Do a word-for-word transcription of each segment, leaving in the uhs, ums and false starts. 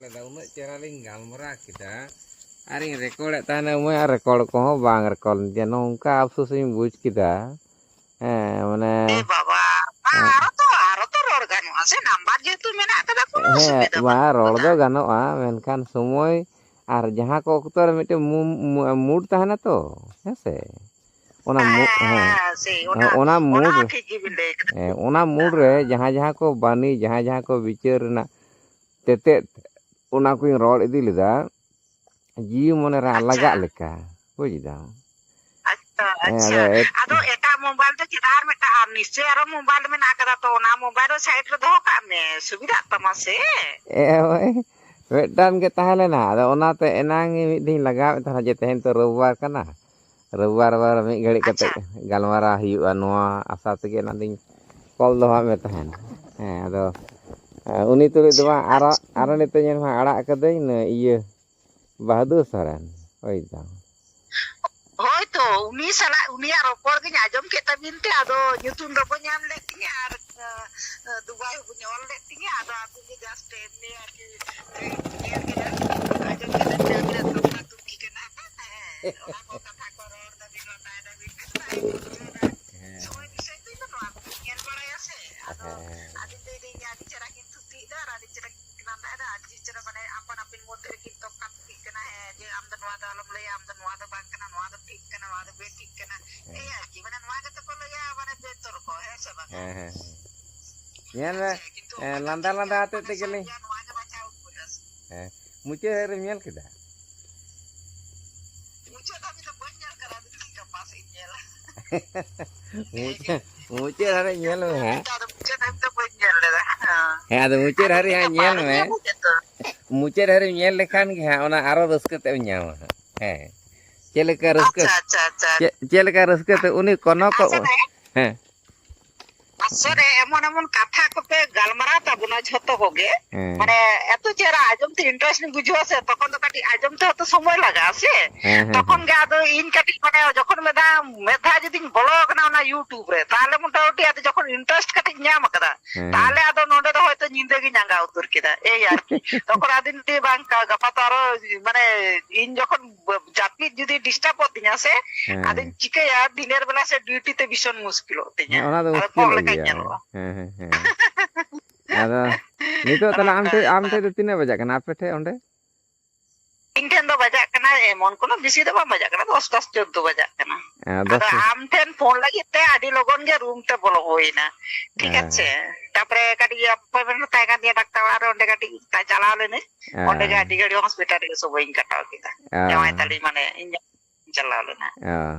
ᱞᱮᱫᱟ, ᱩᱱᱟᱹᱜ ᱪᱮᱦᱨᱟ ᱞᱤᱧ ᱜᱟᱞᱢᱟᱨᱟᱣ ᱠᱮᱫᱟ᱾ ᱟᱨᱤᱧ ᱨᱮᱠᱚᱨᱰᱮᱫ ᱛᱟᱦᱮᱱᱟ, ᱩᱢᱟᱹᱭ ᱟᱨ ᱨᱮᱠᱚᱨᱰ ᱠᱚᱦᱚᱸ ᱵᱟᱝ ᱨᱮᱠᱚᱨᱰ ᱞᱮᱱ ᱛᱤᱧᱟ᱾ ᱱᱚᱝᱠᱟ ᱟᱯᱥᱳᱥ ᱤᱧ ᱵᱩᱡᱽ ᱠᱮᱫᱟ᱾ ᱦᱮᱸ, ᱢᱟᱱᱮ, ᱮ ᱵᱟᱵᱟ, ᱦᱮᱸ᱾ ᱟᱨᱚ ᱛᱚ, ᱟᱨᱚ ᱛᱚ ᱨᱚᱲ ᱜᱟᱱᱚᱜᱼᱟ ᱥᱮ, ᱱᱟᱢᱵᱟᱨ ᱡᱮᱦᱮᱛᱩ ᱢᱮᱱᱟᱜ ᱟᱠᱟᱫᱟ, ᱠᱳᱱᱳ ᱦᱮᱸ, ᱚᱥᱩᱵᱤᱫᱷᱟ ᱢᱟ, ᱵᱟᱹᱱᱩᱜ ᱨᱚᱲ ᱟᱠᱟᱫᱟ᱾ ᱫᱚ ᱜᱟᱱᱚᱜᱼᱟ, ᱢᱮᱱᱠᱷᱟᱱ ᱥᱚᱢᱚᱭ ᱟᱨ ᱡᱟᱦᱟᱸ ᱠᱚ ᱚᱠᱛᱚ ᱨᱮ ᱢᱤᱫᱴᱮᱱ ᱢᱩ-, ᱢᱩ-, ᱢᱩᱰ ᱛᱟᱦᱮᱱᱟ ᱛᱚ, ᱦᱮᱸ ᱥᱮ? ᱚᱱᱟ ᱢᱩ-, ᱦᱮᱸ, ᱦᱮᱸ, ᱥᱮ, ᱚᱱᱟ, ᱚᱱᱟ ᱢᱩᱰ ᱚᱱᱟ ᱨᱮ, ᱴᱷᱤᱠ ᱜᱮᱵᱤᱱ ᱞᱟᱹᱭ ᱠᱟᱫᱟ᱾ ᱦᱮᱸ, ᱚᱱᱟ ᱢᱩᱰ ᱨᱮ ᱡᱟᱦᱟᱸ, ᱡᱟᱦᱟᱸ ᱠᱚ ᱵᱟᱹᱱᱤ, ᱡᱟᱦᱟᱸ, ᱡᱟᱦᱟᱸ ᱠᱚ ᱵᱤᱪᱟᱹᱨ ᱨᱮᱱᱟᱜ ᱛᱮᱛᱮᱫ, ᱚᱱᱟ ᱠᱚᱧ ᱨᱚᱲ ᱤᱫᱤ ᱞᱮᱫᱟ, ᱡᱤᱣᱤ ᱢᱚᱱᱮ ᱨᱮ ᱟᱪᱪᱷᱟ᱾ ᱞᱟᱜᱟᱜ ᱞᱮᱠᱟ, ᱵᱩᱡᱽ ᱫᱟᱢ? ᱟᱪᱪᱷᱟ, ᱦᱮᱸ, ᱟᱪᱪᱷᱟ᱾ ᱟᱫᱚ ᱮᱴ- ᱟᱫᱚ ᱮᱴᱟᱜ ᱢᱳᱵᱟᱭᱤᱞ ᱛᱮ ᱪᱮᱫᱟᱜ ᱟᱨ ᱢᱤᱫᱴᱟᱝ, ᱟᱨ ᱱᱤᱥᱪᱚᱭ ᱟᱨᱚ ᱢᱳᱵᱟᱭᱤᱞ ᱢᱮᱱᱟᱜ ᱟᱠᱟᱫᱟ, ᱛᱚ ᱚᱱᱟ ᱢᱳᱵᱟᱭᱤᱞ ᱫᱚ ᱥᱟᱭᱤᱰ ᱨᱮ ᱫᱚᱦᱚ ᱠᱟᱜ ᱢᱮ, ᱥᱩᱵᱤᱫᱷᱟᱜ ᱛᱟᱢᱟ ᱥᱮ᱾ ᱮ, ᱦᱳᱭ, ᱢᱤᱫᱴᱟᱝ ᱜᱮ ᱛᱟᱦᱮᱸ ᱞᱮᱱᱟ, ᱟᱫᱚ ᱚᱱᱟᱛᱮ ᱮᱱᱟᱝ ᱜᱮ ᱢᱤᱫ ᱫᱷᱟᱣ ᱤᱧ ᱞᱟᱜᱟᱣᱮᱫ ᱛᱟᱦᱮᱱᱟ ᱡᱮ ᱛᱮᱦᱮᱧ ᱛᱚ ᱨᱳᱵᱵᱟᱨ ᱠᱟᱱᱟ, ᱨᱳᱵᱵᱟᱨ ᱵᱟᱨ ᱢᱤᱫ ᱜᱷᱟᱹᱲᱤᱡ ᱠᱟᱛᱮ ᱟᱪᱪᱷᱟ᱾ ᱜᱟᱞᱢᱟᱨᱟᱣ ᱦᱩᱭᱩᱜᱼᱟ, ᱱᱚᱣᱟ ᱟᱥᱟ ᱛᱮᱜᱮ ᱚᱱᱟ ᱫᱚᱧ ᱠᱚᱞ ᱫᱚᱦᱚᱣᱟᱫ ᱢᱮ ᱛᱟᱦᱮᱱᱟ᱾ ᱦᱮᱸ, ᱟᱫᱚ, ᱮ, ᱩᱱᱤ ᱛᱩᱞᱩᱡ ᱫᱚ ᱵᱟᱝ, ᱟᱨᱚ, ᱟᱪᱪᱷᱟ᱾ ᱟᱨᱚ ᱱᱤᱛᱚᱜ ᱧᱮᱞ ᱢᱮ ᱟᱲᱟᱜ ᱠᱟᱹᱫᱟᱹᱧ, ᱱᱩᱭ ᱤᱭᱟᱹ, ᱵᱟᱦᱟᱫᱩᱨ ᱥᱚᱨᱮᱱ, ᱦᱳᱭ ᱛᱚ᱾ ᱦᱳᱭ ᱛᱚ, ᱩᱱᱤ ᱥᱟᱞᱟᱜ, ᱩᱱᱤᱭᱟᱜ ᱨᱚᱯᱚᱲ ᱜᱤᱧ ᱟᱸᱡᱚᱢ ᱠᱮᱫ ᱛᱟᱵᱤᱱ ᱛᱮ, ᱟᱫᱚ ᱧᱩᱛᱩᱢ ᱫᱚ ᱵᱟᱹᱧ ᱧᱟᱢ ᱞᱮᱫ ᱛᱤᱧᱟᱹ, ᱟᱨ, ᱟᱸ, ᱫᱩᱵᱟᱭ ᱦᱚᱸ ᱵᱟᱹᱧ ᱚᱞ ᱞᱮᱫ ᱛᱤᱧᱟᱹ, ᱟᱫᱚ ᱟᱹᱵᱤᱱ ᱜᱮ just ᱮᱢᱱᱤ ᱟᱨᱠᱤ ᱧᱮᱞ ᱠᱮᱫᱟ, ᱟᱸᱡᱚᱢ ᱠᱮᱫᱟ ᱡᱮ ᱟᱹᱵᱤᱱᱟᱜ ᱛᱩᱢᱠᱟ ᱛᱩᱢᱠᱤ ᱠᱟᱱᱟ᱾ ᱦᱮᱸ, ᱚᱱᱟ ᱠᱚ ᱠᱟᱛᱷᱟ ᱠᱚ ᱨᱚᱲ ᱫᱟᱵᱤᱱ, ᱞᱟᱸᱫᱟᱭ ᱫᱟᱵᱤᱱ, ᱢᱮᱱᱫᱟ ᱤᱧ ᱵᱩᱡᱷᱟᱹᱣ ᱫᱟ᱾ ᱦᱮᱸ᱾ ᱥᱚᱢᱚᱭ ᱵᱤᱥᱚᱭ ᱛᱮ ᱤᱧ ᱫᱚ ᱱᱚᱣᱟ ᱠᱚ ᱧᱮᱞ ᱵᱟᱲᱟᱭᱟ ᱥᱮ, ᱟᱫᱚ ᱦᱮᱸ᱾ ᱟᱹᱵᱤᱱ ᱫᱚ ᱤᱧ ᱟᱹᱰᱤ ᱪᱮᱦᱨᱟ ᱠᱤᱱ ᱛᱷᱩᱛᱤᱭᱮᱫᱟ ᱟᱨ ᱟᱹᱰᱤ ᱪᱮᱦᱨᱟ ᱠᱤᱱ ᱞᱟᱸᱫᱟᱭᱮᱫᱟ, ᱟᱹᱰᱤ ᱪᱮᱦᱨᱟ, ᱢᱟᱱᱮ, ᱟᱯᱟᱱ ᱟᱹᱯᱤᱱ ᱢᱚᱫᱽᱫᱷᱮ ᱨᱮᱠᱤᱱ ᱛᱚᱯᱟᱛ ᱠᱤᱱ ᱠᱟᱱᱟ, ᱦᱮᱸ, ᱡᱮ ᱟᱢ ᱫᱚ ᱱᱚᱣᱟ ᱫᱚ ᱟᱞᱚᱢ ᱞᱟᱹᱭᱟ, ᱟᱢ ᱫᱚ ᱱᱚᱣᱟ ᱫᱚ ᱵᱟᱝ ᱠᱟᱱᱟ, ᱱᱚᱣᱟ ᱫᱚ ᱴᱷᱤᱠ ᱠᱟᱱᱟ, ᱱᱚᱣᱟ ᱫᱚ ᱵᱮᱴᱷᱤᱠ ᱠᱟᱱᱟ᱾ ᱦᱮᱸ᱾ ᱮᱭ ᱟᱨᱠᱤ, ᱢᱟᱱᱮ, ᱱᱚᱣᱟ ᱜᱮᱛᱚ ᱠᱚ ᱞᱟᱹᱭᱟ, ᱢᱟᱱᱮ, ᱵᱮᱛᱚᱨᱠᱚ, ᱦᱮᱸ ᱥᱮ ᱵᱟᱝᱟ? ᱦᱮᱸ, ᱦᱮᱸ, ᱦᱮᱸ᱾ ᱧᱮᱞ ᱢᱮ, ᱦᱮᱸ, ᱠᱤᱱᱛᱩ ᱮᱸ, ᱚᱠᱚᱭ ᱞᱟᱸᱫᱟ ᱫᱚ ᱞᱟᱸᱫᱟ ᱪᱮᱫ ᱟᱛᱮᱫ ᱢᱟᱱᱮ ᱛᱮᱜᱮ ᱞᱤᱧ ᱥᱟᱹᱨᱤᱭᱟ, ᱱᱚᱣᱟ ᱜᱮ ᱵᱟᱪᱷᱟᱣ ᱩᱛᱟᱹᱨᱟ᱾ ᱦᱮᱸ, ᱢᱩᱪᱟᱹᱫ ᱨᱮᱢ ᱧᱮᱞ ᱠᱮᱫᱟ? ᱢᱩᱪᱟᱹᱫ ᱫᱷᱟᱹᱵᱤᱡ ᱫᱚ ᱵᱟᱹᱧ ᱧᱮᱞ ᱠᱟᱫᱟ, ᱟᱫᱚ ᱛᱤᱦᱤᱧ ᱜᱟᱯᱟ ᱥᱮᱫ ᱤᱧ ᱧᱮᱞᱟ᱾ ᱢᱩᱪᱟᱹᱫ, ᱢᱩᱪᱟᱹᱫ ᱦᱟᱹᱨᱤᱡ ᱧᱮᱞ ᱢᱮ ᱦᱟᱸᱜ᱾ ᱟᱫᱚ ᱢᱩᱪᱟᱹᱫ ᱫᱷᱟᱹᱵᱤᱡ ᱫᱚ ᱵᱟᱹᱧ ᱧᱮᱞ ᱞᱮᱫᱟ᱾ ᱦᱮᱸ᱾ ᱦᱮᱸ, ᱟᱫᱚ ᱢᱩᱪᱟᱹᱫ ᱟᱫᱚ ᱦᱟᱹᱨᱤᱡ ᱛᱤᱦᱤᱧ ᱦᱟᱸᱜ ᱜᱟᱯᱟ ᱧᱮᱞ ᱵᱟᱹᱧ ᱢᱮ᱾ ᱧᱮᱞ ᱠᱮᱫ ᱫᱚ᱾ ᱢᱩᱪᱟᱹᱫ ᱦᱟᱹᱨᱤᱡ ᱧᱮᱞ ᱞᱮᱠᱷᱟᱱ ᱜᱮ ᱦᱟᱸᱜ ᱚᱱᱟ ᱟᱨᱚ ᱨᱟᱹᱥᱠᱟᱹ ᱛᱮᱫ ᱮᱢ ᱧᱟᱢᱟ ᱦᱟᱸᱜ᱾ ᱦᱮᱸ᱾ ᱪᱮᱫ ᱞᱮᱠᱟ ᱨᱟᱹᱥᱠᱟᱹ, ᱟᱪᱪᱷᱟ, ᱟᱪᱪᱷᱟ, ᱟᱪᱪᱷᱟ᱾ ᱪᱮᱫ, ᱪᱮᱫ ᱞᱮᱠᱟ ᱨᱟᱹᱥᱠᱟᱹ ᱛᱮ ᱩᱱᱤ ᱠᱚᱱᱚ ᱠᱚ, ᱟᱪᱪᱷᱟ, ᱦᱮᱸ᱾ ᱦᱮᱸ᱾ ᱟᱥᱚᱞ ᱨᱮ ᱮᱢᱚᱱ ᱮᱢᱚᱱ ᱠᱟᱛᱷᱟ ᱠᱚᱯᱮ ᱜᱟᱞᱢᱟᱨᱟᱣ ᱛᱟᱵᱚᱱᱟ ᱡᱷᱚᱛᱚ ᱠᱚᱜᱮ, ᱦᱮᱸ᱾ ᱢᱟᱱᱮ ᱮᱛᱚ ᱪᱮᱦᱨᱟ ᱟᱸᱡᱚᱢ ᱛᱮ interest ᱤᱧ ᱵᱩᱡᱷᱟᱹᱣᱟ ᱥᱮ, ᱛᱚᱠᱷᱚᱱ ᱫᱚ ᱠᱟᱹᱴᱤᱡ ᱟᱸᱡᱚᱢ ᱛᱮᱦᱚᱸ ᱛᱚ ᱥᱚᱢᱚᱭ ᱞᱟᱜᱟᱜᱼᱟ ᱥᱮ᱾ ᱦᱮᱸ, ᱦᱮᱸ, ᱛᱚᱠᱷᱚᱱ ᱦᱮᱸ᱾ ᱜᱮ ᱟᱫᱚ ᱤᱧ ᱠᱟᱹᱴᱤᱡ ᱢᱟᱱᱮ ᱡᱚᱠᱷᱚᱱ ᱢᱤᱫ ᱫᱷᱟᱣ, ᱢᱤᱫ ᱫᱷᱟᱣ ᱡᱩᱫᱤᱧ ᱵᱚᱞᱚ ᱟᱠᱟᱱᱟ ᱚᱱᱟ YouTube ᱨᱮ, ᱛᱟᱦᱚᱞᱮ ᱢᱚᱴᱟᱢᱩᱴᱤ ᱟᱫᱚ ᱡᱚᱠᱷᱚᱱ interest ᱠᱟᱹᱴᱤᱡ ᱧᱟᱢ ᱟᱠᱟᱫᱟ, ᱦᱮᱸ, ᱛᱟᱦᱚᱞᱮ ᱦᱮᱸ᱾ ᱟᱫᱚ ᱱᱚᱰᱮ ᱫᱚ ᱦᱚᱭᱛᱚ ᱧᱤᱫᱟᱹ ᱜᱤᱧ ᱟᱸᱜᱟ ᱩᱛᱟᱹᱨ ᱠᱮᱫᱟ, ᱮᱭ ᱟᱨᱠᱤ᱾ ᱛᱚᱠᱷᱚᱱ ᱟᱫᱚᱧ ᱞᱟᱹᱭᱟ, "ᱵᱟᱝ, ᱜᱟ-, ᱜᱟᱯᱟ ᱛᱚ ᱟᱨᱚ ᱢᱟᱱᱮ ᱤᱧ ᱡᱚᱠᱷᱚᱱ ᱵ-, ᱡᱟᱹᱯᱤᱫ ᱡᱩᱫᱤ ᱰᱤᱥᱴᱟᱵᱚᱜ ᱛᱤᱧᱟ ᱥᱮ, ᱦᱮᱸ᱾ ᱟᱫᱚᱧ ᱪᱤᱠᱟᱹᱭᱟ, ᱫᱤᱱᱮᱨ ᱵᱮᱞᱟ ᱥᱮ ᱰᱤᱭᱩᱴᱤ ᱛᱮ ᱵᱷᱤᱥᱚᱱ ᱢᱩᱥᱠᱤᱞᱚᱜ ᱛᱤᱧᱟ, ᱦᱮᱸ, ᱚᱱᱟ ᱫᱚ ᱟᱫᱚ ᱠᱚᱸᱜ ᱢᱩᱥᱠᱤᱞᱚᱜ ᱞᱮᱠᱟᱧ ᱜᱮᱭᱟ᱾ ᱧᱮᱞᱚᱜᱼᱟ᱾" ᱦᱮᱸ, ᱦᱮᱸ, ᱦᱮᱸ᱾ ᱟᱫᱚ ᱱᱤᱛᱚᱜ ᱚᱱᱮ ᱛᱟᱦᱞᱮ ᱟᱢ ᱚᱱᱠᱟ ᱴᱷᱮᱡ, ᱟᱢ ᱵᱮᱯᱟᱨ᱾ ᱴᱷᱮᱡ ᱫᱚ ᱛᱤᱱᱟᱹᱜ ᱵᱟᱡᱟᱜ ᱠᱟᱱᱟ ᱟᱯᱮ ᱴᱷᱮᱡ ᱚᱸᱰᱮ? ᱤᱧ ᱴᱷᱮᱱ ᱫᱚ ᱵᱟᱡᱟᱜ ᱠᱟᱱᱟ, ᱮᱢᱚᱱ ᱠᱳᱱᱳ ᱵᱮᱥᱤ ᱫᱚ ᱵᱟᱝ ᱵᱟᱡᱟᱜ ᱠᱟᱱᱟ, ᱫᱚᱥ, ᱫᱚᱥ ᱪᱳᱫᱫᱳ ᱵᱟᱡᱟᱜ ᱠᱟᱱᱟ᱾ ᱦᱮᱸ, ᱫᱚᱥ ᱟᱫᱚ ᱪᱳᱫᱫᱳ᱾ ᱟᱢ ᱴᱷᱮᱱ ᱯᱷᱳᱱ ᱞᱟᱹᱜᱤᱫ ᱛᱮ ᱟᱹᱰᱤ ᱞᱚᱜᱚᱱ ᱜᱮ ᱨᱩᱢ ᱛᱮ ᱵᱚᱞᱚ ᱦᱩᱭᱱᱟ, ᱴᱷᱤᱠ ᱦᱮᱸ᱾ ᱟᱪᱷᱮ? ᱛᱟᱯᱚᱨᱮ ᱠᱟᱹᱴᱤᱡ appointment ᱛᱟᱦᱮᱸ ᱠᱟᱱ ᱛᱤᱧᱟ ᱰᱟᱠᱛᱟᱨ ᱚᱲᱟᱜ ᱨᱮ, ᱚᱸᱰᱮ ᱠᱟᱹᱴᱤᱡ ᱪᱟᱞᱟᱣ ᱞᱮᱱᱟᱹᱧ᱾ ᱚᱸᱰᱮ ᱜᱮ ᱦᱮᱸ᱾ ᱟᱹᱰᱤ ᱜᱷᱟᱹᱲᱤᱡ ᱦᱚᱥᱯᱤᱴᱟᱞ ᱨᱮᱜᱮ ᱥᱚᱢᱚᱭᱤᱧ ᱠᱟᱴᱟᱣ ᱠᱮᱫᱟ᱾ ᱦᱮᱸ᱾ ᱡᱟᱶᱟᱭ ᱛᱟᱹᱞᱤᱧ ᱢᱟᱱᱮ ᱤᱧ ᱪᱟᱞᱟᱣ ᱞᱮᱱᱟ᱾ ᱦᱮᱸ᱾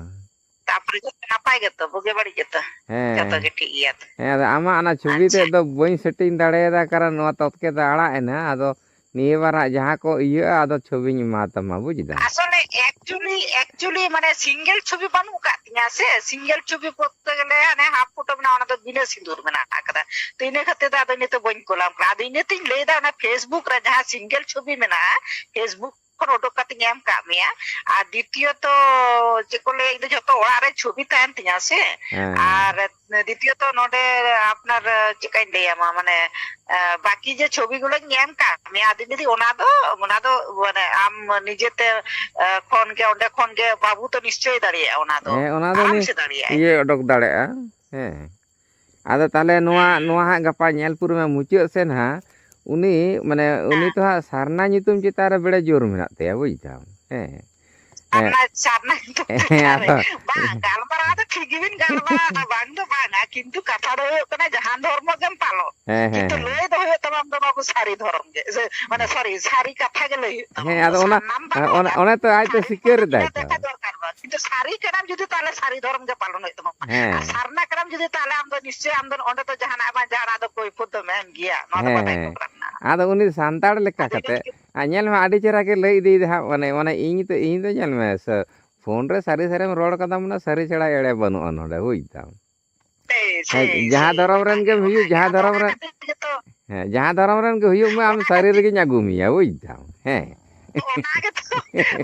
ᱛᱟᱯᱚᱨᱮ ᱡᱚᱛᱚ ᱱᱟᱯᱟᱭ ᱜᱮᱛᱚ? ᱵᱩᱜᱤ ᱵᱟᱹᱲᱤᱡ ᱜᱮᱛᱚ? ᱦᱮᱸ᱾ ᱡᱚᱛᱚ ᱜᱮ ᱴᱷᱤᱠ ᱜᱮᱭᱟ ᱛᱚ? ᱦᱮᱸ, ᱟᱫᱚ ᱟᱢᱟᱜ ᱚᱱᱟ ᱪᱷᱚᱵᱤ ᱟᱪᱪᱷᱟ᱾ ᱛᱮᱫ ᱫᱚ ᱵᱟᱹᱧ setting ᱫᱟᱲᱮᱭᱟᱫᱟ, ᱠᱟᱨᱚᱱ ᱱᱚᱣᱟ ᱛᱚᱛᱠᱮ ᱫᱚ ᱟᱲᱟᱜ ᱮᱱᱟ᱾ ᱟᱫᱚ ᱱᱤᱭᱟᱹ ᱵᱟᱨ ᱦᱟᱸᱜ ᱡᱟᱦᱟᱸ ᱠᱚ ᱤᱭᱟᱹᱜᱼᱟ, ᱟᱫᱚ ᱪᱷᱚᱵᱤᱧ ᱮᱢᱟ ᱛᱟᱢᱟ, ᱵᱩᱡᱽ ᱫᱟᱢ? ᱟᱥᱚᱞᱮ actually, actually ᱢᱟᱱᱮ single ᱪᱷᱚᱵᱤ ᱵᱟᱹᱱᱩᱜ ᱟᱠᱟᱫ ᱛᱤᱧᱟ ᱥᱮ, single ᱪᱷᱚᱵᱤ ᱵᱚᱞᱛᱮ ᱜᱮᱞᱮ ᱦᱟᱱᱮ half photo ᱢᱮᱱᱟᱜᱼᱟ, ᱚᱱᱟ ᱫᱚ ᱵᱤᱱᱟᱹ ᱥᱤᱸᱫᱩᱨ ᱢᱮᱱᱟᱜ ᱟᱠᱟᱫᱟ᱾ ᱛᱚ ᱤᱱᱟᱹ ᱠᱷᱟᱹᱛᱤᱨ ᱛᱮ ᱟᱫᱚ ᱤᱱᱟᱹᱛᱮ ᱵᱟᱹᱧ ᱠᱳᱞᱟᱢ ᱠᱟᱱᱟ᱾ ᱟᱫᱚ ᱤᱱᱟᱹᱛᱤᱧ ᱞᱟᱹᱭᱫᱟ, ᱚᱱᱟ Facebook ᱨᱮ ᱡᱟᱦᱟᱸ single ᱪᱷᱚᱵᱤ ᱢᱮᱱᱟᱜᱼᱟ, Facebook ᱠᱷᱚᱱ ᱩᱰᱩᱠ ᱠᱟᱛᱮᱧ ᱮᱢ ᱠᱟᱜ ᱢᱮᱭᱟ᱾ ᱟᱨ ᱫᱤᱛᱤᱭᱚᱛᱚ, ᱪᱮᱫ ᱠᱚ ᱞᱟᱹᱭᱟ, ᱤᱧ ᱫᱚ ᱡᱷᱚᱛᱚ ᱚᱲᱟᱜ ᱨᱮ ᱪᱷᱚᱵᱤ ᱛᱟᱦᱮᱱ ᱛᱤᱧᱟ ᱥᱮ᱾ ᱦᱮᱸ᱾ ᱟᱨ ᱫᱤᱛᱤᱭᱚᱛᱚ ᱱᱚᱰᱮ ᱟᱯᱱᱟᱨ, ᱪᱮᱫᱠᱟᱧ ᱞᱟᱹᱭᱟᱢᱟ, ᱢᱟᱱᱮ, ᱮ, ᱵᱟᱠᱤ ᱡᱮ ᱪᱷᱚᱵᱤ ᱜᱩᱞᱳᱧ ᱮᱢ ᱠᱟᱜ ᱢᱮᱭᱟ, ᱟᱫᱚᱧ ᱞᱟᱹᱭᱫᱟᱹᱧ ᱚᱱᱟ ᱫᱚ, ᱚᱱᱟ ᱫᱚ ᱢᱟᱱᱮ ᱟᱢ ᱱᱤᱡᱮᱛᱮ, ᱮ, ᱠᱷᱚᱱ ᱜᱮ, ᱚᱸᱰᱮ ᱠᱷᱚᱱ ᱜᱮ ᱵᱟᱹᱵᱩ ᱛᱚ ᱱᱤᱥᱪᱚᱭ ᱫᱟᱲᱮᱭᱟᱜᱼᱟ ᱚᱱᱟ ᱫᱚ᱾ ᱦᱮᱸ, ᱚᱱᱟ ᱫᱚ ᱟᱨᱟᱢ ᱩᱱᱤ ᱥᱮ ᱫᱟᱲᱮᱭᱟᱜᱼᱟᱭ᱾ ᱤᱭᱟᱹ ᱚᱰᱚᱠ ᱫᱟᱲᱮᱭᱟᱜᱼᱟ᱾ ᱦᱮᱸ᱾ ᱟᱫᱚ ᱛᱟᱦᱞᱮ ᱱᱚᱣᱟ, ᱦᱮᱸ᱾ ᱱᱚᱣᱟ ᱦᱟᱸᱜ ᱜᱟᱯᱟ ᱧᱮᱞ ᱯᱩᱨᱟᱹᱣ ᱢᱮ, ᱢᱩᱪᱟᱹᱫ ᱥᱮᱱ ᱦᱟᱸᱜ ᱩᱱᱤ, ᱢᱟᱱᱮ, ᱩᱱᱤ ᱦᱮᱸ᱾ ᱛᱚ ᱦᱟᱸᱜ ᱥᱟᱨᱱᱟ ᱧᱩᱛᱩᱢ ᱪᱮᱛᱟᱱ ᱨᱮ ᱵᱮᱲᱮ ᱡᱳᱨ ᱢᱮᱱᱟᱜ ᱛᱟᱭᱟ, ᱵᱩᱡᱽ ᱫᱟᱢ? ᱦᱮᱸ᱾ ᱦᱮᱸ᱾ ᱥᱟᱨᱱᱟ, ᱥᱟᱨᱱᱟ ᱧᱩᱛᱩᱢ ᱦᱮᱸ, ᱪᱮᱛᱟᱱ ᱨᱮ᱾ ᱟᱫᱚ ᱵᱟᱝ, ᱜᱟᱞᱢᱟᱨᱟᱣ ᱫᱚ ᱴᱷᱤᱠ ᱜᱮᱵᱤᱱ ᱜᱟᱞᱢᱟᱨᱟᱣ ᱫᱟ, ᱵᱟᱝ ᱫᱚ ᱵᱟᱝᱟ, ᱠᱤᱱᱛᱩ ᱠᱟᱛᱷᱟ ᱫᱚ ᱦᱩᱭᱩᱜ ᱠᱟᱱᱟ, ᱡᱟᱦᱟᱸ ᱫᱷᱚᱨᱢᱚ ᱜᱮᱢ ᱯᱟᱞᱚᱱ, ᱦᱮᱸ, ᱦᱮᱸ, ᱠᱤᱱᱛᱩ ᱦᱮᱸ᱾ ᱞᱟᱹᱭ ᱫᱚ ᱦᱩᱭᱩᱜ ᱛᱟᱢᱟ ᱟᱢ ᱫᱚ ᱵᱟᱹᱵᱩ ᱥᱟᱹᱨᱤ ᱫᱷᱚᱨᱚᱢ ᱜᱮ, ᱥᱮ, ᱢᱟᱱᱮ, ᱦᱮᱸ᱾ ᱥᱚᱨᱤ, ᱥᱟᱹᱨᱤ ᱠᱟᱛᱷᱟ ᱜᱮ ᱞᱟᱹᱭ ᱦᱩᱭᱩᱜ ᱛᱟᱢᱟ᱾ ᱦᱮᱸ, ᱟᱫᱚ ᱚᱱᱟ, ᱥᱟᱨᱱᱟᱢ ᱵᱟᱞᱚᱱᱟ, ᱚᱱᱟ, ᱚᱱᱟ ᱛᱚ ᱟᱡ ᱛᱮ ᱥᱟᱹᱨᱤ ᱥᱤᱠᱟᱹᱨ ᱠᱟᱛᱷᱟ ᱮᱫᱟᱭ ᱜᱮ ᱛᱚ᱾ ᱫᱮᱠᱷᱟ ᱫᱚᱨᱠᱟᱨ ᱵᱟᱝ᱾ ᱠᱤᱱᱛᱩ ᱥᱟᱹᱨᱤ ᱠᱟᱱᱟᱢ ᱡᱩᱫᱤ, ᱛᱟᱦᱞᱮ ᱥᱟᱹᱨᱤ ᱫᱷᱚᱨᱚᱢ ᱜᱮ ᱯᱟᱞᱚᱱ ᱦᱩᱭᱩᱜ ᱛᱟᱢᱟ᱾ ᱦᱮᱸ᱾ ᱟᱨ ᱥᱟᱨᱱᱟ ᱠᱟᱱᱟᱢ ᱡᱩᱫᱤ, ᱛᱟᱦᱞᱮ ᱟᱢ ᱫᱚ ᱱᱤᱥᱪᱚᱭ, ᱟᱢ ᱫᱚ ᱚᱸᱰᱮ ᱫᱚ ᱡᱟᱦᱟᱱᱟᱜ ᱵᱟᱝ ᱡᱟᱦᱟᱱᱟᱜ ᱫᱚ ᱠᱳᱭᱯᱷᱚᱛ ᱫᱚᱢ ᱮᱢ ᱜᱮᱭᱟ᱾ ᱱᱚᱣᱟ ᱫᱚ ᱵᱟᱰᱟᱭ ᱦᱮᱸ᱾ ᱫᱚᱨᱠᱟᱨ ᱢᱮᱱᱟᱜᱼᱟ᱾ ᱟᱫᱚ ᱩᱱᱤ ᱥᱟᱱᱛᱟᱲ ᱞᱮᱠᱟ ᱟᱫᱚ ᱤᱱᱟᱹ ᱠᱟᱛᱮ, ᱜᱮ ᱟᱨ ᱧᱮᱞ ᱢᱮ, ᱟᱹᱰᱤ ᱪᱮᱦᱨᱟ ᱜᱮ ᱞᱟᱹᱭ ᱤᱫᱤᱭᱮᱫᱟ ᱦᱟᱸᱜ, ᱢᱟᱱᱮ, ᱢᱟᱱᱮ, ᱤᱧ ᱫᱚ, ᱤᱧ ᱫᱚ ᱧᱮᱞ ᱢᱮ, ᱥᱮ, ᱯᱷᱳᱱ ᱨᱮ ᱥᱟᱹᱨᱤ ᱥᱟᱹᱨᱤᱢ ᱨᱚᱲ ᱠᱟᱫᱟ, ᱢᱟᱱᱮ, ᱥᱟᱹᱨᱤ ᱪᱷᱟᱲᱟ ᱮᱲᱮ ᱵᱟᱹᱱᱩᱜᱼᱟ ᱱᱚᱰᱮ, ᱵᱩᱡᱽ ᱫᱟᱢ᱾ ᱦᱮᱸ, ᱡᱟᱦᱟᱸ ᱫᱷᱚᱨᱚᱢ ᱨᱮᱱ ᱜᱮᱢ ᱦᱩᱭᱩᱜ, ᱡᱟᱦᱟᱸ ᱫᱷᱚᱨᱚᱢ ᱨᱮᱱ, ᱦᱮᱸ, ᱡᱟᱦᱟᱸ ᱫᱷᱚᱨᱚᱢ ᱨᱮᱱ ᱜᱮ ᱦᱩᱭᱩᱜ ᱢᱮ, ᱟᱢ ᱥᱟᱹᱨᱤ ᱨᱮᱜᱮᱧ ᱟᱹᱜᱩ ᱢᱮᱭᱟ, ᱵᱩᱡᱽ ᱫᱟᱢ᱾ ᱦᱮᱸ᱾ ᱚᱱᱟ ᱜᱮᱛᱚ,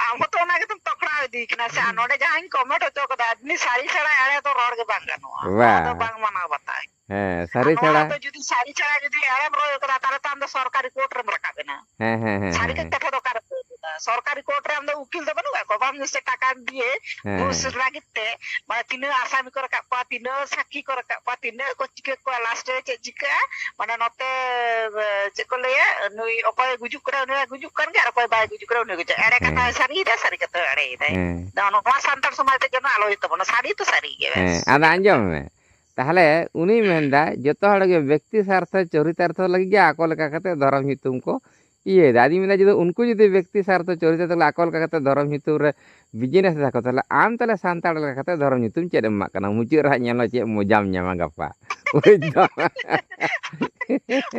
ᱟᱢ ᱦᱚᱸᱛᱚ ᱚᱱᱟ ᱜᱮᱛᱚᱢ ᱛᱚᱠᱲᱟᱣ ᱤᱫᱤ ᱠᱟᱱᱟ ᱥᱮ᱾ ᱟᱨ ᱱᱚᱰᱮ ᱡᱟᱦᱟᱸᱧ comment ᱦᱚᱪᱚ ᱠᱟᱫᱟ, ᱟᱫᱢᱤ ᱥᱟᱹᱨᱤ ᱪᱷᱟᱲᱟ ᱮᱲᱮ ᱫᱚ ᱨᱚᱲ ᱜᱮ ᱵᱟᱝ ᱜᱟᱱᱚᱜᱼᱟ᱾ ᱚᱱᱟ ᱫᱚ ᱵᱟᱝ ᱢᱟᱱᱟᱣ ᱵᱟᱛᱟᱣ᱾ ᱦᱮᱸ, ᱟᱨ ᱥᱟᱹᱨᱤ ᱱᱚᱣᱟ ᱪᱷᱟᱲᱟ᱾ ᱫᱚ ᱡᱩᱫᱤ ᱥᱟᱹᱨᱤ ᱪᱷᱟᱲᱟ ᱡᱩᱫᱤ ᱮᱲᱮᱢ ᱨᱚᱲ ᱠᱟᱫᱟ, ᱛᱟᱦᱞᱮ ᱛᱚ ᱟᱢ ᱫᱚ ᱥᱚᱨᱠᱟᱨᱤ court ᱨᱮᱢ ᱨᱟᱠᱟᱵ ᱮᱱᱟ᱾ ᱦᱮᱸ, ᱦᱮᱸ, ᱦᱮᱸ, ᱥᱟᱹᱨᱤ ᱦᱮᱸ, ᱦᱮᱸ᱾ ᱠᱟᱛᱷᱟ ᱫᱚ ᱚᱠᱟᱨᱮ ᱠᱚ ᱩᱫᱩᱜᱟ? ᱥᱚᱨᱠᱟᱨᱤ court ᱨᱮ ᱟᱢ ᱫᱚ ᱩᱠᱤᱞ ᱫᱚ ᱵᱟᱹᱱᱩᱜ ᱠᱟᱜ ᱠᱚᱣᱟ, ᱵᱟᱝ ᱥᱮ ᱴᱟᱠᱟ ᱮᱢ ᱫᱤᱭᱮ ᱦᱮᱸ, ᱜᱷᱩᱥ ᱦᱮᱸ᱾ ᱞᱟᱹᱜᱤᱫ ᱛᱮ, ᱢᱟᱱᱮ ᱛᱤᱱᱟᱹᱜ ᱟᱥᱟᱢᱤ ᱠᱚ ᱨᱟᱠᱟᱵ ᱠᱚᱣᱟ, ᱛᱤᱱᱟᱹᱜ ᱥᱟᱹᱠᱷᱤ ᱠᱚ ᱨᱟᱠᱟᱵ ᱠᱚᱣᱟ, ᱛᱤᱱᱟᱹᱜ ᱠᱚ ᱪᱤᱠᱟᱹ ᱠᱚᱣᱟ, last ᱨᱮ ᱪᱮᱫ ᱪᱤᱠᱟᱹᱜᱼᱟ? ᱢᱟᱱᱮ ᱱᱚᱛᱮ, ᱮ, ᱪᱮᱫ ᱠᱚ ᱞᱟᱹᱭᱟ, ᱱᱩᱭ ᱚᱠᱚᱭ ᱜᱩᱡᱩᱜ ᱠᱟᱱᱟ, ᱩᱱᱤ ᱦᱚᱸ ᱜᱩᱡᱩᱜ ᱠᱟᱱ ᱜᱮᱭᱟ, ᱟᱨ ᱚᱠᱚᱭ ᱵᱟᱭ ᱜᱩᱡᱩᱜ ᱠᱟᱱᱟ, ᱩᱱᱤ ᱦᱚᱸ ᱜᱩᱡᱩᱜ᱾ ᱮᱲᱮ ᱠᱟᱛᱷᱟᱭ ᱦᱮᱸ᱾ ᱥᱟᱹᱨᱤᱭᱮᱫᱟ, ᱥᱟᱹᱨᱤ ᱠᱟᱛᱷᱟ ᱮᱲᱮᱭᱮᱫᱟᱭ᱾ ᱦᱮᱸ᱾ ᱱᱚᱣᱟ ᱥᱟᱱᱛᱟᱲ ᱥᱚᱢᱟᱡᱽ ᱨᱮ ᱡᱮᱱᱚ ᱟᱞᱚ ᱦᱩᱭᱩᱜ ᱛᱟᱵᱚᱱᱟ, ᱥᱟᱹᱨᱤ ᱛᱚ ᱥᱟᱹᱨᱤ ᱜᱮ, ᱵᱮᱥ᱾ ᱦᱮᱸ, ᱟᱫᱚ ᱟᱸᱡᱚᱢ ᱢᱮ᱾ ᱛᱟᱦᱞᱮ ᱩᱱᱤ ᱢᱮᱱᱫᱟ, ᱡᱚᱛᱚ ᱦᱚᱲ ᱜᱮ ᱵᱮᱠᱛᱤ ᱥᱟᱨᱛᱷᱚ, ᱪᱚᱨᱤᱛᱟᱨᱛᱷᱚ ᱞᱟᱹᱜᱤᱫ ᱜᱮ ᱟᱠᱚ ᱞᱮᱠᱟ ᱠᱟᱛᱮ ᱫᱷᱚᱨᱚᱢ ᱧᱩᱛᱩᱢ ᱠᱚ ᱤᱭᱟᱹᱭᱮᱫᱟ᱾ ᱟᱫᱚᱧ ᱢᱮᱱᱫᱟ, ᱡᱩᱫᱤ ᱩᱱᱠᱩ ᱡᱩᱫᱤ ᱵᱮᱠᱛᱤ ᱥᱟᱨᱛᱷᱚ, ᱪᱚᱨᱤᱛᱟᱨᱛᱷᱚ ᱞᱟᱹᱜᱤᱫ ᱟᱠᱚ ᱞᱮᱠᱟ ᱠᱟᱛᱮ ᱫᱷᱚᱨᱚᱢ ᱧᱩᱛᱩᱢ ᱨᱮ business ᱫᱟᱠᱚ, ᱛᱟᱦᱞᱮ ᱟᱢ ᱛᱟᱦᱞᱮ ᱥᱟᱱᱛᱟᱲ ᱞᱮᱠᱟ ᱠᱟᱛᱮ ᱫᱷᱚᱨᱚᱢ ᱧᱩᱛᱩᱢ ᱪᱮᱫ ᱮᱢ ᱮᱢᱟᱜ ᱠᱟᱱᱟ? ᱢᱩᱪᱟᱹᱫ ᱨᱮ ᱦᱟᱸᱜ ᱧᱮᱞᱚᱜ ᱪᱮᱫ ᱢᱚᱡᱟᱢ ᱧᱟᱢᱟ ᱜᱟᱯᱟ᱾ ᱵᱩᱡᱽ ᱫᱟᱢ?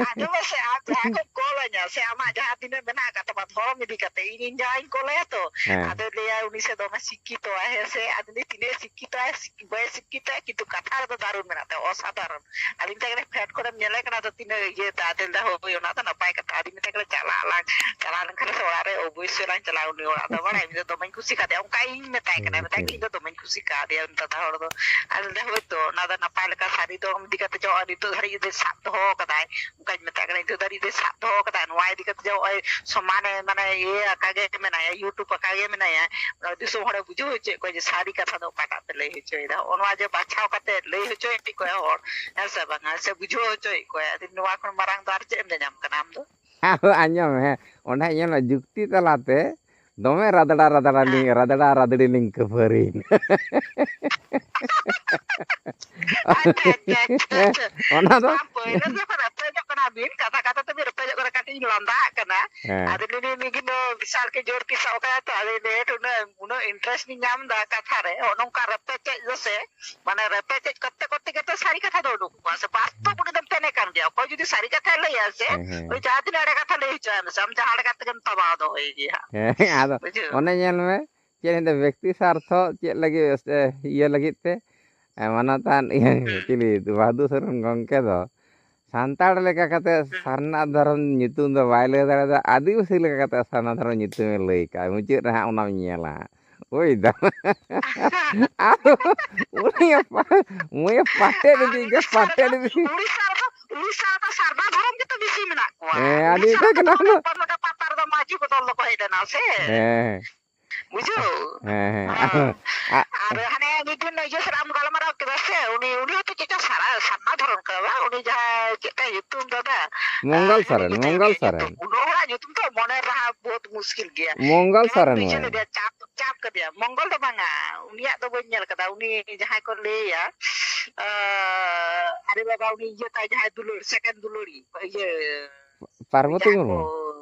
ᱟᱸᱡᱚᱢ ᱢᱮᱥᱮ, ᱟᱢ ᱡᱟᱦᱟᱸ ᱠᱚ call ᱟᱹᱧᱟ ᱥᱮ, ᱟᱢᱟᱜ ᱡᱟᱦᱟᱸ ᱛᱤᱱᱟᱹᱜ ᱢᱮᱱᱟᱜ ᱟᱠᱟᱫ ᱛᱟᱢᱟ ᱫᱷᱚᱨᱚᱢ ᱤᱫᱤ ᱠᱟᱛᱮ, ᱤᱧ, ᱤᱧ ᱡᱟᱦᱟᱸᱧ call ᱟᱭᱟ ᱛᱚ, ᱦᱮᱸ᱾ ᱟᱫᱚᱭ ᱞᱟᱹᱭᱟ ᱩᱱᱤ ᱥᱮ ᱫᱚᱢᱮ ᱥᱤᱠᱠᱷᱤᱛᱚ ᱟᱭ, ᱦᱮᱸ ᱥᱮ? ᱟᱫᱚ ᱞᱟᱹᱭ, ᱛᱤᱱᱟᱹᱜ ᱥᱤᱠᱠᱷᱤᱛᱚ ᱟᱭ, ᱥᱤᱠ-, ᱵᱟᱭ ᱥᱤᱠᱠᱷᱤᱛᱚ ᱟᱭ, ᱠᱤᱱᱛᱩ ᱠᱟᱛᱷᱟ ᱨᱮᱫᱚ ᱫᱟᱨᱩᱱ ᱢᱮᱱᱟᱜ ᱛᱟᱭᱟ, ᱚᱥᱟᱫᱷᱟᱨᱚᱱ᱾ ᱟᱫᱚ ᱢᱮᱛᱟᱭ ᱠᱟᱱᱟ, ᱯᱷᱮᱰ ᱠᱚᱨᱮᱢ ᱧᱮᱞᱮ ᱠᱟᱱᱟ ᱛᱚ ᱛᱤᱱᱟᱹᱜ ᱤᱭᱟᱹ ᱛᱟᱭ? ᱟᱫᱚᱭ ᱞᱟᱹᱭᱫᱟ, ᱦᱳᱭ, ᱚᱱᱟ ᱫᱚ ᱱᱟᱯᱟᱭ ᱠᱟᱛᱷᱟ᱾ ᱟᱫᱚᱧ ᱢᱮᱛᱟᱭ ᱠᱟᱱᱟ, ᱪᱟᱞᱟᱜ ᱟᱞᱟᱝ, ᱪᱟᱞᱟᱣ ᱞᱮᱱᱠᱷᱟᱱ ᱥᱮ ᱚᱲᱟᱜ ᱨᱮ ᱚᱵᱚᱥᱥᱳᱭ ᱞᱟᱝ ᱪᱟᱞᱟᱜᱼᱟ ᱩᱱᱤ ᱚᱲᱟᱜ ᱫᱚ, ᱵᱟᱲᱟᱭ, ᱤᱧ ᱫᱚ ᱫᱚᱢᱮᱧ ᱠᱩᱥᱤ ᱠᱟᱫᱮᱭᱟ, ᱚᱱᱠᱟ ᱤᱧ ᱢᱮᱛᱟᱭ ᱠᱟᱱᱟ, ᱦᱩᱸ, ᱢᱮᱛᱟᱭ ᱠᱟᱱᱟ, ᱦᱩᱸ᱾ ᱤᱧ ᱫᱚ ᱫᱚᱢᱮᱧ ᱠᱩᱥᱤ ᱠᱟᱫᱮᱭᱟ ᱩᱱᱤ ᱫᱟᱫᱟ ᱦᱚᱲ ᱫᱚ᱾ ᱟᱫᱚ ᱞᱟᱹᱭᱫᱟ, ᱦᱳᱭ ᱛᱚ, ᱚᱱᱟ ᱫᱚ ᱱᱟᱯᱟᱭ ᱞᱮᱠᱟ ᱥᱟᱹᱨᱤ ᱫᱷᱚᱨᱚᱢ ᱤᱫᱤ ᱠᱟᱛᱮ ᱡᱮ ᱱᱤᱛᱚᱜ ᱫᱷᱟᱹᱨᱤᱡ ᱡᱩᱫᱤ ᱥᱟᱵ ᱫᱚᱦᱚ ᱠᱟᱫᱟᱭ, ᱚᱱᱠᱟᱧ ᱢᱮᱛᱟᱭ ᱠᱟᱱᱟ, ᱱᱤᱛᱚᱜ ᱫᱷᱟᱹᱨᱤᱡ ᱫᱚᱭ ᱥᱟᱵ ᱫᱚᱦᱚ ᱠᱟᱫᱟ, ᱱᱚᱣᱟ ᱤᱫᱤ ᱠᱟᱛᱮ ᱡᱮ ᱱᱚᱜᱼᱚᱭ ᱥᱚᱢᱟᱱᱮ, ᱢᱟᱱᱮ, ᱤᱭᱟᱹ ᱟᱠᱟ ᱜᱮ ᱢᱮᱱᱟᱭᱟ, YouTube ᱟᱠᱟ ᱜᱮ ᱢᱮᱱᱟᱭᱟ, ᱚᱱᱟ ᱫᱤᱥᱚᱢ ᱦᱚᱲᱮ ᱵᱩᱡᱷᱟᱹᱣ ᱦᱚᱪᱚᱭᱮᱫ ᱠᱚᱣᱟ ᱡᱮ ᱥᱟᱹᱨᱤ ᱠᱟᱛᱷᱟ ᱫᱚ ᱚᱠᱟᱴᱟᱜ ᱯᱮ ᱞᱟᱹᱭ ᱦᱚᱪᱚᱭᱮᱫᱟ᱾ ᱦᱚᱸᱜᱼᱚ ᱱᱚᱣᱟ ᱡᱮ ᱵᱟᱪᱷᱟᱣ ᱠᱟᱛᱮ ᱞᱟᱹᱭ ᱦᱚᱪᱚᱭᱮᱫ ᱠᱚᱣᱟ ᱦᱚᱲ, ᱦᱮᱸ ᱥᱮ ᱵᱟᱝᱟ? ᱥᱮ ᱵᱩᱡᱷᱟᱹᱣ ᱦᱚᱪᱚᱭᱮᱫ ᱠᱚᱣᱟ, ᱟᱫᱚ ᱱᱚᱣᱟ ᱠᱷᱚᱱ ᱢᱟᱨᱟᱝ ᱫᱚ ᱟᱨ ᱪᱮᱫ ᱮᱢ ᱧᱟᱧᱟᱢ ᱠᱟᱱᱟ ᱟᱢ ᱫᱚ? ᱟᱫᱚ ᱟᱸᱡᱚᱢ ᱢᱮ, ᱚᱸᱰᱮ ᱧᱮᱞ ᱢᱮ, ᱡᱩᱠᱛᱤ ᱛᱟᱞᱟᱛᱮ ᱫᱚᱢᱮ ᱨᱟᱫᱲᱟ ᱨᱟᱫᱲᱟ ᱞᱤᱧ, ᱦᱮᱸ᱾ ᱨᱟᱫᱲᱟ ᱨᱟᱫᱲᱤ ᱞᱤᱧ ᱠᱷᱟᱹᱯᱟᱹᱨᱤᱭᱮᱱᱟ᱾ ᱟᱪᱪᱷᱟ, ᱟᱪᱪᱷᱟ, ᱟᱪᱪᱷᱟ, ᱟᱪᱪᱷᱟ᱾ ᱚᱱᱟ ᱫᱚ ᱵᱟᱝ, ᱯᱳᱭᱞᱳ ᱡᱚᱠᱷᱚᱱ ᱨᱮᱯᱮᱡᱚᱜ ᱠᱟᱱᱟ ᱵᱤᱱ, ᱠᱟᱛᱷᱟ ᱠᱟᱛᱷᱟ ᱛᱮᱵᱤᱱ ᱨᱮᱯᱮᱡᱚᱜ ᱠᱟᱱᱟ, ᱠᱟᱹᱴᱤᱡ ᱤᱧ ᱞᱟᱸᱫᱟᱜ ᱠᱟᱱᱟ᱾ ᱦᱮᱸ᱾ ᱟᱫᱚ ᱱᱩᱭ, ᱱᱩᱭ ᱜᱮ ᱱᱚᱣᱟ ᱵᱤᱥᱟᱞ ᱜᱮ ᱡᱳᱨ ᱠᱤ ᱥᱟᱵ ᱠᱟᱫᱟ ᱛᱚ, ᱟᱫᱚ ᱞᱟᱹᱭᱟ, ᱩᱱᱟᱹᱜ, ᱩᱱᱟᱹᱜ interest ᱤᱧ ᱧᱟᱢ ᱮᱫᱟ ᱠᱟᱛᱷᱟ ᱨᱮ, ᱱᱚᱜᱼᱚ ᱱᱚᱝᱠᱟ ᱨᱮᱯᱮᱡ ᱫᱚ ᱥᱮ, ᱢᱟᱱᱮ ᱨᱮᱯᱮᱡ ᱠᱚᱨᱛᱮ ᱠᱚᱨᱛᱮ ᱜᱮ ᱛᱚ ᱥᱟᱹᱨᱤ ᱠᱟᱛᱷᱟ ᱫᱚ ᱩᱰᱩᱠᱚᱜᱼᱟ ᱥᱮ, ᱵᱟᱥᱛᱚᱵ ᱩᱱᱤ ᱫᱚ ᱢᱮᱱᱮ ᱠᱟᱱ ᱜᱮᱭᱟ᱾ ᱚᱠᱚᱭ ᱡᱩᱫᱤ ᱥᱟᱹᱨᱤ ᱠᱟᱛᱷᱟᱭ ᱞᱟᱹᱭᱟ ᱥᱮ, ᱦᱮᱸ, ᱦᱮᱸ᱾ ᱳᱭ ᱡᱟᱦᱟᱸ ᱛᱤᱱᱟᱹᱜ ᱮᱲᱮ ᱠᱟᱛᱷᱟ ᱞᱟᱹᱭ ᱦᱚᱪᱚᱭ ᱢᱮᱥᱮ, ᱟᱢ ᱡᱟᱦᱟᱸ ᱞᱮᱠᱟ ᱛᱮᱜᱮᱢ ᱛᱟᱵᱟᱣ ᱫᱚᱦᱚᱭ ᱜᱮᱭᱟ ᱦᱟᱸᱜ᱾ ᱦᱮᱸ, ᱟᱫᱚ ᱵᱩᱡᱷᱟᱹᱣ? ᱚᱱᱮ ᱧᱮᱞ ᱢᱮ, ᱪᱮᱫ ᱤᱧ ᱞᱟᱹᱭᱟ, ᱵᱮᱠᱛᱤ ᱥᱟᱨᱛᱷᱚ ᱪᱮᱫ ᱞᱟᱹᱜᱤᱫ, ᱮ, ᱤᱭᱟᱹ ᱞᱟᱹᱜᱤᱫ ᱛᱮ ᱢᱟᱱᱚᱛᱟᱱ ᱤᱭᱟᱹ ᱪᱤᱞᱤ ᱵᱟᱹᱫᱩ ᱥᱚᱨᱮᱱ ᱜᱚᱢᱠᱮ ᱫᱚ ᱥᱟᱱᱛᱟᱲ ᱞᱮᱠᱟ ᱠᱟᱛᱮ ᱥᱟᱨᱱᱟ ᱫᱷᱚᱨᱚᱢ ᱧᱩᱛᱩᱢ ᱫᱚ ᱵᱟᱭ ᱞᱟᱹᱭ ᱫᱟᱲᱮᱭᱟᱫᱟ, ᱟᱹᱫᱤᱵᱟᱹᱥᱤ ᱞᱮᱠᱟ ᱠᱟᱛᱮ ᱥᱟᱨᱱᱟ ᱫᱷᱚᱨᱚᱢ ᱧᱩᱛᱩᱢᱮ ᱞᱟᱹᱭ ᱠᱟᱜᱼᱟ᱾ ᱢᱩᱪᱟᱹᱫ ᱨᱮ ᱦᱟᱸᱜ ᱚᱱᱟᱢ ᱧᱮᱞᱟ ᱦᱟᱸᱜ᱾ ᱵᱩᱡᱽ ᱫᱟᱢ? ᱟᱫᱚ ᱩᱱᱤ ᱯᱟ-, ᱩᱱᱤ ᱯᱟᱴᱮᱫ ᱟᱨ ᱤᱫᱤ ᱜᱮ, ᱩᱲᱤᱥᱥᱟ ᱨᱮᱫᱚ, ᱯᱟᱴᱮᱫ ᱤᱫᱤ᱾ ᱩᱲᱤᱥᱥᱟ ᱨᱮᱫᱚ, ᱩᱲᱤᱥᱥᱟ ᱨᱮᱫᱚ ᱥᱟᱨᱱᱟ ᱫᱷᱚᱨᱚᱢ ᱜᱮᱛᱚ ᱵᱮᱥᱤ ᱢᱮᱱᱟᱜ ᱠᱚᱣᱟ᱾ ᱦᱮᱸ, ᱟᱹᱰᱤ ᱩᱲᱤᱥᱥᱟ ᱩᱛᱟᱹᱨ ᱨᱮᱫᱚ ᱠᱟᱱᱟ ᱱᱚᱰᱮ, ᱚᱱᱟ᱾ ᱱᱚᱰᱮ ᱯᱟᱛᱟ ᱨᱮᱫᱚ ᱢᱟᱹᱡᱷᱤ ᱵᱚᱫᱚᱞ ᱫᱚᱠᱚ ᱦᱮᱡ ᱞᱮᱱᱟ ᱥᱮ᱾ ᱦᱮᱸ᱾ ᱵᱩᱡᱷᱟᱹᱣ? ᱦᱮᱸ, ᱦᱮᱸ᱾ ᱦᱮᱸ᱾ ᱟ-, ᱟᱨ ᱦᱟᱱᱮ ᱢᱤᱫ ᱫᱤᱱ ᱤᱭᱟᱹ ᱥᱟᱞᱟᱜ ᱮᱢ ᱜᱟᱞᱢᱟᱨᱟᱣ ᱠᱮᱫᱟ ᱥᱮ, ᱩᱱᱤ, ᱩᱱᱤ ᱦᱚᱸᱛᱚ ᱪᱮᱫ ᱪᱚ ᱥᱟᱨᱟ-, ᱥᱟᱨᱱᱟ ᱫᱷᱚᱨᱚᱢ ᱠᱟᱱᱟ ᱵᱟᱝ? ᱩᱱᱤ ᱡᱟᱦᱟᱸᱭ ᱪᱮᱫ ᱛᱟᱭ ᱧᱩᱛᱩᱢ ᱫᱟᱫᱟ? ᱢᱚᱝᱜᱚᱞ ᱟᱨ ᱦᱟᱱᱮ ᱥᱚᱨᱮᱱ, ᱢᱤᱫᱴᱮᱱ ᱢᱚᱝᱜᱚᱞ ᱧᱩᱛᱩᱢ, ᱥᱚᱨᱮᱱ᱾ ᱩᱱᱟᱹᱜ ᱦᱚᱲᱟᱜ ᱧᱩᱛᱩᱢ ᱛᱚ ᱢᱚᱱᱮ ᱨᱟᱦᱟ ᱵᱚᱦᱩᱛ ᱢᱩᱥᱠᱤᱞ ᱜᱮᱭᱟ᱾ ᱢᱚᱝᱜᱚᱞ ᱡᱟᱦᱟᱸᱭ ᱥᱚᱨᱮᱱ ᱯᱤᱪᱷᱟᱹ ᱢᱟᱹᱭ᱾ ᱞᱮᱫᱮᱭᱟ, ᱪᱟᱯ, ᱪᱟᱯ ᱠᱮᱫᱮᱭᱟ᱾ ᱢᱚᱝᱜᱚᱞ ᱫᱚ ᱵᱟᱝᱟ, ᱩᱱᱤᱭᱟᱜ ᱫᱚ ᱵᱟᱹᱧ ᱧᱮᱞ ᱠᱟᱫᱟ᱾ ᱩᱱᱤ ᱡᱟᱦᱟᱸᱭ ᱠᱚ ᱞᱟᱹᱭᱟ, ᱟᱸ, ᱟᱨᱮ ᱵᱟᱵᱟ, ᱩᱱᱤ ᱤᱭᱟᱹ ᱛᱟᱭ, ᱡᱟᱦᱟᱸᱭ ᱫᱩᱞᱟᱹᱲ, second ᱫᱩᱞᱟᱹᱲᱤ, ᱤᱭᱟᱹ, ᱯᱟᱨᱵᱚᱛᱤ ᱡᱟᱦᱟᱸᱭ ᱠᱚ ᱢᱩᱨᱢᱩ᱾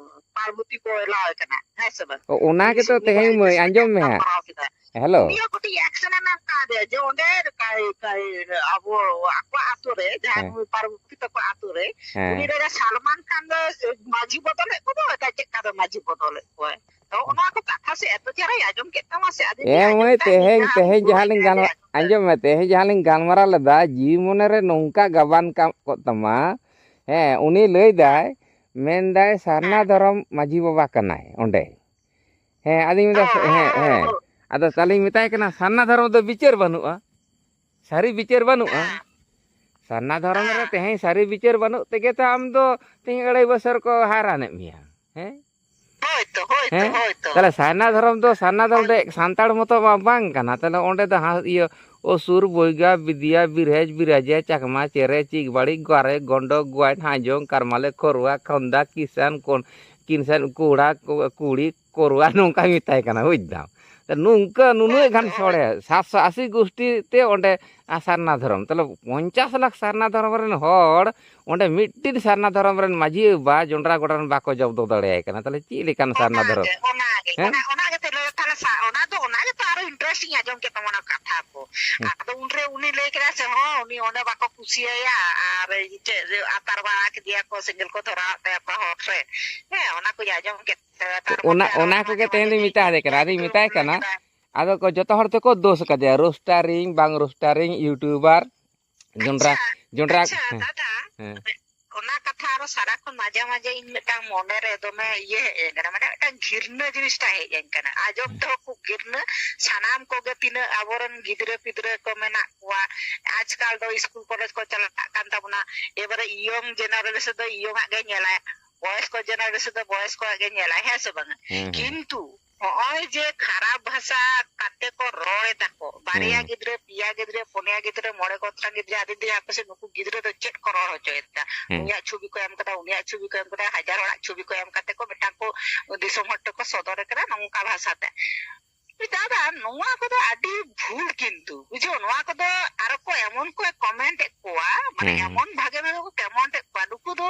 ᱯᱟᱨᱵᱚᱛᱤ ᱠᱚ ᱮᱞᱟᱣ ᱠᱟᱱᱟ, ᱦᱮᱸ ᱥᱮ ᱵᱟᱝ? ᱚ, ᱚᱱᱟ ᱩᱱᱤ ᱜᱮᱛᱚ ᱥᱚᱸᱜᱮ ᱛᱮᱦᱮᱧ ᱦᱚᱸ ᱢᱟᱹᱭ, ᱥᱟᱹᱜᱟᱹᱭ ᱟᱸᱡᱚᱢ ᱢᱮ ᱦᱟᱸᱜ᱾ ᱜᱟᱞᱢᱟᱨᱟᱣ ᱠᱮᱫᱟ᱾ ᱦᱮᱞᱳ᱾ ᱩᱱᱤ ᱦᱚᱸ ᱠᱟᱹᱴᱤᱡ action ᱮ ᱮᱢ ᱠᱟᱣᱫᱮᱭᱟ ᱡᱮ ᱚᱸᱰᱮ ᱠᱟᱭ-, ᱠᱟᱭ-, ᱟᱵᱚ ᱟᱠᱚᱣᱟᱜ ᱟᱛᱳ ᱨᱮ, ᱡᱟᱦᱟᱸᱭ ᱦᱮᱸ᱾ ᱱᱩᱭ ᱯᱟᱨᱵᱚᱛᱤ ᱛᱟᱠᱚ ᱟᱛᱳ ᱨᱮ, ᱦᱮᱸ᱾ ᱩᱱᱤ ᱞᱟᱹᱭᱫᱟ ᱥᱟᱞᱢᱟᱱ ᱠᱷᱟᱱ ᱫᱚ ᱢᱟᱹᱡᱷᱤ ᱵᱚᱫᱚᱞᱮᱫ ᱠᱚᱫᱚ, ᱮᱴᱟᱜ ᱪᱮᱫ ᱠᱟ ᱫᱚ ᱢᱟᱹᱡᱷᱤ ᱵᱚᱫᱚᱞᱮᱫ ᱠᱚᱣᱟᱭ᱾ ᱛᱚ ᱚᱱᱟ ᱠᱚ ᱠᱟᱛᱷᱟ ᱥᱮ ᱮᱛᱚ ᱪᱮᱦᱨᱟᱭ ᱟᱸᱡᱚᱢ ᱠᱮᱫ ᱛᱟᱢᱟ ᱥᱮ, ᱟᱫᱚᱧ ᱮ ᱞᱟᱹᱭᱟ, ᱟᱸᱡᱚᱢ ᱢᱟᱹᱭ, ᱛᱟᱭ, ᱛᱮᱦᱮᱧ, ᱡᱟᱦᱟᱸ ᱛᱮᱦᱮᱧ ᱡᱟᱦᱟᱸ ᱞᱤᱧ ᱜᱟᱞᱢᱟᱨᱟᱣ, ᱟᱸᱡᱚᱢ ᱢᱮ, ᱛᱮᱦᱮᱧ ᱡᱟᱦᱟᱸ ᱞᱤᱧ ᱜᱟᱞᱢᱟᱨᱟᱣ ᱞᱮᱫᱟ, ᱡᱤᱣᱤ ᱢᱚᱱᱮ ᱨᱮ ᱱᱚᱝᱠᱟ ᱜᱟᱵᱟᱱ ᱠᱟᱜ ᱠᱚᱜ ᱛᱟᱢᱟ᱾ ᱦᱮᱸ, ᱩᱱᱤ ᱞᱟᱹᱭ ᱫᱟᱭ, ᱢᱮᱱ ᱫᱟᱭ ᱥᱟᱨᱱᱟ ᱦᱮᱸ᱾ ᱫᱷᱚᱨᱚᱢ ᱢᱟᱹᱡᱷᱤ ᱵᱟᱵᱟ ᱠᱟᱱᱟᱭ ᱚᱸᱰᱮ᱾ ᱦᱮᱸ, ᱟᱫᱚᱧ ᱢᱮᱱᱫᱟ, ᱦᱮᱸ, ᱦᱮᱸ, ᱦᱮᱸ, ᱦᱮᱸ᱾ ᱦᱮᱸ᱾ ᱟᱫᱚ ᱛᱟᱦᱞᱮᱧ ᱢᱮᱛᱟᱭ ᱠᱟᱱᱟ, ᱥᱟᱨᱱᱟ ᱫᱷᱚᱨᱚᱢ ᱫᱚ ᱵᱤᱪᱟᱹᱨ ᱵᱟᱹᱱᱩᱜᱼᱟ, ᱥᱟᱹᱨᱤ ᱵᱤᱪᱟᱹᱨ ᱵᱟᱹᱱᱩᱜᱼᱟ᱾ ᱦᱮᱸ᱾ ᱥᱟᱨᱱᱟ ᱫᱷᱚᱨᱚᱢ ᱨᱮ ᱦᱮᱸ᱾ ᱛᱮᱦᱮᱧ ᱥᱟᱹᱨᱤ ᱵᱤᱪᱟᱹᱨ ᱵᱟᱹᱱᱩᱜ ᱛᱮᱜᱮ ᱛᱚ ᱟᱢ ᱫᱚ ᱛᱮᱦᱮᱧ ᱟᱹᱲᱟᱹᱭ ᱵᱚᱪᱷᱚᱨ ᱠᱚ ᱦᱟᱭᱨᱟᱱᱮᱫ ᱢᱮᱭᱟ᱾ ᱦᱮᱸ? ᱦᱳᱭ ᱛᱚ, ᱦᱳᱭ ᱛᱚ, ᱦᱮᱸ? ᱦᱳᱭ ᱛᱚ᱾ ᱛᱟᱦᱞᱮ ᱥᱟᱨᱱᱟ ᱫᱷᱚᱨᱚᱢ ᱫᱚ, ᱥᱟᱨᱱᱟ ᱫᱷᱚᱨᱚᱢ ᱦᱳᱭ᱾ ᱫᱚ ᱥᱟᱱᱛᱟᱲ ᱢᱚᱛᱚ ᱢᱟ ᱵᱟᱝ ᱠᱟᱱᱟ᱾ ᱛᱟᱦᱞᱮ ᱚᱸᱰᱮ ᱫᱚ ᱦᱟᱸ-, ᱤᱭᱟᱹ, ᱚᱥᱩᱨ, ᱵᱚᱭᱜᱟ, ᱵᱤᱫᱤᱭᱟ, ᱵᱤᱨᱦᱮᱡᱽ, ᱵᱤᱨᱟᱡᱮ, ᱪᱟᱠᱢᱟ, ᱪᱮᱨᱮ, ᱪᱤᱠ, ᱵᱟᱲᱤ, ᱜᱚᱨᱮ, ᱜᱚᱸᱰᱚ, ᱜᱚᱣᱟᱭ, ᱦᱟᱡᱚᱝ, ᱠᱟᱨᱢᱟᱞᱮ, ᱠᱷᱚᱨᱣᱟ, ᱠᱷᱚᱱᱫᱟ, ᱠᱤᱥᱟᱱ, ᱠᱚᱱ-, ᱠᱤᱱᱥᱟᱱ, ᱠᱚᱲᱟ, ᱠᱚ-, ᱠᱩᱲᱤ, ᱠᱚᱨᱣᱟ, ᱱᱚᱝᱠᱟᱭ ᱢᱮᱛᱟᱭ ᱠᱟᱱᱟ, ᱵᱩᱡᱽ ᱫᱟᱢ᱾ ᱛᱚ ᱱᱚᱝᱠᱟ ᱱᱩᱱᱟᱹᱜ ᱦᱳᱭ ᱜᱟᱱ ᱛᱚ, ᱦᱳᱭ᱾ ᱥᱚᱲᱮ, ᱥᱟᱛᱥᱚ ᱟᱥᱤ ᱜᱩᱥᱴᱤ ᱛᱮ ᱚᱸᱰᱮ, ᱟ, ᱥᱟᱨᱱᱟ ᱫᱷᱚᱨᱚᱢ᱾ ᱛᱟᱦᱞᱮ ᱯᱚᱧᱪᱟᱥ ᱞᱟᱠᱷ ᱥᱟᱨᱱᱟ ᱫᱷᱚᱨᱚᱢ ᱨᱮᱱ ᱦᱚᱲ ᱚᱸᱰᱮ ᱢᱤᱫᱴᱤᱱ ᱥᱟᱨᱱᱟ ᱫᱷᱚᱨᱚᱢ ᱨᱮᱱ ᱢᱟᱹᱡᱷᱤ ᱵᱟᱵᱟ ᱡᱚᱸᱰᱨᱟ ᱜᱚᱰᱟ ᱨᱮᱱ ᱵᱟᱠᱚ ᱡᱚᱵᱫᱚ ᱫᱟᱲᱮᱭᱟᱭ ᱠᱟᱱᱟ᱾ ᱛᱟᱦᱞᱮ ᱪᱮᱫ ᱞᱮᱠᱟᱱ ᱥᱟᱨᱱᱟ ᱫᱷᱚᱨᱚᱢ? ᱚᱱᱟᱜᱮ, ᱚᱱᱟᱜᱮ, ᱦᱮᱸ? ᱚᱱᱟ, ᱚᱱᱟ ᱜᱮᱛᱚ ᱞᱟᱹᱭ, ᱛᱟᱦᱞᱮ ᱥᱟ-, ᱚᱱᱟ ᱫᱚ, ᱚᱱᱟ ᱜᱮᱛᱚ ᱟᱨᱚ interesting ᱟᱸᱡᱚᱢ ᱠᱮᱫ ᱛᱟᱢᱟ ᱚᱱᱟ ᱠᱟᱛᱷᱟ ᱠᱚ᱾ ᱦᱮᱸ᱾ ᱟᱫᱚ ᱩᱱᱨᱮ ᱩᱱᱤ ᱞᱟᱹᱭ ᱠᱮᱫᱟ ᱥᱮ, ᱦᱚᱸ, ᱩᱱᱤ ᱚᱸᱰᱮ ᱵᱟᱠᱚ ᱠᱩᱥᱤᱭᱟᱭᱟ, ᱟᱨ ᱪᱮᱫ ᱟᱛᱟᱨ ᱵᱟᱲᱟ ᱠᱮᱫᱮᱭᱟ ᱠᱚ, ᱥᱮᱸᱜᱮᱞ ᱠᱚ ᱫᱷᱚᱨᱟᱣᱟᱫ ᱛᱟᱭᱟ ᱠᱚ ᱦᱚᱨ ᱨᱮ᱾ ᱦᱮᱸ, ᱚᱱᱟ ᱠᱚᱧ ᱟᱸᱡᱚᱢ ᱠᱮᱫ ᱛᱟᱭᱟ᱾ ᱛᱟᱨ ᱚᱱᱟ, ᱢᱚᱫᱽᱫᱷᱮ ᱟᱨᱚ ᱚᱱᱟ ᱚᱱᱟ ᱠᱚᱜᱮ ᱡᱟᱦᱟᱸ ᱛᱮᱦᱮᱧ ᱫᱚᱧ ᱢᱮᱛᱟ ᱫᱮ ᱠᱟᱱᱟ, ᱟᱫᱚᱧ ᱢᱮᱛᱟᱭ ᱠᱟᱱᱟ, ᱠᱮᱫᱟ, ᱟᱫᱚ ᱠᱚ ᱡᱚᱛᱚ ᱦᱚᱲ ᱛᱮᱠᱚ ᱫᱳᱥ ᱠᱟᱫᱮᱭᱟ, ᱨᱳᱥᱴᱟᱨᱤᱝ ᱵᱟᱝ ᱨᱳᱥᱴᱟᱨᱤᱝ, ᱤᱭᱩᱴᱩᱵᱟᱨ, ᱡᱚᱱᱰᱨᱟ, ᱟᱪᱪᱷᱟ, ᱡᱚᱱᱰᱨᱟ, ᱟᱪᱪᱷᱟ, ᱦᱮᱸ, ᱫᱟᱫᱟ, ᱦᱮᱸ᱾ ᱚᱱᱟ ᱠᱟᱛᱷᱟ ᱟᱨᱚ ᱥᱟᱨᱟᱠᱷᱚᱱ ᱢᱟᱡᱷᱮ ᱢᱟᱡᱷᱮ ᱤᱧ ᱢᱤᱫᱴᱟᱝ ᱢᱚᱱᱮᱨᱮ ᱫᱚᱢᱮ ᱤᱭᱟᱹ ᱦᱮᱡ ᱟᱹᱧ ᱠᱟᱱᱟ, ᱢᱟᱱᱮ ᱢᱤᱫᱴᱟᱝ ᱜᱷᱤᱨᱱᱟᱹ ᱡᱤᱱᱤᱥᱴᱟ ᱦᱮᱡ ᱟᱹᱧ ᱠᱟᱱᱟ᱾ ᱟᱸᱡᱚᱢ ᱦᱮᱸ᱾ ᱛᱮᱦᱚᱸ ᱠᱷᱩᱵ ᱜᱷᱤᱨᱱᱟᱹ, ᱥᱟᱱᱟᱢ ᱠᱚᱜᱮ ᱛᱤᱱᱟᱹᱜ ᱟᱵᱚᱨᱮᱱ ᱜᱤᱫᱽᱨᱟᱹ ᱯᱤᱫᱽᱨᱟᱹ ᱠᱚ ᱢᱮᱱᱟᱜ ᱠᱚᱣᱟ, ᱟᱡᱽᱠᱟᱞ ᱫᱚ ᱤᱥᱠᱩᱞ ᱠᱚᱞᱮᱡᱽ ᱠᱚ ᱪᱟᱞᱟᱜ ᱠᱟᱱ ᱛᱟᱵᱚᱱᱟ, ᱮᱵᱟᱨᱮ ᱤᱭᱚᱝ ᱡᱮᱱᱟᱨᱮᱥᱚᱱ ᱫᱚ ᱤᱭᱚᱝ ᱟᱜ ᱜᱮ ᱧᱮᱞᱟᱭ, ᱵᱚᱭᱚᱥᱠᱚ ᱡᱮᱱᱟᱨᱮᱥᱚᱱ ᱫᱚ ᱵᱚᱭᱚᱥᱠᱚ ᱟᱜ ᱜᱮ ᱧᱮᱞᱟᱭ, ᱦᱮᱸ ᱥᱮ ᱵᱟᱝᱟ? ᱦᱮᱸ, ᱦᱮᱸ᱾ ᱠᱤᱱᱛᱩ ᱱᱚᱜᱼᱚᱭ ᱡᱮ ᱠᱷᱟᱨᱟᱯ ᱵᱷᱟᱥᱟ ᱠᱟᱛᱮ ᱠᱚ ᱨᱚᱲ ᱮᱫᱟ ᱠᱚ, ᱵᱟᱨᱭᱟ ᱦᱮᱸ᱾ ᱜᱤᱫᱽᱨᱟᱹ, ᱯᱮᱭᱟ ᱜᱤᱫᱽᱨᱟᱹ, ᱯᱩᱱᱭᱟ ᱜᱤᱫᱽᱨᱟᱹ, ᱢᱚᱬᱮ ᱜᱚᱴᱟᱝ ᱜᱤᱫᱽᱨᱟᱹ, ᱟᱫᱚ ᱫᱤᱭᱮ ᱟᱯᱮ ᱥᱮᱫ ᱱᱩᱠᱩ ᱜᱤᱫᱽᱨᱟᱹ ᱫᱚ ᱪᱮᱫ ᱠᱚ ᱨᱚᱲ ᱦᱚᱪᱚᱭᱮᱫᱟ? ᱦᱮᱸ᱾ ᱩᱱᱤᱭᱟᱜ ᱪᱷᱚᱵᱤ ᱠᱚ ᱮᱢ ᱠᱟᱫᱟ, ᱩᱱᱤᱭᱟᱜ ᱪᱷᱚᱵᱤ ᱠᱚ ᱮᱢ ᱠᱟᱫᱟ, ᱦᱟᱡᱟᱨ ᱦᱚᱲᱟᱜ ᱪᱷᱚᱵᱤ ᱠᱚ ᱮᱢ ᱠᱟᱛᱮ ᱠᱚ ᱢᱤᱫᱴᱟᱝ ᱠᱚ ᱫᱤᱥᱚᱢ ᱦᱚᱲ ᱴᱷᱮᱱ ᱠᱚ ᱥᱚᱫᱚᱨ ᱠᱟᱫᱟ ᱱᱚᱝᱠᱟ ᱵᱷᱟᱥᱟᱛᱮ᱾ ᱫᱟᱫᱟ, ᱱᱚᱣᱟ ᱠᱚᱫᱚ ᱟᱹᱰᱤ ᱵᱷᱩᱞ ᱠᱤᱱᱛᱩ, ᱵᱩᱡᱷᱟᱹᱣ, ᱱᱚᱣᱟ ᱠᱚᱫᱚ ᱟᱨᱚ ᱠᱚ ᱮᱢᱚᱱ ᱠᱚ comment ᱮᱫ ᱠᱚᱣᱟ, ᱢᱟᱱᱮ ᱦᱮᱸ, ᱦᱮᱸ᱾ ᱮᱢᱚᱱ ᱵᱷᱟᱜᱮ ᱵᱷᱟᱜᱮ ᱠᱚ comment ᱮᱫ ᱠᱚᱣᱟ, ᱱᱩᱠᱩ ᱫᱚ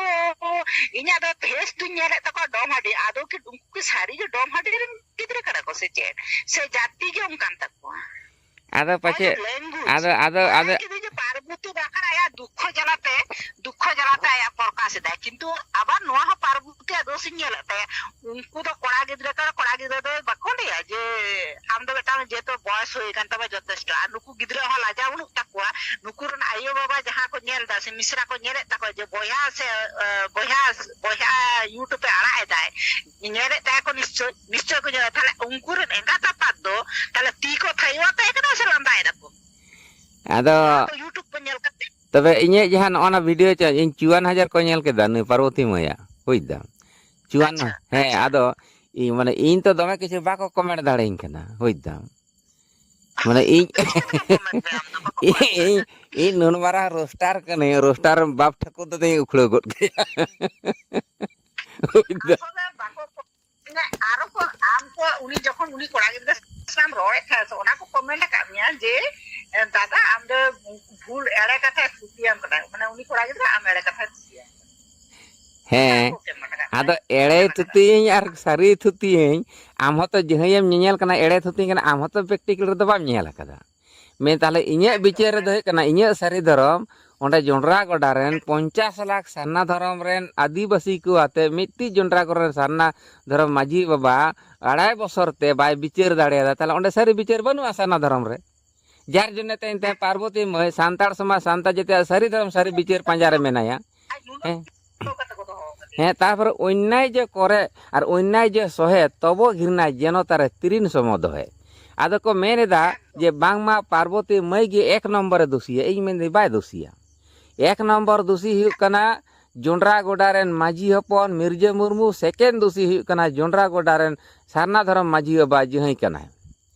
ᱤᱧᱟᱜ ᱫᱚ face ᱫᱩᱧ ᱧᱮᱞᱮᱫ ᱛᱟᱠᱚᱣᱟ ᱰᱚᱢ ᱦᱟᱹᱰᱤ, ᱟᱫᱚ ᱠᱤ ᱩᱱᱠᱩ ᱠᱤ ᱥᱟᱹᱨᱤ ᱜᱮ ᱰᱚᱢ ᱦᱟᱹᱰᱤ ᱨᱮᱱ ᱜᱤᱫᱽᱨᱟᱹ ᱠᱟᱱᱟ ᱠᱚ ᱥᱮ ᱪᱮᱫ? ᱥᱮ ᱡᱟᱹᱛᱤ ᱜᱮ ᱚᱱᱠᱟᱱ ᱛᱟᱠᱚᱣᱟ? ᱟᱫᱚ ᱱᱚᱜᱼᱚᱭ ᱯᱟᱪᱮᱫ, ᱡᱮ language, ᱟᱫᱚ, ᱟᱫᱚ, ᱵᱟᱲᱟᱭ ᱟᱫᱚ ᱠᱤᱫᱟᱹᱧ ᱡᱮ ᱯᱟᱨᱵᱚᱛᱤ ᱫᱚ ᱟᱠᱟᱨᱮ ᱟᱭᱟᱜ ᱫᱩᱠᱠᱷᱚ ᱡᱟᱞᱟᱛᱮ, ᱫᱩᱠᱠᱷᱚ ᱡᱟᱞᱟᱛᱮ ᱟᱭᱟᱜ ᱯᱨᱚᱠᱟᱥ ᱮᱫᱟᱭ, ᱠᱤᱱᱛᱩ ᱟᱵᱟᱨ ᱱᱚᱣᱟ ᱦᱚᱸ ᱯᱟᱨᱵᱚᱛᱤᱭᱟᱜ ᱫᱳᱥ ᱤᱧ ᱧᱮᱞᱮᱫ ᱛᱟᱭᱟ᱾ ᱩᱱᱠᱩ ᱫᱚ ᱠᱚᱲᱟ ᱜᱤᱫᱽᱨᱟᱹ ᱠᱟᱱᱟ, ᱠᱚᱲᱟ ᱜᱤᱫᱽᱨᱟᱹ ᱫᱚ ᱵᱟᱠᱚ ᱞᱟᱹᱭᱟ ᱡᱮ ᱟᱢ ᱫᱚ ᱢᱤᱫᱴᱟᱝ ᱡᱮᱦᱮᱛᱩ ᱵᱚᱭᱮᱥ ᱦᱩᱭ ᱟᱠᱟᱱ ᱛᱟᱢᱟ ᱡᱚᱛᱷᱮᱥᱴᱚ, ᱟᱨ ᱱᱩᱠᱩ ᱜᱤᱫᱽᱨᱟᱹ ᱦᱚᱸ ᱞᱟᱡᱟᱣ ᱵᱟᱹᱱᱩᱜ ᱛᱟᱠᱚᱣᱟ᱾ ᱱᱩᱠᱩ ᱨᱮᱱ ᱟᱭᱳᱼᱵᱟᱵᱟ ᱡᱟᱦᱟᱸ ᱠᱚ ᱧᱮᱞ ᱮᱫᱟ ᱥᱮ ᱢᱤᱥᱨᱟ ᱠᱚ ᱧᱮᱞᱮᱫ ᱛᱟᱠᱚᱣᱟ ᱡᱮ ᱵᱚᱭᱦᱟ ᱥᱮ, ᱮ, ᱵᱚᱭᱦᱟ, ᱵᱚᱭᱦᱟ YouTube ᱮ ᱟᱲᱟᱜ ᱮᱫᱟᱭ, ᱧᱮᱞᱮᱫ ᱛᱟᱭᱟ ᱠᱚ ᱱᱤᱥᱪᱳᱭ, ᱱᱤᱥᱪᱳᱭ ᱠᱚ ᱧᱮᱞᱟ᱾ ᱛᱟᱦᱞᱮ ᱩᱱᱠᱩ ᱨᱮᱱ ᱮᱸᱜᱟᱛ ᱟᱯᱟᱛ ᱫᱚ ᱛᱟᱦᱞᱮ ᱛᱤ ᱠᱚ ᱛᱷᱟᱭᱚ ᱟᱛᱟᱭ ᱠᱟᱱᱟ ᱥᱮ ᱞᱟᱸᱫᱟᱭ ᱫᱟᱠᱚ? ᱟᱫᱚ ᱚᱱᱟ ᱠᱚ YouTube ᱠᱚ ᱧᱮᱞ ᱠᱟᱛᱮ᱾ ᱛᱚᱵᱮ ᱤᱧᱟᱹᱜ ᱡᱟᱦᱟᱸ ᱱᱚᱜᱼᱚ ᱱᱟ video ᱪᱚ, ᱤᱧ ᱪᱩᱣᱟᱱ ᱦᱟᱡᱟᱨ ᱠᱚ ᱧᱮᱞ ᱠᱮᱫᱟ ᱱᱩᱭ ᱯᱟᱨᱵᱚᱛᱤ ᱢᱟᱹᱭᱟᱜ, ᱵᱩᱡᱽ ᱫᱟᱢ? ᱪᱩᱣᱟᱱ, ᱟᱪᱪᱷᱟ, ᱦᱮᱸ, ᱟᱪᱪᱷᱟ᱾ ᱟᱫᱚ ᱤᱧ, ᱢᱟᱱᱮ, ᱤᱧ ᱛᱚ ᱫᱚᱢᱮ ᱠᱤᱪᱷᱩ ᱵᱟᱠᱚ comment ᱫᱟᱲᱮᱭᱟᱹᱧ ᱠᱟᱱᱟ, ᱵᱩᱡᱽ ᱫᱟᱢ? ᱢᱟᱱᱮ, ᱤᱧ, ᱪᱮᱫ ᱠᱚ comment ᱨᱮ ᱟᱢ ᱫᱚ ᱵᱟᱠᱚ comment ᱤᱧ, ᱫᱟᱲᱮᱭᱟᱜᱼᱟ? ᱤᱧ ᱱᱩᱱ ᱢᱟᱨᱟᱝ roaster ᱠᱟᱹᱱᱟᱹᱧ, roaster ᱵᱟᱯ ᱴᱷᱟᱹᱠᱩᱨ ᱫᱚ ᱫᱚᱧ ᱩᱠᱷᱲᱟᱹᱣ ᱜᱚᱫ ᱠᱟᱭᱟ᱾ ᱵᱩᱡᱽ ᱫᱟᱢ? ᱟᱥᱚᱞᱮ ᱵᱟᱠᱚ ᱠᱚ-, ᱢᱟᱱᱮ, ᱟᱨᱚ ᱠᱚ, ᱟᱢ ᱠᱚ, ᱩᱱᱤ ᱡᱚᱠᱷᱚᱱ ᱩᱱᱤ ᱠᱚᱲᱟ ᱜᱤᱫᱽᱨᱟᱹ ᱥᱟᱶ ᱨᱚᱲᱮᱫ ᱛᱟᱦᱮᱸᱫ, ᱚᱱᱟ ᱠᱚ comment ᱟᱠᱟᱫ ᱢᱮᱭᱟ ᱡᱮ, ᱮ, ᱫᱟᱫᱟ, ᱟᱢ ᱫᱚ ᱵᱷᱩᱞ, ᱮᱲᱮ ᱠᱟᱛᱷᱟᱭ ᱛᱷᱩᱛᱤᱭᱟᱢ ᱠᱟᱱᱟ, ᱢᱟᱱᱮ, ᱩᱱᱤ ᱠᱚᱲᱟ ᱜᱤᱫᱽᱨᱟᱹ ᱟᱢ ᱮᱲᱮ ᱠᱟᱛᱷᱟᱭ ᱛᱷᱩᱛᱤᱭᱟᱢ ᱠᱟᱱᱟ᱾ ᱦᱮᱸ, ᱚᱱᱟ ᱠᱚ comment ᱟᱠᱟᱫ ᱟᱫᱚ ᱢᱮᱭᱟ᱾ ᱮᱲᱮ ᱛᱷᱩᱛᱤᱭᱟᱹᱧ ᱟᱨ ᱥᱟᱹᱨᱤ ᱛᱷᱩᱛᱤᱭᱟᱹᱧ, ᱟᱢ ᱦᱚᱸᱛᱚ ᱡᱟᱹᱦᱟᱹᱭᱮᱢ ᱧᱮᱧᱮᱞ ᱠᱟᱱᱟ, ᱮᱲᱮ ᱛᱷᱩᱛᱤᱭᱟᱹᱧ ᱠᱟᱱᱟ, ᱟᱢ ᱦᱚᱸᱛᱚ practical ᱨᱮᱫᱚ ᱵᱟᱢ ᱧᱮᱞ ᱟᱠᱟᱫᱟ᱾ ᱢᱮᱱ ᱛᱟᱦᱞᱮ ᱤᱧᱟᱹᱜ ᱮᱠᱫᱚᱢ, ᱵᱤᱪᱟᱹᱨ ᱨᱮᱫᱚ ᱮᱠᱫᱚᱢ᱾ ᱦᱩᱭᱩᱜ ᱠᱟᱱᱟ, ᱤᱧᱟᱹᱜ ᱥᱟᱹᱨᱤ ᱫᱷᱚᱨᱚᱢ ᱚᱸᱰᱮ ᱡᱚᱸᱰᱨᱟ ᱜᱚᱰᱟ ᱨᱮᱱ ᱯᱚᱧᱪᱟᱥ ᱞᱟᱠᱷ ᱥᱟᱨᱱᱟ ᱫᱷᱚᱨᱚᱢ ᱨᱮᱱ ᱟᱹᱫᱤᱵᱟᱹᱥᱤ ᱠᱚ ᱟᱛᱮ ᱢᱤᱫᱴᱤᱡ ᱡᱚᱸᱰᱨᱟ ᱜᱚᱰᱟ ᱨᱮᱱ ᱥᱟᱨᱱᱟ ᱫᱷᱚᱨᱚᱢ ᱢᱟᱹᱡᱷᱤ ᱵᱟᱵᱟ ᱟᱲᱟᱭ ᱵᱚᱥᱚᱨ ᱛᱮ ᱵᱟᱭ ᱵᱤᱪᱟᱹᱨ ᱫᱟᱲᱮᱭᱟᱫᱟ, ᱛᱟᱦᱚᱞᱮ ᱚᱸᱰᱮ ᱥᱟᱹᱨᱤ ᱵᱤᱪᱟᱹᱨ ᱵᱟᱹᱱᱩᱜᱼᱟ ᱥᱟᱨᱱᱟ ᱫᱷᱚᱨᱚᱢ ᱨᱮ᱾ ᱡᱟᱨ ᱡᱚᱱᱱᱮ ᱛᱮ ᱮᱱᱛᱮ ᱯᱟᱨᱵᱚᱛᱤ ᱢᱟᱹᱭ ᱥᱟᱱᱛᱟᱲ ᱥᱚᱢᱟᱡᱽ, ᱥᱟᱱᱛᱟᱲ ᱡᱟᱹᱛᱤᱭᱟᱜ ᱥᱟᱹᱨᱤ ᱫᱷᱚᱨᱚᱢ ᱥᱟᱹᱨᱤ ᱵᱤᱪᱟᱹᱨ ᱯᱟᱸᱡᱟ ᱨᱮ ᱢᱮᱱᱟᱭᱟ᱾ ᱦᱮᱸ᱾ ᱦᱮᱸ, ᱛᱟᱨᱯᱚᱨᱮ ᱚᱱᱱᱟᱭ ᱡᱮ ᱠᱚᱨᱮ ᱟᱨ ᱚᱱᱱᱟᱭ ᱡᱮ ᱥᱚᱦᱮ, ᱛᱚᱵᱚ ᱜᱷᱤᱨᱱᱟᱭ ᱡᱮᱱᱚ ᱛᱟᱨᱮ ᱛᱤᱨᱤᱱ ᱥᱚᱢᱚ ᱫᱚᱦᱮ᱾ ᱟᱫᱚ ᱠᱚ ᱢᱮᱱ ᱮᱫᱟ ᱡᱮ ᱵᱟᱝᱢᱟ ᱯᱟᱨᱵᱚᱛᱤ ᱢᱟᱹᱭ ᱜᱮ ᱮᱠ ᱱᱚᱢᱵᱚᱨᱮ ᱫᱳᱥᱤᱭᱟ, ᱤᱧ ᱢᱮᱱᱫᱟᱹᱧ ᱵᱟᱭ ᱫᱳᱥᱤᱭᱟ᱾ ᱮᱠ ᱱᱚᱢᱵᱚᱨ ᱫᱳᱥᱤ ᱦᱩᱭᱩᱜ ᱠᱟᱱᱟ ᱡᱚᱸᱰᱨᱟ ᱜᱚᱰᱟ ᱨᱮᱱ ᱢᱟᱹᱡᱷᱤ ᱦᱚᱯᱚᱱ ᱢᱤᱨᱡᱟᱹ ᱢᱩᱨᱢᱩ, ᱥᱮᱠᱮᱱᱰ ᱫᱳᱥᱤ ᱦᱩᱭᱩᱜ ᱠᱟᱱᱟ ᱡᱚᱸᱰᱨᱟ ᱜᱚᱰᱟ ᱨᱮᱱ ᱥᱟᱨᱱᱟ ᱫᱷᱚᱨᱚᱢ ᱢᱟᱹᱡᱷᱤ ᱵᱟᱵᱟ ᱡᱟᱦᱟᱸᱭ ᱠᱟᱱᱟᱭ᱾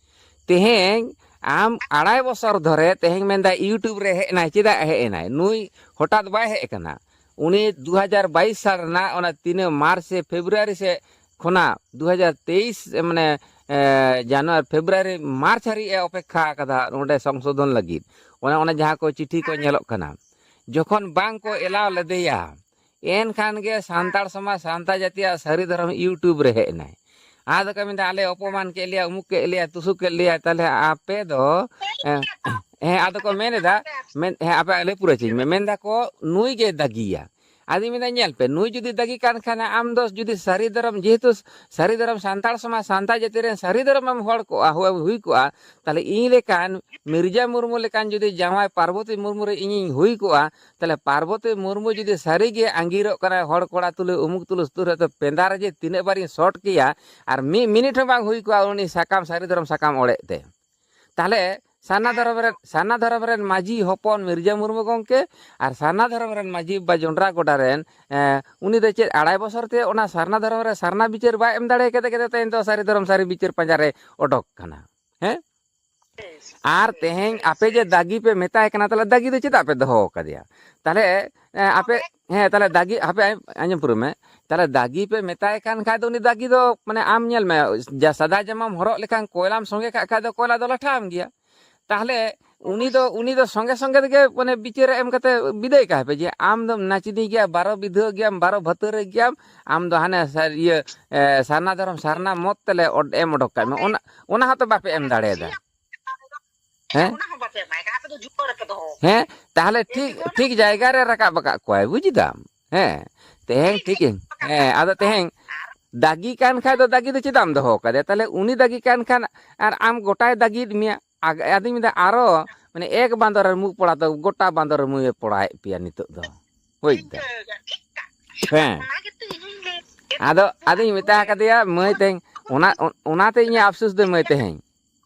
ᱛᱮᱦᱮᱧ ᱟᱢ ᱟᱲᱟᱭ ᱵᱚᱪᱷᱚᱨ ᱫᱷᱚᱨᱮ ᱛᱮᱦᱮᱧ ᱢᱮᱱᱫᱟ YouTube ᱨᱮ ᱦᱮᱡ ᱮᱱᱟᱭ, ᱪᱮᱫᱟᱜ ᱦᱮᱡ ᱮᱱᱟᱭ? ᱱᱩᱭ ᱦᱚᱴᱟᱛ ᱵᱟᱭ ᱦᱮᱡ ᱟᱠᱟᱱᱟ᱾ ᱩᱱᱤ ᱫᱩ ᱦᱟᱡᱟᱨ ᱵᱟᱭᱤᱥ ᱥᱟᱞ ᱨᱮᱱᱟᱜ ᱚᱱᱟ ᱛᱤᱱᱟᱹᱜ ᱢᱟᱨᱪ ᱥᱮ ᱯᱷᱮᱵᱽᱨᱩᱣᱟᱨᱤ ᱥᱮ ᱠᱷᱚᱱᱟᱜ ᱫᱩ ᱦᱟᱡᱟᱨ ᱛᱮᱭᱤᱥ ᱢᱟᱱᱮ, ᱮ, ᱡᱟᱱᱩᱣᱟᱨᱤ, ᱯᱷᱮᱵᱽᱨᱩᱣᱟᱨᱤ, ᱢᱟᱨᱪ ᱦᱟᱹᱨᱤᱡ ᱮ ᱚᱯᱮᱠᱠᱷᱟ ᱟᱠᱟᱫᱟ ᱱᱚᱰᱮ ᱥᱚᱝᱥᱳᱫᱷᱚᱱ ᱞᱟᱹᱜᱤᱫ᱾ ᱚᱱᱮ, ᱚᱱᱮ ᱡᱟᱦᱟᱸ ᱠᱚ ᱪᱤᱴᱷᱤ ᱠᱚ ᱧᱮᱞᱚᱜ ᱠᱟᱱᱟ, ᱡᱚᱠᱷᱚᱱ ᱵᱟᱝ ᱠᱚ ᱮᱞᱟᱣ ᱞᱮᱫᱮᱭᱟ, ᱮᱱᱠᱷᱟᱱ ᱜᱮ ᱥᱟᱱᱛᱟᱲ ᱥᱚᱢᱟᱡᱽ, ᱥᱟᱱᱛᱟᱲ ᱡᱟᱹᱛᱤᱭᱟᱜ ᱥᱟᱹᱨᱤ ᱫᱷᱚᱨᱚᱢ YouTube ᱨᱮ ᱦᱮᱡ ᱮᱱᱟᱭ᱾ ᱟᱫᱚ ᱠᱚ ᱢᱮᱱᱫᱟ, "ᱟᱞᱮ ᱚᱯᱚᱢᱟᱱ ᱠᱮᱫ ᱞᱮᱭᱟ, ᱩᱢᱩᱠ ᱠᱮᱫ ᱞᱮᱭᱟ, ᱛᱩᱥᱩᱠ ᱠᱮᱫ ᱞᱮᱭᱟ, ᱛᱟᱦᱞᱮ ᱟᱯᱮ ᱫᱚ," ᱮ, ᱦᱮᱸ, ᱟᱫᱚ ᱠᱚ ᱢᱮᱱ ᱮᱫᱟ, ᱢᱮᱱ, ᱦᱮᱸ, ᱟᱯᱮ ᱟᱞᱮ ᱯᱩᱨᱟᱹ ᱪᱮᱫ ᱢᱮ, ᱢᱮᱱ ᱫᱟᱠᱚ, "ᱱᱩᱭ ᱜᱮ ᱫᱟᱹᱜᱤᱭᱟ᱾" ᱟᱫᱚᱧ ᱢᱮᱱᱫᱟ, ᱧᱮᱞ ᱯᱮ, ᱱᱩᱭ ᱡᱩᱫᱤ ᱫᱟᱹᱜᱤ ᱠᱟᱱ ᱠᱷᱟᱱ, ᱟᱢ ᱫᱚ ᱡᱩᱫᱤ ᱥᱟᱹᱨᱤ ᱫᱷᱚᱨᱚᱢ, ᱡᱮᱦᱮᱛᱩ ᱥᱟᱹᱨᱤ ᱫᱷᱚᱨᱚᱢ, ᱥᱟᱱᱛᱟᱲ ᱥᱚᱢᱟᱡᱽ, ᱥᱟᱱᱛᱟᱲ ᱡᱟᱹᱛᱤ ᱨᱮᱱ ᱥᱟᱹᱨᱤ ᱫᱷᱚᱨᱚᱢ ᱮᱢ ᱦᱚᱲ ᱠᱚᱜᱼᱟ, ᱦᱩᱭ, ᱦᱩᱭ ᱠᱚᱜᱼᱟ, ᱛᱟᱦᱞᱮ ᱤᱧ ᱞᱮᱠᱟᱱ ᱢᱤᱨᱡᱟ ᱢᱩᱨᱢᱩ ᱞᱮᱠᱟᱱ ᱡᱩᱫᱤ ᱡᱟᱶᱟᱭ ᱯᱟᱨᱵᱚᱛᱤ ᱢᱩᱨᱢᱩ ᱨᱮ ᱤᱧᱤᱧ ᱦᱩᱭ ᱠᱚᱜᱼᱟ, ᱛᱟᱦᱞᱮ ᱯᱟᱨᱵᱚᱛᱤ ᱢᱩᱨᱢᱩ ᱡᱩᱫᱤ ᱥᱟᱹᱨᱤᱜᱮ ᱟᱸᱜᱤᱨᱚᱜ ᱠᱟᱱᱟᱭ, ᱦᱚᱲ ᱠᱚᱲᱟ ᱛᱩᱞᱩᱡ, ᱩᱢᱩᱠ ᱛᱩᱞᱩᱡ ᱛᱩᱨ ᱨᱮ, ᱛᱚ ᱯᱮᱸᱫᱟ ᱨᱮ ᱡᱮ ᱛᱤᱱᱟᱹᱜ ᱵᱟᱨᱤᱧ ᱥᱚᱴ ᱠᱮᱭᱟ, ᱟᱨ ᱢᱤᱫ ᱢᱤᱱᱤᱴ ᱦᱚᱸ ᱵᱟᱝ ᱦᱩᱭ ᱠᱚᱜᱼᱟ ᱩᱱᱤ ᱥᱟᱠᱟᱢ, ᱥᱟᱹᱨᱤ ᱫᱷᱚᱨᱚᱢ ᱥᱟᱠᱟᱢ ᱚᱲᱮᱡ ᱛᱮ᱾ ᱛᱟᱦᱞᱮ ᱥᱟᱨᱱᱟ ᱫᱷᱚᱨᱚᱢ ᱨᱮᱱ, ᱥᱟᱨᱱᱟ ᱫᱷᱚᱨᱚᱢ ᱨᱮᱱ ᱢᱟᱹᱡᱷᱤ ᱦᱚᱯᱚᱱ ᱢᱤᱨᱡᱟ ᱢᱩᱨᱢᱩ ᱜᱚᱢᱠᱮ ᱟᱨ ᱥᱟᱨᱱᱟ ᱫᱷᱚᱨᱚᱢ ᱨᱮᱱ ᱢᱟᱹᱡᱷᱤ ᱵᱟᱵᱟ ᱡᱚᱸᱰᱨᱟ ᱜᱚᱰᱟ ᱨᱮᱱ, ᱮᱸ, ᱩᱱᱤ ᱫᱚ ᱪᱮᱫ ᱟᱲᱟᱭ ᱵᱚᱪᱷᱚᱨ ᱛᱮ ᱚᱱᱟ ᱥᱟᱨᱱᱟ ᱫᱷᱚᱨᱚᱢ ᱨᱮ ᱥᱟᱨᱱᱟ ᱵᱤᱪᱟᱹᱨ ᱵᱟᱭ ᱮᱢ ᱫᱟᱲᱮ ᱠᱟᱫᱟ, ᱠᱟᱫᱟ ᱛᱮᱦᱮᱧ ᱫᱚ ᱥᱟᱹᱨᱤ ᱫᱷᱚᱨᱚᱢ ᱥᱟᱹᱨᱤ ᱵᱤᱪᱟᱹᱨ ᱯᱟᱸᱡᱟ ᱨᱮ ᱚᱰᱚᱠ ᱠᱟᱱᱟ? ᱦᱮᱸ? ᱟᱨ ᱛᱮᱦᱮᱧ ᱟᱯᱮ ᱡᱮ ᱫᱟᱹᱜᱤ ᱯᱮ ᱢᱮᱛᱟᱭ ᱠᱟᱱᱟ, ᱛᱟᱦᱞᱮ ᱫᱟᱹᱜᱤ ᱫᱚ ᱪᱮᱫᱟᱜ ᱯᱮ ᱫᱚᱦᱚ ᱟᱠᱟᱫᱮᱭᱟ? ᱛᱟᱦᱞᱮ, ᱮ, ᱟᱯᱮ, ᱦᱮᱸ, ᱛᱟᱦᱞᱮ ᱫᱟᱹᱜᱤ, ᱦᱟᱯᱮ, ᱟᱸᱡᱚᱢ ᱯᱩᱨᱟᱹᱣ ᱢᱮ᱾ ᱛᱟᱦᱞᱮ ᱫᱟᱹᱜᱤ ᱯᱮ ᱢᱮᱛᱟᱭ ᱠᱟᱱ ᱠᱷᱟᱡ ᱫᱚ ᱩᱱᱤ ᱫᱟᱹᱜᱤ ᱫᱚ, ᱢᱟᱱᱮ, ᱟᱢ ᱧᱮᱞ ᱢᱮ, ᱡᱟ ᱥᱟᱫᱟ ᱡᱟᱢᱟᱢ ᱦᱚᱨᱚᱜ ᱞᱮᱠᱷᱟᱱ, ᱠᱚᱭᱞᱟᱢ ᱥᱚᱸᱜᱮ ᱠᱟᱜ ᱠᱷᱟᱡ ᱫᱚ ᱠᱚᱭᱞᱟ ᱫᱚ ᱞᱟᱴᱷᱟᱢ ᱜᱮᱭᱟ᱾ ᱛᱟᱦᱞᱮ ᱩᱱᱤ ᱫᱚ, ᱩᱱᱤ ᱫᱚ ᱥᱚᱸᱜᱮ ᱥᱚᱸᱜᱮ ᱛᱮᱜᱮ, ᱢᱟᱱᱮ, ᱵᱤᱪᱟᱹᱨ ᱮᱢ ᱠᱟᱛᱮ ᱵᱤᱫᱟᱹᱭ ᱠᱟᱭ ᱯᱮ, ᱡᱮ ᱟᱢ ᱫᱚᱢ ᱱᱟᱪᱤᱱᱤ ᱜᱮᱭᱟ, ᱵᱟᱨᱚ ᱵᱤᱫᱷᱟᱹ ᱜᱮᱭᱟᱢ, ᱵᱟᱨᱚ ᱵᱷᱟᱹᱛᱟᱹᱨ ᱜᱮᱭᱟᱢ, ᱟᱢ ᱫᱚ ᱦᱟᱱᱮ ᱥᱟᱨ-, ᱤᱭᱟᱹ, ᱮ, ᱥᱟᱨᱱᱟ ᱫᱷᱚᱨᱚᱢ, ᱥᱟᱨᱱᱟ ᱢᱚᱛ ᱛᱮᱞᱮ ᱚᱰ-, ᱮᱢ ᱚᱰᱚᱠ ᱠᱟᱜ ᱢᱮ᱾ ᱚᱱᱟ, ᱚᱱᱟ ᱦᱚᱸᱛᱚ ᱵᱟᱯᱮ ᱮᱢ ᱫᱟᱲᱮᱭᱟᱫᱟ᱾ ᱦᱮᱸ? ᱚᱱᱟ ᱦᱚᱸ ᱵᱟᱯᱮ ᱮᱢᱟᱭ ᱠᱟᱱᱟ, ᱟᱯᱮ ᱫᱚ ᱡᱩᱣᱟᱹ ᱨᱮᱯᱮ ᱫᱚᱦᱚ ᱠᱟᱜ ᱦᱮᱸ, ᱠᱚᱣᱟ᱾ ᱛᱟᱦᱞᱮ ᱴᱷᱤᱠ, ᱴᱷᱤᱠ ᱡᱟᱭᱜᱟ ᱨᱮ ᱨᱟᱠᱟᱵ ᱟᱠᱟᱫ ᱠᱚᱣᱟᱭ, ᱵᱩᱡ ᱫᱟᱢ? ᱦᱮᱸ, ᱛᱮᱦᱮᱧ ᱴᱷᱤᱠ ᱴᱷᱤᱠ ᱜᱮ᱾ ᱦᱮᱸ, ᱟᱫᱚ ᱛᱮᱦᱮᱧ ᱫᱟᱜᱤ ᱠᱟᱱ ᱠᱷᱟᱡ ᱫᱚ ᱫᱟᱜᱤ ᱫᱚ ᱪᱮᱫᱟᱜ ᱮᱢ ᱫᱚᱦᱚ ᱠᱟᱫᱮᱭᱟ? ᱛᱟᱦᱞᱮ ᱩᱱᱤ ᱫᱟᱜᱤ ᱠᱟᱱ ᱠᱷᱟᱱ ᱟᱨ ᱟᱢ ᱜᱚᱴᱟᱭ ᱫᱟᱜᱤᱭᱮᱫ ᱢᱮᱭᱟ᱾ ᱟᱜ-, ᱟᱫᱚᱧ ᱢᱮᱱᱫᱟ ᱟᱨᱚ, ᱢᱟᱱᱮ, ᱮᱠ ᱵᱟᱸᱫᱚᱨ ᱨᱮ ᱢᱩᱸ ᱯᱚᱲᱟ ᱫᱚ ᱜᱚᱴᱟ ᱵᱟᱸᱫᱚᱨ ᱨᱮ ᱢᱩᱸᱭᱮ ᱯᱚᱲᱟᱭᱮᱫ ᱯᱮᱭᱟ ᱱᱤᱛᱚᱜ ᱫᱚ᱾ ᱵᱩᱡ ᱫᱟ? ᱦᱮᱸ᱾ ᱚᱱᱟ ᱜᱮᱛᱚ ᱤᱧᱤᱧ ᱞᱟᱹᱭ᱾ ᱟᱫᱚ, ᱟᱫᱚᱧ ᱢᱮᱛᱟ ᱟᱠᱟᱫᱮᱭᱟ, "ᱢᱟᱹᱭ ᱛᱮᱦᱮᱧ", ᱚᱱᱟ, ᱚᱱᱟᱛᱮ ᱤᱧ ᱟᱯᱥᱩᱥ ᱫᱚ, "ᱢᱟᱹᱭ ᱛᱮᱦᱮᱧ",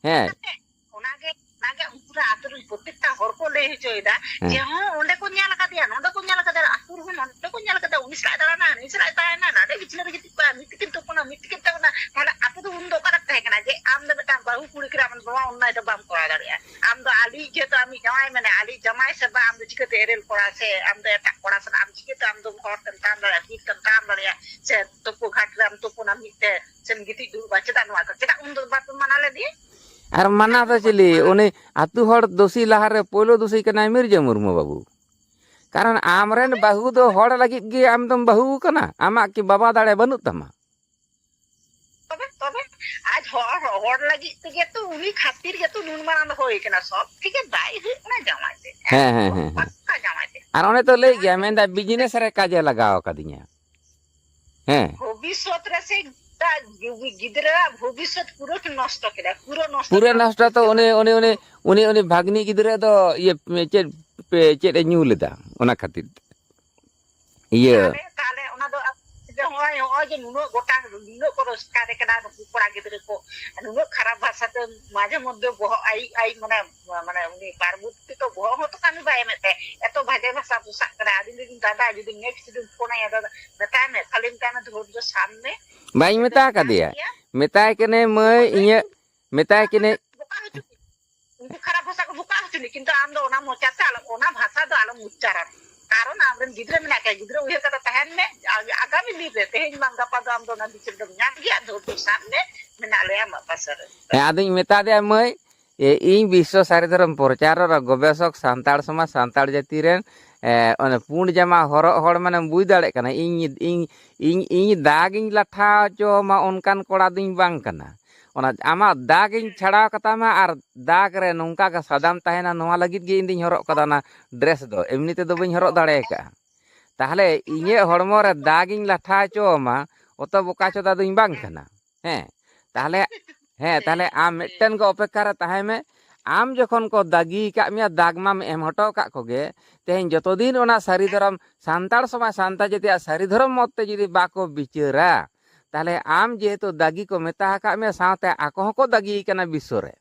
ᱦᱮᱸ᱾ ᱚᱱᱟᱜᱮ, ᱚᱱᱟᱜᱮ ᱩᱱᱠᱩ ᱨᱮᱱ ᱟᱛᱳ ᱨᱮᱱ ᱯᱨᱚᱛᱮᱠᱴᱟ ᱦᱚᱲ ᱠᱚ ᱞᱟᱹᱭ ᱦᱚᱪᱚᱭᱮᱫᱟ ᱦᱮᱸ᱾ ᱡᱮ, "ᱦᱚᱸ, ᱚᱸᱰᱮ ᱠᱚ ᱧᱮᱞ ᱟᱠᱟᱫᱮᱭᱟ, ᱱᱚᱸᱰᱮ ᱠᱚ ᱧᱮᱞ ᱟᱠᱟᱫᱮᱭᱟ, ᱟᱛᱳ ᱨᱮᱦᱚᱸ ᱱᱚᱸᱰᱮ ᱠᱚ ᱧᱮᱞ ᱟᱠᱟᱫᱮᱭᱟ, ᱩᱱᱤ ᱥᱟᱞᱟᱜ ᱮ ᱫᱟᱬᱟᱱᱟ, ᱦᱟᱹᱱᱤ ᱥᱟᱞᱟᱜ ᱮ ᱛᱟᱦᱮᱱᱟ, ᱱᱟᱰᱮ ᱵᱤᱪᱷᱱᱟᱹ ᱨᱮ ᱜᱤᱛᱤᱡ ᱠᱚᱜᱼᱟ, ᱢᱤᱫ ᱛᱤᱠᱤᱱ ᱛᱩᱯᱩᱱᱟ, ᱢᱤᱫ ᱛᱤᱠᱤᱱ ᱛᱩᱯᱩᱱᱟ", ᱛᱟᱦᱚᱞᱮ ᱟᱯᱮ ᱫᱚ ᱩᱱ ᱫᱚ ᱚᱠᱟᱨᱮ ᱛᱟᱦᱮᱸ ᱠᱟᱱᱟ ᱡᱮ ᱟᱢ ᱫᱚ ᱢᱤᱫᱴᱟᱝ ᱵᱟᱹᱦᱩ ᱠᱩᱲᱤ ᱠᱟᱱᱟᱢ, ᱱᱚᱣᱟ ᱚᱱᱱᱟᱭ ᱫᱚ ᱵᱟᱢ ᱠᱚᱨᱟᱣ ᱫᱟᱲᱮᱭᱟᱜᱼᱟ? ᱟᱢ ᱫᱚ ᱟᱞᱮᱭᱤᱡ ᱡᱮᱦᱮᱛᱩ ᱟᱢᱤᱡ ᱡᱟᱶᱟᱭ ᱢᱮᱱᱟᱭᱟ, ᱟᱞᱮᱭᱤᱡ ᱡᱟᱢᱟᱭ ᱥᱮ ᱵᱟ, ᱟᱢ ᱫᱚ ᱪᱤᱠᱟᱹᱛᱮ ᱮᱨᱮᱞ ᱠᱚᱲᱟ ᱥᱮ ᱟᱢ ᱫᱚ ᱮᱴᱟᱜ ᱠᱚᱲᱟ ᱥᱟᱞᱟᱜ ᱟᱢ ᱪᱤᱠᱟᱹᱛᱮ ᱟᱢ ᱫᱚ ᱦᱚᱨ ᱛᱮᱢ ᱛᱟᱲᱟᱢ ᱫᱟᱲᱮᱭᱟᱜᱼᱟ, ᱵᱤᱨ ᱛᱮᱢ ᱛᱟᱲᱟᱢ ᱫᱟᱲᱮᱭᱟᱜᱼᱟ, ᱥᱮ ᱛᱩᱯᱩ ᱜᱷᱟᱴ ᱨᱮᱢ ᱛᱩᱯᱩᱱᱟ ᱢᱤᱫ ᱛᱮ, ᱥᱮᱢ ᱜᱤᱛᱤᱡ ᱫᱩᱲᱩᱵᱼᱟ? ᱪᱮᱫᱟᱜ ᱱᱚᱣᱟ ᱠᱚ, ᱪᱮᱫᱟᱜ ᱩᱱ ᱫᱚ ᱵᱟᱯᱮ ᱢᱟᱱᱟ ᱞᱮᱫᱮᱭᱟ? ᱟᱨ ᱢᱟᱱᱟ ᱫᱚ ᱪᱮᱫᱟᱜ ᱩᱱ ᱫᱚ ᱪᱤᱞᱤ? ᱵᱟᱯᱮ ᱢᱟᱱᱟ ᱩᱱᱤ ᱟᱹᱛᱩ ᱦᱚᱲ ᱫᱳᱥᱤ ᱞᱟᱦᱟᱨᱮ ᱯᱳᱭᱞᱳ ᱫᱳᱥᱤ ᱠᱟᱱᱟᱭ ᱢᱤᱨᱡᱟᱹ ᱢᱩᱨᱢᱩ ᱵᱟᱹᱵᱩ᱾ ᱠᱟᱨᱚᱱ ᱟᱢᱨᱮᱱ ᱛᱚᱵᱮ, ᱵᱟᱹᱦᱩ ᱫᱚ ᱛᱚᱵᱮ, ᱦᱚᱲ ᱞᱟᱹᱜᱤᱫ ᱜᱮ ᱟᱢ ᱫᱚᱢ ᱵᱟᱹᱦᱩ ᱠᱟᱱᱟ, ᱟᱢᱟᱜ ᱠᱤ ᱵᱟᱵᱟ ᱫᱟᱲᱮ ᱵᱟᱹᱱᱩᱜ ᱛᱟᱢᱟ? ᱛᱚᱵᱮ, ᱛᱚᱵᱮ, ᱟᱡ ᱦᱚᱲ, ᱦᱚᱲ ᱞᱟᱹᱜᱤᱫ ᱛᱮᱜᱮ ᱛᱚ, ᱩᱱᱤ ᱠᱷᱟᱹᱛᱤᱨ ᱜᱮᱛᱚ ᱱᱩᱱ ᱢᱟᱨᱟᱝ ᱫᱚ ᱦᱩᱭ ᱠᱟᱱᱟ᱾ ᱥᱚᱵ ᱛᱷᱮᱠᱮ ᱫᱟᱭ ᱦᱩᱭᱩᱜ ᱠᱟᱱᱟ ᱡᱟᱶᱟᱭ ᱛᱮᱫ᱾ ᱦᱮᱸ, ᱦᱮᱸ, ᱦᱮᱸ, ᱦᱮᱸ᱾ ᱯᱟᱠᱠᱟ ᱡᱟᱶᱟᱭ ᱛᱮᱫ᱾ ᱟᱨ ᱚᱱᱮ ᱛᱚ ᱞᱟᱹᱭ ᱡᱟᱶᱟᱭ ᱜᱮᱭᱟ, ᱛᱮᱫ᱾ ᱢᱮᱱᱫᱟ, "ᱵᱤᱡᱽᱱᱮᱥ ᱨᱮ ᱠᱟᱡᱮ ᱞᱟᱜᱟᱣ ᱠᱟᱫᱤᱧᱟ᱾" ᱦᱮᱸ᱾ ᱵᱷᱚᱵᱤᱥᱥᱚᱛ ᱨᱮ ᱥᱮ ᱜᱤᱫᱽᱨᱟᱹᱣᱟᱜ ᱵᱷᱚᱵᱤᱥᱥᱚᱛ ᱯᱩᱨᱟᱹ ᱱᱚᱥᱴᱚ ᱠᱮᱫᱟ, ᱯᱩᱨᱟᱹ ᱱᱚᱥᱴᱚ ᱯᱩᱨᱟᱹ ᱠᱮᱫᱟ᱾ ᱱᱚᱥᱴᱚ ᱛᱚ ᱩᱱᱤ, ᱩᱱᱤ, ᱩᱱᱤ, ᱩᱱᱤ, ᱩᱱᱤ ᱵᱷᱟᱜᱽᱱᱤ ᱜᱤᱫᱽᱨᱟᱹ ᱫᱚ ᱤᱭᱟᱹ ᱪᱮᱫ ᱯᱮ, ᱪᱮᱫ ᱮ ᱧᱩ ᱞᱮᱫᱟ ᱚᱱᱟ ᱠᱷᱟᱹᱛᱤᱨ ᱛᱮ? ᱤᱭᱟᱹ᱾ ᱛᱟᱦᱞᱮ, ᱛᱟᱦᱞᱮ ᱚᱱᱟ ᱫᱚ ᱟᱯᱮ ᱡᱮ ᱦᱚᱸᱜᱼᱚᱭ, ᱦᱚᱸᱜᱼᱚᱭ ᱡᱮ ᱱᱩᱱᱟᱹᱜ ᱜᱚᱴᱟᱝ, ᱱᱩᱱᱟᱹᱜ ᱠᱚ ᱨᱳᱡᱽᱜᱟᱨᱮ ᱠᱟᱱᱟ ᱱᱩᱠᱩ ᱠᱚᱲᱟ ᱜᱤᱫᱽᱨᱟᱹ ᱠᱚ, ᱱᱩᱱᱟᱹᱜ ᱠᱷᱟᱨᱟᱯ ᱵᱷᱟᱥᱟᱛᱮ ᱢᱟᱡᱷᱮ ᱢᱚᱫᱽᱫᱷᱮ ᱵᱚᱦᱚᱜ ᱟᱭᱤᱡ, ᱟᱭᱤᱡ ᱢᱟᱱᱮ, ᱢᱟᱱᱮ ᱩᱱᱤ ᱯᱟᱨᱵᱚᱛᱤ ᱛᱚ ᱵᱚᱦᱚᱜ ᱦᱚᱸ ᱛᱚ ᱠᱟᱹᱢᱤ ᱵᱟᱭ ᱮᱢᱮᱫ ᱛᱟᱭᱟ, ᱮᱛᱚ ᱵᱟᱡᱮ ᱵᱷᱟᱥᱟ ᱯᱚᱥᱟᱜ ᱠᱟᱱᱟ᱾ ᱟᱫᱚᱧ ᱞᱟᱹᱭᱫᱟᱹᱧ, "ᱫᱟᱫᱟ, ᱡᱩᱫᱤ next ᱡᱩᱫᱤᱢ ᱯᱷᱳᱱ ᱟᱭᱟ, ᱫᱟᱫᱟ, ᱢᱮᱛᱟᱭ ᱢᱮ, ᱠᱷᱟᱹᱞᱤ ᱢᱮᱛᱟᱭ ᱢᱮ ᱫᱷᱳᱨᱡᱚ ᱥᱟᱵ ᱢᱮ᱾" ᱵᱟᱹᱧ ᱢᱮᱛᱟ ᱠᱟᱫᱮᱭᱟ, ᱢᱮᱛᱟᱭ ᱠᱟᱹᱱᱟᱹᱧ, "ᱢᱟᱹᱭ, ᱤᱧᱟᱹᱜ", ᱢᱮᱛᱟᱭ ᱠᱟᱹᱱᱟᱹᱧ, ᱵᱚᱠᱟ ᱦᱚᱪᱚ ᱩᱱᱠᱩ ᱠᱷᱟᱨᱟᱯ ᱵᱷᱟᱥᱟ ᱠᱚ ᱵᱚᱠᱟ ᱦᱚᱪᱚᱱᱤᱡ, ᱠᱤᱱᱛᱩ ᱟᱢ ᱫᱚ ᱚᱱᱟ ᱢᱚᱪᱟᱛᱮ ᱟᱞᱚ, ᱚᱱᱟ ᱵᱷᱟᱥᱟ ᱫᱚ ᱟᱞᱚᱢ ᱩᱪᱪᱟᱨᱟ᱾ ᱠᱟᱨᱚᱱ ᱟᱢᱨᱮᱱ ᱜᱤᱫᱽᱨᱟᱹ ᱢᱮᱱᱟᱜ ᱠᱚᱣᱟ, ᱜᱤᱫᱽᱨᱟᱹ ᱩᱭᱦᱟᱹᱨ ᱠᱟᱛᱮ ᱛᱟᱦᱮᱱ ᱢᱮ᱾ ᱟᱜ-, ᱟᱜᱟᱢᱤ ᱫᱤᱱ ᱨᱮ, ᱛᱮᱦᱮᱧ ᱵᱟᱝ ᱜᱟᱯᱟ ᱫᱚ ᱟᱢ ᱫᱚ ᱚᱱᱟ ᱵᱤᱪᱟᱹᱨ ᱫᱚᱢ ᱧᱟᱢ ᱜᱮᱭᱟ᱾ ᱫᱷᱳᱨᱡᱚ ᱥᱟᱵ ᱢᱮ, ᱢᱮᱱᱟᱜ ᱞᱮᱭᱟ ᱟᱢᱟᱜ ᱯᱟᱥᱮ ᱨᱮ᱾ ᱦᱮᱸ, ᱟᱫᱚᱧ ᱢᱮᱛᱟ ᱫᱮᱭᱟ, "ᱢᱟᱹᱭ, ᱮ, ᱤᱧ ᱵᱤᱥᱥᱚ ᱥᱟᱹᱨᱤ ᱫᱷᱚᱨᱚᱢ ᱯᱨᱚᱪᱟᱨᱚᱠ ᱟᱨ ᱜᱚᱵᱮᱥᱚᱠ, ᱥᱟᱱᱛᱟᱲ ᱥᱚᱢᱟᱡᱽ, ᱥᱟᱱᱛᱟᱲ ᱡᱟᱹᱛᱤ ᱨᱮᱱ, ᱮ, ᱚᱱᱮ ᱯᱩᱸᱰ ᱡᱟᱢᱟ ᱦᱚᱨᱚᱜ ᱦᱚᱲ ᱢᱟᱱᱮᱢ ᱵᱩᱡᱽ ᱫᱟᱲᱮᱭᱟᱜ ᱠᱟᱱᱟ, ᱤᱧ, ᱤᱧ, ᱤᱧ, ᱤᱧ ᱫᱟᱜᱤᱧ ᱞᱟᱴᱷᱟ ᱦᱚᱪᱚ ᱟᱢᱟ ᱚᱱᱠᱟᱱ ᱠᱚᱲᱟ ᱫᱩᱧ ᱵᱟᱝ ᱠᱟᱱᱟ᱾ ᱚᱱᱟ ᱟᱢᱟᱜ ᱫᱟᱜᱽ ᱤᱧ ᱪᱷᱟᱲᱟᱣ ᱠᱟᱛᱟᱢᱟ, ᱟᱨ ᱫᱟᱜᱽ ᱨᱮ ᱱᱚᱝᱠᱟ ᱜᱮ ᱥᱟᱫᱟᱢ ᱛᱟᱦᱮᱱᱟ, ᱱᱚᱣᱟ ᱞᱟᱹᱜᱤᱫ ᱜᱮ ᱤᱧ ᱫᱩᱧ ᱦᱚᱨᱚᱜ ᱠᱟᱫᱟ ᱚᱱᱟ ᱰᱨᱮᱥ ᱫᱚ, ᱮᱢᱱᱤ ᱛᱮᱫᱚ ᱵᱟᱹᱧ ᱦᱚᱨᱚᱜ ᱫᱟᱲᱮ ᱟᱠᱟᱫᱼᱟ᱾ ᱛᱟᱦᱞᱮ ᱤᱧᱟᱹᱜ ᱦᱚᱲᱢᱚ ᱨᱮ ᱫᱟᱜᱽ ᱤᱧ ᱞᱟᱴᱷᱟ ᱦᱚᱪᱚ ᱟᱢᱟ, ᱚᱛᱚ ᱵᱚᱠᱟ ᱪᱚᱫᱟ ᱫᱚᱧ ᱵᱟᱝ ᱠᱟᱱᱟ᱾ ᱦᱮᱸ, ᱛᱟᱦᱞᱮ, ᱦᱮᱸ, ᱛᱟᱦᱞᱮ ᱟᱢ ᱢᱤᱫᱴᱮᱱ ᱜᱮ ᱚᱯᱮᱠᱠᱷᱟ ᱨᱮ ᱛᱟᱦᱮᱸ ᱢᱮ᱾ ᱟᱢ ᱡᱚᱠᱷᱚᱱ ᱠᱚ ᱫᱟᱜᱤ ᱟᱠᱟᱫ ᱢᱮᱭᱟ, ᱫᱟᱜᱽ ᱢᱟᱢ ᱮᱢ ᱦᱚᱴᱚ ᱟᱠᱟᱫ ᱠᱚᱜᱮ, ᱛᱮᱦᱮᱧ ᱡᱚᱛᱚ ᱫᱤᱱ ᱚᱱᱟ ᱥᱟᱹᱨᱤ ᱫᱷᱚᱨᱚᱢ, ᱥᱟᱱᱛᱟᱲ ᱥᱚᱢᱟᱡᱽ, ᱥᱟᱱᱛᱟᱲ ᱡᱟᱹᱛᱤᱭᱟᱜ ᱥᱟᱹᱨᱤ ᱫᱷᱚᱨᱚᱢ ᱢᱚᱛ ᱛᱮ ᱡᱩᱫᱤ ᱵᱟᱠᱚ ᱵᱤᱪᱟᱹᱨᱟ, ᱛᱟᱦᱞᱮ ᱟᱢ ᱡᱮᱦᱮᱛᱩ ᱫᱟᱜᱤ ᱠᱚ ᱢᱮᱛᱟ ᱟᱠᱟᱫ ᱢᱮᱭᱟ, ᱥᱟᱶᱛᱮ ᱟᱠᱚ ᱦᱚᱸᱠᱚ ᱫᱟᱜᱤ ᱠᱟᱱᱟ ᱵᱤᱥᱥᱚ ᱨᱮ᱾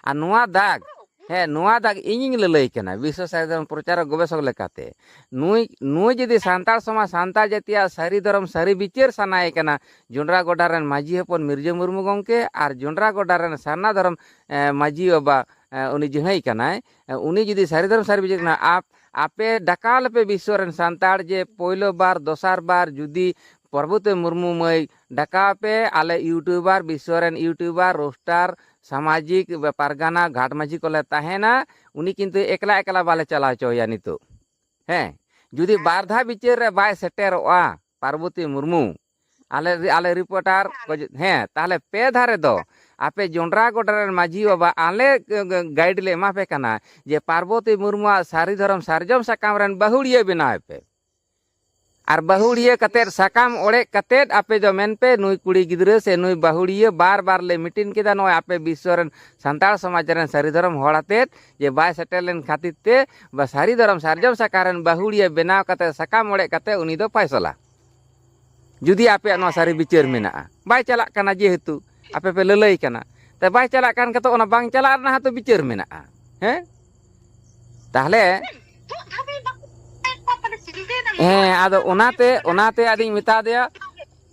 ᱟᱨ ᱱᱚᱣᱟ ᱫᱟᱜᱽ, ᱦᱮᱸ, ᱱᱚᱣᱟ ᱫᱟᱜᱽ ᱤᱧᱤᱧ ᱞᱟᱹᱞᱟᱹᱭ ᱠᱟᱱᱟ ᱵᱤᱥᱥᱚ ᱥᱟᱹᱨᱤ ᱫᱷᱚᱨᱚᱢ ᱯᱨᱚᱪᱟᱨᱚᱠ ᱜᱚᱵᱮᱥᱚᱠ ᱞᱮᱠᱟᱛᱮ᱾ ᱱᱩᱭ, ᱱᱩᱭ ᱡᱩᱫᱤ ᱥᱟᱱᱛᱟᱲ ᱥᱚᱢᱟᱡᱽ, ᱥᱟᱱᱛᱟᱲ ᱡᱟᱹᱛᱤᱭᱟᱜ ᱥᱟᱹᱨᱤ ᱫᱷᱚᱨᱚᱢ, ᱥᱟᱹᱨᱤ ᱵᱤᱪᱟᱹᱨ ᱥᱟᱱᱟᱭᱮ ᱠᱟᱱᱟ, ᱡᱚᱸᱰᱨᱟ ᱜᱚᱰᱟ ᱨᱮᱱ ᱢᱟᱹᱡᱷᱤ ᱦᱚᱯᱚᱱ ᱢᱤᱨᱡᱟᱹ ᱢᱩᱨᱢᱩ ᱜᱚᱢᱠᱮ ᱟᱨ ᱡᱚᱸᱰᱨᱟ ᱜᱚᱰᱟ ᱨᱮᱱ ᱥᱟᱨᱱᱟ ᱫᱷᱚᱨᱚᱢ, ᱮ, ᱢᱟᱹᱡᱷᱤ ᱵᱟᱵᱟ, ᱮ, ᱩᱱᱤ ᱡᱟᱦᱟᱸᱭ ᱠᱟᱱᱟᱭ, ᱮ, ᱩᱱᱤ ᱡᱩᱫᱤ ᱥᱟᱹᱨᱤ ᱫᱷᱚᱨᱚᱢ ᱥᱟᱹᱨᱤ ᱵᱤᱪᱟᱹᱨ ᱠᱟᱱᱟ, ᱟᱯ-, ᱟᱯᱮ ᱰᱟᱠᱟᱣ ᱞᱮᱯᱮ ᱵᱤᱥᱥᱚ ᱨᱮᱱ ᱥᱟᱱᱛᱟᱲ ᱡᱮ ᱯᱳᱭᱞᱳ ᱵᱟᱨ, ᱫᱚᱥᱟᱨ ᱵᱟᱨ ᱡᱩᱫᱤ ᱯᱨᱚᱵᱷᱩᱛᱮ ᱢᱩᱨᱢᱩ ᱢᱟᱹᱭ ᱰᱟᱠᱟᱣ ᱯᱮ, ᱟᱞᱮ YouTuber, ᱵᱤᱥᱥᱚ ᱨᱮᱱ YouTuber, ᱨᱳᱥᱴᱟᱨ, ᱥᱟᱢᱟᱡᱤᱠ, ᱯᱟᱨᱜᱟᱱᱟ, ᱜᱷᱟᱴ ᱢᱟᱹᱡᱷᱤ ᱠᱚᱞᱮ ᱛᱟᱦᱮᱱᱟ, ᱩᱱᱤ ᱠᱤᱱᱛᱩ ᱮᱠᱞᱟ ᱮᱠᱞᱟ ᱵᱟᱞᱮ ᱪᱟᱞᱟᱣ ᱦᱚᱪᱚᱣᱟᱭᱟ ᱱᱤᱛᱚᱜ᱾ ᱦᱮᱸ, ᱡᱩᱫᱤ ᱵᱟᱨ ᱫᱷᱟᱣ ᱵᱤᱪᱟᱹᱨ ᱨᱮ ᱵᱟᱭ ᱥᱮᱴᱮᱨᱚᱜᱼᱟ ᱯᱟᱨᱵᱚᱛᱤ ᱢᱩᱨᱢᱩ, ᱟᱞᱮ, ᱟᱞᱮ ᱨᱤᱯᱳᱨᱴᱟᱨ ᱠᱚ ᱡᱩ-, ᱦᱮᱸ, ᱛᱟᱦᱞᱮ ᱯᱮ ᱫᱷᱟᱣ ᱨᱮᱫᱚ ᱟᱯᱮ ᱡᱚᱸᱰᱨᱟ ᱜᱚᱰᱟ ᱨᱮᱱ ᱢᱟᱹᱡᱷᱤ ᱵᱟᱵᱟ ᱟᱞᱮ ᱜᱟᱭᱤᱰ ᱞᱮ ᱮᱢᱟ ᱯᱮ ᱠᱟᱱᱟ ᱡᱮ ᱯᱟᱨᱵᱚᱛᱤ ᱢᱩᱨᱢᱩᱣᱟᱜ ᱥᱟᱹᱨᱤ ᱫᱷᱚᱨᱚᱢ ᱥᱟᱨᱡᱚᱢ ᱥᱟᱠᱟᱢ ᱨᱮᱱ ᱵᱟᱹᱦᱩᱲᱤᱭᱟᱹ ᱵᱮᱱᱟᱣ ᱯᱮ᱾ ᱟᱨ ᱵᱟᱹᱦᱩᱲᱤᱭᱟᱹ ᱠᱟᱛᱮᱫ, ᱥᱟᱠᱟᱢ ᱚᱲᱮᱡ ᱠᱟᱛᱮᱫ ᱟᱯᱮ ᱫᱚ ᱢᱮᱱ ᱯᱮ, ᱱᱩᱭ ᱠᱩᱲᱤ ᱜᱤᱫᱽᱨᱟᱹ ᱥᱮ ᱱᱩᱭ ᱵᱟᱹᱦᱩᱲᱤᱭᱟᱹ ᱵᱟᱨ ᱵᱟᱨ ᱞᱮ ᱢᱤᱴᱤᱝ ᱠᱮᱫᱟ, ᱱᱚᱜᱼᱚᱭ ᱟᱯᱮ ᱵᱤᱥᱥᱚ ᱨᱮᱱ ᱥᱟᱱᱛᱟᱲ ᱥᱚᱢᱟᱡᱽ ᱨᱮᱱ ᱥᱟᱹᱨᱤ ᱫᱷᱚᱨᱚᱢ ᱦᱚᱲ ᱟᱛᱮᱫ ᱡᱮ ᱵᱟᱭ ᱥᱮᱴᱮᱨ ᱞᱮᱱ ᱠᱷᱟᱹᱛᱤᱨ ᱛᱮ, ᱵᱟ ᱥᱟᱹᱨᱤ ᱫᱷᱚᱨᱚᱢ ᱥᱟᱨᱡᱚᱢ ᱥᱟᱠᱟᱢ ᱨᱮᱱ ᱵᱟᱹᱦᱩᱲᱤᱭᱟᱹ ᱵᱮᱱᱟᱣ ᱠᱟᱛᱮᱫ, ᱥᱟᱠᱟᱢ ᱚᱲᱮᱡ ᱠᱟᱛᱮᱫ ᱩᱱᱤ ᱫᱚ ᱯᱷᱚᱭᱥᱚᱞᱟ᱾ ᱡᱩᱫᱤ ᱟᱯᱮᱭᱟᱜ ᱱᱚᱣᱟ ᱥᱟᱹᱨᱤ ᱵᱤᱪᱟᱹᱨ ᱢᱮᱱᱟᱜᱼᱟ, ᱵᱟᱭ ᱪᱟᱞᱟᱜ ᱠᱟᱱᱟ, ᱡᱮᱦᱮᱛᱩ ᱟᱯᱮ ᱯᱮ ᱞᱟᱹᱞᱟᱹᱭ ᱠᱟᱱᱟ, ᱛᱮ ᱵᱟᱭ ᱪᱟᱞᱟᱜ ᱠᱟᱱ ᱠᱷᱟᱱ ᱛᱚ ᱚᱱᱟ ᱵᱟᱝ ᱪᱟᱞᱟᱜ ᱨᱮᱱᱟᱜ ᱦᱚᱸᱛᱚ ᱵᱤᱪᱟᱹᱨ ᱢᱮᱱᱟᱜᱼᱟ᱾ ᱦᱮᱸ, ᱛᱟᱦᱞᱮ, ᱦᱮᱸ, ᱟᱫᱚ ᱚᱱᱟᱛᱮ, ᱚᱱᱟᱛᱮ ᱟᱫᱚᱧ ᱢᱮᱛᱟ ᱫᱮᱭᱟ,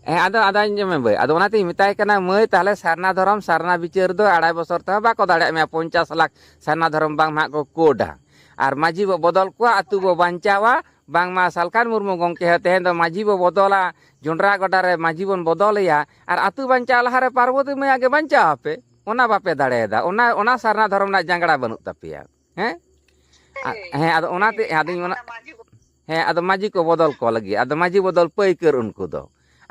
ᱦᱮᱸ, ᱟᱫᱚ, ᱟᱫᱚ ᱟᱸᱡᱚᱢ ᱢᱮ ᱵᱟᱹᱭ, ᱟᱫᱚ ᱚᱱᱟᱛᱮᱧ ᱢᱮᱛᱟᱭ ᱠᱟᱱᱟ, "ᱢᱟᱹᱭ, ᱛᱟᱦᱞᱮ ᱥᱟᱨᱱᱟ ᱫᱷᱚᱨᱚᱢ, ᱥᱟᱨᱱᱟ ᱵᱤᱪᱟᱹᱨ ᱫᱚ ᱟᱲᱟᱭ ᱵᱚᱥᱚᱨ ᱛᱮᱦᱚᱸ ᱵᱟᱠᱚ ᱫᱟᱲᱮᱭᱟᱜ ᱢᱮᱭᱟ, ᱯᱚᱧᱪᱟᱥ ᱞᱟᱠᱷ ᱥᱟᱨᱱᱟ ᱫᱷᱚᱨᱚᱢ ᱵᱟᱝ ᱦᱟᱸᱜ ᱠᱚ ᱠᱳᱰᱟ, ᱟᱨ ᱢᱟᱹᱡᱷᱤ ᱵᱚ ᱵᱚᱫᱚᱞ ᱠᱚᱣᱟ, ᱟᱹᱛᱩ ᱵᱚ ᱵᱟᱧᱪᱟᱣᱟ, ᱵᱟᱝᱢᱟ ᱥᱟᱞᱠᱷᱟᱱ ᱢᱩᱨᱢᱩ ᱜᱚᱢᱠᱮ ᱦᱚᱸ ᱛᱮᱦᱮᱧ ᱫᱚ ᱢᱟᱹᱡᱷᱤ ᱵᱚ ᱵᱚᱫᱚᱞᱟ, ᱡᱚᱸᱰᱨᱟ ᱜᱚᱰᱟ ᱨᱮ ᱢᱟᱹᱡᱷᱤ ᱵᱚᱱ ᱵᱚᱫᱚᱞᱮᱭᱟ, ᱟᱨ ᱟᱹᱛᱩ ᱵᱟᱧᱪᱟᱣ ᱞᱟᱦᱟᱨᱮ ᱯᱟᱨᱵᱚᱛᱤ ᱢᱟᱹᱭ ᱟᱜᱮ ᱵᱟᱧᱪᱟᱣ ᱟᱯᱮ, ᱚᱱᱟ ᱵᱟᱯᱮ ᱫᱟᱲᱮᱭᱟᱫᱟ, ᱚᱱᱟ, ᱚᱱᱟ ᱥᱟᱨᱱᱟ ᱫᱷᱚᱨᱚᱢ ᱨᱮᱱᱟᱜ ᱡᱟᱸᱜᱲᱟ ᱵᱟᱹᱱᱩᱜ ᱛᱟᱯᱮᱭᱟ᱾ ᱦᱮᱸ?" ᱟ-, ᱦᱮᱸ, ᱟᱫᱚ ᱚᱱᱟᱛᱮ, ᱟᱫᱚᱧ ᱚᱱᱟ, ᱦᱮᱸ, ᱟᱫᱚ ᱢᱟᱹᱡᱷᱤ ᱠᱚ ᱵᱚᱫᱚᱞ ᱠᱚ ᱞᱟᱹᱜᱤᱫ, ᱟᱫᱚ ᱢᱟᱹᱡᱷᱤ ᱵᱚᱫᱚᱞ ᱯᱟᱹᱭᱠᱟᱹᱨ ᱩᱱᱠᱩ ᱫᱚ᱾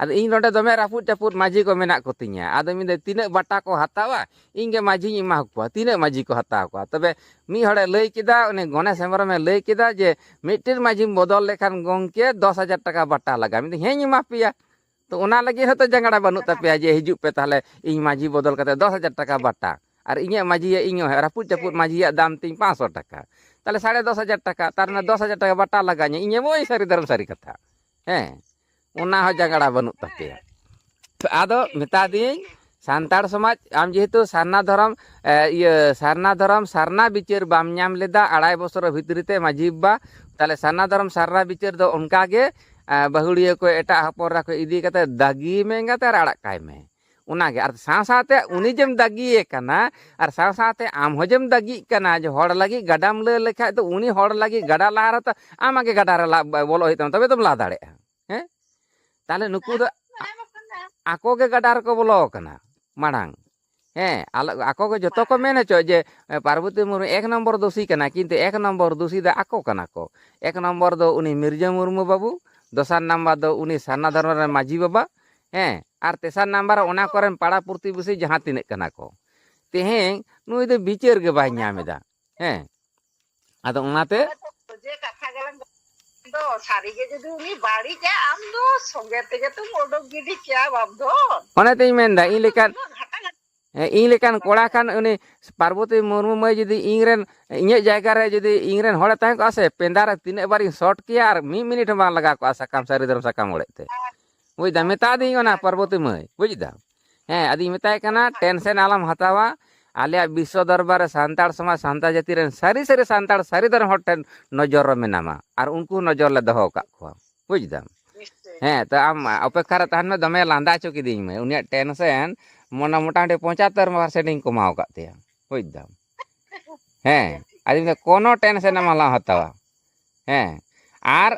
ᱟᱫᱚ ᱤᱧ ᱱᱚᱰᱮ ᱫᱚᱢᱮ ᱨᱟᱹᱯᱩᱫ ᱪᱟᱹᱯᱩᱫ ᱢᱟᱹᱡᱷᱤ ᱠᱚ ᱢᱮᱱᱟᱜ ᱠᱚᱛᱤᱧᱟ᱾ ᱟᱫᱚ ᱢᱮᱱᱫᱟᱹᱧ, "ᱛᱤᱱᱟᱹᱜ ᱵᱟᱴᱟ ᱠᱚ ᱦᱟᱛᱟᱣᱟ, ᱤᱧ ᱜᱮ ᱢᱟᱹᱡᱷᱤᱧ ᱮᱢᱟ ᱠᱚᱣᱟ, ᱛᱤᱱᱟᱹᱜ ᱢᱟᱹᱡᱷᱤ ᱠᱚ ᱦᱟᱛᱟᱣ ᱠᱚᱣᱟ?" ᱛᱚᱵᱮ ᱢᱤᱫ ᱦᱚᱲᱮ ᱞᱟᱹᱭ ᱠᱮᱫᱟ, ᱩᱱᱤ ᱜᱚᱱᱮᱥ ᱦᱮᱢᱵᱨᱚᱢᱮ ᱞᱟᱹᱭ ᱠᱮᱫᱟ ᱡᱮ, "ᱢᱤᱫᱴᱮᱱ ᱢᱟᱹᱡᱷᱤᱢ ᱵᱚᱫᱚᱞ ᱞᱮᱠᱷᱟᱱ ᱜᱚᱢᱠᱮ ᱫᱚᱥ ᱦᱟᱡᱟᱨ ᱴᱟᱠᱟ ᱵᱟᱴᱟ ᱞᱟᱜᱟᱜᱼᱟ᱾" ᱢᱮᱱᱫᱟᱹᱧ, "ᱦᱮᱸᱧ ᱮᱢᱟ ᱯᱮᱭᱟ᱾" ᱛᱚ ᱚᱱᱟ ᱞᱟᱹᱜᱤᱫ ᱦᱚᱸᱛᱚ ᱡᱟᱸᱜᱲᱟ ᱵᱟᱹᱱᱩᱜ ᱛᱟᱯᱮᱭᱟ ᱡᱮ, "ᱦᱤᱡᱩᱜ ᱯᱮ ᱛᱟᱦᱞᱮ, ᱤᱧ ᱢᱟᱹᱡᱷᱤ ᱵᱚᱫᱚᱞ ᱠᱟᱛᱮ ᱫᱚᱥ ᱦᱟᱡᱟᱨ ᱴᱟᱠᱟ ᱵᱟᱴᱟ, ᱟᱨ ᱤᱧᱟᱹᱜ ᱢᱟᱹᱡᱷᱤᱭᱟᱜ, ᱤᱧ ᱦᱚᱸ ᱨᱟᱹᱯᱩᱫ ᱪᱟᱹᱯᱩᱫ ᱢᱟᱹᱡᱷᱤᱭᱟᱜ ᱫᱟᱢ ᱛᱤᱧ ᱯᱟᱸᱪᱥᱚ ᱴᱟᱠᱟ, ᱛᱟᱦᱞᱮ ᱥᱟᱲᱮ ᱫᱚᱥ ᱦᱟᱡᱟᱨ ᱴᱟᱠᱟ, ᱛᱟᱨ ᱢᱟᱱᱮ ᱫᱚᱥ ᱦᱟᱡᱟᱨ ᱴᱟᱠᱟ ᱵᱟᱴᱟ ᱞᱟᱜᱟᱣ ᱤᱧᱟᱹ, ᱤᱧ ᱮᱢᱚᱜ ᱟᱹᱧ ᱥᱟᱹᱨᱤ ᱫᱷᱚᱨᱚᱢ ᱥᱟᱹᱨᱤ ᱠᱟᱛᱷᱟ᱾" ᱦᱮᱸ, ᱚᱱᱟ ᱦᱚᱸ ᱡᱟᱸᱜᱲᱟ ᱵᱟᱹᱱᱩᱜ ᱛᱟᱯᱮᱭᱟ᱾ ᱟᱫᱚ ᱢᱮᱛᱟ ᱫᱤᱭᱟᱹᱧ, ᱥᱟᱱᱛᱟᱲ ᱥᱚᱢᱟᱡᱽ, ᱟᱢ ᱡᱮᱦᱮᱛᱩ ᱥᱟᱨᱱᱟ ᱫᱷᱚᱨᱚᱢ, ᱮ, ᱤᱭᱟᱹ, ᱥᱟᱨᱱᱟ ᱫᱷᱚᱨᱚᱢ ᱥᱟᱨᱱᱟ ᱵᱤᱪᱟᱹᱨ ᱵᱟᱢ ᱧᱟᱢ ᱞᱮᱫᱟ ᱟᱲᱟᱭ ᱵᱚᱪᱷᱚᱨ ᱵᱷᱤᱛᱨᱤ ᱛᱮ ᱢᱟᱹᱡᱷᱤ ᱵᱟᱵᱟ, ᱛᱟᱦᱞᱮ ᱥᱟᱨᱱᱟ ᱫᱷᱚᱨᱚᱢ ᱥᱟᱨᱱᱟ ᱵᱤᱪᱟᱹᱨ ᱫᱚ ᱚᱱᱠᱟ ᱜᱮ, ᱮ, ᱵᱟᱹᱦᱩᱲᱤᱭᱟᱹ ᱠᱚ ᱮᱴᱟᱜ ᱦᱚᱯᱚᱱ ᱮᱨᱟ ᱠᱚ ᱤᱫᱤ ᱠᱟᱛᱮ ᱫᱟᱜᱤ ᱢᱮ ᱮᱸᱜᱟᱛᱮ ᱟᱨ ᱟᱲᱟᱜ ᱠᱟᱭ ᱢᱮ᱾ ᱚᱱᱟᱜᱮ, ᱟᱨ ᱥᱟᱶ ᱥᱟᱶᱛᱮ ᱩᱱᱤ ᱡᱮᱢ ᱫᱟᱜᱤᱭᱮ ᱠᱟᱱᱟ, ᱟᱨ ᱥᱟᱶ ᱥᱟᱶᱛᱮ ᱟᱢ ᱦᱚᱸ ᱡᱮᱢ ᱫᱟᱜᱤᱜ ᱠᱟᱱᱟ, ᱡᱮ ᱦᱚᱲ ᱞᱟᱹᱜᱤᱫ ᱜᱟᱰᱟᱢ ᱞᱟᱹ ᱞᱮᱠᱷᱟᱡ ᱫᱚ ᱩᱱᱤ ᱦᱚᱲ ᱞᱟᱹᱜᱤᱫ ᱜᱟᱰᱟ ᱞᱟᱦᱟ ᱨᱮᱛᱚ ᱟᱢᱟᱜ ᱜᱮ ᱜᱟᱰᱟ ᱨᱮ ᱞᱟ-, ᱵᱚᱞᱚᱜ ᱦᱩᱭᱩᱜ ᱛᱟᱢᱟ, ᱛᱚᱵᱮ ᱛᱚᱢ ᱞᱟ ᱫᱟᱲᱮᱭᱟᱜᱼᱟ᱾ ᱦᱮᱸ? ᱛᱟᱦᱞᱮ ᱱᱩᱠᱩ ᱫᱚ ᱟ-, ᱟᱠᱚ ᱜᱮ ᱜᱟᱰᱟ ᱨᱮᱠᱚ ᱵᱚᱞᱚ ᱟᱠᱟᱱᱟ ᱢᱟᱲᱟᱝ᱾ ᱦᱮᱸ, ᱟᱞᱚ, ᱟᱠᱚ ᱜᱮ ᱡᱚᱛᱚ ᱠᱚ ᱢᱮᱱ ᱦᱚᱪᱚ ᱡᱮ, ᱮ, ᱯᱟᱨᱵᱚᱛᱤ ᱢᱩᱨᱢᱩ ᱮᱠ ᱱᱚᱢᱵᱚᱨ ᱫᱳᱥᱤ ᱠᱟᱱᱟ, ᱠᱤᱱᱛᱩ ᱮᱠ ᱱᱚᱢᱵᱚᱨ ᱫᱳᱥᱤ ᱫᱚ ᱟᱠᱚ ᱠᱟᱱᱟ ᱠᱚ᱾ ᱮᱠ ᱱᱚᱢᱵᱚᱨ ᱫᱚ ᱩᱱᱤ ᱢᱤᱨᱡᱟᱹ ᱢᱩᱨᱢᱩ ᱵᱟᱹᱵᱩ, ᱫᱚᱥᱟᱨ ᱱᱟᱢᱵᱟᱨ ᱫᱚ ᱩᱱᱤ ᱥᱟᱨᱱᱟ ᱫᱷᱚᱨᱚᱢ ᱨᱮᱱ ᱢᱟᱹᱡᱷᱤ ᱵᱟᱵᱟ, ᱦᱮᱸ, ᱟᱨ ᱛᱮᱥᱟᱨ ᱱᱟᱢᱵᱟᱨ ᱚᱱᱟ ᱠᱚᱨᱮᱱ ᱯᱟᱲᱟ ᱯᱨᱚᱛᱤᱵᱮᱥᱤ ᱡᱟᱦᱟᱸ ᱛᱤᱱᱟᱹᱜ ᱠᱟᱱᱟ ᱠᱚ᱾ ᱛᱮᱦᱮᱧ ᱱᱩᱭ ᱫᱚ ᱵᱤᱪᱟᱹᱨ ᱜᱮ ᱵᱟᱭ ᱧᱟᱢ ᱮᱫᱟ᱾ ᱦᱮᱸ, ᱟᱫᱚ ᱚᱱᱟᱛᱮ ᱚᱱᱮ ᱛᱚ ᱡᱮ ᱠᱟᱛᱷᱟ ᱜᱮᱞᱟᱝ ᱫᱚ ᱥᱟᱹᱨᱤ ᱜᱮ ᱡᱩᱫᱤ ᱩᱱᱤ ᱵᱟᱹᱲᱤᱡᱟ, ᱟᱢ ᱫᱚ ᱥᱚᱸᱜᱮ ᱛᱮᱜᱮ ᱛᱚᱢ ᱩᱰᱩᱠ ᱜᱤᱰᱤ ᱠᱮᱭᱟ, ᱵᱟᱢ ᱫᱚ᱾ ᱚᱱᱮ ᱛᱚᱧ ᱢᱮᱱᱫᱟ, ᱤᱧ ᱞᱮᱠᱟᱱ, ᱩᱱᱟᱹᱜ ᱜᱷᱟᱴᱟ ᱜᱷᱟᱴᱟ ᱦᱮᱸ, ᱤᱧ ᱞᱮᱠᱟᱱ ᱠᱚᱲᱟ ᱠᱷᱟᱱ ᱩᱱᱤ ᱯᱟᱨᱵᱚᱛᱤ ᱢᱩᱨᱢᱩ ᱢᱟᱹᱭ ᱡᱩᱫᱤ ᱤᱧ ᱨᱮᱱ, ᱤᱧᱟᱹᱜ ᱡᱟᱭᱜᱟ ᱨᱮ ᱡᱩᱫᱤ ᱤᱧ ᱨᱮᱱ ᱦᱚᱲᱮ ᱛᱟᱦᱮᱸ ᱠᱚᱜᱼᱟ ᱥᱮ, ᱯᱮᱸᱫᱟ ᱨᱮ ᱛᱤᱱᱟᱹᱜ ᱵᱟᱨᱤᱧ ᱥᱚᱴ ᱠᱮᱭᱟ ᱟᱨ ᱢᱤᱫ ᱢᱤᱱᱤᱴ ᱦᱚᱸ ᱵᱟᱝ ᱞᱟᱜᱟᱣ ᱠᱚᱜᱼᱟ ᱥᱟᱠᱟᱢ, ᱥᱟᱹᱨᱤ ᱫᱷᱚᱨᱚᱢ ᱥᱟᱠᱟᱢ ᱚᱲᱮᱡ ᱛᱮ᱾ ᱵᱩᱡᱽ ᱫᱟᱢ? ᱢᱮᱛᱟ ᱫᱤᱧ ᱚᱱᱟ ᱯᱟᱨᱵᱚᱛᱤ ᱢᱟᱹᱭ, ᱵᱩᱡᱽ ᱫᱟᱢ? ᱦᱮᱸ, ᱟᱫᱚᱧ ᱢᱮᱛᱟᱭ ᱠᱟᱱᱟ, ᱴᱮᱱᱥᱮᱱ ᱟᱞᱚᱢ ᱦᱟᱛᱟᱣᱟ, ᱟᱞᱮᱭᱟᱜ ᱵᱤᱥᱥᱚ ᱫᱚᱨᱵᱟᱨ ᱨᱮ ᱥᱟᱱᱛᱟᱲ ᱥᱚᱢᱟᱡᱽ, ᱥᱟᱱᱛᱟᱲ ᱡᱟᱹᱛᱤ ᱨᱮᱱ ᱥᱟᱹᱨᱤ ᱥᱟᱹᱨᱤ ᱥᱟᱱᱛᱟᱲ ᱥᱟᱹᱨᱤ ᱫᱷᱚᱨᱚᱢ ᱦᱚᱲ ᱴᱷᱮᱱ ᱱᱚᱡᱚᱨ ᱨᱮ ᱢᱮᱱᱟᱢᱟ, ᱟᱨ ᱩᱱᱠᱩ ᱱᱚᱡᱚᱨ ᱞᱮ ᱫᱚᱦᱚ ᱟᱠᱟᱫ ᱠᱚᱣᱟ, ᱵᱩᱡᱽ ᱫᱟᱢ? ᱱᱤᱥᱪᱚᱭ᱾ ᱦᱮᱸ, ᱛᱚ ᱟᱢ ᱚᱯᱮᱠᱠᱷᱟ ᱨᱮ ᱛᱟᱦᱮᱱ ᱢᱮ, ᱫᱚᱢᱮ ᱞᱟᱸᱫᱟ ᱦᱚᱪᱚ ᱠᱤᱫᱤᱧ ᱢᱮ᱾ ᱩᱱᱤᱭᱟᱜ ᱴᱮᱱᱥᱮᱱ ᱢᱚᱱᱮ ᱢᱚᱴᱟᱢᱩᱴᱤ ᱯᱚᱸᱪᱟᱛᱛᱳᱨ ᱯᱟᱨᱥᱮᱱᱴ ᱤᱧ ᱠᱚᱢᱟᱣ ᱟᱠᱟᱫ ᱛᱟᱭᱟ, ᱵᱩᱡᱽ ᱫᱟᱢ? ᱦᱮᱸ, ᱟᱫᱚᱧ ᱢᱮᱱᱫᱟ, "ᱠᱳᱱᱳ ᱴᱮᱱᱥᱮᱱ ᱮᱢ ᱟᱞᱚᱢ ᱦᱟᱛᱟᱣᱟ᱾" ᱦᱮᱸ, ᱟᱨ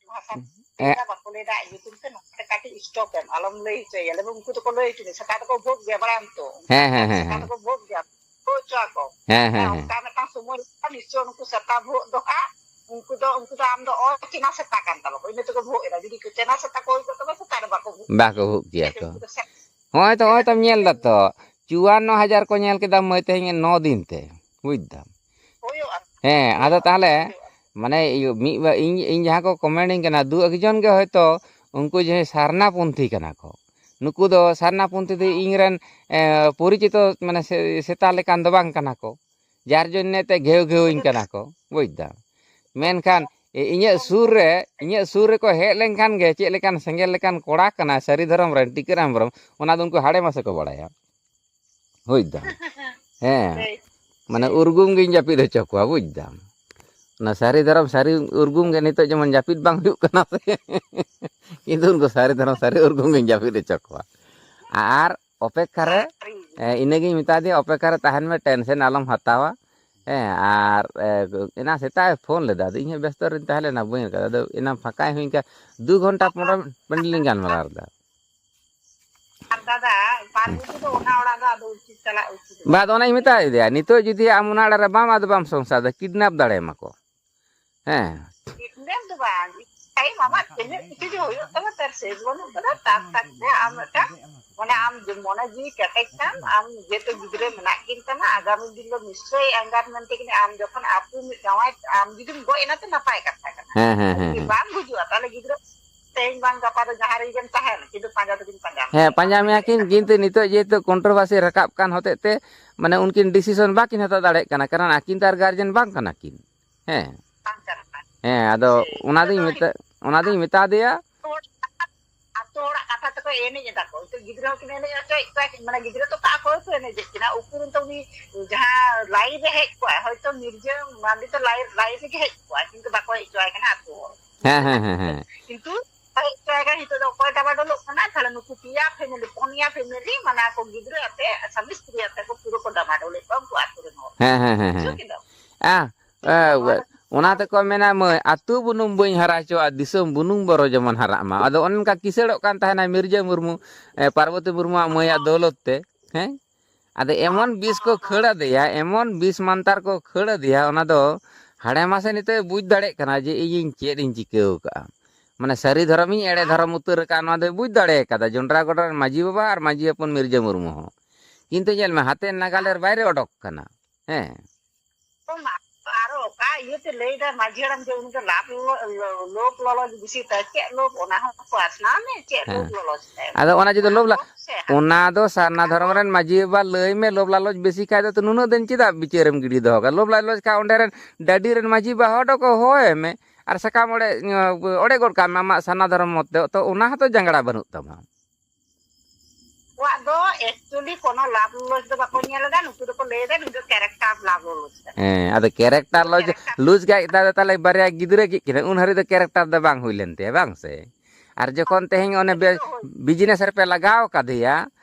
ᱵᱷᱟᱥᱟ ᱦᱮᱸ᱾ ᱪᱮᱫ ᱵᱟᱠᱚ ᱞᱟᱹᱭ ᱫᱟ, ᱧᱩᱛᱩᱢ ᱛᱮ ᱱᱚᱛᱮ ᱠᱟᱹᱴᱤᱡ ᱥᱴᱚᱯ ᱮᱢ, ᱟᱞᱚᱢ ᱞᱟᱹᱭ ᱦᱚᱪᱚᱭᱟ᱾ ᱞᱟᱹᱭ ᱩᱱᱠᱩ ᱫᱚᱠᱚ ᱞᱟᱹᱭ ᱦᱚᱪᱚ ᱢᱮᱭᱟ, ᱥᱮᱛᱟ ᱫᱚᱠᱚ ᱵᱷᱳᱜ ᱜᱮᱭᱟ, ᱵᱟᱲᱟᱭᱟᱢ ᱛᱚ? ᱦᱮᱸ, ᱦᱮᱸ, ᱦᱮᱸ, ᱥᱮᱛᱟ ᱦᱮᱸ᱾ ᱫᱚᱠᱚ ᱵᱷᱳᱜ ᱜᱮᱭᱟ, ᱵᱷᱳᱜ ᱦᱚᱪᱚ ᱟᱠᱚ᱾ ᱦᱮᱸ, ᱦᱮᱸ, ᱦᱮᱸ, ᱦᱮᱸ᱾ ᱚᱱᱠᱟ ᱢᱤᱫᱴᱟᱝ ᱥᱚᱢᱚᱭ ᱦᱤᱡᱩᱜᱼᱟ, ᱱᱤᱥᱪᱚᱭ ᱩᱱᱠᱩ ᱥᱮᱛᱟ ᱵᱷᱳᱜ ᱫᱚ ᱦᱟᱸᱜ ᱩᱱᱠᱩ ᱫᱚ, ᱩᱱᱠᱩ ᱫᱚ ᱟᱢ ᱫᱚ ᱚᱪᱮᱱᱟ ᱥᱮᱛᱟ ᱠᱟᱱ ᱛᱟᱢᱟ ᱠᱚ, ᱤᱱᱟᱹ ᱛᱮᱠᱚ ᱵᱷᱳᱜ ᱮᱫᱟ᱾ ᱡᱩᱫᱤ ᱠᱚ ᱪᱮᱱᱟ ᱥᱮᱛᱟ ᱠᱚ ᱦᱩᱭ ᱠᱚᱜ ᱛᱟᱢᱟ, ᱥᱮᱛᱟ ᱫᱚ ᱵᱟᱠᱚ ᱵᱷᱳᱜ ᱵᱟᱠᱚ ᱵᱷᱩᱜ ᱠᱮᱭᱟ ᱠᱚ᱾ ᱩᱱᱠᱩ ᱫᱚ ᱥᱮ- ᱦᱚᱸᱜᱼᱚᱭ ᱛᱚ, ᱦᱚᱸᱜᱼᱚᱭ ᱛᱚᱢ ᱧᱮᱞ ᱫᱟ ᱛᱚ, ᱪᱩᱣᱟᱱᱱᱚ ᱦᱟᱡᱟᱨ ᱠᱚ ᱧᱮᱞ ᱠᱮᱫᱟ ᱢᱟᱹᱭ ᱛᱮᱦᱮᱧ ᱱᱚ ᱫᱤᱱ ᱛᱮ, ᱵᱩᱡ ᱫᱟᱢ᱾ ᱦᱩᱭᱩᱜᱼᱟ᱾ ᱦᱮᱸ, ᱟᱫᱚ ᱦᱩᱭᱩᱜᱼᱟ, ᱛᱟᱦᱞᱮ ᱦᱩᱭᱩᱜᱼᱟ᱾ ᱢᱟᱱᱮ ᱤᱭᱟᱹ ᱢᱤᱫ ᱵᱟ-, ᱤᱧ, ᱤᱧ ᱡᱟᱦᱟᱸ ᱠᱚ ᱠᱚᱢᱮᱱᱴ ᱤᱧ ᱠᱟᱱᱟ, ᱫᱩ ᱮᱠᱡᱚᱱ ᱜᱮ ᱦᱚᱭᱛᱚ ᱩᱱᱠᱩ ᱡᱟᱦᱟᱸᱭ ᱥᱟᱨᱱᱟ ᱯᱚᱱᱛᱷᱤ ᱠᱟᱱᱟ ᱠᱚ, ᱱᱩᱠᱩ ᱫᱚ ᱥᱟᱨᱱᱟ ᱯᱚᱱᱛᱷᱤ ᱫᱚ ᱦᱮᱸ᱾ ᱤᱧ ᱨᱮᱱ, ᱮ, ᱯᱚᱨᱤᱪᱤᱛᱚ ᱢᱟᱱᱮ ᱥᱮ-, ᱥᱮᱛᱟ ᱞᱮᱠᱟᱱ ᱫᱚ ᱵᱟᱝ ᱠᱟᱱᱟ ᱠᱚ᱾ ᱡᱟᱨ ᱡᱚᱱᱱᱮ ᱛᱮ ᱜᱷᱮᱣ ᱜᱷᱮᱣ ᱤᱧ ᱠᱟᱱᱟ ᱠᱚ, ᱵᱩᱡ ᱫᱟᱢ᱾ ᱢᱮᱱᱠᱷᱟᱱ ᱤ-, ᱤᱧᱟᱹᱜ ᱥᱩᱨ ᱨᱮ, ᱤᱧᱟᱹᱜ ᱥᱩᱨ ᱨᱮᱠᱚ ᱦᱮᱡ ᱞᱮᱱᱠᱷᱟᱱ ᱜᱮ ᱪᱮᱫ ᱞᱮᱠᱟᱱ ᱥᱮᱸᱜᱮᱞ ᱞᱮᱠᱟᱱ ᱠᱚᱲᱟ ᱠᱟᱱᱟᱭ ᱥᱟᱹᱨᱤ ᱫᱷᱚᱨᱚᱢ ᱨᱮᱱ ᱴᱤᱠᱟᱹᱨᱟᱢ ᱦᱮᱢᱵᱨᱚᱢ, ᱚᱱᱟ ᱫᱚ ᱩᱱᱠᱩ ᱦᱟᱲᱮ ᱢᱟᱥᱮ ᱠᱚ ᱵᱟᱲᱟᱭᱟ, ᱵᱩᱡ ᱫᱟᱢ᱾ ᱦᱮᱸ, ᱴᱷᱤᱠ᱾ ᱢᱟᱱᱮ ᱩᱨᱜᱩᱢ ᱜᱤᱧ ᱡᱟᱹᱯᱤᱫ ᱦᱚᱪᱚ ᱠᱚᱣᱟ, ᱵᱩᱡ ᱫᱟᱢ᱾ ᱚᱱᱟ ᱥᱟᱹᱨᱤ ᱫᱷᱚᱨᱚᱢ ᱥᱟᱹᱨᱤ ᱩᱨᱜᱩᱢ ᱜᱮ ᱱᱤᱛᱚᱜ ᱡᱮᱢᱚᱱ ᱡᱟᱹᱯᱤᱫ ᱵᱟᱝ ᱦᱩᱭᱩᱜ ᱠᱟᱱᱟ ᱥᱮ᱾ ᱠᱤᱱᱛᱩ ᱩᱱᱠᱩ ᱥᱟᱹᱨᱤ ᱫᱷᱚᱨᱚᱢ ᱥᱟᱹᱨᱤ ᱩᱨᱜᱩᱢ ᱜᱤᱧ ᱡᱟᱹᱯᱤᱫ ᱦᱚᱪᱚ ᱠᱚᱣᱟ᱾ ᱟᱨ ᱚᱯᱮᱠᱠᱷᱟ ᱨᱮ, ᱥᱟᱹᱨᱤ᱾ ᱮ, ᱤᱱᱟᱹᱜᱤᱧ ᱢᱮᱛᱟ ᱫᱮᱭᱟ, ᱚᱯᱮᱠᱠᱷᱟ ᱨᱮ ᱛᱟᱦᱮᱱ ᱢᱮ, ᱴᱮᱱᱥᱮᱱ ᱟᱞᱚᱢ ᱦᱟᱛᱟᱣᱟ᱾ ᱦᱮᱸ, ᱟᱨ, ᱮ, ᱮᱱᱟᱝ ᱥᱮᱛᱟᱜ ᱮ ᱯᱷᱳᱱ ᱞᱮᱫᱟ, ᱟᱫᱚ ᱤᱧ ᱦᱚᱸ ᱵᱮᱥᱛᱚ ᱨᱮᱧ ᱛᱟᱦᱮᱸ ᱞᱮᱱᱟ, ᱵᱟᱹᱧ ᱨᱟᱠᱟᱵ᱾ ᱟᱫᱚ ᱮᱱᱟᱝ ᱯᱷᱟᱸᱠᱟᱭ ᱦᱩᱭ ᱠᱟ-, ᱫᱩ ᱜᱷᱚᱱᱴᱟ ᱯᱚᱱᱨᱚ ᱢᱤᱱᱤᱴ ᱞᱤᱧ ᱜᱟᱞᱢᱟᱨᱟᱣ ᱞᱮᱫᱟ᱾ ᱟᱨ ᱫᱟᱫᱟ, ᱯᱟᱨᱵᱚᱛᱤ ᱫᱚ ᱚᱱᱟ ᱚᱲᱟᱜ ᱫᱚ ᱟᱫᱚ ᱩᱪᱤᱛ ᱪᱟᱞᱟᱜ ᱩᱪᱤᱛ ᱵᱟᱝ᱾ ᱵᱟᱫ ᱚᱱᱟᱧ ᱢᱮᱛᱟᱭ ᱫᱮᱭᱟ, ᱱᱤᱛᱚᱜ ᱡᱩᱫᱤ ᱟᱢ ᱚᱱᱟ ᱚᱲᱟᱜ ᱨᱮ ᱵᱟᱢ, ᱟᱫᱚ ᱵᱟᱢ ᱥᱚᱝᱥᱟᱨ ᱫᱟ, ᱠᱤᱰᱱᱟᱯ ᱫᱟᱲᱮᱭᱟᱢᱟ ᱠᱚ᱾ ᱦᱮᱸ᱾ ᱠᱤᱰᱱᱮᱯ ᱫᱚ ᱵᱟᱝ, ᱴᱟᱭᱤᱢ ᱟᱢᱟᱜ ᱛᱤᱱᱟᱹᱜ ᱠᱤᱪᱷᱩ ᱡᱮ ᱦᱩᱭᱩᱜ ᱛᱟᱢᱟ, ᱛᱟᱨ ᱥᱮᱥ ᱵᱟᱹᱱᱩᱜ ᱠᱟᱫᱟ᱾ ᱛᱟᱨ ᱛᱟᱠᱛᱮ ᱟᱢ ᱢᱤᱫᱴᱟᱝ, ᱢᱟᱱᱮ, ᱟᱢ ᱡᱮ ᱢᱚᱱᱮ ᱡᱤᱣᱤ ᱠᱮᱴᱮᱡ ᱛᱟᱢ, ᱟᱢ ᱡᱮᱦᱮᱛᱩ ᱜᱤᱫᱽᱨᱟᱹ ᱢᱮᱱᱟᱜ ᱠᱤᱱ ᱛᱟᱢᱟ, ᱟᱜᱟᱢᱤ ᱫᱤᱱ ᱫᱚ ᱱᱤᱥᱪᱚᱭ ᱮᱸᱜᱟᱛ ᱢᱮᱱᱛᱮ ᱠᱤᱱ, ᱟᱢ ᱡᱚᱠᱷᱚᱱ ᱟᱹᱛᱩ ᱢᱤᱫ ᱡᱟᱶᱟᱭ, ᱟᱢ ᱡᱩᱫᱤᱢ ᱜᱚᱡ ᱮᱱᱟ ᱛᱚ ᱱᱟᱯᱟᱭ ᱠᱟᱛᱷᱟ ᱠᱟᱱᱟ᱾ ᱦᱮᱸ, ᱦᱮᱸ, ᱟᱨ ᱦᱮᱸ, ᱡᱩᱫᱤ ᱦᱮᱸ᱾ ᱵᱟᱢ ᱜᱩᱡᱩᱜᱼᱟ, ᱛᱟᱦᱞᱮ ᱜᱤᱫᱽᱨᱟᱹ ᱛᱮᱦᱮᱧ ᱵᱟᱝ ᱜᱟᱯᱟ ᱫᱚ ᱡᱟᱦᱟᱸ ᱨᱮᱜᱮᱢ ᱛᱟᱦᱮᱱ, ᱠᱤᱱᱛᱩ ᱯᱟᱸᱡᱟ ᱫᱚᱠᱤᱱ ᱯᱟᱸᱡᱟ ᱢᱮᱭᱟ᱾ ᱦᱮᱸ, ᱯᱟᱸᱡᱟ ᱢᱮᱭᱟ ᱠᱤᱱ, ᱠᱤᱱᱛᱩ ᱱᱤᱛᱚᱜ ᱡᱮᱦᱮᱛᱩ ᱠᱚᱱᱴᱨᱳᱵᱷᱟᱨᱥᱤ ᱨᱟᱠᱟᱵ ᱠᱟᱱ ᱦᱚᱛᱮᱡ ᱛᱮ, ᱢᱟᱱᱮ, ᱩᱱᱠᱤᱱ ᱰᱤᱥᱤᱥᱚᱱ ᱵᱟᱠᱤᱱ ᱦᱟᱛᱟᱣ ᱫᱟᱲᱮᱭᱟᱜ ᱠᱟᱱᱟ, ᱠᱟᱨᱚᱱ ᱟᱹᱠᱤᱱ ᱛᱚ ᱟᱨ ᱜᱟᱨᱡᱮᱱ ᱵᱟᱝ ᱠᱟᱱᱟ ᱠᱤᱱ᱾ ᱦᱮᱸ᱾ ᱵᱟᱝ ᱪᱟᱞᱟᱜ ᱠᱟᱱᱟ᱾ ᱦᱮᱸ, ᱟᱫᱚ ᱥᱮ, ᱚᱱᱟ ᱱᱤᱛᱚᱜ ᱫᱚᱧ ᱫᱚ ᱢᱮᱛᱟ-, ᱚᱱᱟ ᱫᱚᱧ ᱢᱮᱛᱟ ᱫᱮᱭᱟ᱾ ᱟᱛᱳ ᱦᱚᱲ, ᱟᱛᱳ ᱦᱚᱲᱟᱜ ᱠᱟᱛᱷᱟ ᱛᱮᱠᱚ ᱮᱱᱮᱡ ᱮᱫᱟ ᱠᱚ᱾ ᱱᱤᱛᱚᱜ ᱜᱤᱫᱽᱨᱟᱹ ᱦᱚᱸᱠᱤᱱ ᱮᱱᱮᱡ ᱦᱚᱪᱚᱭᱮᱫ ᱠᱚᱣᱟ, ᱢᱟᱱᱮ, ᱜᱤᱫᱽᱨᱟᱹ ᱛᱚ ᱚᱠᱟ ᱠᱚᱨᱮ ᱠᱚ ᱮᱱᱮᱡᱮᱫ ᱠᱤᱱᱟ, ᱩᱠᱩᱨ ᱱᱤᱛᱚᱜ ᱩᱱᱤ ᱡᱟᱦᱟᱸ ᱞᱟᱭᱤᱱ ᱨᱮ ᱦᱮᱡ ᱠᱚᱜᱼᱟᱭ, ᱦᱚᱭᱛᱚ ᱱᱤᱨᱡᱟᱹ ᱢᱟᱱᱰᱤ ᱛᱚ ᱞᱟᱭᱤᱱ, ᱞᱟᱭᱤᱱ ᱨᱮᱜᱮ ᱦᱮᱡ ᱠᱚᱜᱼᱟᱭ, ᱠᱤᱱᱛᱩ ᱵᱟᱠᱚ ᱦᱮᱡ ᱦᱚᱪᱚᱣᱟᱭ ᱠᱟᱱᱟ ᱟᱛᱳ ᱦᱚᱲ᱾ ᱦᱮᱸ, ᱦᱮᱸ, ᱦᱮᱸ, ᱦᱮᱸ᱾ ᱠᱤᱱᱛᱩ ᱦᱮᱡ ᱦᱚᱪᱚᱣᱟᱭ ᱠᱟᱱᱟ, ᱱᱤᱛᱚᱜ ᱫᱚ ᱚᱠᱚᱭ ᱰᱟᱢᱟᱰᱳᱞᱚᱜ ᱠᱟᱱᱟ? ᱛᱟᱦᱞᱮ ᱱᱩᱠᱩ ᱯᱮᱭᱟ ᱯᱷᱮᱢᱮᱞᱤ, ᱯᱩᱱᱭᱟ ᱯᱷᱮᱢᱮᱞᱤ, ᱢᱟᱱᱮ, ᱟᱠᱚ ᱜᱤᱫᱽᱨᱟᱹ ᱟᱛᱮ, ᱥᱟᱢᱤ ᱥᱛᱨᱤ ᱟᱛᱮ ᱠᱚ ᱯᱩᱨᱟᱹ ᱠᱚ ᱰᱟᱢᱟᱰᱳᱞᱮᱫ ᱠᱚᱣᱟ ᱩᱱᱠᱩ ᱟᱛᱳ ᱨᱮᱱ ᱦᱚᱲ᱾ ᱦᱮᱸ, ᱦᱮᱸ, ᱦᱮᱸ, ᱵᱩᱡᱷᱟᱹᱣ ᱦᱮᱸ᱾ ᱠᱮᱫᱟᱢ? ᱟ, ᱮ, ᱚᱱᱟ ᱛᱮᱠᱚ ᱢᱮᱱᱟ, "ᱢᱟᱹᱭ, ᱟᱹᱛᱩ ᱵᱩᱱᱩᱢ ᱵᱟᱹᱧ ᱦᱟᱨᱟ ᱦᱚᱪᱚᱣᱟᱜᱼᱟ, ᱫᱤᱥᱚᱢ ᱵᱩᱱᱩᱢ ᱵᱚᱨᱚ ᱡᱮᱢᱚᱱ ᱦᱟᱨᱟᱜ ᱢᱟ᱾" ᱟᱫᱚ ᱚᱱᱮ ᱚᱱᱠᱟ ᱠᱤᱥᱟᱹᱲᱚᱜ ᱠᱟᱱ ᱛᱟᱦᱮᱱᱟᱭ ᱢᱤᱨᱡᱟᱹ ᱢᱩᱨᱢᱩ, ᱮ, ᱯᱟᱨᱵᱚᱛᱤ ᱢᱩᱨᱢᱩᱣᱟᱜ ᱢᱟᱹᱭᱟᱜ ᱫᱚᱣᱞᱚᱛ ᱛᱮ, ᱦᱮᱸ? ᱟᱫᱚ ᱮᱢᱚᱱ ᱵᱤᱥ ᱠᱚ ᱠᱷᱟᱹᱲ ᱟᱫᱮᱭᱟ, ᱮᱢᱚᱱ ᱵᱤᱥ ᱢᱟᱱᱛᱟᱨ ᱠᱚ ᱠᱷᱟᱹᱲ ᱟᱫᱮᱭᱟ, ᱚᱱᱟ ᱫᱚ ᱦᱟᱲᱮ ᱢᱟᱥᱮ ᱱᱤᱛᱚᱜ ᱵᱩᱡᱽ ᱫᱟᱲᱮᱭᱟᱜ ᱠᱟᱱᱟ ᱡᱮ ᱤᱧᱤᱧ ᱪᱮᱫ ᱤᱧ ᱪᱤᱠᱟᱹ ᱟᱠᱟᱫᱼᱟ᱾ ᱢᱟᱱᱮ ᱥᱟᱹᱨᱤ ᱫᱷᱚᱨᱚᱢᱤᱧ ᱮᱲᱮ ᱫᱷᱚᱨᱚᱢ ᱩᱛᱟᱹᱨ ᱟᱠᱟᱫᱼᱟ, ᱱᱚᱣᱟ ᱫᱚᱭ ᱵᱩᱡᱽ ᱫᱟᱲᱮ ᱟᱠᱟᱫᱟ ᱡᱚᱱᱰᱨᱟ ᱜᱚᱰᱟ ᱨᱮᱱ ᱢᱟᱹᱡᱷᱤ ᱵᱟᱵᱟ ᱟᱨ ᱢᱟᱹᱡᱷᱤ ᱦᱚᱯᱚᱱ ᱢᱤᱨᱡᱟᱹ ᱢᱩᱨᱢᱩ ᱦᱚᱸ᱾ ᱠᱤᱱᱛᱩ ᱧᱮᱞ ᱢᱮ, ᱦᱟᱛᱮ ᱱᱟᱜᱟᱞᱮᱨ ᱵᱟᱭᱨᱮ ᱚᱰᱚᱠ ᱠᱟᱱᱟ᱾ ᱦᱮᱸ᱾ ᱟᱨᱚ ᱚᱠᱟ ᱤᱭᱟᱹᱛᱮ ᱞᱟᱹᱭ ᱫᱟᱭ ᱢᱟᱹᱡᱷᱤ ᱦᱟᱲᱟᱢ ᱡᱮ ᱩᱱᱤ ᱫᱚ ᱞᱟᱵᱷ ᱞᱚ-, ᱞᱚ-, ᱞᱳᱵᱷ ᱞᱚᱞᱚ ᱵᱮᱥᱤ ᱛᱟᱭ? ᱪᱮᱫ ᱞᱳᱵᱷ? ᱚᱱᱟ ᱦᱚᱸ ᱯᱟᱥᱱᱟᱣ ᱢᱮ, ᱪᱮᱫ ᱦᱮᱸ᱾ ᱞᱳᱵᱷ ᱞᱚᱞᱚ ᱛᱟᱭ? ᱟᱫᱚ ᱚᱱᱟ ᱡᱩᱫᱤ ᱞᱳᱵᱷ ᱞᱟ-, ᱞᱳᱵᱷ ᱥᱮ ᱦᱟᱱᱟ ᱚᱱᱟ ᱫᱚ ᱥᱟᱨᱱᱟ ᱫᱷᱚᱨᱚᱢ ᱨᱮᱱ ᱢᱟᱹᱡᱷᱤ ᱵᱟᱵᱟ ᱞᱟᱹᱭ ᱢᱮ, ᱞᱳᱵᱷ ᱞᱟᱞᱚᱪ ᱵᱮᱥᱤ ᱠᱷᱟᱡ ᱫᱚ ᱱᱩᱱᱟᱹᱜ ᱫᱤᱱ ᱪᱮᱫᱟᱜ ᱵᱤᱪᱟᱹᱨᱮᱢ ᱜᱤᱰᱤ ᱫᱚᱦᱚ ᱠᱟᱜᱼᱟ? ᱞᱳᱵᱷ ᱞᱟᱞᱚᱪ ᱠᱷᱟᱡ ᱚᱸᱰᱮ ᱨᱮᱱ ᱰᱟᱹᱰᱤ ᱨᱮᱱ ᱢᱟᱹᱡᱷᱤ ᱵᱟᱵᱟ ᱦᱚᱸ ᱚᱰᱚᱠ ᱦᱚᱦᱚᱭ ᱢᱮ ᱟᱨ ᱥᱟᱠᱟᱢ ᱚᱲᱮᱡ, ᱚᱲᱮᱡ ᱜᱚᱫ ᱠᱟᱜ ᱢᱮ ᱟᱢᱟᱜ ᱥᱟᱨᱱᱟ ᱫᱷᱚᱨᱚᱢ ᱢᱚᱛ ᱛᱮ, ᱛᱚ ᱚᱱᱟ ᱦᱚᱸᱛᱚ ᱡᱟᱸᱜᱲᱟ ᱵᱟᱹᱱᱩᱜ ᱛᱟᱢᱟ᱾ ᱩᱱᱠᱩᱣᱟᱜ ᱫᱚ actually ᱠᱳᱱᱳ ᱞᱟᱵᱷ ᱞᱚᱥ ᱫᱚ ᱵᱟᱠᱚ ᱧᱮᱞ ᱮᱫᱟ, ᱱᱩᱠᱩ ᱫᱚᱠᱚ ᱞᱟᱹᱭ ᱮᱫᱟ ᱱᱩᱭ ᱫᱚ character ᱞᱟᱵᱷ ᱞᱚᱥ ᱠᱟᱱᱟ᱾ ᱦᱮᱸ, ᱟᱫᱚ character ᱩᱱᱠᱩ ᱫᱚ ᱞᱚᱥ character ᱞᱩᱡᱽ ᱜᱟᱡ ᱫᱟ ᱛᱟᱦᱞᱮ ᱵᱟᱨᱭᱟ ᱜᱤᱫᱽᱨᱟᱹ ᱠᱤᱱ ᱠᱤᱱᱟ, ᱩᱱ ᱦᱟᱹᱨᱤᱡ ᱫᱚ character ᱫᱚ ᱵᱟᱝ ᱦᱩᱭ ᱞᱮᱱ ᱛᱟᱭᱟ, ᱵᱟᱝ ᱥᱮ? ᱟᱨ ᱡᱚᱠᱷᱚᱱ ᱛᱮᱦᱮᱧ ᱚᱱᱮ ᱵᱮ-, ᱦᱳᱭ᱾ Business ᱨᱮᱯᱮ ᱞᱟᱜᱟᱣ ᱠᱟᱫᱮᱭᱟ,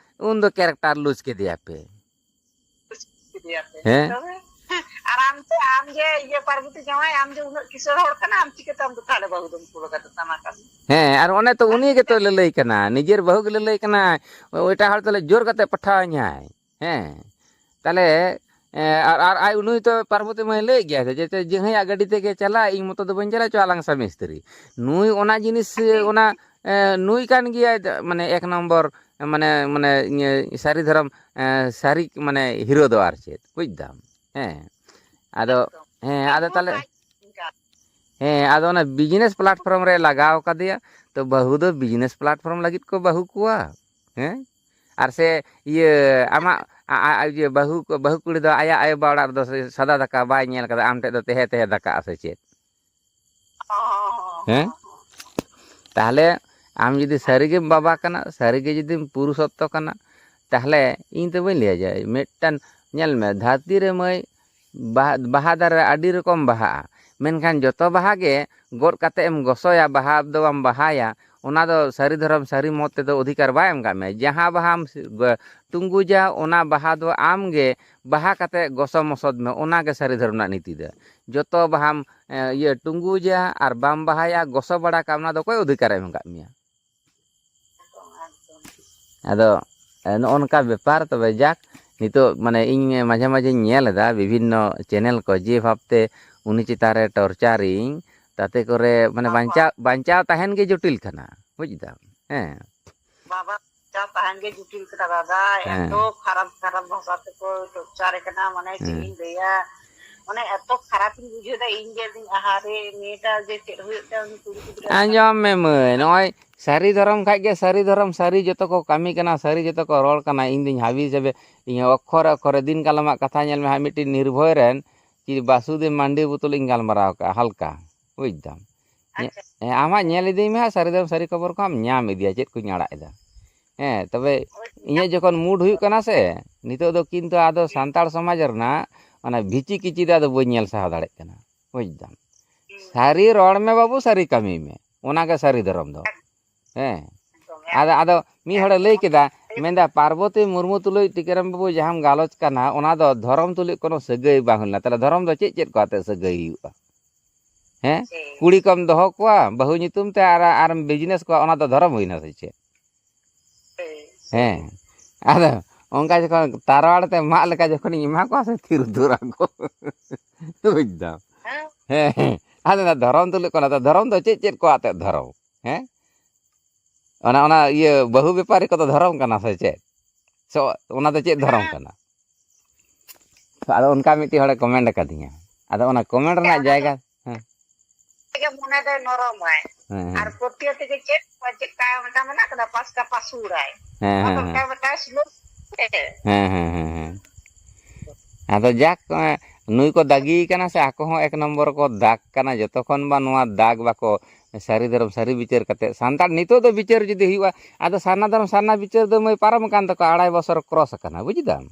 ᱩᱱ ᱫᱚ character ᱞᱩᱡᱽ ᱠᱮᱫᱮᱭᱟ ᱯᱮ᱾ ᱠᱮᱫᱮᱭᱟ ᱯᱮ᱾ ᱦᱮᱸ? ᱛᱚᱵᱮ, ᱟᱨ ᱟᱢ ᱛᱚ, ᱟᱢ ᱡᱮ ᱤᱭᱟᱹ ᱯᱟᱨᱵᱚᱛᱤ ᱡᱟᱶᱟᱭ, ᱟᱢ ᱡᱮ ᱩᱱᱟᱹᱜ ᱠᱤᱥᱟᱹᱬ ᱦᱚᱲ ᱠᱟᱱᱟ, ᱟᱢ ᱪᱤᱠᱟᱹᱛᱮ ᱟᱢ ᱫᱚ ᱛᱟᱦᱞᱮ ᱵᱟᱹᱦᱩ ᱫᱚᱢ ᱠᱩᱞ ᱠᱟᱫᱮ ᱛᱟᱢᱟ ᱠᱟᱹᱢᱤ? ᱦᱮᱸ, ᱟᱨ ᱚᱱᱮ ᱛᱚ ᱦᱮᱸ? ᱩᱱᱤ ᱜᱮᱛᱚ ᱞᱟᱹᱞᱟᱹᱭ ᱠᱟᱱᱟ, ᱱᱤᱡᱮᱨ ᱵᱟᱹᱦᱩ ᱜᱮ ᱞᱟᱹᱞᱟᱹᱭ ᱠᱟᱱᱟᱭ, ᱮᱴᱟᱜ ᱦᱚᱲ ᱛᱟᱦᱞᱮ ᱡᱳᱨ ᱠᱟᱛᱮ ᱯᱟᱴᱷᱟᱣᱟᱹᱧᱟᱭ᱾ ᱦᱮᱸ, ᱛᱟᱦᱞᱮ, ᱮ, ᱟᱨ, ᱟᱨ ᱟᱡ ᱩᱱᱤ ᱛᱚ ᱯᱟᱨᱵᱚᱛᱤ ᱢᱟᱹᱭ ᱞᱟᱹᱭᱮᱫ ᱜᱮᱭᱟ ᱡᱮ, ᱡᱮ, ᱡᱟᱦᱟᱸᱭᱟᱜ ᱜᱟᱹᱰᱤ ᱛᱮᱜᱮ ᱪᱟᱞᱟᱜ, ᱤᱧ ᱢᱚᱛᱚ ᱫᱚ ᱵᱟᱹᱧ ᱪᱟᱞᱟᱜ, ᱪᱚ ᱟᱞᱟᱝ ᱥᱟᱢᱤ ᱥᱛᱨᱤ᱾ ᱱᱩᱭ ᱚᱱᱟ ᱡᱤᱱᱤᱥ, ᱴᱷᱤᱠ᱾ ᱚᱱᱟ, ᱮ, ᱱᱩᱭ ᱠᱟᱱ ᱜᱮᱭᱟᱭ ᱢᱟᱱᱮ ᱮᱠ ᱱᱚᱢᱵᱚᱨ, ᱢᱟᱱᱮ, ᱢᱟᱱᱮ, ᱤᱭᱟᱹ, ᱥᱟᱹᱨᱤ ᱫᱷᱚᱨᱚᱢ, ᱮ, ᱥᱟᱹᱨᱤ ᱢᱟᱱᱮ hero ᱫᱚ ᱟᱨ ᱪᱮᱫ, ᱵᱩᱡ ᱫᱟᱢ? ᱦᱮᱸ, ᱟᱫᱚ, ᱮᱠᱫᱚᱢ᱾ ᱦᱮᱸ, ᱟᱫᱚ ᱮᱠᱫᱚᱢ ᱛᱟᱦᱞᱮ ᱟᱡ ᱦᱮᱸ, ᱟᱫᱚ ᱚᱱᱟ business platform ᱨᱮ ᱞᱟᱜᱟᱣ ᱠᱟᱫᱮᱭᱟ, ᱛᱚ ᱵᱟᱹᱦᱩ ᱫᱚ business platform ᱞᱟᱹᱜᱤᱫ ᱠᱚ ᱵᱟᱹᱦᱩ ᱠᱚᱣᱟ, ᱦᱮᱸ? ᱟᱨ ᱥᱮ ᱤᱭᱟᱹ ᱟᱢᱟᱜ ᱟ-, ᱟ-, ᱤᱭᱟᱹ ᱵᱟᱹᱦᱩ ᱠᱚ, ᱵᱟᱹᱦᱩ ᱠᱩᱲᱤ ᱫᱚ ᱟᱭᱟᱜ ᱟᱭᱳ ᱵᱟᱵᱟ ᱚᱲᱟᱜ ᱨᱮᱫᱚ ᱥᱮ ᱥᱟᱫᱟ ᱫᱟᱠᱟ ᱵᱟᱭ ᱧᱮᱞ ᱠᱟᱫᱟ, ᱟᱢ ᱴᱷᱮᱡ ᱫᱚ ᱛᱟᱦᱮᱸ ᱛᱟᱦᱮᱸ ᱫᱟᱠᱟᱜᱼᱟ ᱥᱮ ᱪᱮᱫ? ᱦᱚᱸ, ᱦᱚᱸ, ᱦᱚᱸ, ᱦᱮᱸ? ᱦᱚᱸ, ᱦᱚᱸ᱾ ᱛᱟᱦᱞᱮ ᱟᱢ ᱡᱩᱫᱤ ᱥᱟᱹᱨᱤᱜᱮᱢ ᱵᱟᱵᱟ ᱠᱟᱱᱟ, ᱥᱟᱹᱨᱤᱜᱮ ᱡᱩᱫᱤᱢ ᱯᱩᱨᱩᱥᱚᱛᱛᱚ ᱠᱟᱱᱟ, ᱛᱟᱦᱞᱮ ᱤᱧ ᱫᱚ ᱵᱟᱹᱧ ᱞᱟᱹᱭᱟ ᱡᱮ ᱢᱤᱫᱴᱟᱝ, ᱧᱮᱞ ᱢᱮ, ᱫᱷᱟᱹᱨᱛᱤ ᱨᱮ ᱢᱟᱹᱭ ᱵᱟᱦᱟ, ᱵᱟᱦᱟ ᱫᱟᱨᱮ ᱨᱮ ᱟᱹᱰᱤ ᱨᱚᱠᱚᱢ ᱵᱟᱦᱟᱜᱼᱟ, ᱢᱮᱱᱠᱷᱟᱱ ᱡᱚᱛᱚ ᱵᱟᱦᱟ ᱜᱮ ᱜᱚᱫ ᱠᱟᱛᱮ ᱮᱢ ᱜᱚᱥᱚᱭᱟ, ᱵᱟᱦᱟ ᱫᱚ ᱵᱟᱢ ᱵᱟᱦᱟᱭᱟ, ᱚᱱᱟ ᱫᱚ ᱥᱟᱹᱨᱤ ᱫᱷᱚᱨᱚᱢ ᱥᱟᱹᱨᱤ ᱢᱚᱛ ᱛᱮᱫᱚ ᱚᱫᱷᱤᱠᱟᱨ ᱵᱟᱭ ᱮᱢ ᱠᱟᱜ ᱢᱮᱭᱟ᱾ ᱡᱟᱦᱟᱸ ᱵᱟᱦᱟᱢ ᱥ-, ᱜ-, ᱴᱩᱸᱜᱩᱡᱟ, ᱚᱱᱟ ᱵᱟᱦᱟ ᱫᱚ ᱟᱢ ᱜᱮ ᱵᱟᱦᱟ ᱠᱟᱛᱮ ᱜᱚᱥᱚ ᱢᱚᱥᱚᱫ ᱢᱮ, ᱚᱱᱟ ᱜᱮ ᱥᱟᱹᱨᱤ ᱫᱷᱚᱨᱚᱢ ᱨᱮᱱᱟᱜ ᱱᱤᱛᱤ ᱫᱚ᱾ ᱡᱚᱛᱚ ᱵᱟᱦᱟᱢ, ᱮ, ᱤᱭᱟᱹ, ᱴᱩᱸᱜᱩᱡᱟ ᱟᱨ ᱵᱟᱢ ᱵᱟᱦᱟᱭᱟ, ᱜᱚᱥᱚ ᱵᱟᱲᱟ ᱠᱟᱜ, ᱚᱱᱟ ᱫᱚ ᱚᱠᱚᱭ ᱚᱫᱷᱤᱠᱟᱨ ᱮ ᱮᱢ ᱠᱟᱜ ᱢᱮᱭᱟ? ᱟᱫᱚ, ᱮ, ᱱᱚᱜᱼᱚ ᱱᱚᱝᱠᱟ ᱵᱮᱯᱟᱨ᱾ ᱛᱚᱵᱮ ᱡᱟᱠ, ᱱᱤᱛᱚᱜ ᱢᱟᱱᱮ ᱤᱧ ᱢᱟᱡᱷᱮ ᱢᱟᱡᱷᱮᱧ ᱧᱮᱞ ᱮᱫᱟ ᱵᱤᱵᱷᱤᱱᱱᱚ channel ᱠᱚ, ᱡᱮ ᱵᱷᱟᱵᱽᱛᱮ ᱩᱱᱤ ᱪᱮᱛᱟᱱ ᱨᱮ ᱴᱚᱨᱪᱟᱨᱤᱧ, ᱛᱟᱛᱮ ᱠᱚᱨᱮ ᱢᱟᱱᱮ ᱵᱟᱵᱟ᱾ ᱵᱟᱧᱪᱟᱣ, ᱵᱟᱧᱪᱟᱣ ᱛᱟᱦᱮᱱ ᱜᱮ ᱡᱚᱴᱤᱞ ᱠᱟᱱᱟ, ᱵᱩᱡᱽ ᱫᱟᱢ? ᱦᱮᱸ᱾ ᱵᱟᱵᱟ, ᱵᱟᱧᱪᱟᱣ ᱛᱟᱦᱮᱱ ᱜᱮ ᱡᱚᱴᱤᱞ ᱠᱟᱱᱟ ᱫᱟᱫᱟ᱾ ᱦᱮᱸ᱾ ᱮᱛᱚ ᱠᱷᱟᱨᱟᱯ ᱠᱷᱟᱨᱟᱯ ᱵᱷᱟᱥᱟ ᱛᱮᱠᱚ ᱴᱚᱨᱪᱟᱨᱮ ᱠᱟᱱᱟ, ᱢᱟᱱᱮ ᱪᱮᱫ ᱦᱮᱸ᱾ ᱤᱧ ᱞᱟᱹᱭᱟ, ᱢᱟᱱᱮ ᱮᱛᱚ ᱠᱷᱟᱨᱟᱯ ᱤᱧ ᱵᱩᱡᱷᱟᱹᱣ ᱫᱟ ᱤᱧ ᱜᱮ, ᱟᱦᱟᱨᱮ ᱢᱮᱭᱮᱴᱟ ᱡᱮ ᱪᱮᱫ ᱦᱩᱭᱩᱜ ᱛᱟᱭᱟ ᱩᱱᱤ ᱠᱩᱲᱤ ᱜᱤᱫᱽᱨᱟᱹ᱾ ᱟᱸᱡᱚᱢ ᱢᱮ ᱢᱟᱹᱭ, ᱱᱚᱜᱼᱚᱭ ᱥᱟᱹᱨᱤ ᱫᱷᱚᱨᱚᱢ ᱠᱷᱟᱡ ᱜᱮ ᱥᱟᱹᱨᱤ ᱫᱷᱚᱨᱚᱢ, ᱥᱟᱹᱨᱤ ᱡᱚᱛᱚ ᱠᱚ ᱠᱟᱹᱢᱤ ᱠᱟᱱᱟ, ᱥᱟᱹᱨᱤ ᱡᱚᱛᱚ ᱠᱚ ᱨᱚᱲ ᱠᱟᱱᱟ, ᱤᱧ ᱫᱩᱧ ᱦᱟᱹᱵᱤ ᱡᱟᱹᱵᱤ, ᱤᱧ ᱚᱠᱠᱷᱚᱨᱮ ᱚᱠᱠᱷᱚᱨᱮ ᱫᱤᱱ ᱠᱟᱞᱚᱢᱟᱜ ᱠᱟᱛᱷᱟ ᱧᱮᱞ ᱢᱮ ᱦᱟᱸᱜ, ᱢᱤᱫᱴᱤᱡ ᱱᱤᱨᱵᱷᱚᱭ ᱨᱮᱱ ᱪᱮᱫ ᱵᱟᱥᱩᱫᱮᱵ ᱢᱟᱱᱰᱤ ᱵᱳᱛᱚᱞ ᱤᱧ ᱜᱟᱞᱢᱟᱨᱟᱣ ᱠᱟᱜᱼᱟ ᱦᱟᱞᱠᱟ, ᱵᱩᱡᱽ ᱫᱟᱢ᱾ ᱧᱮ-, ᱟᱪᱪᱷᱟ᱾ ᱦᱮᱸ, ᱟᱢᱟᱜ ᱧᱮᱞ ᱤᱫᱤᱭ ᱢᱮ ᱦᱟᱸᱜ, ᱥᱟᱹᱨᱤ ᱫᱷᱚᱨᱚᱢ ᱥᱟᱹᱨᱤ ᱠᱷᱚᱵᱚᱨ ᱠᱚ ᱟᱢ ᱧᱟᱢ ᱤᱫᱤᱭᱟ, ᱪᱮᱫ ᱠᱚᱧ ᱟᱲᱟᱜ ᱮᱫᱟ᱾ ᱦᱮᱸ, ᱛᱚᱵᱮ ᱦᱳᱭ᱾ ᱤᱧᱟᱹᱜ ᱡᱚᱠᱷᱚᱱ ᱢᱩᱰ ᱦᱩᱭᱩᱜ ᱠᱟᱱᱟ ᱥᱮ, ᱱᱤᱛᱚᱜ ᱫᱚ ᱠᱤᱱᱛᱩ ᱟᱫᱚ ᱥᱟᱱᱛᱟᱲ ᱥᱚᱢᱟᱡᱽ ᱨᱮᱱᱟᱜ ᱚᱱᱟ ᱵᱷᱤᱪᱤ ᱠᱤᱪᱤ ᱫᱚ ᱟᱫᱚ ᱵᱟᱹᱧ ᱧᱮᱞ ᱥᱟᱦᱟᱣ ᱫᱟᱲᱮᱭᱟᱜ ᱠᱟᱱᱟ, ᱵᱩᱡᱽ ᱫᱟᱢ᱾ ᱦᱩᱸ᱾ ᱥᱟᱹᱨᱤ ᱨᱚᱲ ᱢᱮ ᱵᱟᱹᱵᱩ, ᱥᱟᱹᱨᱤ ᱠᱟᱹᱢᱤ ᱢᱮ, ᱚᱱᱟᱜᱮ ᱥᱟᱹᱨᱤ ᱫᱷᱚᱨᱚᱢ ᱫᱚ᱾ ᱦᱮᱸ᱾ ᱮᱠᱫᱚᱢ, ᱟᱫᱚ, ᱟᱫᱚ ᱢᱤᱫ ᱦᱚᱲᱮ ᱞᱟᱹᱭ ᱮᱠᱫᱚᱢ᱾ ᱠᱮᱫᱟ, ᱢᱮᱱᱫᱟ, "ᱯᱟᱨᱵᱚᱛᱤ ᱢᱩᱨᱢᱩ ᱛᱩᱞᱩᱡ ᱴᱤᱠᱟᱹᱨᱟᱢ ᱵᱟᱹᱵᱩ ᱡᱟᱦᱟᱸᱢ ᱜᱟᱞᱚᱪ ᱠᱟᱱᱟ, ᱚᱱᱟ ᱫᱚ ᱫᱷᱚᱨᱚᱢ ᱛᱩᱞᱩᱡ ᱠᱳᱱᱳ ᱥᱟᱹᱜᱟᱹᱭ ᱵᱟᱝ ᱦᱩᱭ ᱞᱮᱱᱟ᱾ ᱛᱟᱦᱞᱮ ᱫᱷᱚᱨᱚᱢ ᱫᱚ ᱪᱮᱫ ᱪᱮᱫ ᱠᱚ ᱟᱛᱮ ᱥᱟᱹᱜᱟᱹᱭ ᱦᱩᱭᱩᱜᱼᱟ?" ᱦᱮᱸ? ᱦᱮᱸ᱾ ᱠᱩᱲᱤ ᱠᱚᱢ ᱫᱚᱦᱚ ᱠᱚᱣᱟ, ᱵᱟᱹᱦᱩ ᱧᱩᱛᱩᱢ ᱛᱮ, ᱟᱨ, ᱟᱨᱮᱢ ᱵᱤᱡᱽᱱᱮᱥ ᱠᱚᱣᱟ, ᱚᱱᱟ ᱫᱚ ᱫᱷᱚᱨᱚᱢ ᱦᱩᱭᱱᱟ ᱥᱮ ᱪᱮᱫ? ᱦᱮᱸ᱾ ᱦᱮᱸ᱾ ᱟᱫᱚ ᱚᱱᱠᱟ ᱡᱚᱠᱷᱚᱱ ᱛᱟᱨᱣᱟᱲ ᱛᱮ ᱢᱟᱜ ᱞᱮᱠᱟ ᱡᱚᱠᱷᱚᱱᱤᱧ ᱮᱢᱟ ᱠᱚᱣᱟ ᱥᱮ, ᱛᱷᱤᱨ ᱩᱛᱟᱹᱨᱚᱜ ᱟᱠᱚ᱾ ᱵᱩᱡᱽ ᱫᱟᱢ? ᱦᱮᱸ᱾ ᱦᱮᱸ, ᱦᱮᱸ᱾ ᱟᱫᱚ ᱚᱱᱟ ᱫᱷᱚᱨᱚᱢ ᱛᱩᱞᱩᱡ ᱠᱟᱱᱟ, ᱟᱫᱚ ᱫᱷᱚᱨᱚᱢ ᱫᱚ ᱪᱮᱫ ᱪᱮᱫ ᱠᱚ ᱟᱛᱮᱫ ᱫᱷᱚᱨᱚᱢ? ᱦᱮᱸ? ᱚᱱᱟ, ᱚᱱᱟ ᱤᱭᱟᱹ ᱵᱟᱹᱦᱩ ᱵᱮᱯᱟᱨᱤ ᱠᱚᱫᱚ ᱫᱷᱚᱨᱚᱢ ᱠᱟᱱᱟ ᱥᱮ ᱪᱮᱫ? ᱥᱮ ᱚᱱᱟ ᱫᱚ ᱪᱮᱫ ᱫᱷᱚᱨᱚᱢ ᱦᱮᱸ᱾ ᱠᱟᱱᱟ? ᱛᱚ ᱟᱫᱚ ᱚᱱᱠᱟ ᱢᱤᱫᱴᱤᱡ ᱦᱚᱲᱮ ᱠᱚᱢᱮᱱᱴ ᱟᱠᱟᱫᱤᱧᱟ᱾ ᱟᱫᱚ ᱚᱱᱟ ᱠᱚᱢᱮᱱᱴ ᱨᱮᱱᱟᱜ ᱚᱱᱟ ᱫᱚ ᱡᱟᱭᱜᱟ, ᱦᱮᱸ᱾ ᱛᱮᱜᱮ ᱢᱚᱱᱮ ᱫᱚᱭ ᱱᱚᱨᱚᱢᱟᱭ᱾ ᱦᱮᱸ, ᱦᱮᱸ᱾ ᱟᱨ ᱯᱟᱹᱛᱭᱟᱹ ᱛᱮᱜᱮ ᱪᱮᱫ, ᱪᱮᱫ ᱠᱟ ᱢᱤᱫᱴᱟᱝ ᱢᱮᱱᱟᱜ ᱠᱟᱫᱟ, ᱯᱟᱥᱠᱟ ᱯᱟᱹᱥᱩᱲᱟᱭ᱾ ᱦᱮᱸ, ᱦᱮᱸ, ᱚᱱᱠᱟ ᱦᱮᱸ᱾ ᱢᱤᱫᱴᱟᱝ ᱥᱞᱳᱠ ᱥᱮ᱾ ᱦᱮᱸ, ᱦᱮᱸ, ᱦᱮᱸ, ᱦᱮᱸ᱾ ᱟᱫᱚ ᱡᱟᱠ, ᱮᱸ, ᱱᱩᱭ ᱠᱚ ᱫᱟᱜᱤ ᱠᱟᱱᱟ ᱥᱮ ᱟᱠᱚ ᱦᱚᱸ ᱮᱠ ᱱᱚᱢᱵᱚᱨ ᱠᱚ ᱫᱟᱜᱽ ᱠᱟᱱᱟ, ᱡᱚᱛᱚ ᱠᱷᱚᱱ ᱵᱟ ᱱᱚᱣᱟ ᱫᱟᱜᱽ ᱵᱟᱠᱚ ᱥᱟᱹᱨᱤ ᱫᱷᱚᱨᱚᱢ ᱥᱟᱹᱨᱤ ᱵᱤᱪᱟᱹᱨ ᱠᱟᱛᱮ᱾ ᱥᱟᱱᱛᱟᱲ ᱱᱤᱛᱚᱜ ᱫᱚ ᱵᱤᱪᱟᱹᱨ ᱡᱩᱫᱤ ᱦᱩᱭᱩᱜᱼᱟ, ᱟᱫᱚ ᱥᱟᱨᱱᱟ ᱫᱷᱚᱨᱚᱢ ᱥᱟᱨᱱᱟ ᱵᱤᱪᱟᱹᱨ ᱫᱚ ᱢᱟᱹᱭ ᱯᱟᱨᱚᱢ ᱟᱠᱟᱱ ᱛᱟᱠᱚᱣᱟ, ᱟᱲᱟᱭ ᱵᱚᱥᱚᱨ ᱠᱨᱚᱥ ᱟᱠᱟᱱᱟ, ᱵᱩᱡᱽ ᱫᱟᱢ?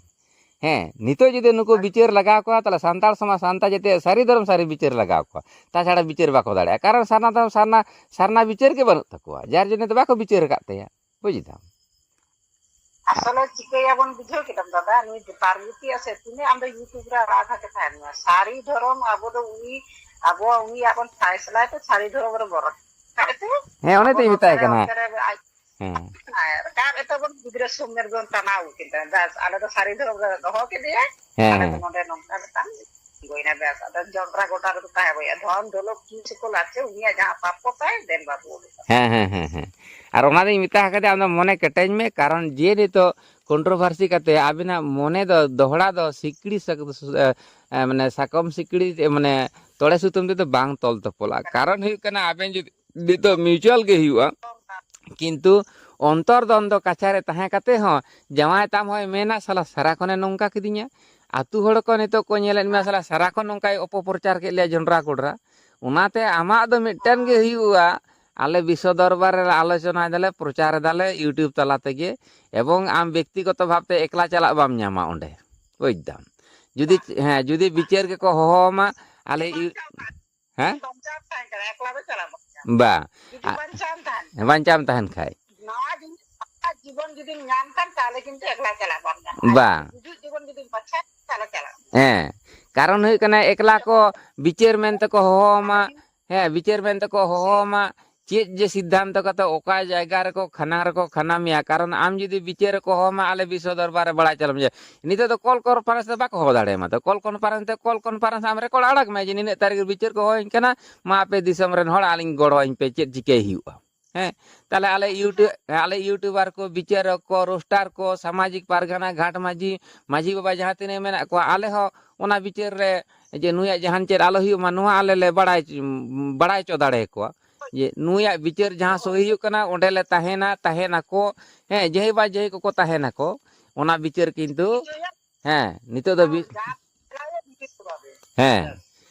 ᱦᱮᱸ, ᱱᱤᱛᱚᱜ ᱡᱩᱫᱤ ᱱᱩᱠᱩ ᱵᱤᱪᱟᱹᱨ ᱞᱟᱜᱟᱣ ᱠᱚᱣᱟ, ᱛᱟᱦᱞᱮ ᱥᱟᱱᱛᱟᱲ ᱥᱚᱢᱟᱡᱽ, ᱥᱟᱱᱛᱟᱲ ᱡᱟᱹᱛᱤᱭᱟᱜ ᱥᱟᱹᱨᱤ ᱫᱷᱚᱨᱚᱢ ᱥᱟᱹᱨᱤ ᱵᱤᱪᱟᱹᱨ ᱞᱟᱜᱟᱣ ᱠᱚᱣᱟ, ᱛᱟᱪᱷᱟᱲᱟ ᱵᱤᱪᱟᱹᱨ ᱵᱟᱠᱚ ᱫᱟᱲᱮᱭᱟᱜᱼᱟ᱾ ᱠᱟᱨᱚᱱ ᱥᱟᱨᱱᱟ ᱫᱷᱚᱨᱚᱢ ᱥᱟᱨᱱᱟ, ᱥᱟᱨᱱᱟ ᱵᱤᱪᱟᱹᱨ ᱜᱮ ᱵᱟᱹᱱᱩᱜ ᱛᱟᱠᱚᱣᱟ, ᱡᱟᱨ ᱡᱚᱱᱱᱚ ᱫᱚ ᱵᱟᱠᱚ ᱵᱤᱪᱟᱹᱨ ᱟᱠᱟᱫ ᱛᱟᱭᱟ, ᱵᱩᱡᱽ ᱫᱟᱢ? ᱟᱥᱚᱞᱮ ᱪᱤᱠᱟᱹᱭᱟᱵᱚᱱ ᱵᱩᱡᱷᱟᱹᱣ ᱠᱮᱫᱟᱢ ᱫᱟᱫᱟ, ᱱᱩᱭ ᱯᱟᱨᱵᱚᱛᱤᱭᱟᱜ ᱥᱮ ᱛᱤᱱᱟᱹᱜ ᱟᱢ ᱫᱚ YouTube ᱨᱮ ᱟᱲᱟᱜ ᱠᱟᱛᱮ ᱛᱟᱦᱮᱱ ᱢᱮ, ᱥᱟᱹᱨᱤ ᱫᱷᱚᱨᱚᱢ ᱟᱵᱚ ᱫᱚ ᱩᱱᱤ, ᱟᱵᱚᱣᱟᱜ ᱩᱱᱤᱭᱟᱜ ᱵᱚᱱ ᱯᱷᱟᱭᱥᱞᱟᱭ ᱛᱮ ᱥᱟᱹᱨᱤ ᱫᱷᱚᱨᱚᱢ ᱨᱮ ᱵᱚᱞᱚ ᱠᱟᱛᱮ ᱦᱮᱸ, ᱚᱱᱮ ᱟᱵᱚ ᱛᱚᱧ ᱱᱚᱛᱮ ᱢᱮᱛᱟᱭ ᱨᱮ ᱠᱟᱱᱟ᱾ ᱚᱱᱛᱮ ᱨᱮ ᱟᱡ ᱦᱮᱸ᱾ ᱨᱟᱠᱟᱵ ᱮᱛᱚ ᱵᱚᱱ ᱜᱤᱫᱽᱨᱟᱹ ᱥᱩᱢᱮᱨ ᱵᱚᱱ ᱴᱟᱱᱟᱣ ᱠᱮᱫᱟ, ᱵᱟᱥ ᱟᱞᱮ ᱫᱚ ᱥᱟᱹᱨᱤ ᱫᱷᱚᱨᱚᱢ ᱨᱮ ᱫᱚᱦᱚ ᱠᱮᱫᱮᱭᱟ, ᱦᱮᱸ, ᱟᱞᱮ ᱫᱚ ᱦᱮᱸ᱾ ᱱᱚᱰᱮ ᱱᱚᱝᱠᱟ ᱢᱤᱫᱴᱟᱝ ᱜᱚᱭᱱᱟ ᱵᱮᱥ, ᱟᱫᱚ ᱡᱚᱱᱰᱨᱟ ᱜᱚᱰᱟ ᱨᱮᱫᱚ ᱛᱟᱦᱮᱸ ᱦᱩᱭᱩᱜᱼᱟ᱾ ᱫᱷᱚᱱ ᱫᱚᱞᱚ ᱠᱤ ᱥᱮ ᱠᱚ ᱞᱟᱪᱮ, ᱩᱱᱤᱭᱟᱜ ᱡᱟᱦᱟᱸ ᱯᱟᱯ ᱠᱚ ᱛᱟᱭ, ᱫᱮᱱ ᱵᱟᱹᱵᱩ᱾ ᱦᱮᱸ, ᱦᱮᱸ, ᱦᱮᱸ, ᱦᱮᱸ᱾ ᱟᱨ ᱚᱱᱟ ᱫᱚᱧ ᱢᱮᱛᱟ ᱟᱠᱟᱫᱮᱭᱟ, ᱟᱢ ᱫᱚ ᱢᱚᱱᱮ ᱠᱮᱴᱮᱡ ᱢᱮ, ᱠᱟᱨᱚᱱ ᱡᱮ ᱱᱤᱛᱚᱜ controversy ᱠᱟᱛᱮ ᱟᱵᱤᱱᱟᱜ ᱢᱚᱱᱮ ᱫᱚ ᱫᱚᱦᱲᱟ ᱫᱚ ᱥᱤᱠᱲᱤ ᱥᱟ-, ᱮ, ᱮ, ᱢᱟᱱᱮ ᱥᱟᱠᱚᱢ ᱥᱤᱠᱲᱤ, ᱮ, ᱢᱟᱱᱮ ᱛᱚᱲᱮ ᱥᱩᱛᱟᱹᱢ ᱛᱮᱫᱚ ᱵᱟᱝ ᱛᱚᱞ ᱛᱚᱯᱚᱞᱚᱜᱼᱟ᱾ ᱠᱟᱨᱚᱱ ᱦᱩᱭᱩᱜ ᱠᱟᱱᱟ, ᱟᱵᱮᱱ ᱡᱩᱫᱤ ᱱᱤᱛᱚᱜ mutual ᱜᱮ ᱦᱩᱭᱩᱜᱼᱟ, ᱠᱤᱱᱛᱩ ᱚᱱᱛᱚᱨ ᱫᱚᱱ ᱫᱚ ᱠᱟᱪᱷᱟ ᱨᱮ ᱛᱟᱦᱮᱸ ᱠᱟᱛᱮ ᱦᱚᱸ ᱡᱟᱶᱟᱭ ᱛᱟᱢ ᱦᱚᱸᱭ ᱢᱮᱱᱟ, "ᱥᱟᱞᱟ ᱥᱟᱨᱟ ᱠᱷᱚᱱᱮ ᱱᱚᱝᱠᱟ ᱠᱤᱫᱤᱧᱟ᱾" ᱟᱛᱩ ᱦᱚᱲ ᱠᱚ ᱱᱤᱛᱚᱜ ᱠᱚ ᱧᱮᱞᱮᱫ ᱢᱮᱭᱟ, "ᱥᱟᱞᱟ ᱥᱟᱨᱟ ᱠᱷᱚᱱ ᱱᱚᱝᱠᱟᱭ ᱚᱯᱚᱯᱨᱚᱪᱟᱨ ᱠᱮᱫ ᱞᱮᱭᱟ ᱡᱚᱱᱰᱨᱟ ᱠᱚᱰᱨᱟ᱾" ᱚᱱᱟᱛᱮ ᱟᱢᱟᱜ ᱫᱚ ᱢᱤᱫᱴᱮᱱ ᱜᱮ ᱦᱩᱭᱩᱜᱼᱟ, ᱟᱞᱮ ᱵᱤᱥᱥᱚ ᱫᱚᱨᱵᱟᱨ ᱨᱮ ᱟᱞᱳᱪᱚᱱᱟᱭ ᱫᱟᱞᱮ, ᱯᱨᱚᱪᱟᱨ ᱫᱟᱞᱮ YouTube ᱛᱟᱞᱟ ᱛᱮᱜᱮ, ᱮᱵᱚᱝ ᱟᱢ ᱵᱮᱠᱛᱤᱜᱚᱛᱚ ᱵᱷᱟᱵᱛᱮ ᱮᱠᱞᱟ ᱪᱟᱞᱟᱜ ᱵᱟᱢ ᱧᱟᱢᱟ ᱚᱸᱰᱮ, ᱵᱩᱡᱽ ᱫᱟᱢ᱾ ᱡᱩᱫᱤ, ᱦᱮᱸ, ᱡᱩᱫᱤ ᱵᱤᱪᱟᱹᱨ ᱜᱮᱠᱚ ᱦᱚᱦᱚᱣᱟᱢᱟ, ᱟᱞᱮ ᱤᱭᱩ-, ᱦᱮᱸ? ᱵᱟᱧᱪᱟᱣ ᱛᱟᱦᱮᱱ ᱠᱟᱱᱟ, ᱮᱠᱞᱟ ᱫᱚ ᱪᱟᱞᱟᱜ ᱵᱟᱝ ᱜᱟᱱᱚᱜᱼᱟ᱾ ᱵᱟ᱾ ᱡᱩᱫᱤ ᱟ-, ᱵᱟᱧᱪᱟᱣ ᱮᱢ ᱛᱟᱦᱮᱱ ᱠᱷᱟᱱ᱾ ᱵᱟᱧᱪᱟᱣ ᱮᱢ ᱛᱟᱦᱮᱱ ᱠᱷᱟᱡ᱾ ᱱᱟᱣᱟ ᱡᱤᱱᱤᱥ, ᱱᱟᱣᱟ ᱡᱤᱵᱚᱱ ᱡᱩᱫᱤᱢ ᱧᱟᱢ ᱠᱷᱟᱱ, ᱛᱟᱦᱞᱮ ᱠᱤᱱᱛᱩ ᱮᱠᱞᱟ ᱪᱟᱞᱟᱜ ᱵᱟᱝ ᱜᱟᱱᱚᱜᱼᱟ᱾ ᱵᱟ᱾ ᱜᱩᱡᱩᱜ ᱡᱤᱵᱚᱱ ᱡᱩᱫᱤᱢ ᱵᱟᱪᱷᱟᱣ, ᱛᱟᱦᱞᱮ ᱪᱟᱞᱟᱜ ᱢᱮ᱾ ᱦᱮᱸ, ᱠᱟᱨᱚᱱ ᱦᱩᱭᱩᱜ ᱠᱟᱱᱟ, ᱮᱠᱞᱟ ᱠᱚ ᱵᱤᱪᱟᱹᱨ ᱢᱮᱱᱛᱮ ᱠᱚ ᱦᱚᱦᱚᱣᱟᱢᱟ᱾ ᱦᱮᱸ, ᱵᱤᱪᱟᱹᱨ ᱢᱮᱱᱛᱮ ᱠᱚ ᱦᱚᱦᱚᱣᱟᱢᱟ᱾ ᱪᱮᱫ ᱡᱮ ᱥᱤᱫᱽᱫᱷᱟᱱᱛᱚ ᱠᱟᱛᱮ ᱚᱠᱟ ᱡᱟᱭᱜᱟ ᱨᱮᱠᱚ ᱠᱷᱟᱱᱟ ᱨᱮᱠᱚ ᱠᱷᱟᱱᱟ ᱢᱮᱭᱟ? ᱠᱟᱨᱚᱱ ᱟᱢ ᱡᱩᱫᱤ ᱵᱤᱪᱟᱹᱨ ᱨᱮᱠᱚ ᱦᱚᱦᱚᱣᱟᱢᱟ, ᱟᱞᱮ ᱵᱤᱥᱥᱚ ᱫᱚᱨᱵᱟᱨ ᱨᱮ ᱵᱟᱲᱟᱭ ᱪᱟᱞᱟᱜ ᱢᱮᱭᱟ᱾ ᱱᱤᱛᱚᱜ ᱫᱚ call conference ᱫᱚ ᱵᱟᱠᱚ ᱦᱚᱦᱚ ᱫᱟᱲᱮᱭᱟᱢᱟ᱾ ᱛᱚ, call conference ᱛᱮ, call conference ᱟᱢ record ᱟᱲᱟᱜ ᱢᱮ ᱡᱮ, "ᱱᱤᱱᱟᱹᱜ ᱛᱟᱹᱨᱤᱠᱷ ᱨᱮ ᱵᱤᱪᱟᱹᱨ ᱠᱚ ᱦᱚᱦᱚᱣᱟᱹᱧ ᱠᱟᱱᱟ, ᱢᱟ ᱟᱯᱮ ᱫᱤᱥᱚᱢ ᱨᱮᱱ ᱦᱚᱲ ᱟᱹᱞᱤᱧ ᱜᱚᱲᱚᱣᱟᱹᱧ ᱯᱮ, ᱪᱮᱫ ᱪᱤᱠᱟᱹᱭ ᱦᱩᱭᱩᱜᱼᱟ?" ᱦᱮᱸ, ᱛᱟᱦᱞᱮ ᱟᱞᱮ YouTube, ᱟᱞᱮ YouTuber ᱠᱚ, ᱵᱤᱪᱟᱹᱨᱚᱠ ᱠᱚ, roaster ᱠᱚ, ᱥᱟᱢᱟᱡᱤᱠ ᱯᱟᱨᱜᱟᱱᱟ, ᱜᱷᱟᱴ ᱢᱟᱹᱡᱷᱤ, ᱢᱟᱹᱡᱷᱤ ᱵᱟᱵᱟ ᱡᱟᱦᱟᱸ ᱛᱤᱱᱟᱹᱜ ᱢᱮᱱᱟᱜ ᱠᱚᱣᱟ, ᱟᱞᱮ ᱦᱚᱸ ᱚᱱᱟ ᱵᱤᱪᱟᱹᱨ ᱨᱮ ᱡᱮ ᱱᱩᱭᱟᱜ ᱡᱟᱦᱟᱱ ᱪᱮᱫ ᱟᱞᱚ ᱦᱩᱭᱩᱜ ᱢᱟ, ᱱᱚᱣᱟ ᱟᱞᱮ ᱞᱮ ᱵᱟᱲᱟᱭ, ᱵᱟᱲᱟᱭ ᱦᱚᱪᱚ ᱫᱟᱲᱮᱭᱟᱠᱚᱣᱟ᱾ ᱡᱮ ᱱᱩᱭᱟᱜ ᱵᱤᱪᱟᱹᱨ ᱡᱟᱦᱟᱸ ᱥᱳᱭ ᱦᱩᱭᱩᱜ ᱠᱟᱱᱟ, ᱚᱸᱰᱮ ᱞᱮ ᱛᱟᱦᱮᱱᱟ, ᱛᱟᱦᱮᱱᱟᱠᱚ, ᱦᱮᱸ, ᱡᱟᱹᱦᱤ ᱵᱟ ᱡᱟᱹᱦᱤ ᱠᱚᱠᱚ ᱛᱟᱦᱮᱱᱟᱠᱚ, ᱚᱱᱟ ᱵᱤᱪᱟᱹᱨ ᱠᱤᱱᱛᱩ, ᱦᱮᱸ, ᱱᱤᱛᱚᱜ ᱫᱚ ᱵᱤ-, ᱦᱮᱸ,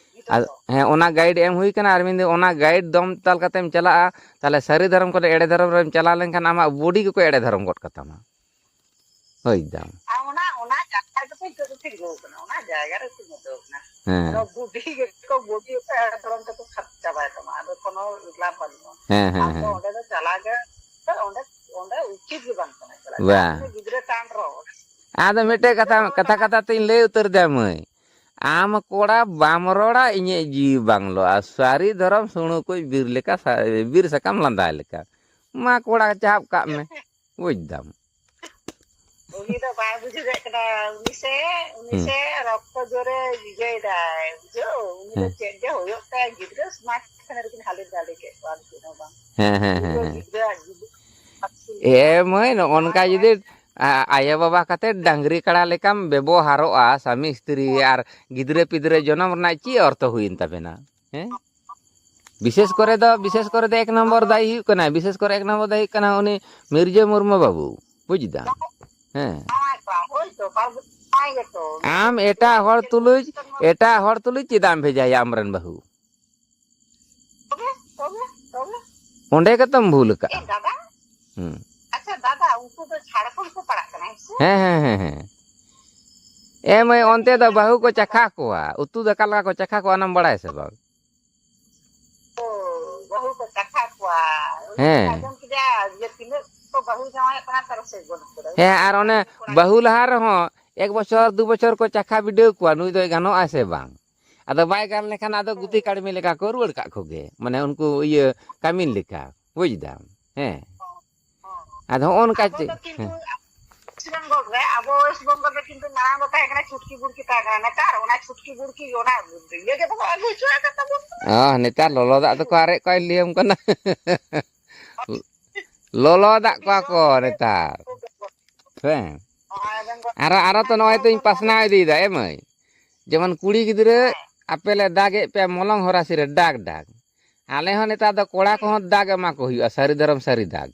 ᱟᱫᱚ, ᱦᱮᱸ, ᱚᱱᱟ guide ᱮᱢ ᱦᱩᱭ ᱠᱟᱱᱟ, ᱟᱨ ᱢᱮᱱᱫᱟᱹᱧ ᱚᱱᱟ guide ᱫᱚᱢ ᱛᱟᱞ ᱠᱟᱛᱮᱢ ᱪᱟᱞᱟᱜᱼᱟ, ᱛᱟᱦᱞᱮ ᱥᱟᱹᱨᱤ ᱫᱷᱚᱨᱚᱢ ᱠᱷᱚᱱ ᱮᱲᱮ ᱫᱷᱚᱨᱚᱢ ᱨᱮᱢ ᱪᱟᱞᱟᱣ ᱞᱮᱱᱠᱷᱟᱱ ᱟᱢᱟᱜ body ᱜᱮᱠᱚ ᱮᱲᱮ ᱫᱷᱚᱨᱚᱢ ᱜᱚᱫ ᱠᱟᱛᱟᱢᱟ᱾ ᱦᱳᱭ ᱫᱟᱢ᱾ ᱟᱨ ᱚᱱᱟ, ᱚᱱᱟ ᱡᱟᱭᱜᱟ ᱨᱮᱫᱚ ᱱᱤᱛᱚᱜ ᱫᱚ ᱴᱷᱤᱠ ᱜᱮ ᱠᱟᱱᱟ, ᱚᱱᱟ ᱡᱟᱭᱜᱟ ᱨᱮ ᱴᱷᱤᱠ ᱜᱮ ᱠᱟᱱᱟ᱾ ᱦᱮᱸ᱾ ᱟᱫᱚ ᱵᱩᱰᱷᱤ ᱜᱮᱠᱚ, ᱵᱩᱰᱷᱤ ᱜᱮᱠᱚ ᱮᱲᱮ ᱫᱷᱚᱨᱚᱢ ᱛᱮᱠᱚ ᱠᱷᱟᱯ ᱪᱟᱵᱟᱭ ᱛᱟᱢᱟ, ᱟᱫᱚ ᱠᱳᱱᱳ ᱞᱟᱵᱷ ᱵᱟᱹᱱᱩᱜᱼᱟ᱾ ᱦᱮᱸ, ᱦᱮᱸ, ᱟᱢ ᱫᱚ ᱦᱮᱸ᱾ ᱚᱸᱰᱮ ᱫᱚ ᱪᱟᱞᱟᱣ ᱜᱮ, ᱚᱸᱰᱮ, ᱚᱸᱰᱮ ᱩᱪᱤᱛ ᱜᱮ ᱵᱟᱝ ᱠᱟᱱᱟ ᱪᱟᱞᱟᱜ᱾ ᱵᱟᱝ᱾ ᱡᱟᱦᱟᱸ ᱛᱤᱱᱟᱹᱜ ᱜᱤᱫᱽᱨᱟᱹ ᱴᱟᱱ ᱨᱚᱲ᱾ ᱟᱫᱚ ᱢᱤᱫᱴᱮᱡ ᱠᱟᱛᱷᱟ, ᱠᱟᱛᱷᱟ, ᱠᱟᱛᱷᱟ ᱛᱤᱧ ᱞᱟᱹᱭ ᱩᱛᱟᱹᱨ ᱫᱟ ᱢᱟᱹᱭ᱾ ᱟᱢ ᱠᱚᱲᱟ ᱵᱟᱢ ᱨᱚᱲᱟ, ᱤᱧᱟᱹᱜ ᱡᱤᱣᱤ ᱵᱟᱝ ᱞᱚᱜᱼᱟ᱾ ᱥᱟᱹᱨᱤ ᱫᱷᱚᱨᱚᱢ ᱥᱩᱲᱩ ᱠᱚ ᱵᱤᱨ ᱞᱮᱠᱟ ᱥᱟ-, ᱵᱤᱨ ᱥᱟᱠᱟᱢ ᱞᱟᱸᱫᱟ ᱞᱮᱠᱟ᱾ ᱢᱟ ᱠᱚᱲᱟ ᱪᱟᱦᱟᱵ ᱠᱟᱜ ᱢᱮ᱾ ᱵᱩᱡᱽ ᱫᱟᱢ᱾ ᱩᱱᱤ ᱫᱚ ᱵᱟᱭ ᱵᱩᱡᱷᱟᱹᱣ ᱫᱟᱲᱮᱭᱟᱜ ᱠᱟᱱᱟ᱾ ᱩᱱᱤ ᱥᱮ, ᱩᱱᱤ ᱦᱩᱸ᱾ ᱥᱮ ᱨᱚᱠᱛᱚ ᱡᱳᱨᱮ ᱤᱭᱟᱹᱭ ᱫᱟᱭ, ᱵᱩᱡᱷᱟᱹᱣ? ᱩᱱᱤ ᱫᱚ ᱦᱮᱸ᱾ ᱪᱮᱫ ᱡᱮ ᱦᱩᱭᱩᱜ ᱛᱟᱭᱟ, ᱜᱤᱫᱽᱨᱟᱹ ᱥᱢᱟᱨᱴ ᱯᱷᱳᱱ ᱨᱮᱠᱤᱱ ᱦᱟᱹᱞᱤ ᱰᱟᱹᱞᱤ ᱠᱮᱫ ᱠᱚᱣᱟ, ᱩᱱᱠᱤᱱ ᱦᱚᱸ ᱵᱟᱝ᱾ ᱦᱮᱸ, ᱦᱮᱸ, ᱦᱮᱸ, ᱜᱤᱫᱽᱨᱟᱹ, ᱦᱮᱸ᱾ ᱜᱤᱫᱽᱨᱟᱹ ᱟᱹᱥᱩᱞ ᱮ ᱢᱟᱹᱭ, ᱱᱚᱜᱼᱚ ᱱᱚᱣᱟ ᱱᱚᱝᱠᱟ ᱠᱚ ᱡᱩᱫᱤ ᱟ-, ᱟᱭᱳ ᱵᱟᱵᱟ ᱠᱟᱛᱮ ᱰᱟᱝᱨᱤ ᱠᱟᱲᱟ ᱞᱮᱠᱟᱢ ᱵᱮᱵᱚᱦᱟᱨᱚᱜᱼᱟ, ᱥᱟᱢᱤ ᱥᱛᱨᱤ ᱟᱨ ᱜᱤᱫᱽᱨᱟᱹ ᱯᱤᱫᱽᱨᱟᱹ ᱡᱚᱱᱚᱢ ᱨᱮᱱᱟᱜ ᱪᱮᱫ ᱚᱨᱛᱷᱚ ᱦᱩᱭᱮᱱ ᱛᱟᱵᱮᱱᱟ? ᱦᱮᱸ? ᱵᱤᱥᱮᱥ ᱠᱚᱨᱮ ᱫᱚ, ᱵᱤᱥᱮᱥ ᱠᱚᱨᱮ ᱫᱚ ᱮᱠ ᱱᱚᱢᱵᱚᱨ ᱫᱟᱭᱤ ᱦᱩᱭᱩᱜ ᱠᱟᱱᱟ, ᱵᱤᱥᱮᱥ ᱠᱚᱨᱮ ᱮᱠ ᱱᱚᱢᱵᱚᱨ ᱫᱟᱭᱤ ᱦᱩᱭᱩᱜ ᱠᱟᱱᱟ ᱩᱱᱤ ᱢᱤᱨᱡᱟᱹ ᱢᱩᱨᱢᱩ ᱵᱟᱹᱵᱩ, ᱵᱩᱡᱽ ᱫᱟᱢ? ᱦᱮᱸ᱾ ᱦᱳᱭ ᱛᱚ, ᱵᱟᱹᱵᱩ, ᱦᱳᱭ ᱜᱮᱛᱚ᱾ ᱟᱢ ᱮᱴᱟᱜ ᱦᱚᱲ ᱛᱩᱞᱩᱡ, ᱮᱴᱟᱜ ᱦᱚᱲ ᱛᱩᱞᱩᱡ ᱪᱮᱫᱟᱜ ᱮᱢ ᱵᱷᱮᱡᱟᱭᱟ ᱟᱢᱨᱮᱱ ᱵᱟᱹᱦᱩ? ᱛᱚᱵᱮ, ᱛᱚᱵᱮ, ᱛᱚᱵᱮ᱾ ᱚᱸᱰᱮ ᱜᱮᱛᱚᱢ ᱵᱷᱩᱞ ᱮ ᱟᱠᱟᱜᱼᱟ᱾ ᱫᱟᱫᱟ, ᱦᱩᱸ᱾ ᱟᱪᱪᱷᱟ ᱫᱟᱫᱟ, ᱩᱱᱠᱩ ᱫᱚ ᱡᱷᱟᱲᱠᱷᱚᱸᱰ ᱠᱚ ᱯᱟᱲᱟᱜ ᱠᱟᱱᱟ, ᱦᱮᱸ ᱥᱮ? ᱦᱮᱸ, ᱦᱮᱸ, ᱦᱮᱸ, ᱦᱮᱸ᱾ ᱮ ᱢᱟᱹᱭ, ᱚᱱᱛᱮ ᱫᱚ ᱵᱟᱹᱦᱩ ᱠᱚ ᱪᱟᱠᱷᱟ ᱠᱚᱣᱟ, ᱩᱛᱩ ᱫᱟᱠᱟ ᱞᱮᱠᱟ ᱠᱚ ᱪᱟᱠᱷᱟ ᱠᱚᱣᱟ, ᱚᱱᱟᱢ ᱵᱟᱲᱟᱭᱟ ᱥᱮ ᱵᱟᱝ? ᱚ, ᱵᱟᱹᱦᱩ ᱠᱚ ᱪᱟᱠᱷᱟ ᱠᱚᱣᱟ᱾ ᱦᱮᱸ᱾ ᱟᱸᱡᱚᱢ ᱠᱮᱫᱟ, ᱡᱮ ᱛᱤᱱᱟᱹᱜ ᱠᱚ ᱵᱟᱹᱦᱩ ᱡᱟᱶᱟᱭᱚᱜ ᱠᱟᱱᱟ, ᱛᱟᱨ ᱥᱮ ᱜᱚᱱᱚᱝ ᱠᱚᱫᱚ᱾ ᱦᱮᱸ, ᱟᱨ ᱚᱱᱮ ᱠᱚᱲᱟ ᱵᱟᱹᱦᱩ ᱜᱤᱫᱽᱨᱟᱹ ᱞᱟᱦᱟ ᱨᱮᱦᱚᱸ ᱮᱠ ᱵᱚᱪᱷᱚᱨ, ᱫᱩ ᱵᱚᱪᱷᱚᱨ ᱠᱚ ᱪᱟᱠᱷᱟ ᱵᱤᱰᱟᱹᱣ ᱠᱚᱣᱟ, ᱱᱩᱭ ᱫᱚᱭ ᱜᱟᱱᱚᱜᱼᱟ ᱥᱮ ᱵᱟᱝ? ᱟᱫᱚ ᱵᱟᱭ ᱜᱟᱱ ᱞᱮᱠᱷᱟᱱ ᱟᱫᱚ ᱜᱩᱛᱤ ᱠᱟᱹᱲᱢᱤ ᱞᱮᱠᱟ ᱠᱚ ᱨᱩᱣᱟᱹᱲ ᱠᱟᱜ ᱠᱚᱜᱮ, ᱢᱟᱱᱮ ᱩᱱᱠᱩ ᱤᱭᱟᱹ ᱠᱟᱹᱢᱤᱱ ᱞᱮᱠᱟ, ᱵᱩᱡᱽ ᱫᱟᱢ? ᱦᱮᱸ᱾ ᱟᱫᱚ ᱦᱚᱸᱜᱼᱚ ᱱᱚᱝᱠᱟ ᱟᱵᱚ ᱪᱮ-, ᱫᱚ ᱠᱤᱱᱛᱩ ᱦᱮᱸ᱾ ᱣᱮᱥᱴ ᱵᱮᱝᱜᱚᱞ ᱨᱮ, ᱟᱵᱚ ᱣᱮᱥᱴ ᱵᱮᱝᱜᱚᱞ ᱨᱮ ᱠᱤᱱᱛᱩ ᱢᱟᱲᱟᱝ ᱫᱚ ᱛᱟᱦᱮᱸ ᱠᱟᱱᱟ ᱪᱷᱩᱴᱠᱤ ᱵᱩᱲᱠᱤ ᱛᱟᱦᱮᱸ ᱠᱟᱱᱟ, ᱱᱮᱛᱟᱨ ᱚᱱᱟ ᱪᱷᱩᱴᱠᱤ ᱵᱩᱲᱠᱤ ᱚᱱᱟ ᱤᱭᱟᱹ ᱜᱮ ᱵᱟᱠᱚ ᱟᱹᱜᱩ ᱦᱚᱪᱚ ᱟᱠᱟᱫ ᱛᱟᱵᱚᱱ ᱫᱚ᱾ ᱚ, ᱱᱮᱛᱟᱨ ᱞᱚᱞᱚ ᱫᱟᱜ ᱫᱚᱠᱚ ᱟᱨᱮᱡ ᱠᱚᱣᱟ, ᱞᱟᱹᱭᱟᱢ ᱠᱟᱱᱟ᱾ ᱞᱚᱞᱚ ᱫᱟᱜ ᱠᱚᱣᱟ ᱠᱚ ᱱᱮᱛᱟᱨ᱾ ᱦᱮᱸ᱾ ᱟᱨᱚ, ᱟᱨᱚ ᱛᱚ ᱱᱚᱜᱼᱚᱭ ᱛᱚᱧ ᱯᱟᱥᱱᱟᱣ ᱤᱫᱤᱭᱮᱫᱟ, ᱮ ᱢᱟᱹᱭ᱾ ᱡᱮᱢᱚᱱ ᱠᱩᱲᱤ ᱜᱤᱫᱽᱨᱟᱹ ᱟᱯᱮ ᱞᱮ ᱫᱟᱜ ᱮᱫ ᱯᱮᱭᱟ ᱢᱚᱞᱚᱝ ᱦᱚᱨᱟᱥᱤ ᱨᱮ ᱰᱟᱠ ᱰᱟᱠ᱾ ᱟᱞᱮ ᱦᱚᱸ ᱱᱮᱛᱟᱨ ᱫᱚ ᱠᱚᱲᱟ ᱠᱚᱦᱚᱸ ᱫᱟᱜ ᱮᱢᱟ ᱠᱚ ᱦᱩᱭᱩᱜᱼᱟ, ᱥᱟᱹᱨᱤ ᱫᱷᱚᱨᱚᱢ ᱥᱟᱹᱨᱤ ᱫᱟᱜ᱾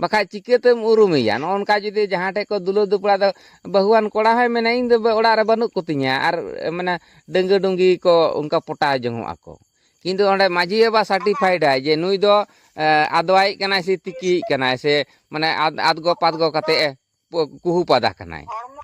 ᱵᱟᱠᱷᱟᱡ ᱪᱤᱠᱟᱹᱛᱮᱢ ᱩᱨᱩᱢᱮᱭᱟ? ᱱᱚᱜᱼᱚ ᱱᱚᱝᱠᱟ ᱡᱩᱫᱤ ᱡᱟᱦᱟᱸ ᱴᱷᱮᱡ ᱠᱚ ᱫᱩᱞᱟᱹᱲ ᱫᱩᱯᱲᱟ ᱫᱚ ᱵᱟᱹᱦᱩᱣᱟᱱ ᱠᱚᱲᱟ ᱦᱚᱸᱭ ᱢᱮᱱᱟ, "ᱤᱧ ᱫᱚ ᱵᱟ-, ᱚᱲᱟᱜ ᱨᱮ ᱵᱟᱹᱱᱩᱜ ᱠᱚᱛᱤᱧᱟ", ᱟᱨ, ᱢᱟᱱᱮ, ᱰᱟᱹᱝᱜᱟᱹ ᱰᱩᱝᱜᱤ ᱠᱚ ᱚᱱᱠᱟ ᱯᱚᱴᱟᱣ ᱡᱚᱝᱚᱜ ᱟᱠᱚ᱾ ᱠᱤᱱᱛᱩ ᱚᱸᱰᱮ ᱢᱟᱹᱡᱷᱤ ᱵᱟᱵᱟ ᱥᱟᱨᱴᱤᱯᱷᱟᱭᱤᱰᱟᱭ ᱡᱮ ᱱᱩᱭ ᱫᱚ, ᱮ, ᱟᱫᱣᱟᱭᱤᱡ ᱠᱟᱱᱟᱭ ᱥᱮ ᱛᱤᱠᱤᱭᱤᱡ ᱠᱟᱱᱟᱭ ᱥᱮ, ᱢᱟᱱᱮ, ᱟᱫ-, ᱟᱫᱜᱚ ᱯᱟᱫᱜᱚ ᱠᱟᱛᱮ ᱮ ᱯᱚ-, ᱠᱩᱦᱩ ᱯᱟᱫᱟ ᱠᱟᱱᱟᱭ᱾ ᱦᱚᱲᱢᱚ,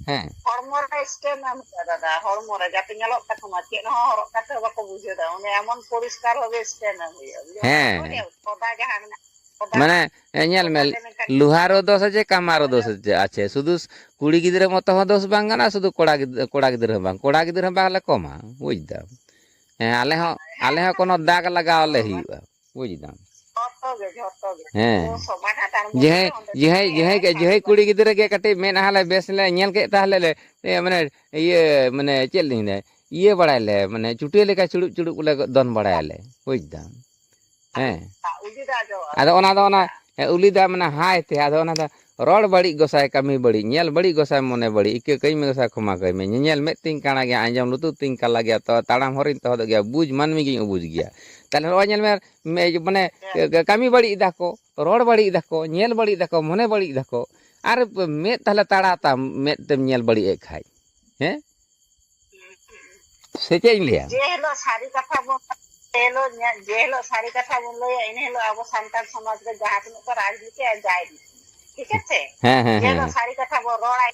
ᱦᱮᱸ᱾ ᱦᱚᱲᱢᱚ ᱨᱮ ᱥᱴᱮᱢ ᱮᱢ ᱦᱩᱭᱩᱜᱼᱟ ᱫᱟᱫᱟ, ᱦᱚᱲᱢᱚ ᱨᱮ ᱡᱟᱛᱮ ᱧᱮᱞᱚᱜ ᱛᱟᱠᱚ ᱢᱟ, ᱪᱮᱫ ᱦᱚᱸ ᱦᱚᱨᱚᱜ ᱠᱟᱛᱮ ᱦᱚᱸ ᱵᱟᱠᱚ ᱵᱩᱡᱷᱟᱹᱣ ᱫᱟ, ᱚᱱᱮ ᱮᱢᱚᱱ ᱯᱚᱨᱤᱥᱠᱟᱨ ᱵᱷᱟᱵᱮ ᱥᱴᱮᱢ ᱮᱢ ᱦᱩᱭᱩᱜᱼᱟ, ᱵᱩᱡᱷᱟᱹᱣ ᱫᱟᱢ? ᱦᱮᱸ᱾ ᱦᱳᱭ, ᱠᱚᱫᱟ ᱡᱟᱦᱟᱸ ᱢᱮᱱᱟᱜ, ᱠᱚᱫᱟ, ᱢᱟᱱᱮ, ᱮ, ᱧᱮᱞ ᱢᱮ, ᱠᱚᱫᱟ ᱞᱮ ᱢᱮᱱᱠᱷᱟᱱ ᱞᱩᱦᱟᱨᱳ ᱫᱳᱥ ᱟᱪᱷᱮ, ᱠᱟᱢᱟᱨᱳ ᱫᱳᱥ ᱟᱪᱷᱮ, ᱥᱩᱫᱷᱩ ᱠᱩᱲᱤ ᱜᱤᱫᱽᱨᱟᱹ ᱢᱚᱛᱚ ᱦᱚᱸ ᱫᱳᱥ ᱵᱟᱝ ᱜᱟᱱᱚᱜᱼᱟ, ᱥᱩᱫᱷᱩ ᱠᱚᱲᱟ ᱜᱤᱫᱽᱨᱟᱹ, ᱠᱚᱲᱟ ᱜᱤᱫᱽᱨᱟᱹ ᱦᱚᱸ ᱵᱟᱝ, ᱠᱚᱲᱟ ᱜᱤᱫᱽᱨᱟᱹ ᱦᱚᱸ ᱵᱟᱝ ᱞᱮ ᱠᱚᱢᱟ, ᱵᱩᱡᱽ ᱫᱟᱢ᱾ ᱦᱮᱸ, ᱟᱞᱮ ᱦᱚᱸ, ᱟᱞᱮ ᱦᱚᱸ ᱠᱳᱱᱳ ᱫᱟᱜᱽ ᱞᱟᱜᱟᱣ ᱞᱮ ᱦᱩᱭᱩᱜᱼᱟ, ᱵᱩᱡᱽ ᱫᱟᱢ᱾ ᱜᱮ, ᱡᱷᱚᱛᱚ ᱜᱮ᱾ ᱦᱮᱸ᱾ ᱡᱟᱦᱟᱸᱭ ᱡᱟᱦᱟᱸᱭ ᱡᱟᱦᱟᱸᱭ ᱠᱩᱲᱤ ᱜᱤᱫᱽᱨᱟᱹ ᱜᱮ ᱠᱟᱹᱴᱤᱡ ᱢᱮᱫᱦᱟ ᱞᱮ ᱵᱮᱥ ᱞᱮ ᱧᱮᱞ ᱠᱮᱫ ᱛᱟᱦᱞᱮ ᱞᱮ, ᱢᱟᱱᱮ ᱤᱭᱟᱹ ᱢᱟᱱᱮ ᱪᱮᱫ ᱞᱤᱧ ᱞᱟᱹᱭᱟ, ᱤᱭᱟᱹ ᱵᱟᱲᱟᱭᱟᱞᱮ, ᱢᱟᱱᱮ ᱪᱩᱴᱭᱟᱹ ᱞᱮᱠᱟ ᱪᱩᱲᱩᱵ ᱪᱩᱲᱩᱵ ᱞᱮ ᱫᱚᱱ ᱵᱟᱲᱟᱭᱟᱞᱮ, ᱵᱩᱡᱽ ᱫᱟᱢ᱾ ᱦᱮᱸ᱾ ᱟᱫᱚ ᱚᱱᱟ ᱫᱚ ᱚᱱᱟ ᱩᱞᱤ ᱫᱟᱜ ᱢᱟᱱᱮ ᱦᱟᱭ ᱛᱮ, ᱟᱫᱚ ᱚᱱᱟ ᱫᱚ ᱨᱚᱲ ᱵᱟᱹᱲᱤᱡ ᱜᱚᱸᱥᱟᱭ ᱠᱟᱹᱢᱤ ᱵᱟᱹᱲᱤᱡ, ᱧᱮᱞ ᱵᱟᱹᱲᱤᱡ ᱜᱚᱸᱥᱟᱭ ᱢᱚᱱᱮ ᱵᱟᱹᱲᱤᱡ, ᱤᱠᱟᱹ ᱠᱟᱹᱧ ᱢᱮ ᱜᱚᱸᱥᱟᱭ ᱠᱷᱚᱢᱟ ᱠᱟᱹᱧ ᱢᱮ, ᱧᱮᱧᱮᱞ ᱢᱮᱫ ᱛᱤᱧ ᱠᱟᱬᱟ ᱜᱮᱭᱟ, ᱟᱸᱡᱚᱢ ᱞᱩᱛᱩᱨ ᱛᱤᱧ ᱠᱟᱞᱟ ᱜᱮᱭᱟ, ᱛᱚ ᱛᱟᱲᱟᱢ ᱦᱚᱨᱤᱧ ᱛᱚᱦᱚᱫᱚᱜ ᱜᱮᱭᱟ, ᱵᱩᱡᱽ ᱢᱟᱹᱱᱢᱤ ᱜᱤᱧ ᱩᱵᱩᱡᱽ ᱜᱮᱭᱟ᱾ ᱛᱟᱦᱞᱮ ᱱᱚᱜᱼᱚᱭ ᱧᱮᱞ ᱢᱮ, ᱢᱮ-, ᱢᱟᱱᱮ ᱠᱟᱹᱢᱤ ᱵᱟᱹᱲᱤᱡ ᱫᱟᱠᱚ, ᱨᱚᱲ ᱵᱟᱹᱲᱤᱡ ᱫᱟᱠᱚ, ᱧᱮᱞ ᱵᱟᱹᱲᱤᱡ ᱫᱟᱠᱚ, ᱢᱚᱱᱮ ᱵᱟᱹᱲᱤᱡ ᱫᱟᱠᱚ, ᱟᱨ ᱢᱮᱫ ᱛᱟᱦᱞᱮ ᱛᱟᱲᱟ ᱛᱟᱢ, ᱢᱮᱫ ᱛᱮᱢ ᱧᱮᱞ ᱵᱟᱹᱲᱤᱡ ᱮᱫ ᱠᱷᱟᱡ᱾ ᱦᱮᱸ? ᱥᱮ ᱪᱮᱫ ᱤᱧ ᱞᱟᱹᱭᱟ? ᱡᱮ ᱦᱤᱞᱳᱜ ᱥᱟᱹᱨᱤ ᱠᱟᱛᱷᱟ ᱵᱚᱱ, ᱡᱮ ᱦᱤᱞᱳᱜ ᱧᱮ-, ᱡᱮ ᱦᱤᱞᱳᱜ ᱥᱟᱹᱨᱤ ᱠᱟᱛᱷᱟ ᱵᱚᱱ ᱞᱟᱹᱭᱟ, ᱤᱱᱟᱹ ᱦᱤᱞᱳᱜ ᱟᱵᱚ ᱥᱟᱱᱛᱟᱲ ᱥᱚᱢᱟᱡᱽ ᱨᱮ ᱡᱟᱦᱟᱸ ᱛᱤᱱᱟᱹᱜ ᱠᱚ ᱨᱟᱡᱽᱱᱤᱛᱤᱭᱟ, ᱡᱟᱭ ᱨᱤᱛᱤ, ᱴᱷᱤᱠ ᱟᱪᱷᱮ? ᱦᱮᱸ, ᱦᱮᱸ, ᱡᱮ ᱦᱮᱸ, ᱦᱤᱞᱳᱜ ᱦᱮᱸ᱾ ᱥᱟᱹᱨᱤ ᱠᱟᱛᱷᱟ ᱵᱚᱱ ᱨᱚᱲᱟ,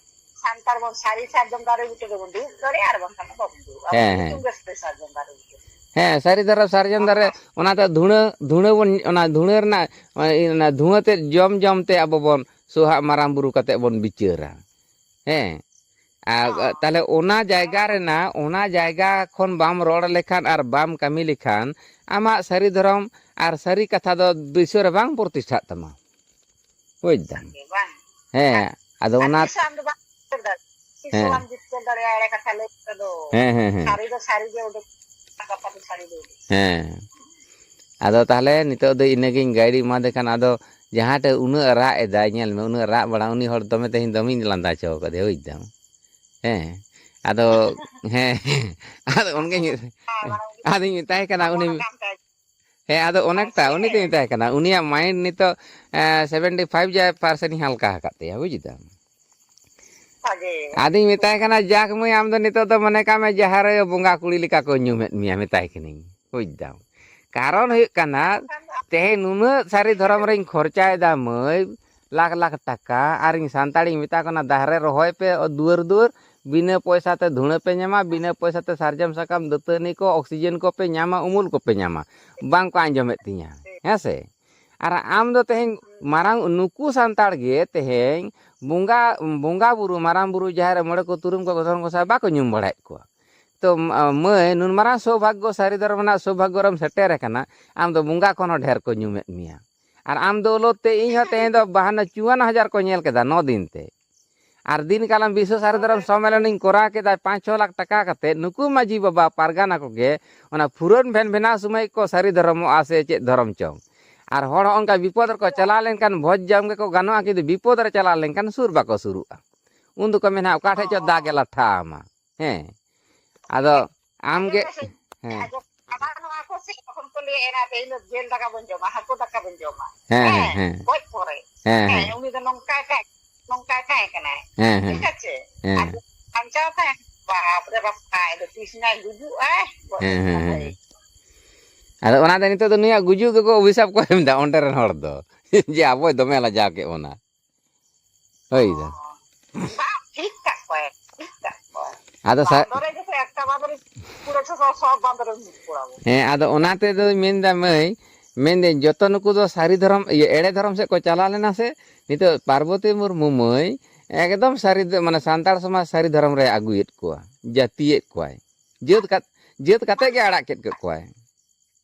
ᱥᱟᱱᱛᱟᱲ ᱵᱚᱱ ᱥᱟᱹᱨᱤ ᱥᱟᱨᱡᱚᱢ ᱫᱟᱨᱮ ᱵᱩᱴᱟᱹ ᱨᱮᱵᱚᱱ ᱫᱩᱲᱩᱵ ᱫᱟᱲᱮᱭᱟᱜᱼᱟ, ᱟᱨ ᱵᱟᱝᱠᱷᱟᱱ ᱫᱚ ᱵᱟᱵᱚᱱ ᱫᱩᱲᱩᱵᱼᱟ᱾ ᱟᱵᱚ ᱦᱮᱸ, ᱦᱮᱸ᱾ ᱧᱩᱛᱩᱢ ᱜᱮ ᱥᱟᱹᱨᱤ ᱥᱟᱨᱡᱚᱢ ᱫᱟᱨᱮ ᱵᱩᱴᱟᱹ᱾ ᱦᱮᱸ, ᱥᱟᱹᱨᱤ ᱫᱷᱚᱨᱚᱢ ᱥᱟᱨᱡᱚᱢ ᱫᱟᱨᱮ, ᱚᱱᱟ ᱫᱚ ᱫᱷᱩᱬᱟᱹ, ᱫᱷᱩᱬᱟᱹ ᱵᱚᱱ, ᱚᱱᱟ ᱫᱷᱩᱬᱟᱹ ᱨᱮᱱᱟᱜ, ᱚᱱᱟ ᱫᱷᱩᱶᱟᱹ ᱛᱮᱫ ᱡᱚᱢ ᱡᱚᱢ ᱛᱮ ᱟᱵᱚ ᱵᱚᱱ ᱥᱚᱦᱟᱜ ᱢᱟᱨᱟᱝ ᱵᱩᱨᱩ ᱠᱟᱛᱮ ᱵᱚᱱ ᱵᱤᱪᱟᱹᱨᱟ᱾ ᱦᱮᱸ᱾ ᱟᱨ, ᱦᱚᱸ᱾ ᱛᱟᱦᱞᱮ ᱚᱱᱟ ᱡᱟᱭᱜᱟ ᱨᱮᱱᱟᱜ, ᱚᱱᱟ ᱡᱟᱭᱜᱟ ᱠᱷᱚᱱ ᱵᱟᱢ ᱨᱚᱲ ᱞᱮᱠᱷᱟᱱ ᱟᱨ ᱵᱟᱢ ᱠᱟᱹᱢᱤ ᱞᱮᱠᱷᱟᱱ, ᱟᱢᱟᱜ ᱥᱟᱹᱨᱤ ᱫᱷᱚᱨᱚᱢ ᱟᱨ ᱥᱟᱹᱨᱤ ᱠᱟᱛᱷᱟ ᱫᱚ ᱫᱤᱥᱚ ᱨᱮ ᱵᱟᱝ ᱯᱨᱚᱛᱤᱥᱴᱷᱟᱜ ᱛᱟᱢᱟ᱾ ᱵᱩᱡᱽ ᱫᱟᱢ? ᱵᱟᱝ᱾ ᱦᱮᱸ, ᱟᱫᱚ ᱟᱨ ᱚᱱᱟ ᱛᱤᱥ ᱦᱚᱸ ᱟᱢ ᱫᱚ ᱵᱟᱢ ᱡᱤᱛᱠᱟᱹᱨ ᱫᱟᱲᱮᱭᱟᱜᱼᱟ᱾ ᱛᱤᱥ ᱦᱚᱸ ᱦᱮᱸ᱾ ᱵᱟᱢ ᱡᱤᱛᱠᱟᱹᱨ ᱫᱟᱲᱮᱭᱟᱜᱼᱟ ᱮᱲᱮ ᱠᱟᱛᱷᱟ ᱞᱟᱹᱭ ᱛᱮᱫᱚ᱾ ᱦᱮᱸ, ᱦᱮᱸ, ᱦᱮᱸ᱾ ᱥᱟᱹᱨᱤ ᱫᱚ ᱥᱟᱹᱨᱤ ᱜᱮ ᱩᱰᱩᱠ, ᱜᱟᱯᱟ ᱫᱚ ᱥᱟᱹᱨᱤ ᱜᱮ ᱩᱰᱩᱠ᱾ ᱦᱮᱸ᱾ ᱟᱫᱚ ᱛᱟᱦᱞᱮ ᱱᱤᱛᱚᱜ ᱫᱚ ᱤᱱᱟᱹᱜᱤᱧ ᱜᱟᱭᱤᱰ ᱮᱢᱟᱫᱮ ᱠᱷᱟᱱ, ᱟᱫᱚ ᱡᱟᱦᱟᱸᱴᱟᱜ ᱩᱱᱟᱹᱜ ᱨᱟᱜ ᱮᱫᱟᱭ, ᱧᱮᱞ ᱢᱮ, ᱩᱱᱟᱹᱜ ᱨᱟᱜ ᱵᱟᱲᱟ, ᱩᱱᱤ ᱦᱚᱲ ᱫᱚᱢᱮ ᱛᱮᱦᱮᱧ ᱫᱚᱢᱮᱧ ᱞᱟᱸᱫᱟ ᱦᱚᱪᱚ ᱠᱟᱫᱮᱭᱟ, ᱵᱩᱡᱽ ᱫᱟᱢ? ᱦᱮᱸ᱾ ᱟᱫᱚ, ᱦᱮᱸ, ᱟᱫᱚ ᱚᱱᱠᱟᱧ, ᱟᱫᱚᱧ ᱢᱮᱛᱟᱭ ᱠᱟᱱᱟ, ᱩᱱᱤ ᱦᱚᱯᱚᱱ ᱟᱠᱟᱱ ᱛᱟᱭ᱾ ᱦᱮᱸ, ᱟᱫᱚ ᱚᱱᱮᱠᱴᱟ, ᱦᱮᱸ ᱥᱮ? ᱩᱱᱤ ᱫᱚᱧ ᱢᱮᱛᱟᱭ ᱠᱟᱱᱟ, ᱩᱱᱤᱭᱟᱜ ᱢᱟᱭᱤᱱᱰ ᱱᱤᱛᱚᱜ, ᱮᱸ, ᱥᱮᱵᱷᱮᱱᱴᱤ ᱯᱷᱟᱭᱤᱵᱷ ᱡᱟᱭ ᱯᱟᱨᱥᱮᱱᱴ ᱤᱧ ᱦᱟᱞᱠᱟ ᱟᱠᱟᱫ ᱛᱟᱭᱟ, ᱵᱩᱡᱽ ᱫᱟᱢ? ᱵᱷᱟᱜᱮ᱾ ᱟᱫᱚᱧ ᱢᱮᱛᱟᱭ ᱠᱟᱱᱟ, "ᱡᱟᱠ ᱢᱟᱹᱭ, ᱟᱢ ᱫᱚ ᱱᱤᱛᱚᱜ ᱫᱚ ᱢᱚᱱᱮ ᱠᱟᱜ ᱢᱮ ᱡᱟᱦᱮᱨ ᱟᱭᱳ ᱵᱚᱸᱜᱟ ᱠᱩᱲᱤ ᱞᱮᱠᱟ ᱠᱚ ᱧᱩᱢᱮᱫ ᱢᱮᱭᱟ", ᱢᱮᱛᱟᱭ ᱠᱟᱹᱱᱟᱹᱧ, ᱵᱩᱡᱽ ᱫᱟᱢ᱾ ᱠᱟᱨᱚᱱ ᱦᱩᱭᱩᱜ ᱠᱟᱱᱟ, ᱛᱮᱦᱮᱧ ᱱᱩᱱᱟᱹᱜ ᱥᱟᱹᱨᱤ ᱫᱷᱚᱨᱚᱢ ᱨᱤᱧ ᱠᱷᱚᱨᱪᱟᱭᱮᱫᱟ ᱢᱟᱹᱭ, ᱞᱟᱠᱷ ᱞᱟᱠᱷ ᱴᱟᱠᱟ, ᱟᱨᱤᱧ ᱥᱟᱱᱛᱟᱲᱤᱧ ᱢᱮᱛᱟ ᱠᱚ ᱠᱟᱱᱟ, ᱫᱟᱨᱮ ᱨᱚᱦᱚᱭ ᱯᱮ ᱫᱩᱣᱟᱹᱨ ᱫᱩᱣᱟᱹᱨ, ᱵᱤᱱᱟᱹ ᱯᱚᱭᱥᱟ ᱛᱮ ᱫᱷᱩᱬᱟᱹ ᱯᱮ ᱧᱟᱢᱟ, ᱵᱤᱱᱟᱹ ᱯᱚᱭᱥᱟ ᱛᱮ ᱥᱟᱨᱡᱚᱢ ᱥᱟᱠᱟᱢ, ᱫᱟᱹᱛᱟᱹᱱᱤ ᱠᱚ, ᱚᱠᱥᱤᱡᱮᱱ ᱠᱚᱯᱮ ᱧᱟᱢᱟ, ᱩᱢᱩᱞ ᱠᱚᱯᱮ ᱧᱟᱢᱟ, ᱵᱟᱝ ᱠᱚ ᱟᱸᱡᱚᱢᱮᱫ ᱛᱤᱧᱟ, ᱦᱮᱸ ᱥᱮ? ᱟᱨ ᱟᱢ ᱫᱚ ᱛᱮᱦᱮᱧ ᱢᱟᱨᱟᱝ ᱱᱩᱠᱩ ᱥᱟᱱᱛᱟᱲ ᱜᱮ ᱛᱮᱦᱮᱧ ᱵᱚᱸᱜᱟ, ᱵᱚᱸᱜᱟ ᱵᱩᱨᱩ, ᱢᱟᱨᱟᱝ ᱵᱩᱨᱩ, ᱡᱟᱦᱮᱨ ᱨᱮ ᱢᱚᱬᱮ ᱠᱚ ᱛᱩᱨᱩᱢ ᱠᱚ ᱜᱚᱸᱥᱟᱭ ᱵᱟᱠᱚ ᱧᱩᱢ ᱵᱟᱲᱟᱭᱮᱫ ᱠᱚᱣᱟ᱾ ᱛᱚ, ᱢ-, ᱢᱟᱹᱭ, ᱱᱩᱱ ᱢᱟᱨᱟᱝ ᱥᱳᱵᱷᱟᱜᱽᱜᱚ, ᱥᱟᱹᱨᱤ ᱫᱷᱚᱨᱚᱢ ᱨᱮᱱᱟᱜ ᱥᱳᱵᱷᱟᱜᱽᱜᱚ ᱨᱮᱢ ᱥᱮᱴᱮᱨ ᱟᱠᱟᱱᱟ, ᱟᱢ ᱫᱚ ᱵᱚᱸᱜᱟ ᱠᱷᱚᱱ ᱦᱚᱸ ᱰᱷᱮᱨ ᱠᱚ ᱧᱩᱢᱮᱫ ᱢᱮᱭᱟ᱾ ᱟᱨ ᱟᱢ ᱫᱚ ᱚᱞᱚᱜ ᱛᱮ, ᱤᱧ ᱦᱚᱸ ᱛᱮᱦᱮᱧ ᱫᱚ ᱵᱟᱦᱟᱱᱟ ᱪᱩᱣᱟᱱᱱᱚ ᱦᱟᱡᱟᱨ ᱠᱚ ᱧᱮᱞ ᱠᱮᱫᱟ ᱱᱚ ᱫᱤᱱ ᱛᱮ᱾ ᱟᱨ ᱫᱤᱱ ᱠᱟᱞᱚᱢ ᱵᱤᱥᱥᱚ ᱥᱟᱹᱨᱤ ᱫᱷᱚᱨᱚᱢ ᱥᱚᱢᱢᱮᱞᱚᱱᱤᱧ ᱠᱚᱨᱟᱣ ᱠᱮᱫᱟ ᱯᱟᱸᱪ ᱪᱷᱚ ᱞᱟᱠᱷ ᱴᱟᱠᱟ ᱠᱟᱛᱮ, ᱱᱩᱠᱩ ᱢᱟᱹᱡᱷᱤ ᱵᱟᱵᱟ ᱯᱟᱨᱜᱟᱱᱟ ᱠᱚᱜᱮ ᱚᱱᱟ ᱯᱷᱩᱨᱟᱹᱱ ᱵᱷᱮᱱ ᱵᱮᱱᱟᱣ ᱥᱚᱢᱚᱭ ᱠᱚ ᱥᱟᱹᱨᱤ ᱫᱷᱚᱨᱚᱢᱚᱜᱼᱟ ᱥᱮ ᱪᱮᱫ ᱫᱷᱚᱨᱚᱢ ᱪᱚᱝ᱾ ᱟᱨ ᱦᱚᱲ ᱦᱚᱸ ᱚᱱᱠᱟ ᱵᱤᱯᱚᱫ ᱨᱮᱠᱚ ᱪᱟᱞᱟᱣ ᱞᱮᱱᱠᱷᱟᱱ ᱵᱷᱚᱡᱽ ᱡᱚᱢ ᱜᱮᱠᱚ ᱜᱟᱱᱚᱜᱼᱟ, ᱠᱤᱱᱛᱩ ᱵᱤᱯᱚᱫ ᱨᱮ ᱪᱟᱞᱟᱣ ᱞᱮᱱᱠᱷᱟᱱ ᱥᱩᱨ ᱵᱟᱠᱚ ᱥᱩᱨᱩᱜᱼᱟ᱾ ᱩᱱ ᱫᱚᱠᱚ ᱢᱮᱱᱟ, "ᱚᱠᱟ ᱴᱷᱮᱡ ᱪᱚ ᱫᱟᱜ ᱮ ᱞᱟᱴᱷᱟ ᱟᱢᱟ᱾" ᱦᱮᱸ, ᱟᱫᱚ ᱟᱢ ᱜᱮ, ᱟᱸᱡᱚᱢ ᱢᱮᱥᱮ, ᱦᱮᱸ, ᱟᱸᱡᱚᱢ, ᱟᱵᱟᱨ ᱱᱚᱣᱟ ᱠᱚ ᱥᱮ ᱛᱚᱠᱷᱚᱱ ᱠᱚ ᱞᱟᱹᱭᱟ, "ᱮᱱᱟ ᱛᱮᱦᱮᱧ ᱫᱚ ᱡᱤᱞ ᱫᱟᱠᱟ ᱵᱚᱱ ᱡᱚᱢᱟ, ᱦᱟᱹᱠᱩ ᱫᱟᱠᱟ ᱵᱚᱱ ᱡᱚᱢᱟ, ᱦᱮᱸ, ᱦᱮᱸ, ᱦᱮᱸ, ᱦᱮᱸ, ᱜᱚᱡ ᱯᱚᱨᱮ, ᱦᱮᱸ, ᱦᱮᱸ, ᱦᱮᱸ, ᱩᱱᱤ ᱫᱚ ᱱᱚᱝᱠᱟᱭ ᱛᱟᱦᱮᱸ, ᱱᱚᱝᱠᱟᱭ ᱛᱟᱦᱮᱸ ᱠᱟᱱᱟᱭ, ᱦᱮᱸ, ᱦᱮᱸ, ᱴᱷᱤᱠ ᱟᱪᱷᱮ?" ᱦᱮᱸ, ᱟᱨ ᱵᱟᱧᱪᱟᱣ ᱛᱟᱦᱮᱸ, ᱵᱟᱯ ᱨᱮ ᱵᱟᱯ, ᱟᱡ ᱫᱚ ᱛᱤᱥ ᱱᱟᱭ ᱜᱩᱡᱩᱜᱼᱟᱭ, ᱜᱚᱡ ᱦᱮᱸ, ᱦᱮᱸ, ᱞᱮᱱᱠᱷᱟᱱ ᱦᱮᱸ, ᱵᱷᱟᱹᱜᱤ᱾ ᱦᱮᱸ᱾ ᱟᱫᱚ ᱚᱱᱟᱛᱮ ᱱᱤᱛᱚᱜ ᱫᱚ ᱱᱩᱭᱟᱜ ᱜᱩᱡᱩᱜ ᱜᱮᱠᱚ ᱚᱵᱷᱤᱥᱟᱯ ᱠᱚ ᱮᱢ ᱮᱫᱟ ᱚᱸᱰᱮ ᱨᱮᱱ ᱦᱚᱲ ᱫᱚ, ᱡᱮ ᱟᱵᱚᱭ ᱫᱚᱢᱮ ᱞᱟᱡᱟᱣ ᱠᱮᱫ ᱵᱚᱱᱟ᱾ ᱦᱳᱭ ᱫᱟ᱾ ᱵᱟᱝ, ᱴᱷᱤᱠ ᱠᱟᱜ ᱠᱚᱣᱟᱭ, ᱴᱷᱤᱠ ᱠᱟᱜ ᱠᱚᱣᱟᱭ᱾ ᱟᱫᱚ ᱥᱟ- ᱵᱟᱸᱫᱚᱨᱮ ᱡᱚᱛᱚ ᱮᱠᱴᱟ ᱵᱟᱸᱫᱚᱨᱮ ᱯᱩᱨᱟᱹ ᱡᱚᱛᱚ ᱥᱚᱵ ᱵᱟᱸᱫᱚᱨᱮ ᱢᱤᱫ ᱠᱚᱲᱟ ᱵᱚᱱ᱾ ᱦᱮᱸ, ᱟᱫᱚ ᱚᱱᱟ ᱛᱮᱫᱚ ᱢᱮᱱᱫᱟ ᱢᱟᱹᱭ, ᱢᱮᱱᱫᱟᱹᱧ ᱡᱚᱛᱚ ᱱᱩᱠᱩ ᱫᱚ ᱥᱟᱹᱨᱤ ᱫᱷᱚᱨᱚᱢ, ᱤᱭᱟᱹ, ᱮᱲᱮ ᱫᱷᱚᱨᱚᱢ ᱥᱮᱫ ᱠᱚ ᱪᱟᱞᱟᱣ ᱞᱮᱱᱟ ᱥᱮ? ᱱᱤᱛᱚᱜ ᱯᱟᱨᱵᱚᱛᱤ ᱢᱩᱨᱢᱩ ᱢᱟᱹᱭ ᱮᱠᱫᱚᱢ ᱥᱟᱹᱨᱤ ᱫᱚ, ᱢᱟᱱᱮ ᱥᱟᱱᱛᱟᱲ ᱥᱚᱢᱟᱡᱽ ᱥᱟᱹᱨᱤ ᱫᱷᱚᱨᱚᱢ ᱨᱮ ᱟᱹᱜᱩᱭᱮᱫ ᱠᱚᱣᱟ, ᱡᱟᱹᱛᱤᱭᱮᱫ ᱠᱚᱣᱟᱭ᱾ ᱡᱟᱹᱛ ᱠᱟᱛ-, ᱡᱟᱹᱛ ᱠᱟᱛᱮ ᱜᱮ ᱟᱲᱟᱜ ᱠᱮᱫ ᱠᱚᱣᱟᱭ᱾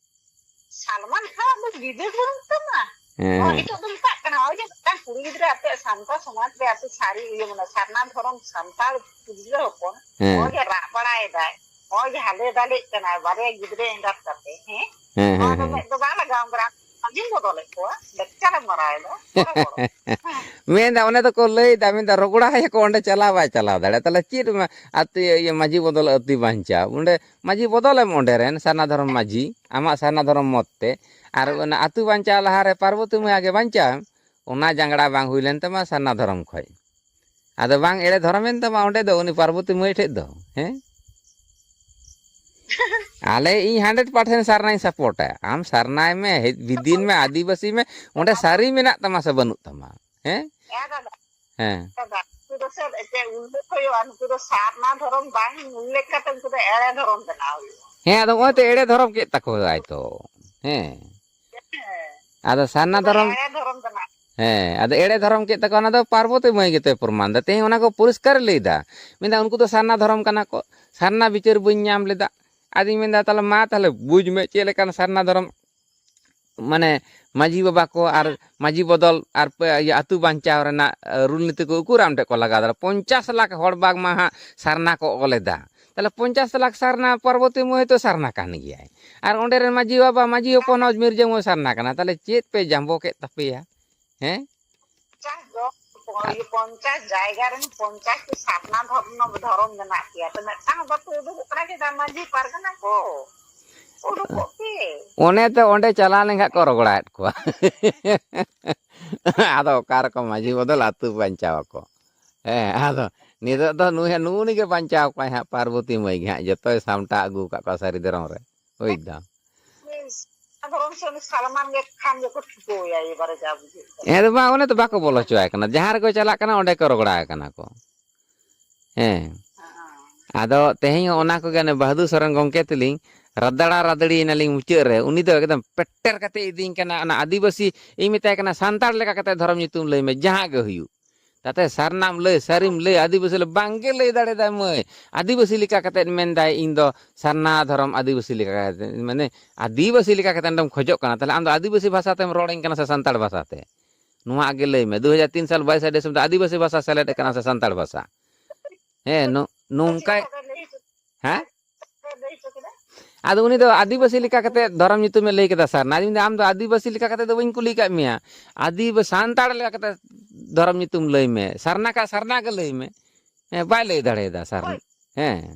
ᱥᱟᱞᱢᱟᱱ ᱠᱷᱟᱱ ᱫᱚ ᱵᱤᱫᱮᱥ ᱵᱟᱹᱱᱩᱜ ᱛᱟᱢᱟ᱾ ᱦᱮᱸ, ᱱᱚᱣᱟ ᱦᱮᱸ᱾ ᱱᱤᱛᱚᱜ ᱫᱚ ᱢᱮᱛᱟᱜ ᱠᱟᱱᱟ, ᱱᱚᱜᱼᱚᱭ ᱡᱮ ᱢᱤᱫᱴᱟᱝ ᱠᱩᱲᱤ ᱜᱤᱫᱽᱨᱟᱹ ᱟᱯᱮᱭᱟᱜ ᱥᱟᱱᱛᱟᱲ ᱥᱚᱢᱟᱡᱽ ᱨᱮ ᱟᱯᱮ ᱥᱟᱹᱨᱤ ᱤᱭᱟᱹ, ᱢᱟᱱᱮ ᱥᱟᱨᱱᱟ ᱫᱷᱚᱨᱚᱢ ᱥᱟᱱᱛᱟᱲ ᱠᱩᱲᱤ ᱜᱤᱫᱽᱨᱟᱹ ᱦᱚᱯᱚᱱ, ᱦᱮᱸ᱾ ᱱᱚᱜᱼᱚᱭ ᱡᱮ ᱨᱟᱜ ᱵᱟᱲᱟᱭᱮᱫᱟᱭ, ᱱᱚᱜᱼᱚᱭ ᱡᱮ ᱦᱟᱞᱮ ᱰᱟᱞᱮᱜ ᱠᱟᱱᱟᱭ ᱵᱟᱨᱭᱟ ᱜᱤᱫᱽᱨᱟᱹ ᱮᱸᱜᱟᱛ ᱠᱟᱛᱮ, ᱦᱮᱸ? ᱦᱮᱸ, ᱱᱚᱣᱟ ᱦᱮᱸ, ᱫᱚ ᱦᱮᱸ᱾ ᱢᱮᱫ ᱫᱚ ᱵᱟᱝ ᱞᱟᱜᱟᱣᱟᱢ ᱠᱟᱱᱟ? ᱟᱢ ᱜᱮᱢ ᱵᱚᱫᱚᱞᱮᱫ ᱠᱚᱣᱟ, ᱞᱮᱠᱪᱟᱨ ᱮᱢ ᱢᱟᱨᱟᱣᱮᱫᱟ, ᱵᱚᱨᱚ ᱵᱚᱨᱚ᱾ ᱦᱮᱸ᱾ ᱢᱮᱱᱫᱟ, ᱚᱱᱮ ᱫᱚᱠᱚ ᱞᱟᱹᱭᱫᱟ, ᱢᱮᱱᱫᱟ, ᱨᱚᱜᱚᱲᱟᱭᱟᱠᱚ ᱚᱸᱰᱮ ᱪᱟᱞᱟᱣ ᱵᱟᱭ ᱪᱟᱞᱟᱣ ᱫᱟᱲᱮᱭᱟᱜᱼᱟ᱾ ᱛᱟᱦᱞᱮ ᱪᱮᱫ ᱢᱟ-, ᱟᱹᱛᱩ, ᱤᱭᱟᱹ, ᱢᱟᱹᱡᱷᱤ ᱵᱚᱫᱚᱞ ᱟᱹᱛᱩ ᱵᱟᱧᱪᱟᱣ? ᱚᱸᱰᱮ ᱢᱟᱹᱡᱷᱤ ᱵᱚᱫᱚᱞᱮᱢ ᱚᱸᱰᱮ ᱨᱮᱱ ᱥᱟᱨᱱᱟ ᱫᱷᱚᱨᱚᱢ ᱢᱟᱹᱡᱷᱤ, ᱟᱢᱟᱜ ᱥᱟᱨᱱᱟ ᱫᱷᱚᱨᱚᱢ ᱢᱚᱛ ᱛᱮ, ᱟᱨ ᱦᱮᱸ᱾ ᱚᱱᱟ ᱟᱹᱛᱩ ᱵᱟᱧᱪᱟᱣ ᱞᱟᱦᱟᱨᱮ ᱯᱟᱨᱵᱚᱛᱤ ᱢᱟᱹᱭ ᱟᱜᱮ ᱵᱟᱧᱪᱟᱣ ᱮᱢ, ᱚᱱᱟ ᱡᱟᱸᱜᱲᱟ ᱵᱟᱝ ᱦᱩᱭ ᱞᱮᱱ ᱛᱟᱢᱟ ᱥᱟᱨᱱᱟ ᱫᱷᱚᱨᱚᱢ ᱠᱷᱚᱡ᱾ ᱟᱫᱚ ᱵᱟᱝ ᱮᱲᱮ ᱫᱷᱚᱨᱚᱢᱮᱱ ᱛᱟᱢᱟ ᱚᱸᱰᱮ ᱫᱚ ᱩᱱᱤ ᱯᱟᱨᱵᱚᱛᱤ ᱢᱟᱹᱭ ᱴᱷᱮᱡ ᱫᱚ, ᱦᱮᱸ? ᱟᱞᱮ, ᱤᱧ hundred percent ᱥᱟᱨᱱᱟᱧ ᱥᱟᱯᱳᱨᱴᱟ᱾ ᱟᱢ ᱥᱟᱨᱱᱟᱭ ᱢᱮ, ᱦᱮᱡ ᱵᱤᱫᱤᱱ ᱢᱮ, ᱟᱹᱫᱤᱵᱟᱹᱥᱤ ᱢᱮ, ᱚᱸᱰᱮ ᱥᱟᱹᱨᱤ ᱢᱮᱱᱟᱜ ᱛᱟᱢᱟ ᱥᱮ ᱵᱟᱹᱱᱩᱜ ᱛᱟᱢᱟ? ᱦᱮᱸ? ᱦᱮᱸ ᱫᱟᱫᱟ, ᱦᱮᱸ᱾ ᱫᱟᱫᱟ, ᱩᱱᱠᱩ ᱫᱚ ᱥᱮ ᱪᱮᱫ ᱩᱞᱞᱮᱠᱷ ᱦᱩᱭᱩᱜᱼᱟ? ᱩᱱᱠᱩ ᱫᱚ ᱥᱟᱨᱱᱟ ᱫᱷᱚᱨᱚᱢ ᱵᱟᱝ ᱩᱞᱞᱮᱠᱷ ᱠᱟᱛᱮ ᱩᱱᱠᱩ ᱫᱚ ᱮᱲᱮ ᱫᱷᱚᱨᱚᱢ ᱵᱮᱱᱟᱣ ᱦᱩᱭᱩᱜᱼᱟ᱾ ᱦᱮᱸ, ᱟᱫᱚ ᱱᱚᱜᱼᱚᱭ ᱛᱚ ᱮᱲᱮ ᱫᱷᱚᱨᱚᱢ ᱠᱮᱫ ᱛᱟᱠᱚᱣᱟᱭ ᱛᱚ᱾ ᱦᱮᱸ᱾ ᱦᱮᱸ᱾ ᱟᱫᱚ ᱥᱟᱨᱱᱟ ᱩᱱᱠᱩ ᱫᱚ ᱫᱷᱚᱨᱚᱢ, ᱮᱲᱮ ᱫᱷᱚᱨᱚᱢ ᱵᱮᱱᱟᱣ᱾ ᱦᱮᱸ, ᱟᱫᱚ ᱮᱲᱮ ᱫᱷᱚᱨᱚᱢ ᱠᱮᱫ ᱛᱟᱠᱚᱣᱟ, ᱚᱱᱟ ᱫᱚ ᱯᱟᱨᱵᱚᱛᱤ ᱢᱟᱹᱭ ᱜᱮᱛᱚᱭ ᱯᱨᱚᱢᱟᱱ ᱫᱟ᱾ ᱛᱮᱦᱮᱧ ᱚᱱᱟ ᱠᱚ ᱯᱚᱨᱤᱥᱠᱟᱨᱮ ᱞᱟᱹᱭ ᱫᱟ᱾ ᱢᱮᱱᱫᱟ, "ᱩᱱᱠᱩ ᱫᱚ ᱥᱟᱨᱱᱟ ᱫᱷᱚᱨᱚᱢ ᱠᱟᱱᱟ ᱠᱚ, ᱥᱟᱨᱱᱟ ᱵᱤᱪᱟᱹᱨ ᱵᱟᱹᱧ ᱧᱟᱢ ᱞᱮᱫᱟ᱾" ᱟᱫᱚᱧ ᱢᱮᱱᱫᱟ, "ᱛᱟᱦᱞᱮ ᱢᱟ, ᱛᱟᱦᱞᱮ ᱵᱩᱡᱽ ᱢᱮ ᱪᱮᱫ ᱞᱮᱠᱟᱱ ᱥᱟᱨᱱᱟ ᱫᱷᱚᱨᱚᱢ ᱢᱟᱱᱮ ᱢᱟᱹᱡᱷᱤ ᱵᱟᱵᱟ ᱠᱚ ᱟᱨ ᱢᱟᱹᱡᱷᱤ ᱵᱚᱫᱚᱞ ᱟᱨ ᱯᱮ-, ᱤᱭᱟᱹ, ᱟᱹᱛᱩ ᱵᱟᱧᱪᱟᱣ ᱨᱮᱱᱟᱜ, ᱮ, ᱨᱩᱞ ᱱᱤᱛᱤ ᱠᱚ ᱩᱠᱩᱨ ᱟᱢ ᱴᱷᱮᱱ ᱠᱚ ᱞᱟᱜᱟᱣ ᱫᱟᱲᱮᱭᱟᱜᱼᱟ? ᱯᱚᱧᱪᱟᱥ ᱞᱟᱠᱷ ᱦᱚᱲ ᱵᱟᱝᱢᱟ ᱦᱟᱸᱜ ᱥᱟᱨᱱᱟ ᱠᱚ ᱚᱞ ᱮᱫᱟ᱾ ᱛᱟᱦᱞᱮ ᱯᱚᱧᱪᱟᱥ ᱞᱟᱠᱷ ᱥᱟᱨᱱᱟ, ᱯᱟᱨᱵᱚᱛᱤ ᱢᱟᱹᱭ ᱛᱚ ᱥᱟᱨᱱᱟ ᱠᱟᱱ ᱜᱮᱭᱟᱭ᱾ ᱟᱨ ᱚᱸᱰᱮ ᱨᱮᱱ ᱢᱟᱹᱡᱷᱤ ᱵᱟᱵᱟ, ᱢᱟᱹᱡᱷᱤ ᱦᱚᱯᱚᱱ ᱦᱚᱸ ᱢᱤᱨᱡᱟᱹ ᱢᱟᱹᱭ ᱥᱟᱨᱱᱟ ᱠᱟᱱᱟ᱾ ᱛᱟᱦᱞᱮ ᱪᱮᱫ ᱯᱮ ᱡᱟᱸᱵᱚ ᱠᱮᱫ ᱛᱟᱯᱮᱭᱟ? ᱦᱮᱸ? ᱯᱚᱧᱪᱟᱥ ᱫᱚ, ᱯᱚᱧᱪᱟᱥ ᱡᱟᱭᱜᱟ ᱨᱮᱱ ᱯᱚᱧᱪᱟᱥ ᱴᱤ ᱥᱟᱨᱱᱟ ᱫᱷᱚᱨᱢᱚ, ᱫᱷᱚᱨᱚᱢ ᱢᱮᱱᱟᱜ ᱯᱮᱭᱟ᱾ ᱛᱚ ᱢᱤᱫᱴᱟᱝ ᱵᱟᱯᱮ ᱩᱰᱩᱠᱚᱜ ᱠᱟᱱᱟ ᱪᱮᱫᱟᱜ ᱢᱟᱹᱡᱷᱤ ᱯᱟᱨᱜᱟᱱᱟ ᱠᱚ? ᱩᱰᱩᱠᱚᱜ ᱯᱮ᱾ ᱚᱱᱮ ᱛᱚ ᱚᱸᱰᱮ ᱪᱟᱞᱟᱣ ᱞᱮᱱᱠᱷᱟᱱ ᱠᱚ ᱨᱚᱜᱚᱲᱟᱭᱮᱫ ᱠᱚᱣᱟ᱾ ᱟᱫᱚ ᱚᱠᱟ ᱨᱮᱠᱚ ᱢᱟᱹᱡᱷᱤ ᱵᱚᱫᱚᱞ ᱟᱹᱛᱩ ᱵᱟᱧᱪᱟᱣ ᱟᱠᱚ? ᱦᱮᱸ, ᱟᱫᱚ ᱱᱤᱛᱚᱜ ᱫᱚ ᱱᱩᱭ, ᱱᱩᱜᱼᱩ ᱱᱩᱭ ᱜᱮ ᱵᱟᱧᱪᱟᱣ ᱠᱚᱣᱟᱭ ᱦᱟᱸᱜ ᱯᱟᱨᱵᱚᱛᱤ ᱢᱟᱹᱭ ᱜᱮ ᱦᱟᱸᱜ ᱡᱚᱛᱚᱭ ᱥᱟᱢᱴᱟᱣ ᱟᱹᱜᱩ ᱟᱠᱟᱫ ᱠᱚᱣᱟ ᱥᱟᱹᱨᱤ ᱫᱷᱚᱨᱚᱢ ᱨᱮ᱾ ᱵᱩᱡᱽ ᱫᱟᱢ? ᱫᱷᱚᱨᱚᱢ ᱥᱮ ᱩᱱᱤ ᱥᱟᱞᱢᱟᱱ ᱜᱮ ᱠᱷᱟᱱ ᱜᱮᱠᱚ ᱴᱷᱤᱠᱟᱹᱣᱮᱭᱟ ᱮᱵᱟᱨᱮ ᱡᱟ ᱵᱩᱡᱷᱟᱹᱜ ᱠᱟᱱᱟ᱾ ᱦᱮᱸ, ᱟᱫᱚ ᱵᱟᱝ, ᱚᱱᱮ ᱛᱚ ᱵᱟᱠᱚ ᱵᱚᱞᱚ ᱦᱚᱪᱚᱣᱟᱭ ᱠᱟᱱᱟ᱾ ᱡᱟᱦᱟᱸ ᱨᱮᱠᱚ ᱪᱟᱞᱟᱜ ᱠᱟᱱᱟ, ᱚᱸᱰᱮ ᱠᱚ ᱨᱚᱜᱚᱲᱟ ᱠᱟᱱᱟ ᱠᱚ᱾ ᱦᱮᱸ᱾ ᱦᱮᱸ᱾ ᱟᱫᱚ ᱛᱮᱦᱮᱧ ᱦᱚᱸ ᱚᱱᱟ ᱠᱚᱜᱮ ᱚᱱᱮ ᱵᱟᱦᱟᱫᱩᱨ ᱥᱚᱨᱮᱱ ᱜᱚᱢᱠᱮ ᱛᱟᱹᱞᱤᱧ ᱨᱟᱫᱟᱲᱟ ᱨᱟᱫᱟᱲᱤ ᱮᱱᱟᱞᱤᱧ ᱢᱩᱪᱟᱹᱫ ᱨᱮ᱾ ᱩᱱᱤ ᱫᱚ ᱮᱠᱫᱚᱢ ᱯᱮᱴᱮᱨ ᱠᱟᱛᱮ ᱤᱫᱤᱧ ᱠᱟᱱᱟ᱾ ᱚᱱᱟ ᱟᱹᱫᱤᱵᱟᱹᱥᱤ, ᱤᱧ ᱢᱮᱛᱟᱭ ᱠᱟᱱᱟ, "ᱥᱟᱱᱛᱟᱲ ᱞᱮᱠᱟ ᱠᱟᱛᱮ ᱫᱷᱚᱨᱚᱢ ᱧᱩᱛᱩᱢ ᱞᱟᱹᱭ ᱢᱮ, ᱡᱟᱦᱟᱸ ᱜᱮ ᱦᱩᱭᱩᱜ᱾ ᱛᱟᱛᱮ ᱥᱟᱨᱱᱟᱢ ᱞᱟᱹᱭ, ᱥᱟᱹᱨᱤᱢ ᱞᱟᱹᱭ, ᱟᱹᱫᱤᱵᱟᱹᱥᱤ ᱞᱟᱹᱭ", ᱵᱟᱝᱜᱮ ᱞᱟᱹᱭ ᱫᱟᱲᱮᱭᱟᱫᱟᱭ ᱢᱟᱹᱭ᱾ ᱟᱹᱫᱤᱵᱟᱹᱥᱤ ᱞᱮᱠᱟ ᱠᱟᱛᱮ ᱢᱮᱱᱫᱟᱭ, "ᱤᱧ ᱫᱚ ᱥᱟᱨᱱᱟ ᱫᱷᱚᱨᱚᱢ ᱟᱹᱫᱤᱵᱟᱹᱥᱤ ᱞᱮᱠᱟ ᱠᱟᱛᱮ", ᱢᱟᱱᱮ ᱟᱹᱫᱤᱵᱟᱹᱥᱤ ᱞᱮᱠᱟ ᱠᱟᱛᱮ ᱚᱸᱰᱮᱢ ᱠᱷᱚᱡᱚᱜ ᱠᱟᱱᱟ᱾ ᱛᱟᱦᱞᱮ ᱟᱢ ᱫᱚ ᱟᱹᱫᱤᱵᱟᱹᱥᱤ ᱵᱷᱟᱥᱟ ᱛᱮᱢ ᱨᱚᱲᱟᱹᱧ ᱠᱟᱱᱟ ᱥᱮ ᱥᱟᱱᱛᱟᱲ ᱵᱷᱟᱥᱟ ᱛᱮ? ᱱᱚᱣᱟ ᱟᱜᱮ ᱞᱟᱹᱭ ᱢᱮ, ᱫᱩ ᱦᱟᱡᱟᱨ ᱛᱤᱱ ᱥᱟᱞ ᱵᱟᱭᱤᱥ ᱟᱹᱰᱤ ᱥᱚᱢᱚᱭ ᱫᱚ ᱟᱹᱫᱤᱵᱟᱹᱥᱤ ᱵᱷᱟᱥᱟ ᱥᱮᱞᱮᱫ ᱟᱠᱟᱱᱟ ᱥᱮ ᱥᱟᱱᱛᱟᱲ ᱵᱷᱟᱥᱟ? ᱦᱮᱸ, ᱱᱚ-, ᱱᱚᱝᱠᱟ᱾ ᱦᱮᱸ? ᱟᱫᱚ ᱩᱱᱤ ᱫᱚ ᱟᱹᱫᱤᱵᱟᱹᱥᱤ ᱞᱮᱠᱟ ᱠᱟᱛᱮ ᱫᱷᱚᱨᱚᱢ ᱧᱩᱛᱩᱢᱮ ᱞᱟᱹᱭ ᱠᱮᱫᱟ ᱥᱟᱨᱱᱟ᱾ ᱤᱧ ᱫᱚ, "ᱟᱢ ᱫᱚ ᱟᱹᱫᱤᱵᱟᱹᱥᱤ ᱞᱮᱠᱟ ᱠᱟᱛᱮ ᱫᱚ ᱵᱟᱹᱧ ᱠᱩᱞᱤ ᱟᱠᱟᱫ ᱢᱮᱭᱟ, ᱟᱹᱫᱤᱵᱟᱹ-, ᱥᱟᱱᱛᱟᱲ ᱞᱮᱠᱟ ᱠᱟᱛᱮ ᱫᱷᱚᱨᱚᱢ ᱧᱩᱛᱩᱢ ᱞᱟᱹᱭ ᱢᱮ, ᱥᱟᱨᱱᱟ ᱠᱷᱟᱱ ᱥᱟᱨᱱᱟ ᱜᱮ ᱞᱟᱹᱭ ᱢᱮ᱾" ᱦᱮᱸ, ᱵᱟᱭ ᱞᱟᱹᱭ ᱫᱟᱲᱮᱭᱟᱫᱟ ᱥᱟᱨᱱᱟ᱾ ᱦᱮᱸ,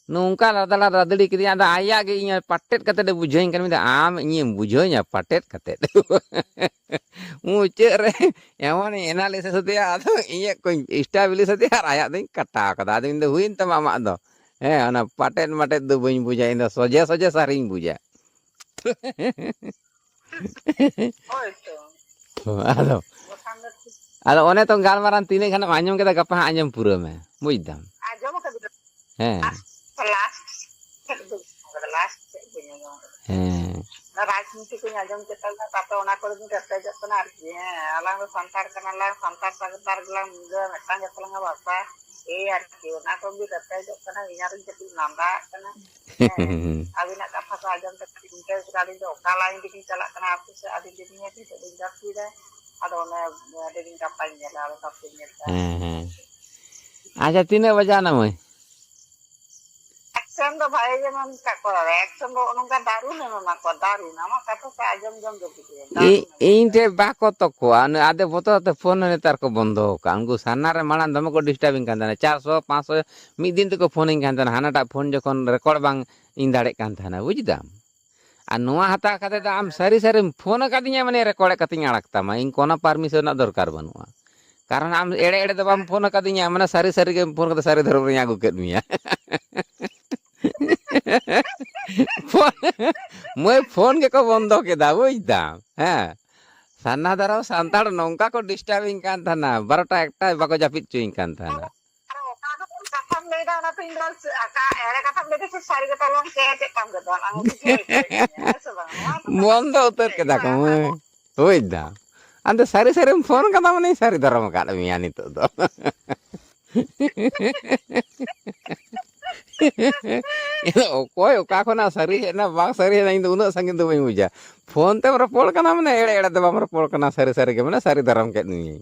ᱱᱚᱝᱠᱟ ᱞᱟᱫᱟ ᱞᱟᱫᱟ ᱞᱟᱫᱲᱤ ᱠᱤᱫᱤᱧᱟ᱾ ᱟᱫᱚ ᱟᱭᱟᱜ ᱜᱮ ᱤᱧ ᱯᱟᱴᱮᱫ ᱠᱟᱛᱮ ᱮ ᱵᱩᱡᱷᱟᱹᱣᱟᱹᱧ ᱠᱟᱱᱟ, ᱢᱮᱱᱫᱟ, "ᱟᱢ ᱤᱧᱮᱢ ᱵᱩᱡᱷᱟᱹᱣᱧᱟ ᱯᱟᱴᱮᱫ ᱠᱟᱛᱮ?" ᱢᱩᱪᱟᱹᱫ ᱨᱮ ᱮᱢᱚᱱ ᱮᱱᱟᱞᱤᱥᱤᱥ ᱟᱫᱮᱭᱟ, ᱟᱫᱚ ᱤᱧᱟᱹᱜ ᱠᱚᱧ ᱮᱥᱴᱟᱵᱞᱤᱥ ᱟᱫᱮᱭᱟ ᱟᱨ ᱟᱭᱟᱜ ᱫᱚᱧ ᱠᱟᱴᱟᱣ ᱠᱟᱫᱟ᱾ ᱟᱫᱚ ᱤᱧ ᱫᱚ, "ᱦᱩᱭᱮᱱ ᱛᱟᱢᱟ ᱟᱢᱟᱜ ᱫᱚ, ᱦᱮᱸ, ᱚᱱᱟ ᱯᱟᱴᱮᱫ ᱢᱟᱴᱮᱫ ᱫᱚ ᱵᱟᱹᱧ ᱵᱩᱡᱟ, ᱤᱧ ᱫᱚ ᱥᱚᱡᱷᱮ ᱥᱚᱡᱷᱮ ᱥᱟᱹᱨᱤᱧ ᱵᱩᱡᱟ᱾" ᱦᱳᱭ ᱛᱚ᱾ ᱟᱫᱚ, ᱵᱟᱠᱷᱟᱱ ᱫᱚ ᱴᱷᱤᱠ᱾ ᱟᱫᱚ ᱚᱱᱮ ᱛᱚ ᱜᱟᱞᱢᱟᱨᱟᱣ ᱛᱤᱱᱟᱹᱜ ᱜᱟᱱᱮᱢ ᱟᱸᱡᱚᱢ ᱠᱮᱫᱟ, ᱜᱟᱯᱟ ᱦᱟᱸᱜ ᱟᱸᱡᱚᱢ ᱯᱩᱨᱟᱹᱣ ᱢᱮ, ᱵᱩᱡᱽ ᱫᱟᱢ? ᱟᱸᱡᱚᱢ ᱠᱟᱫᱟᱹᱧ᱾ ᱦᱮᱸ᱾ ᱞᱟᱥᱴ, ᱞᱟᱥᱴ ᱥᱮᱫ ᱫᱚ, ᱞᱟᱥᱴ ᱥᱮᱫ ᱦᱮᱸ᱾ ᱚᱱᱟ ᱨᱟᱡᱽᱱᱤᱛᱤ ᱠᱚᱧ ᱟᱸᱡᱚᱢ ᱠᱮᱫ ᱛᱟᱵᱚᱱᱟ, ᱛᱟᱨᱯᱚᱨᱮ ᱚᱱᱟ ᱠᱚᱨᱮ ᱫᱚᱧ ᱨᱮᱯᱮᱡᱚᱜ ᱠᱟᱱᱟ ᱟᱨᱠᱤ᱾ ᱦᱮᱸ, ᱟᱞᱟᱝ ᱫᱚ ᱥᱟᱱᱛᱟᱲ ᱠᱟᱱᱟᱞᱟᱝ, ᱥᱟᱱᱛᱟᱲ ᱥᱟᱱᱛᱟᱲ ᱜᱮᱞᱟᱝ ᱢᱤᱫ ᱜᱮᱞᱟᱝ ᱵᱷᱟᱥᱟ, ᱮᱭ ᱟᱨᱠᱤ᱾ ᱚᱱᱟ ᱠᱚᱜᱮ ᱨᱮᱯᱮᱡᱚᱜ ᱠᱟᱱᱟ, ᱤᱧ ᱟᱨᱤᱧ ᱠᱟᱹᱴᱤᱡ ᱞᱟᱸᱫᱟᱜ ᱠᱟᱱᱟ᱾ ᱦᱮᱸ, ᱟᱹᱵᱤᱱᱟᱜ ᱠᱟᱛᱷᱟ ᱠᱚ ᱟᱸᱡᱚᱢ ᱠᱟᱛᱮ ᱤᱧ ᱵᱩᱡᱷᱟᱹᱣ ᱠᱮᱫᱟ, ᱟᱹᱞᱤᱧ ᱫᱚ ᱚᱠᱟ line ᱨᱮᱞᱤᱧ ᱪᱟᱞᱟᱜ ᱠᱟᱱᱟ, ᱟᱯᱮ ᱥᱮᱫ ᱟᱹᱞᱤᱧ ᱫᱚᱞᱤᱧ ᱱᱤᱛᱚᱜ ᱞᱤᱧ ᱡᱟᱹᱯᱤᱫᱟ᱾ ᱟᱫᱚ ᱚᱱᱮ ᱟᱹᱰᱤ ᱫᱤᱱ ᱜᱟᱯᱟᱧ ᱧᱮᱞᱟ, ᱟᱫᱚ ᱛᱟᱨᱯᱚᱨᱮᱧ ᱧᱮᱞ ᱠᱚᱣᱟ᱾ ᱦᱮᱸ, ᱦᱮᱸ᱾ ᱟᱪᱪᱷᱟ, ᱛᱤᱱᱟᱹᱜ ᱵᱟᱡᱟᱣᱱᱟ ᱢᱟᱹᱭ? Action ᱫᱚ ᱵᱷᱟᱜᱮ ᱜᱮ ᱢᱮᱱ ᱠᱟᱜ ᱠᱚᱣᱟ, action ᱫᱚ ᱱᱚᱝᱠᱟ ᱫᱟᱨᱩᱱ ᱮᱢ ᱮᱢᱟ ᱠᱚᱣᱟ, ᱫᱟᱨᱩᱱ᱾ ᱟᱢᱟᱜ ᱠᱟᱛᱷᱟ ᱥᱮ ᱟᱸᱡᱚᱢ ᱡᱚᱝ ᱜᱮ ᱵᱩᱡᱷᱟᱹᱣ, ᱤ-, ᱫᱟᱨᱩᱱ ᱮᱢ ᱤᱧ ᱮᱢᱟ ᱴᱷᱮᱡ ᱵᱟᱠᱚ ᱛᱚᱠᱚᱣᱟ᱾ ᱚᱱᱮ ᱟᱫᱮ ᱵᱚᱛᱚᱨ ᱛᱮ ᱯᱷᱳᱱ ᱦᱚᱸ ᱱᱮᱛᱟᱨ ᱠᱚ ᱵᱚᱱᱫᱚ ᱟᱠᱟᱫ᱾ ᱩᱱᱠᱩ ᱥᱟᱨᱱᱟ ᱨᱮ ᱢᱟᱲᱟᱝ ᱫᱚᱢᱮ ᱠᱚ disturbᱤᱧ ᱠᱟᱱ ᱛᱟᱦᱮᱱᱟ᱾ ᱪᱟᱨᱥᱚ, ᱯᱟᱸᱪᱥᱚ ᱢᱤᱫ ᱫᱤᱱ ᱛᱮᱠᱚ ᱯᱷᱳᱱᱤᱧ ᱠᱟᱱ ᱛᱟᱦᱮᱱᱟ᱾ ᱦᱟᱱᱟᱴᱟᱜ ᱯᱷᱳᱱ ᱡᱚᱠᱷᱚᱱ record ᱵᱟᱝ ᱤᱧ ᱫᱟᱲᱮᱜ ᱠᱟᱱ ᱛᱟᱦᱮᱱᱟ, ᱵᱩᱡᱽ ᱫᱟᱢ? ᱟᱨ ᱱᱚᱣᱟ ᱦᱟᱛᱟᱣ ᱠᱟᱛᱮ ᱫᱚ ᱟᱢ ᱥᱟᱹᱨᱤ ᱥᱟᱹᱨᱤᱢ ᱯᱷᱳᱱ ᱟᱠᱟᱫᱤᱧᱟ, ᱢᱟᱱᱮ record ᱠᱟᱛᱮᱧ ᱟᱲᱟᱜ ᱛᱟᱢᱟ᱾ ᱤᱧ ᱠᱳᱱᱳ permission ᱨᱮᱱᱟᱜ ᱫᱚᱨᱠᱟᱨ ᱵᱟᱹᱱᱩᱜᱼᱟ᱾ ᱠᱟᱨᱚᱱ ᱟᱢ ᱮᱲᱮ ᱮᱲᱮ ᱫᱚ ᱵᱟᱢ ᱯᱷᱳᱱ ᱟᱠᱟᱫᱤᱧᱟ, ᱢᱟᱱᱮ ᱥᱟᱹᱨᱤ ᱥᱟᱹᱨᱤ ᱜᱮᱢ ᱯᱷᱳᱱ ᱠᱟᱛᱮ ᱥᱟᱹᱨᱤ ᱫᱷᱚᱨᱚᱢ ᱨᱤᱧ ᱟᱹᱜᱩ ᱠᱮᱫ ᱢᱮᱭᱟ᱾ ᱯᱷᱳᱱ, ᱢᱟᱹᱭ ᱯᱷᱳᱱ ᱜᱮᱠᱚ ᱵᱚᱱᱫᱚ ᱠᱮᱫᱟ, ᱵᱩᱡᱽ ᱫᱟᱢ? ᱦᱮᱸ, ᱥᱟᱨᱱᱟ ᱫᱷᱚᱨᱚᱢ ᱥᱟᱱᱛᱟᱲ ᱱᱚᱝᱠᱟ ᱠᱚ disturbᱤᱧ ᱠᱟᱱ ᱛᱟᱦᱮᱱᱟ, ᱵᱟᱨᱚᱴᱟ ᱮᱠᱴᱟ ᱵᱟᱠᱚ ᱡᱟᱹᱯᱤᱫ ᱦᱚᱪᱚᱧ ᱠᱟᱱ ᱛᱟᱦᱮᱱᱟ᱾ ᱟᱨ ᱚᱠᱟ ᱫᱚ ᱠᱟᱛᱷᱟᱢ ᱞᱟᱹᱭᱫᱟ, ᱚᱱᱟ ᱛᱚ ᱤᱧ ᱫᱚ ᱟᱠᱟ ᱮᱲᱮ ᱠᱟᱛᱷᱟᱢ ᱞᱟᱹᱭᱫᱟ ᱥᱮ ᱥᱟᱹᱨᱤ ᱠᱟᱛᱷᱟ ᱞᱟᱹᱭ ᱪᱮᱫ ᱛᱟᱢ ᱜᱮ ᱫᱚ, ᱟᱢ ᱵᱩᱡᱷᱟᱹᱣ ᱦᱚᱪᱚᱭᱮᱫ ᱠᱚᱣᱟ, ᱦᱮᱸ ᱥᱮ ᱵᱟᱝ? ᱱᱚᱣᱟ ᱫᱚ ᱵᱚᱱᱫᱚ ᱩᱛᱟᱹᱨ ᱠᱮᱫᱟ ᱠᱚ, ᱢᱟᱹᱭ᱾ ᱵᱩᱡᱽ ᱫᱟᱢ? ᱟᱫᱚ ᱥᱟᱹᱨᱤ ᱥᱟᱹᱨᱤᱢ ᱯᱷᱳᱱ ᱠᱟᱫᱟ, ᱢᱟᱱᱮ ᱥᱟᱹᱨᱤ ᱫᱷᱚᱨᱚᱢ ᱟᱠᱟᱫ ᱢᱮᱭᱟ ᱱᱤᱛᱚᱜ ᱫᱚ᱾ ᱚᱠᱚᱭ ᱚᱠᱟ ᱠᱷᱚᱱᱟᱜ ᱥᱟᱹᱨᱤ ᱦᱮᱡ ᱮᱱᱟ, ᱵᱟᱝ ᱥᱟᱹᱨᱤ ᱦᱮᱡ ᱮᱱᱟ, ᱤᱧ ᱫᱚ ᱩᱱᱟᱹᱜ ᱥᱟᱺᱜᱤᱧ ᱫᱚ ᱵᱟᱹᱧ ᱵᱩᱡᱟ᱾ ᱯᱷᱳᱱ ᱛᱮᱢ ᱨᱚᱯᱚᱲ ᱠᱟᱱᱟ, ᱢᱟᱱᱮ ᱮᱲᱮ ᱮᱲᱮ ᱫᱚ ᱵᱟᱢ ᱨᱚᱯᱚᱲ ᱠᱟᱱᱟ, ᱥᱟᱹᱨᱤ ᱥᱟᱹᱨᱤ ᱜᱮ, ᱢᱟᱱᱮ ᱥᱟᱹᱨᱤ ᱫᱷᱚᱨᱚᱢ ᱠᱮᱫ ᱢᱮᱭᱟᱹᱧ᱾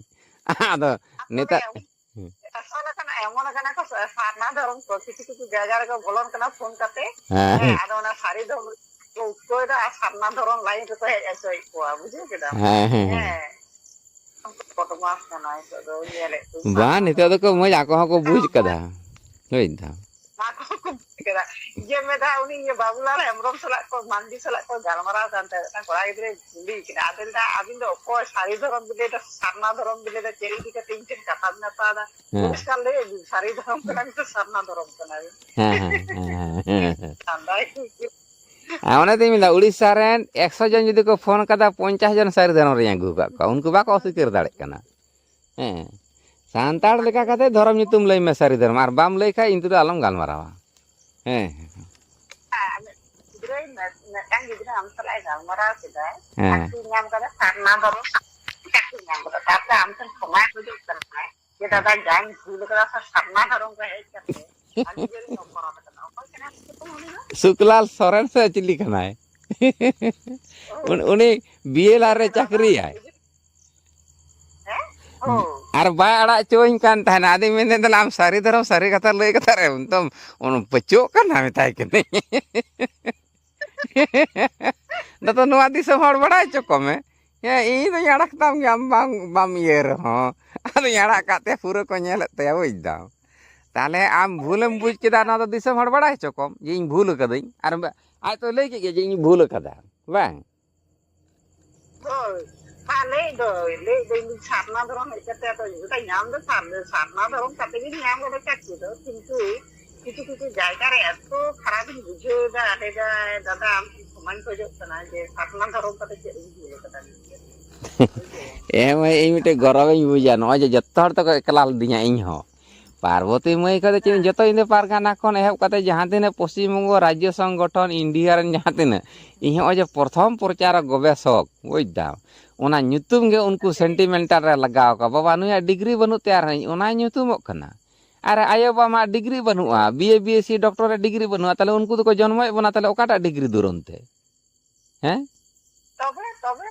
ᱟᱫᱚ ᱟᱥᱚᱞᱮ ᱱᱮᱛᱟᱨ ᱠᱟᱱᱟ, ᱮᱢᱚᱱ ᱠᱟᱱᱟ ᱠᱚ ᱥᱟᱨᱱᱟ ᱫᱷᱚᱨᱚᱢ ᱠᱚ, ᱠᱤᱪᱷᱩ ᱠᱤᱪᱷᱩ ᱡᱟᱭᱜᱟ ᱨᱮᱠᱚ ᱵᱚᱞᱚᱱ ᱠᱟᱱᱟ ᱯᱷᱳᱱ ᱠᱟᱛᱮ᱾ ᱦᱮᱸ᱾ ᱦᱮᱸ, ᱟᱫᱚ ᱚᱱᱟ ᱥᱟᱹᱨᱤ ᱫᱷᱚᱨᱚᱢ ᱠᱚ ᱩᱴᱠᱟᱹᱣ ᱮᱫᱟ ᱟᱨ ᱥᱟᱨᱱᱟ ᱫᱷᱚᱨᱚᱢ line ᱨᱮᱠᱚ ᱦᱮᱡ ᱦᱚᱪᱚᱭᱮᱫ ᱠᱚᱣᱟ, ᱵᱩᱡᱷᱟᱹᱣ ᱠᱮᱫᱟᱢ? ᱦᱮᱸ, ᱦᱮᱸ, ᱦᱮᱸ᱾ ᱦᱮᱸ᱾ ᱵᱚᱫᱢᱟᱥ ᱠᱟᱱᱟ ᱱᱤᱛᱚᱜ ᱫᱚ, ᱧᱮᱞᱮᱫ ᱠᱚᱣᱟᱧ ᱵᱟᱝ, ᱥᱟᱨᱱᱟ ᱱᱤᱛᱚᱜ ᱫᱷᱚᱨᱚᱢ᱾ ᱫᱚᱠᱚ ᱢᱚᱡᱽ, ᱟᱠᱚ ᱦᱚᱸᱠᱚ ᱵᱩᱡᱽ ᱟᱨ ᱠᱟᱫᱟ᱾ ᱵᱩᱡᱽ ᱵᱩᱡᱽ ᱠᱮᱫᱟ᱾ ᱤᱭᱟᱹ ᱢᱮᱫᱷᱟ ᱩᱱᱤ ᱤᱭᱟᱹ ᱵᱟᱵᱩᱞᱟᱞ ᱦᱮᱢᱵᱨᱚᱢ ᱥᱟᱞᱟᱜ ᱠᱚ, ᱢᱟᱱᱰᱤ ᱥᱟᱞᱟᱜ ᱠᱚ ᱜᱟᱞᱢᱟᱨᱟᱣ ᱠᱟᱱ ᱛᱟᱦᱮᱸᱫ, ᱢᱤᱫᱴᱟᱝ ᱠᱚᱲᱟ ᱜᱤᱫᱽᱨᱟᱹᱭ ᱠᱩᱞᱤᱭᱮ ᱠᱟᱱᱟ, ᱟᱫᱚᱭ ᱞᱟᱹᱭᱫᱟ, "ᱟᱹᱵᱤᱱ ᱫᱚ ᱚᱠᱚᱭ? ᱥᱟᱹᱨᱤ ᱫᱷᱚᱨᱚᱢ ᱵᱤᱱ ᱞᱟᱹᱭᱫᱟ, ᱪᱮᱫ ᱤᱫᱤ ᱠᱟᱛᱮ ᱤᱧ ᱴᱷᱮᱱ ᱠᱟᱛᱷᱟ ᱵᱤᱱ ᱦᱟᱛᱟᱣ ᱮᱫᱟ? ᱦᱮᱸ᱾ ᱯᱚᱨᱤᱥᱠᱟᱨ ᱞᱟᱹᱭ ᱵᱤᱱ, ᱥᱟᱹᱨᱤ ᱫᱷᱚᱨᱚᱢ ᱠᱟᱱᱟ ᱵᱤᱱ ᱥᱮ ᱥᱟᱨᱱᱟ ᱫᱷᱚᱨᱚᱢ ᱠᱟᱱᱟ ᱵᱤᱱ?" ᱦᱮᱸ, ᱦᱮᱸ, ᱦᱮᱸ, ᱦᱮᱸ, ᱦᱮᱸ᱾ ᱟᱨ ᱚᱱᱮ ᱛᱚᱧ ᱢᱮᱱᱫᱟ, ᱩᱲᱤᱥᱥᱟ ᱨᱮᱱ ᱮᱠᱥᱚ ᱡᱚᱱ ᱡᱩᱫᱤ ᱠᱚ ᱯᱷᱳᱱ ᱠᱟᱫᱟ, ᱯᱚᱧᱪᱟᱥ ᱡᱚᱱ ᱥᱟᱹᱨᱤ ᱫᱷᱚᱨᱚᱢ ᱨᱮᱧ ᱟᱹᱜᱩ ᱟᱠᱟᱫ ᱠᱚᱣᱟ, ᱩᱱᱠᱩ ᱵᱟᱠᱚ ᱚᱥᱤᱠᱟᱹᱨ ᱫᱟᱲᱮᱭᱟᱜ ᱠᱟᱱᱟ᱾ ᱦᱮᱸ, ᱥᱟᱱᱛᱟᱲ ᱞᱮᱠᱟ ᱠᱟᱛᱮ ᱫᱷᱚᱨᱚᱢ ᱧᱩᱛᱩᱢ ᱞᱟᱹᱭ ᱢᱮ ᱥᱟᱹᱨᱤ ᱫᱷᱚᱨᱚᱢ, ᱟᱨ ᱵᱟᱢ ᱞᱟᱹᱭ ᱠᱷᱟᱡ ᱤᱧ ᱛᱮᱫᱚ ᱟᱞᱚᱢ ᱜᱟᱞᱢᱟᱨᱟᱣᱟ᱾ ᱦᱮᱸ᱾ ᱦᱮᱸ, ᱜᱤᱫᱽᱨᱟᱹᱭ ᱢᱤᱫᱴᱟᱝ ᱜᱤᱫᱽᱨᱟᱹ ᱟᱢ ᱥᱟᱞᱟᱜ ᱮ ᱜᱟᱞᱢᱟᱨᱟᱣ ᱠᱮᱫᱟᱭ, ᱦᱮᱸ᱾ ᱪᱟᱹᱠᱨᱤ ᱧᱟᱢ ᱠᱟᱫᱟ, ᱥᱟᱨᱱᱟ ᱫᱷᱚᱨᱚᱢ ᱪᱟᱹᱠᱨᱤ ᱧᱟᱢ ᱠᱟᱫᱟ, ᱛᱟᱨᱯᱚᱨᱮ ᱟᱢ ᱴᱷᱮᱱ ᱠᱷᱚᱢᱟᱭ ᱠᱷᱚᱡᱚᱜ ᱠᱟᱱᱟᱭ ᱡᱮ, "ᱫᱟᱫᱟ, ᱡᱟᱧ ᱵᱷᱩᱞ ᱠᱟᱫᱟ, ᱥᱟᱨᱱᱟ ᱫᱷᱚᱨᱚᱢ ᱠᱚ ᱦᱮᱡ ᱠᱟᱛᱮ ᱟᱹᱰᱤ ᱡᱳᱨᱤᱧ ᱚᱯᱚᱨᱟᱫ ᱠᱟᱱᱟ᱾" ᱚᱠᱚᱭ ᱠᱟᱱᱟᱭ ᱩᱱᱤ ᱫᱚ? ᱥᱩᱠᱞᱟᱞ ᱥᱚᱨᱮᱱ ᱥᱮ ᱪᱤᱞᱤ ᱠᱟᱱᱟᱭ? ᱩᱱ-, ᱩᱱᱤ ᱵᱤ ᱮᱞ ᱟᱨ ᱨᱮ ᱪᱟᱹᱠᱨᱤᱭᱟᱭ᱾ ᱦᱮᱸ? ᱚ᱾ ᱟᱨ ᱵᱟᱭ ᱟᱲᱟᱜ ᱦᱚᱪᱚᱣᱟᱹᱧ ᱠᱟᱱ ᱛᱟᱦᱮᱱᱟ᱾ ᱟᱫᱚᱧ ᱢᱮᱱᱫᱟ, "ᱫᱮᱞᱟ ᱟᱢ ᱥᱟᱹᱨᱤ ᱫᱷᱚᱨᱚᱢ ᱥᱟᱹᱨᱤ ᱠᱟᱛᱷᱟ ᱞᱟᱹᱭ ᱠᱟᱛᱷᱟ ᱨᱮ ᱱᱤᱛᱚᱝ ᱯᱟᱹᱪᱟᱹᱜ ᱠᱟᱱᱟ?" ᱢᱮᱛᱟᱭ ᱠᱟᱹᱱᱟᱹᱧ᱾ ᱫᱟᱫᱟ, ᱱᱚᱣᱟ ᱫᱤᱥᱚᱢ ᱦᱚᱲ ᱵᱟᱲᱟᱭ ᱦᱚᱪᱚ ᱠᱚᱢᱮ᱾ ᱦᱮᱸ, ᱤᱧ ᱫᱚᱧ ᱟᱲᱟᱜ ᱛᱟᱢ ᱜᱮᱭᱟ, ᱟᱢ ᱵᱟᱝ, ᱵᱟᱢ ᱤᱭᱟᱹ ᱨᱮᱦᱚᱸ᱾ ᱟᱫᱚᱧ ᱟᱲᱟᱜ ᱠᱟᱜ ᱛᱮ ᱯᱩᱨᱟᱹ ᱠᱚ ᱧᱮᱞᱮᱫ ᱛᱟᱭᱟ, ᱵᱩᱡᱽ ᱫᱟᱢ᱾ ᱛᱟᱦᱞᱮ ᱟᱢ ᱵᱷᱩᱞᱮᱢ ᱵᱩᱡᱽ ᱠᱮᱫᱟ, ᱱᱚᱣᱟ ᱫᱚ ᱫᱤᱥᱚᱢ ᱦᱚᱲ ᱵᱟᱲᱟᱭ ᱦᱚᱪᱚ ᱠᱚᱢ ᱡᱮ ᱤᱧ ᱵᱷᱩᱞ ᱠᱟᱹᱫᱟᱹᱧ᱾ ᱟᱨ ᱟᱡ ᱛᱚ ᱞᱟᱹᱭ ᱠᱮᱫ ᱜᱮᱭᱟ ᱡᱮ ᱤᱧ ᱵᱷᱩᱞ ᱠᱟᱫᱟ, ᱵᱟᱝ? ᱦᱳᱭ, ᱢᱟ ᱞᱟᱹᱭ ᱫᱚᱭ, ᱞᱟᱹᱭ ᱫᱚᱭ, ᱤᱧ ᱥᱟᱨᱱᱟ ᱫᱷᱚᱨᱚᱢ ᱦᱮᱡ ᱠᱟᱛᱮ ᱟᱫᱚ ᱤᱧ ᱫᱚ ᱧᱟᱢ ᱫᱚ ᱥᱟᱨ-, ᱥᱟᱨᱱᱟ ᱫᱷᱚᱨᱚᱢ ᱠᱟᱛᱮ ᱜᱤᱧ ᱧᱟᱢ ᱠᱟᱫᱟ ᱪᱟᱹᱠᱨᱤ ᱫᱚ, ᱠᱤᱱᱛᱩ ᱠᱤᱪᱷᱩ ᱠᱤᱪᱷᱩ ᱡᱟᱭᱜᱟ ᱨᱮ ᱮᱛᱚ ᱠᱷᱟᱨᱟᱯ ᱤᱧ ᱵᱩᱡᱷᱟᱹᱣ ᱮᱫᱟ, ᱞᱟᱹᱭᱫᱟᱭ, "ᱫᱟᱫᱟ, ᱟᱢ ᱴᱷᱮᱱ ᱠᱷᱚᱢᱟᱧ ᱠᱷᱚᱡᱚᱜ ᱠᱟᱱᱟ ᱡᱮ ᱥᱟᱨᱱᱟ ᱫᱷᱚᱨᱚᱢ ᱠᱟᱛᱮ ᱪᱮᱫ ᱤᱧ ᱵᱷᱩᱞ ᱠᱟᱫᱟ ᱢᱮᱱᱛᱮ?" ᱮ ᱢᱟᱹᱭ, ᱤᱧ ᱢᱤᱫᱴᱮᱡ ᱜᱚᱨᱚᱵᱤᱧ ᱵᱩᱡᱟ, ᱱᱚᱜᱼᱚᱭ ᱡᱮ ᱡᱚᱛᱚ ᱦᱚᱲ ᱛᱮᱠᱚ ᱮᱠᱞᱟ ᱞᱤᱫᱤᱧᱟ, ᱤᱧ ᱦᱚᱸ᱾ ᱯᱟᱨᱵᱚᱛᱤ ᱢᱟᱹᱭ ᱠᱷᱚᱱ ᱫᱚ ᱪᱮᱫ ᱤᱧ, ᱦᱮᱸ᱾ ᱡᱚᱛᱚ ᱤᱧ ᱫᱚ ᱯᱟᱨᱜᱟᱱᱟ ᱠᱷᱚᱱ ᱮᱦᱚᱵ ᱠᱟᱛᱮ ᱡᱟᱦᱟᱸ ᱛᱤᱱᱟᱹᱜ ᱯᱚᱥᱪᱤᱢ ᱵᱚᱝᱜᱚ ᱨᱟᱡᱽᱡᱚ ᱥᱚᱝᱜᱚᱴᱷᱚᱱ ᱤᱱᱰᱤᱭᱟ ᱨᱮᱱ ᱡᱟᱦᱟᱸ ᱛᱤᱱᱟᱹᱜ, ᱤᱧ ᱦᱚᱸᱜᱼᱚᱭ ᱡᱮ ᱯᱨᱚᱛᱷᱚᱢ ᱯᱨᱚᱪᱟᱨᱚᱠ ᱜᱚᱵᱮᱥᱚᱠ, ᱵᱩᱡᱽ ᱫᱟᱢ, ᱚᱱᱟ ᱧᱩᱛᱩᱢ ᱜᱮ ᱩᱱᱠᱩ ᱦᱮᱸ᱾ ᱥᱮᱱᱴᱤᱢᱮᱱᱴᱟᱞ ᱨᱮ ᱞᱟᱜᱟᱣ ᱟᱠᱟᱫ, ᱵᱟᱵᱟ ᱱᱩᱭᱟᱜ ᱰᱤᱜᱽᱨᱤ ᱵᱟᱹᱱᱩᱜ ᱛᱟᱭᱟ, ᱟᱨ ᱚᱱᱟ ᱧᱩᱛᱩᱢᱚᱜ ᱠᱟᱱᱟ᱾ ᱟᱨ ᱟᱭᱳ ᱵᱟᱵᱟ ᱢᱟ ᱰᱤᱜᱽᱨᱤ ᱵᱟᱹᱱᱩᱜᱼᱟ, B A, B S C, doctorate degree ᱵᱟᱹᱱᱩᱜᱼᱟ, ᱛᱟᱦᱞᱮ ᱩᱱᱠᱩ ᱫᱚᱠᱚ ᱡᱚᱱᱢᱚᱭᱮᱫ ᱵᱚᱱᱟ, ᱛᱟᱦᱞᱮ ᱚᱠᱟᱴᱟᱜ ᱰᱤᱜᱽᱨᱤ ᱫᱩᱨᱟᱹᱝ ᱛᱮ? ᱦᱮᱸ? ᱛᱚᱵᱮ, ᱛᱚᱵᱮ,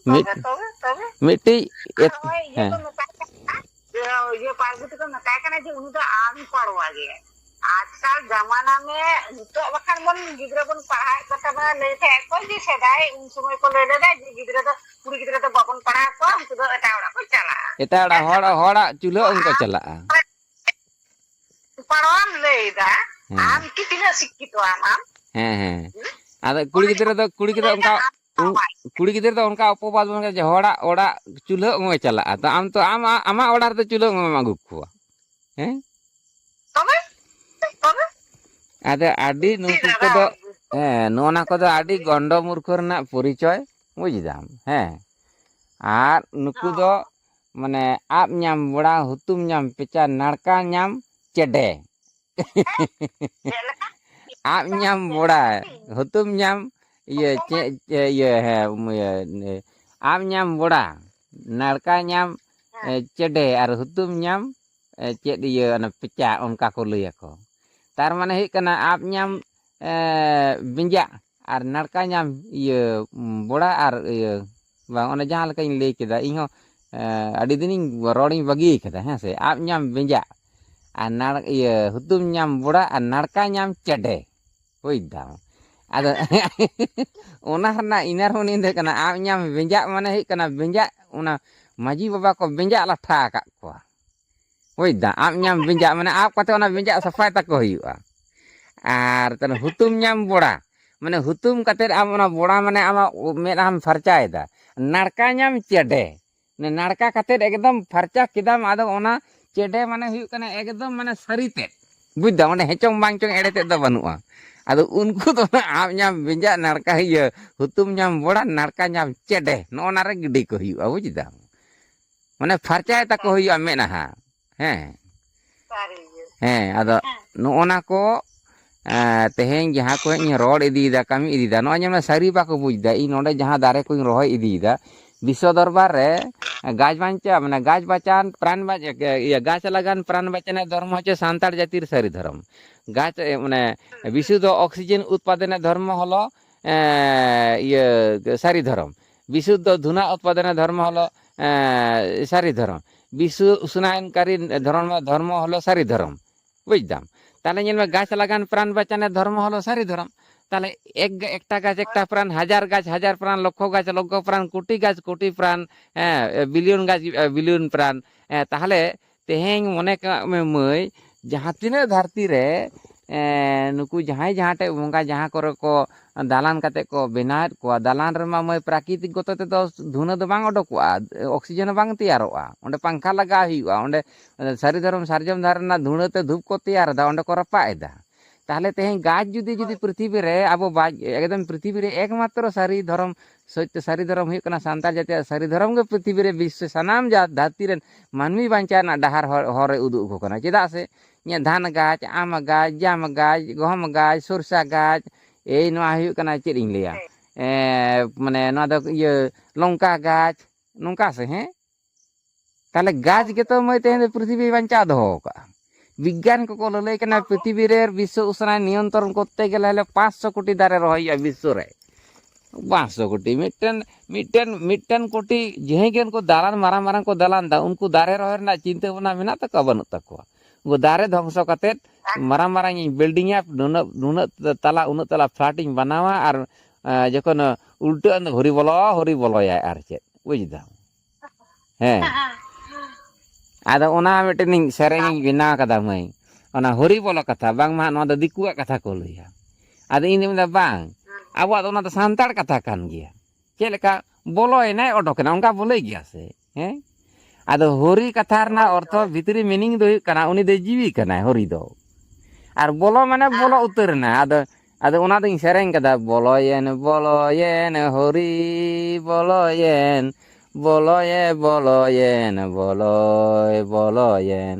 ᱢᱤᱫ-, ᱛᱚᱵᱮ, ᱛᱚᱵᱮ, ᱛᱚᱵᱮ᱾ ᱢᱤᱫᱴᱤᱡ ᱟᱨ ᱮᱛ-, ᱦᱚᱸᱜᱼᱚᱭ ᱤᱭᱟᱹ ᱠᱚ ᱦᱮᱸ᱾ ᱢᱮᱛᱟᱭ ᱠᱟᱱᱟ, ᱤᱭᱟᱹ, ᱤᱭᱟᱹ ᱯᱟᱨᱵᱚᱛᱤ ᱠᱚ ᱢᱮᱛᱟᱭ ᱠᱟᱱᱟ ᱡᱮ ᱩᱱᱤ ᱫᱚ ᱟᱱᱯᱟᱲᱣᱟ ᱜᱮᱭᱟᱭ᱾ ᱟᱡᱠᱟᱞ ᱡᱟᱢᱟᱱᱟ ᱢᱮ, ᱱᱤᱛᱚᱜ ᱵᱟᱠᱷᱟᱱ ᱵᱚᱱ ᱜᱤᱫᱽᱨᱟᱹ ᱵᱚᱱ ᱯᱟᱲᱦᱟᱣᱮᱫ ᱠᱚ ᱛᱟᱵᱚᱱᱟ, ᱞᱟᱹᱭ ᱛᱟᱦᱮᱸᱫ ᱠᱚ ᱡᱮ ᱥᱮᱫᱟᱭ ᱩᱱ ᱥᱚᱢᱚᱭ ᱠᱚ ᱞᱟᱹᱭ ᱞᱮᱫᱟ ᱡᱮ ᱜᱤᱫᱽᱨᱟᱹ ᱫᱚ, ᱠᱩᱲᱤ ᱜᱤᱫᱽᱨᱟᱹ ᱫᱚ ᱵᱟᱵᱚᱱ ᱯᱟᱲᱦᱟᱣ ᱠᱚᱣᱟ, ᱩᱱᱠᱩ ᱫᱚ ᱮᱴᱟᱜ ᱚᱲᱟᱜ ᱠᱚ ᱪᱟᱞᱟᱜᱼᱟ᱾ ᱮᱴᱟᱜ ᱚᱲᱟᱜ, ᱦᱮᱸ ᱥᱮ ᱦᱚᱲ, ᱵᱟᱝ? ᱦᱚᱲᱟᱜ ᱪᱩᱞᱦᱟᱹ ᱩᱱᱠᱩ ᱟᱢ ᱪᱟᱞᱟᱜᱼᱟ᱾ ᱯᱟᱲᱣᱟᱢ ᱞᱟᱹᱭ ᱮᱫᱟ, ᱦᱮᱸ᱾ ᱟᱢ ᱠᱤ ᱛᱤᱱᱟᱹᱜ ᱥᱤᱠᱠᱷᱤᱛᱚ ᱟᱢ, ᱟᱢ? ᱦᱮᱸ, ᱦᱮᱸ᱾ ᱦᱩᱸ? ᱟᱫᱚ ᱠᱩᱲᱤ ᱜᱤᱫᱽᱨᱟᱹ ᱫᱚ, ᱠᱩᱲᱤ ᱜᱤᱫᱽᱨᱟᱹ ᱞᱟᱹᱭ ᱮᱫᱟ ᱚᱱᱠᱟ, ᱟᱢ ᱩᱱ-, ᱯᱟᱲᱣᱟᱭ᱾ ᱠᱩᱲᱤ ᱜᱤᱫᱽᱨᱟᱹ ᱫᱚ ᱚᱱᱠᱟ ᱚᱯᱚᱵᱟᱫ ᱵᱟᱝ ᱡᱮ ᱦᱚᱲᱟᱜ ᱚᱲᱟᱜ ᱪᱩᱞᱦᱟᱹ ᱚᱝ ᱮ ᱪᱟᱞᱟᱜᱼᱟ᱾ ᱛᱚ ᱟᱢ ᱛᱚ ᱟᱢ, ᱟᱢᱟᱜ ᱚᱲᱟᱜ ᱨᱮᱫᱚ ᱪᱩᱞᱦᱟᱹ ᱚᱝ ᱮᱢ ᱟᱹᱜᱩ ᱠᱚᱣᱟ᱾ ᱦᱮᱸ? ᱛᱚᱵᱮ? ᱛᱚᱵᱮ? ᱟᱫᱚ ᱟᱹᱰᱤ ᱥᱚᱛᱛᱤ ᱱᱩᱠᱩ ᱫᱟᱫᱟ᱾ ᱠᱚᱫᱚ, ᱦᱮᱸ, ᱱᱚᱜᱼᱚ ᱱᱟ ᱠᱚᱫᱚ ᱟᱹᱰᱤ ᱜᱚᱱᱰᱚ ᱢᱩᱨᱠᱷᱚ ᱨᱮᱱᱟᱜ ᱯᱚᱨᱤᱪᱚᱭ, ᱵᱩᱡᱽ ᱫᱟᱢ, ᱦᱮᱸ᱾ ᱟᱨ ᱱᱩᱠᱩ ᱫᱚ, ᱦᱚᱸ᱾ ᱢᱟᱱᱮ, ᱟᱵ ᱧᱟᱢ ᱵᱚᱲᱟ, ᱦᱩᱛᱩᱢ ᱧᱟᱢ ᱯᱮᱪᱟ, ᱱᱟᱲᱠᱟ ᱧᱟᱢ ᱪᱮᱰᱮ᱾ ᱪᱮᱫ ᱞᱮᱠᱟ? ᱟᱵ ᱧᱟᱢ ᱵᱚᱲᱟ, ᱦᱩᱛᱩᱢ ᱧᱟᱢ, ᱤᱭᱟᱹ, ᱪᱮᱫ, ᱤᱭᱟᱹ, ᱦᱮᱸ, ᱤᱭᱟᱹ, ᱟᱵ ᱧᱟᱢ ᱵᱚᱲᱟ, ᱱᱟᱲᱠᱟ ᱧᱟᱢ, ᱮ, ᱪᱮᱰᱮ, ᱟᱨ ᱦᱩᱛᱩᱢ ᱧᱟᱢ, ᱮ, ᱪᱮᱫ, ᱤᱭᱟᱹ, ᱚᱱᱟ ᱯᱮᱪᱟ, ᱚᱱᱠᱟ ᱠᱚ ᱞᱟᱹᱭ ᱟᱠᱚ᱾ ᱛᱟᱨ ᱢᱟᱱᱮ ᱦᱩᱭᱩᱜ ᱠᱟᱱᱟ, ᱟᱵ ᱧᱟᱢ, ᱮ, ᱵᱮᱸᱡᱟᱜ, ᱟᱨ ᱱᱟᱲᱠᱟ ᱧᱟᱢ, ᱤᱭᱟᱹ, ᱵᱚᱲᱟ, ᱟᱨ, ᱤᱭᱟᱹ, ᱵᱟᱝ, ᱚᱱᱮ ᱡᱟᱦᱟᱸ ᱞᱮᱠᱟᱧ ᱞᱟᱹᱭ ᱠᱮᱫᱟ, ᱤᱧᱦᱚᱸ, ᱮ, ᱟᱹᱰᱤ ᱫᱤᱱᱤᱧ ᱨᱚᱲᱤᱧ ᱵᱟᱹᱜᱤ ᱠᱟᱫᱟ, ᱦᱮᱸ ᱥᱮ? ᱟᱵ ᱧᱟᱢ ᱵᱮᱸᱡᱟᱜ, ᱟᱨ ᱱᱟᱲ-, ᱤᱭᱟᱹ, ᱦᱩᱛᱩᱢ ᱧᱟᱢ ᱵᱚᱲᱟ, ᱟᱨ ᱱᱟᱲᱠᱟ ᱧᱟᱢ ᱪᱮᱰᱮ᱾ ᱵᱩᱡᱽ ᱫᱟᱢ? ᱟᱫᱚ ᱚᱱᱟ ᱨᱮᱱᱟᱜ ᱤᱱᱟᱨ ᱢᱤᱱᱤᱝ ᱫᱚ ᱦᱩᱭᱩᱜ ᱠᱟᱱᱟ, ᱟᱵ ᱧᱟᱢ ᱵᱮᱸᱡᱟᱜ ᱢᱟᱱᱮ ᱦᱩᱭᱩᱜ ᱠᱟᱱᱟ, ᱵᱮᱸᱡᱟᱜ, ᱚᱱᱟ ᱢᱟᱹᱡᱷᱤ ᱵᱟᱵᱟ ᱠᱚ ᱵᱮᱸᱡᱟᱜ ᱞᱟᱴᱷᱟ ᱟᱠᱟᱫ ᱠᱚᱣᱟ᱾ ᱵᱩᱡᱽ ᱫᱟᱢ? ᱟᱵ ᱧᱟᱢ ᱵᱮᱸᱡᱟᱜ ᱢᱟᱱᱮ ᱟᱵ ᱠᱟᱛᱮ ᱚᱱᱟ ᱵᱮᱸᱡᱟᱜ ᱥᱟᱯᱷᱟᱭ ᱛᱟᱠᱚ ᱦᱩᱭᱩᱜᱼᱟ᱾ ᱟᱨ ᱛᱟᱦᱞᱮ ᱦᱩᱛᱩᱢ ᱧᱟᱢ ᱵᱚᱲᱟ, ᱢᱟᱱᱮ ᱦᱩᱛᱩᱢ ᱠᱟᱛᱮ ᱟᱢ ᱚᱱᱟ ᱵᱚᱲᱟ ᱢᱟᱱᱮ ᱟᱢᱟᱜ ᱢᱮᱫᱦᱟᱢ ᱯᱷᱟᱨᱪᱟᱭᱮᱫᱟ᱾ ᱱᱟᱲᱠᱟ ᱧᱟᱢ ᱪᱮᱰᱮ, ᱢᱟᱱᱮ ᱱᱟᱲᱠᱟ ᱠᱟᱛᱮ ᱮᱠᱫᱚᱢ ᱯᱷᱟᱨᱪᱟ ᱠᱮᱫᱟᱢ, ᱟᱫᱚ ᱚᱱᱟ ᱪᱮᱰᱮ ᱢᱟᱱᱮ ᱦᱩᱭᱩᱜ ᱠᱟᱱᱟ ᱮᱠᱫᱚᱢ ᱢᱟᱱᱮ ᱥᱟᱹᱨᱤ ᱛᱮᱫ᱾ ᱵᱩᱡᱽ ᱫᱟᱢ? ᱚᱸᱰᱮ ᱦᱮᱪᱚᱝ ᱵᱟᱝ ᱪᱚᱝ ᱮᱲᱮ ᱛᱮᱫ ᱫᱚ ᱵᱟᱹᱱᱩᱜᱼᱟ᱾ ᱟᱫᱚ ᱩᱱᱠᱩ ᱫᱚ ᱟᱵ ᱧᱟᱢ ᱵᱮᱸᱡᱟᱜ, ᱱᱟᱲᱠᱟ, ᱤᱭᱟᱹ, ᱦᱩᱛᱩᱢ ᱧᱟᱢ ᱵᱚᱲᱟ, ᱱᱟᱲᱠᱟ ᱧᱟᱢ ᱪᱮᱰᱮ, ᱱᱚᱜᱼᱚ ᱱᱟ ᱨᱮ ᱜᱤᱰᱤ ᱠᱚ ᱦᱩᱭᱩᱜᱼᱟ, ᱵᱩᱡᱽ ᱫᱟᱢ? ᱢᱟᱱᱮ ᱯᱷᱟᱨᱪᱟᱭ ᱛᱟᱠᱚ ᱦᱩᱭᱩᱜᱼᱟ ᱢᱮᱫᱦᱟ᱾ ᱦᱮᱸ᱾ ᱥᱟᱹᱨᱤ ᱜᱮ᱾ ᱦᱮᱸ, ᱟᱫᱚ ᱱᱚᱜᱼᱚ ᱱᱟ ᱠᱚ, ᱮᱸ, ᱛᱮᱦᱮᱧ ᱡᱟᱦᱟᱸ ᱠᱚ ᱤᱧ ᱨᱚᱲ ᱤᱫᱤᱭᱮᱫᱟ, ᱠᱟᱹᱢᱤ ᱤᱫᱤᱭᱮᱫᱟ, ᱱᱚᱜᱼᱚᱭ ᱧᱮᱞ ᱢᱮ, ᱥᱟᱹᱨᱤ ᱵᱟᱠᱚ ᱵᱩᱡᱽ ᱮᱫᱟ᱾ ᱤᱧ ᱱᱚᱰᱮ ᱡᱟᱦᱟᱸ ᱫᱟᱨᱮ ᱠᱚᱧ ᱨᱚᱦᱚᱭ ᱤᱫᱤᱭᱮᱫᱟ, ᱵᱤᱥᱥᱚ ᱫᱚᱨᱵᱟᱨ ᱨᱮ ᱜᱟᱪ ᱵᱟᱧᱪᱟᱣ, ᱢᱟᱱᱮ ᱜᱟᱪ ᱵᱟᱪᱟᱱ ᱯᱨᱟᱱ ᱵᱟᱪ-, ᱤᱭᱟᱹ, ᱜᱟᱪ ᱞᱟᱜᱟᱱ ᱯᱨᱟᱱ ᱵᱟᱪᱟᱱᱮ ᱫᱷᱚᱨᱢᱚ ᱦᱚᱪᱪᱷᱮ ᱥᱟᱱᱛᱟᱲ ᱡᱟᱹᱛᱤᱨ ᱥᱟᱹᱨᱤ ᱫᱷᱚᱨᱚᱢ᱾ ᱜᱟᱪ, ᱮ, ᱢᱟᱱᱮ ᱵᱤᱥᱩᱫᱽᱫᱷᱚ ᱚᱠᱥᱤᱡᱮᱱ ᱩᱛᱯᱟᱫᱚᱱᱮ ᱫᱷᱚᱨᱢᱚ ᱦᱚᱞᱚ, ᱮ, ᱤᱭᱟᱹ, ᱥᱟᱹᱨᱤ ᱫᱷᱚᱨᱚᱢ᱾ ᱵᱤᱥᱩᱫᱽᱫᱷᱚ ᱫᱷᱩᱱᱟ ᱩᱛᱯᱟᱫᱚᱱᱮ ᱫᱷᱚᱨᱢᱚ ᱦᱚᱞᱚ, ᱮ, ᱥᱟᱹᱨᱤ ᱫᱷᱚᱨᱚᱢ᱾ ᱵᱤᱥᱩ ᱩᱥᱱᱟᱭᱚᱱᱠᱟᱨᱤ ᱫᱷᱚᱨᱢᱚ, ᱫᱷᱚᱨᱢᱚ ᱦᱚᱞᱚ ᱥᱟᱹᱨᱤ ᱫᱷᱚᱨᱚᱢ᱾ ᱵᱩᱡᱽ ᱫᱟᱢ? ᱛᱟᱦᱞᱮ ᱧᱮᱞ ᱢᱮ, ᱜᱟᱪ ᱞᱟᱜᱟᱱ ᱯᱨᱟᱱ ᱵᱟᱪᱟᱱᱮ ᱫᱷᱚᱨᱢᱚ ᱦᱚᱞᱚ ᱥᱟᱹᱨᱤ ᱫᱷᱚᱨᱚᱢ᱾ ᱛᱟᱦᱞᱮ ᱮᱠ, ᱮᱠᱴᱟ ᱜᱟᱪ ᱮᱠᱴᱟ ᱯᱨᱟᱱ, ᱦᱟᱡᱟᱨ ᱜᱟᱪ ᱦᱟᱡᱟᱨ ᱯᱨᱟᱱ, ᱞᱚᱠᱠᱷᱚ ᱜᱟᱪ ᱞᱚᱠᱠᱷᱚ ᱯᱨᱟᱱ, ᱠᱳᱴᱤ ᱜᱟᱪ ᱠᱳᱴᱤ ᱯᱨᱟᱱ, ᱦᱮᱸ, ᱵᱤᱞᱤᱭᱚᱱ ᱜᱟᱪ, ᱮ, ᱵᱤᱞᱤᱭᱚᱱ ᱯᱨᱟᱱ᱾ ᱦᱮᱸ, ᱛᱟᱦᱞᱮ ᱛᱮᱦᱮᱧ ᱢᱚᱱᱮ ᱠᱟᱜ ᱢᱮ ᱢᱟᱹᱭ, ᱡᱟᱦᱟᱸ ᱛᱤᱱᱟᱹᱜ ᱫᱷᱟᱹᱨᱛᱤ ᱨᱮ, ᱮ, ᱱᱩᱠᱩ ᱡᱟᱦᱟᱸᱭ ᱡᱟᱦᱟᱸ ᱴᱷᱮᱡ ᱵᱚᱸᱜᱟ ᱡᱟᱦᱟᱸ ᱠᱚᱨᱮ ᱠᱚ ᱫᱟᱞᱟᱱ ᱠᱟᱛᱮ ᱠᱚ ᱵᱮᱱᱟᱣᱮᱫ ᱠᱚᱣᱟ, ᱫᱟᱞᱟᱱ ᱨᱮᱢᱟ ᱢᱟᱹᱭ ᱯᱨᱟᱠᱨᱤᱛᱤᱠ ᱜᱚᱛᱚ ᱛᱮᱫᱚ ᱫᱷᱩᱱᱟᱹ ᱫᱚ ᱵᱟᱝ ᱚᱰᱚᱠᱚᱜᱼᱟ, ᱚᱠᱥᱤᱡᱮᱱ ᱦᱚᱸ ᱵᱟᱝ ᱛᱮᱭᱟᱨᱚᱜᱼᱟ, ᱚᱸᱰᱮ ᱯᱟᱝᱠᱷᱟ ᱞᱟᱜᱟᱣ ᱦᱩᱭᱩᱜᱼᱟ, ᱚᱸᱰᱮ ᱥᱟᱹᱨᱤ ᱫᱷᱚᱨᱚᱢ ᱥᱟᱨᱡᱚᱢ ᱫᱟᱨᱮ ᱨᱮᱱᱟᱜ ᱫᱷᱩᱲᱟᱹ ᱛᱮ ᱫᱷᱩᱯ ᱠᱚ ᱛᱮᱭᱟᱨ ᱮᱫᱟ, ᱚᱸᱰᱮ ᱠᱚ ᱨᱟᱯᱟᱜ ᱮᱫᱟ᱾ ᱛᱟᱦᱚᱞᱮ ᱛᱮᱦᱮᱧ ᱜᱟᱪᱷ ᱡᱩᱫᱤ ᱡᱩᱫᱤ ᱯᱨᱤᱛᱷᱤᱵᱤ ᱨᱮ ᱟᱵᱚ ᱵᱟᱡ ᱮᱠᱫᱚᱢ ᱯᱨᱤᱛᱷᱤᱵᱤ ᱨᱮ ᱮᱠᱢᱟᱛᱨᱚ ᱥᱟᱹᱨᱤ ᱫᱷᱚᱨᱚᱢ, ᱥᱚᱛᱭᱚ ᱥᱟᱹᱨᱤ ᱫᱷᱚᱨᱚᱢ ᱦᱩᱭᱩᱜ ᱠᱟᱱᱟ ᱥᱟᱱᱛᱟᱲ ᱡᱟᱹᱛᱤᱭᱟᱜ ᱥᱟᱹᱨᱤ ᱫᱷᱚᱨᱚᱢ ᱜᱮ ᱯᱨᱤᱛᱷᱤᱵᱤ ᱨᱮ ᱵᱤᱥᱥᱚ ᱥᱟᱱᱟᱢ ᱡᱟ ᱫᱷᱟᱹᱨᱛᱤ ᱨᱮᱱ ᱢᱟᱹᱱᱢᱤ ᱵᱟᱧᱪᱟᱣ ᱨᱮᱱᱟᱜ ᱰᱟᱦᱟᱨ ᱦᱚᱨ, ᱦᱚᱨᱮ ᱩᱫᱩᱜ ᱟᱠᱚ ᱠᱟᱱᱟ᱾ ᱪᱮᱫᱟᱜ ᱥᱮ ᱤᱧᱟᱹᱜ ᱫᱷᱟᱱ ᱜᱟᱪᱷ, ᱟᱢ ᱜᱟᱪᱷ, ᱡᱟᱢ ᱜᱟᱪᱷ, ᱜᱚᱦᱚᱢ ᱜᱟᱪᱷ, ᱥᱚᱨᱥᱟ ᱜᱟᱪᱷ, ᱮᱭ ᱱᱚᱣᱟ ᱦᱩᱭᱩᱜ ᱠᱟᱱᱟ ᱪᱮᱫ ᱤᱧ ᱞᱟᱹᱭᱟ, ᱮ, ᱢᱟᱱᱮ ᱱᱚᱣᱟ ᱫᱚ ᱤᱭᱟᱹ ᱞᱚᱝᱠᱟ ᱜᱟᱪᱷ, ᱱᱚᱝᱠᱟ ᱥᱮ, ᱦᱮᱸ? ᱛᱟᱦᱞᱮ ᱜᱟᱪᱷ ᱜᱮᱛᱚ ᱢᱟᱹᱭ ᱛᱮᱦᱮᱧ ᱫᱚ ᱯᱨᱤᱛᱷᱤᱵᱤ ᱵᱟᱧᱪᱟᱣ ᱫᱚᱦᱚ ᱟᱠᱟᱫᱼᱟ᱾ ᱵᱤᱜᱽᱜᱟᱱ ᱠᱚᱠᱚ ᱞᱟᱹᱞᱟᱹᱭ ᱠᱟᱱᱟ ᱯᱨᱤᱛᱷᱤᱵᱤ ᱨᱮ ᱵᱤᱥᱥᱚ ᱩᱥᱱᱟᱭᱚᱱ ᱱᱤᱭᱚᱱᱛᱨᱚᱱ ᱠᱚᱨᱛᱮ ᱜᱮᱞᱮ ᱦᱚᱞᱮ ᱯᱟᱸᱪᱥᱚ ᱠᱳᱴᱤ ᱫᱟᱨᱮ ᱨᱚᱦᱚᱭ ᱦᱩᱭᱩᱜᱼᱟ ᱵᱤᱥᱥᱚ ᱨᱮ᱾ ᱯᱟᱸᱪᱥᱚ ᱠᱳᱴᱤ, ᱢᱤᱫᱴᱮᱱ, ᱢᱤᱫᱴᱮᱱ, ᱢᱤᱫᱴᱮᱱ ᱠᱳᱴᱤ ᱡᱟᱦᱟᱸᱭ ᱜᱮ ᱩᱱᱠᱩ ᱫᱟᱞᱟᱱ ᱢᱟᱨᱟᱝ ᱢᱟᱨᱟᱝ ᱠᱚ ᱫᱟᱞᱟᱱ ᱫᱟ, ᱩᱱᱠᱩ ᱫᱟᱨᱮ ᱨᱚᱦᱚᱭ ᱨᱮᱱᱟᱜ ᱪᱤᱱᱛᱟᱹ ᱵᱷᱟᱵᱽᱱᱟ ᱢᱮᱱᱟᱜ ᱛᱟᱠᱚᱣᱟ? ᱵᱟᱹᱱᱩᱜ ᱛᱟᱠᱚᱣᱟ᱾ ᱩᱱᱠᱩ ᱫᱟᱨᱮ ᱫᱷᱚᱝᱥᱚ ᱠᱟᱛᱮᱫ ᱢᱟᱨᱟᱝ ᱢᱟᱨᱟᱝ ᱤᱧ ᱵᱤᱞᱰᱤᱝᱟ, ᱱᱩᱱᱟᱹᱜ, ᱱᱩᱱᱟᱹᱜ ᱛᱟᱞᱟ, ᱩᱱᱟᱹᱜ ᱛᱟᱞᱟ ᱯᱷᱞᱟᱴ ᱤᱧ ᱵᱮᱱᱟᱣᱟ, ᱟᱨ, ᱮᱸ, ᱡᱚᱠᱷᱚᱱ ᱩᱞᱴᱟᱹᱜᱼᱟ, ᱩᱱᱫᱚ ᱦᱚᱨᱤ ᱵᱚᱞᱚ, ᱦᱚᱨᱤ ᱵᱚᱞᱚᱭᱟᱭ ᱟᱨ ᱪᱮᱫ, ᱵᱩᱡᱽ ᱫᱟᱢ? ᱦᱮᱸ᱾ ᱟᱫᱚ ᱚᱱᱟ ᱢᱤᱫᱴᱮᱱ ᱤᱧ ᱥᱮᱨᱮᱧ ᱤᱧ ᱵᱮᱱᱟᱣ ᱠᱟᱫᱟ ᱢᱟᱹᱭ, ᱚᱱᱟ ᱦᱚᱨᱤ ᱵᱚᱞᱚ ᱠᱟᱛᱷᱟ, ᱵᱟᱝᱢᱟ ᱱᱚᱣᱟ ᱫᱚ ᱫᱤᱠᱩᱣᱟᱜ ᱠᱟᱛᱷᱟ ᱠᱚ ᱞᱟᱹᱭᱟ᱾ ᱟᱫᱚ ᱤᱧ ᱫᱚᱧ ᱢᱮᱱᱫᱟ, ᱵᱟᱝ, ᱟᱵᱚᱣᱟᱜ ᱫᱚ ᱚᱱᱟ ᱫᱚ ᱥᱟᱱᱛᱟᱲ ᱠᱟᱛᱷᱟ ᱠᱟᱱ ᱜᱮᱭᱟ᱾ ᱪᱮᱫ ᱞᱮᱠᱟ ᱵᱚᱞᱚᱭᱮᱱᱟᱭ ᱚᱰᱚᱠᱮᱱᱟ, ᱚᱱᱠᱟ ᱵᱚ ᱞᱟᱹᱭ ᱜᱮᱭᱟ ᱥᱮ? ᱦᱮᱸ? ᱟᱫᱚ ᱦᱚᱨᱤ ᱠᱟᱛᱷᱟ ᱨᱮᱱᱟᱜ ᱚᱨᱛᱷᱚ ᱵᱷᱤᱛᱨᱤ ᱢᱤᱱᱤᱝ ᱫᱚ ᱦᱩᱭᱩᱜ ᱠᱟᱱᱟ, ᱩᱱᱤ ᱫᱚ ᱡᱤᱣᱤ ᱠᱟᱱᱟᱭ ᱦᱚᱨᱤ ᱫᱚ᱾ ᱟᱨ ᱵᱚᱞᱚ ᱢᱟᱱᱮ ᱵᱚᱞᱚ ᱩᱛᱟᱹᱨ ᱮᱱᱟ᱾ ᱟᱫᱚ, ᱟᱫᱚ ᱚᱱᱟ ᱫᱚᱧ ᱥᱮᱨᱮᱧ ᱠᱟᱫᱟ, ᱵᱚᱞᱚᱭᱮᱱ, ᱵᱚᱞᱚᱭᱮᱱ, ᱦᱚᱨᱤ ᱵᱚᱞᱚᱭᱮᱱ, ᱵᱚᱞᱚᱭᱮ ᱵᱚᱞᱚᱭᱮᱱ, ᱵᱚᱞᱚᱭ ᱵᱚᱞᱚᱭᱮᱱ,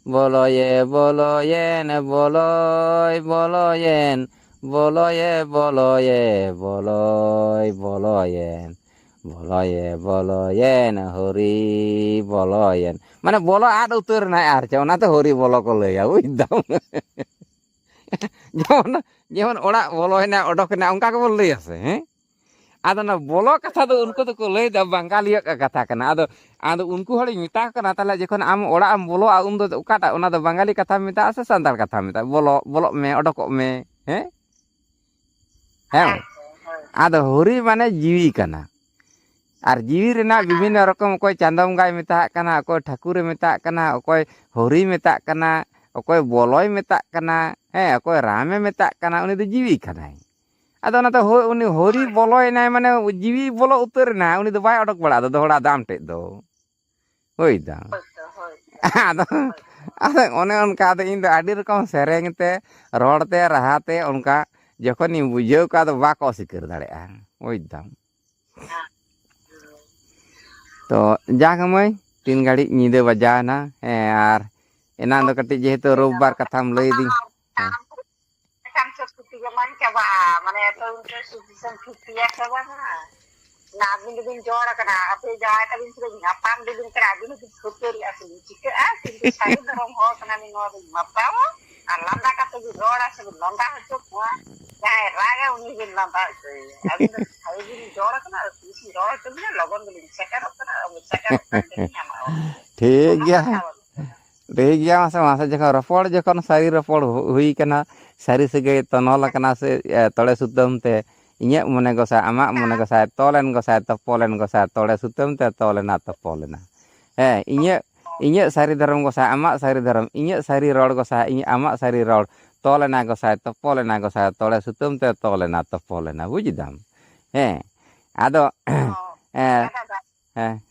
ᱵᱚᱞᱚᱭᱮ ᱵᱚᱞᱚᱭᱮᱱ, ᱵᱚᱞᱚᱭ ᱵᱚᱞᱚᱭᱮᱱ, ᱵᱚᱞᱚᱭᱮ ᱵᱚᱞᱚᱭᱮ, ᱵᱚᱞᱚᱭ ᱵᱚᱞᱚᱭᱮᱱ, ᱵᱚᱞᱚᱭᱮ ᱵᱚᱞᱚᱭᱮᱱ, ᱦᱚᱨᱤ ᱵᱚᱞᱚᱭᱮᱱ᱾ ᱢᱟᱱᱮ ᱵᱚᱞᱚ ᱟᱫ ᱩᱛᱟᱹᱨ ᱮᱱᱟᱭ ᱟᱨ ᱪᱮᱫ, ᱚᱱᱟᱛᱮ ᱦᱚᱨᱤ ᱵᱚᱞᱚ ᱠᱚ ᱞᱟᱹᱭᱟ, ᱵᱩᱡᱽ ᱫᱟᱢ? ᱡᱮᱢᱚᱱ, ᱡᱮᱢᱚᱱ ᱚᱲᱟᱜ ᱵᱚᱞᱚᱭᱮᱱᱟ, ᱚᱰᱚᱠᱮᱱᱟ, ᱚᱱᱠᱟ ᱜᱮᱵᱚᱱ ᱞᱟᱹᱭᱟ ᱥᱮ, ᱦᱮᱸ? ᱟᱫᱚ ᱚᱱᱟ ᱵᱚᱞᱚ ᱠᱟᱛᱷᱟ ᱫᱚ ᱩᱱᱠᱩ ᱫᱚᱠᱚ ᱞᱟᱹᱭᱫᱟ ᱵᱟᱝᱜᱟᱞᱤᱭᱟᱜ ᱠᱟᱛᱷᱟ ᱠᱟᱱᱟ᱾ ᱟᱫᱚ, ᱟᱫᱚ ᱩᱱᱠᱩ ᱦᱚᱲᱤᱧ ᱢᱮᱛᱟ ᱠᱚ ᱠᱟᱱᱟ, ᱛᱟᱦᱚᱞᱮ ᱡᱚᱠᱷᱚᱱ ᱟᱢ ᱚᱲᱟᱜ ᱮᱢ ᱵᱚᱞᱚᱜᱼᱟ, ᱩᱱᱫᱚ ᱚᱠᱟᱴᱟᱜ, ᱚᱱᱟ ᱫᱚ ᱵᱟᱝᱜᱟᱞᱤ ᱠᱟᱛᱷᱟᱢ ᱢᱮᱛᱟᱜᱼᱟ ᱥᱮ ᱥᱟᱱᱛᱟᱲ ᱠᱟᱛᱷᱟᱢ ᱢᱮᱛᱟᱜᱼᱟ? ᱵᱚᱞᱚ, ᱵᱚᱞᱚᱜ ᱢᱮ, ᱚᱰᱚᱠᱚᱜ ᱢᱮ, ᱦᱮᱸ? ᱦᱮᱸ᱾ ᱟᱫᱚ ᱦᱚᱨᱤ ᱢᱟᱱᱮ ᱡᱤᱣᱤ ᱠᱟᱱᱟ᱾ ᱟᱨ ᱡᱤᱣᱤ ᱨᱮᱱᱟᱜ ᱵᱤᱵᱷᱤᱱᱱᱚ ᱨᱚᱠᱚᱢ, ᱚᱠᱚᱭ ᱪᱟᱸᱫᱚ ᱵᱚᱸᱜᱟᱭ ᱢᱮᱛᱟᱜ ᱠᱟᱱᱟ, ᱚᱠᱚᱭ ᱴᱷᱟᱹᱠᱩᱨᱮ ᱢᱮᱛᱟᱜ ᱠᱟᱱᱟ, ᱚᱠᱚᱭ ᱦᱚᱨᱤᱭ ᱢᱮᱛᱟᱜ ᱠᱟᱱᱟ, ᱚᱠᱚᱭ ᱵᱚᱞᱚᱭ ᱢᱮᱛᱟᱜ ᱠᱟᱱᱟ, ᱦᱮᱸ, ᱚᱠᱚᱭ ᱨᱟᱢᱮ ᱢᱮᱛᱟᱜ ᱠᱟᱱᱟ, ᱩᱱᱤ ᱫᱚ ᱡᱤᱣᱤ ᱠᱟᱱᱟᱭ᱾ ᱟᱫᱚ ᱚᱱᱟᱛᱮ ᱦᱳ-, ᱩᱱᱤ ᱦᱚᱨᱤ ᱵᱚᱞᱚᱭᱮᱱᱟᱭ, ᱢᱟᱱᱮ ᱡᱤᱣᱤ ᱵᱚᱞᱚ ᱩᱛᱟᱹᱨ ᱮᱱᱟ, ᱩᱱᱤ ᱫᱚ ᱵᱟᱭ ᱚᱰᱚᱠ ᱵᱟᱲᱟᱜᱼᱟ ᱫᱚᱦᱲᱟ ᱫᱚ ᱟᱢ ᱴᱷᱮᱡ ᱫᱚ᱾ ᱦᱳᱭ ᱫᱟ᱾ ᱦᱳᱭ ᱛᱚ, ᱦᱳᱭ᱾ ᱟᱫᱚ, ᱦᱳᱭ᱾ ᱟᱫᱚ ᱚᱱᱮ ᱚᱱᱠᱟ, ᱟᱫᱚ ᱤᱧ ᱫᱚ ᱟᱹᱰᱤ ᱨᱚᱠᱚᱢ ᱥᱮᱨᱮᱧ ᱛᱮ, ᱨᱚᱲ ᱛᱮ, ᱨᱟᱦᱟ ᱛᱮ, ᱚᱱᱠᱟ ᱡᱚᱠᱷᱚᱱᱤᱧ ᱵᱩᱡᱷᱟᱹᱣ ᱠᱚᱣᱟ, ᱟᱫᱚ ᱵᱟᱠᱚ ᱚᱥᱤᱠᱟᱹᱨ ᱫᱟᱲᱮᱭᱟᱜᱼᱟ, ᱵᱩᱡᱽ ᱫᱟᱢ᱾ ᱛᱚ ᱡᱟᱠ ᱢᱟᱹᱭ, ᱛᱤᱱ ᱜᱷᱟᱹᱲᱤᱡ ᱧᱤᱫᱟᱹ ᱵᱟᱡᱟᱣ ᱮᱱᱟ, ᱦᱮᱸ, ᱟᱨ ᱮᱱᱟᱝ ᱫᱚ ᱠᱟᱹᱴᱤᱡ ᱡᱮᱦᱮᱛᱩ ᱨᱳᱵᱵᱟᱨ ᱠᱟᱛᱷᱟᱢ ᱞᱟᱹᱭ ᱫᱤᱧ, ᱦᱮᱸ᱾ ᱮᱱᱠᱷᱟᱱ ᱥᱚᱛ ᱥᱚᱛᱤ ᱜᱮ ᱵᱟᱝ ᱪᱟᱵᱟᱜᱼᱟ, ᱢᱟᱱᱮ ᱮᱛᱚ ᱤᱱᱴᱟᱨᱮᱥᱴ ᱥᱩᱫ ᱫᱤᱥᱚᱢ ᱯᱷᱩᱨᱛᱤᱭᱟ ᱥᱮ ᱵᱟᱝᱟ? ᱚᱱᱟ ᱟᱹᱵᱤᱱ ᱫᱚᱵᱤᱱ ᱡᱚᱲ ᱟᱠᱟᱱᱟ, ᱟᱯᱮ ᱡᱟᱶᱟᱭ ᱛᱟᱵᱤᱱ ᱥᱮ ᱧᱟᱯᱟᱢ ᱫᱚᱵᱤᱱ ᱠᱟᱱᱟ, ᱟᱹᱵᱤᱱ ᱦᱚᱸᱵᱤᱱ ᱠᱷᱟᱹᱯᱟᱹᱨᱤᱜᱼᱟ ᱥᱮ ᱪᱤᱠᱟᱹᱜᱼᱟ? ᱠᱤᱱᱛᱩ ᱥᱟᱹᱨᱤ ᱫᱷᱚᱨᱚᱢ ᱦᱚᱲ ᱠᱟᱱᱟ ᱵᱤᱱ, ᱱᱚᱣᱟ ᱵᱤᱱ ᱢᱟᱛᱟᱣᱟ ᱟᱨ ᱞᱟᱸᱫᱟ ᱠᱟᱛᱮ ᱵᱤᱱ ᱨᱚᱲᱟ ᱥᱮ ᱵᱤᱱ ᱞᱟᱸᱫᱟ ᱦᱚᱪᱚ ᱠᱚᱣᱟ? ᱡᱟᱦᱟᱸᱭ ᱨᱟᱜᱟ ᱩᱱᱤ ᱵᱤᱱ ᱞᱟᱸᱫᱟ ᱦᱚᱪᱚᱭᱮᱭᱟ᱾ ᱟᱹᱵᱤᱱ ᱫᱚ ᱥᱟᱹᱨᱤ ᱵᱤᱱ ᱡᱚᱲ ᱟᱠᱟᱱᱟ, ᱟᱨ ᱛᱤᱥ ᱵᱤᱱ ᱨᱚᱲ ᱦᱚᱪᱚ ᱵᱤᱱᱟ, ᱞᱚᱜᱚᱱ ᱜᱮᱞᱤᱧ ᱥᱮᱴᱮᱨᱚᱜ ᱠᱟᱱᱟ, ᱟᱵᱚ ᱥᱮᱴᱮᱨᱚᱜ ᱠᱟᱱ ᱜᱮᱞᱤᱧ ᱧᱟᱢᱟ᱾ ᱴᱷᱤᱠ ᱚᱱᱟ ᱜᱮᱭᱟ᱾ ᱠᱟᱛᱷᱟ ᱵᱟᱹᱱᱩᱜ ᱠᱟᱫᱟ᱾ ᱴᱷᱤᱠ ᱜᱮᱭᱟ, ᱢᱟᱥᱮ, ᱢᱟᱥᱮ, ᱡᱚᱠᱷᱚᱱ ᱨᱚᱯᱚᱲ, ᱡᱚᱠᱷᱚᱱ ᱥᱟᱹᱨᱤ ᱨᱚᱯᱚᱲ ᱦᱩ-, ᱦᱩᱭ ᱠᱟᱱᱟ, ᱥᱟᱹᱨᱤ ᱥᱟᱹᱜᱟᱹᱭ ᱛᱚᱱᱚᱞ ᱟᱠᱟᱱᱟ ᱥᱮ, ᱮ, ᱛᱚᱲᱮ ᱥᱩᱛᱟᱹᱢ ᱛᱮ, ᱤᱧᱟᱹᱜ ᱢᱚᱱᱮ ᱜᱚᱥᱟᱭ, ᱟᱢᱟᱜ ᱢᱚᱱᱮ ᱜᱚᱥᱟᱭ, ᱛᱚᱞ ᱮᱱ ᱜᱚᱥᱟᱭ, ᱛᱚᱯᱚᱞ ᱮᱱ ᱜᱚᱥᱟᱭ, ᱛᱚᱲᱮ ᱥᱩᱛᱟᱹᱢ ᱛᱮ ᱛᱚᱞ ᱮᱱᱟ, ᱛᱚᱯᱚᱞ ᱮᱱᱟ᱾ ᱦᱮᱸ, ᱤᱧᱟᱹᱜ, ᱤᱧᱟᱹᱜ ᱥᱟᱹᱨᱤ ᱫᱷᱚᱨᱚᱢ ᱜᱚᱥᱟᱭ, ᱟᱢᱟᱜ ᱥᱟᱹᱨᱤ ᱫᱷᱚᱨᱚᱢ, ᱤᱧᱟᱹᱜ ᱥᱟᱹᱨᱤ ᱨᱚᱲ ᱜᱚᱥᱟᱭ, ᱤᱧᱟᱹᱜ, ᱟᱢᱟᱜ ᱥᱟᱹᱨᱤ ᱨᱚᱲ, ᱛᱚᱞ ᱮᱱᱟ ᱜᱚᱥᱟᱭ, ᱛᱚᱯᱚᱞ ᱮᱱᱟ ᱜᱚᱥᱟᱭ, ᱛᱚᱲᱮ ᱥᱩᱛᱟᱹᱢ ᱛᱮ ᱛᱚᱞ ᱮᱱᱟ, ᱛᱚᱯᱚᱞ ᱮᱱᱟ, ᱵᱩᱡᱽ ᱫᱟᱢ? ᱦᱮᱸ, ᱟᱫᱚ, ᱚ, ᱦᱮᱸ, ᱦᱮᱸ᱾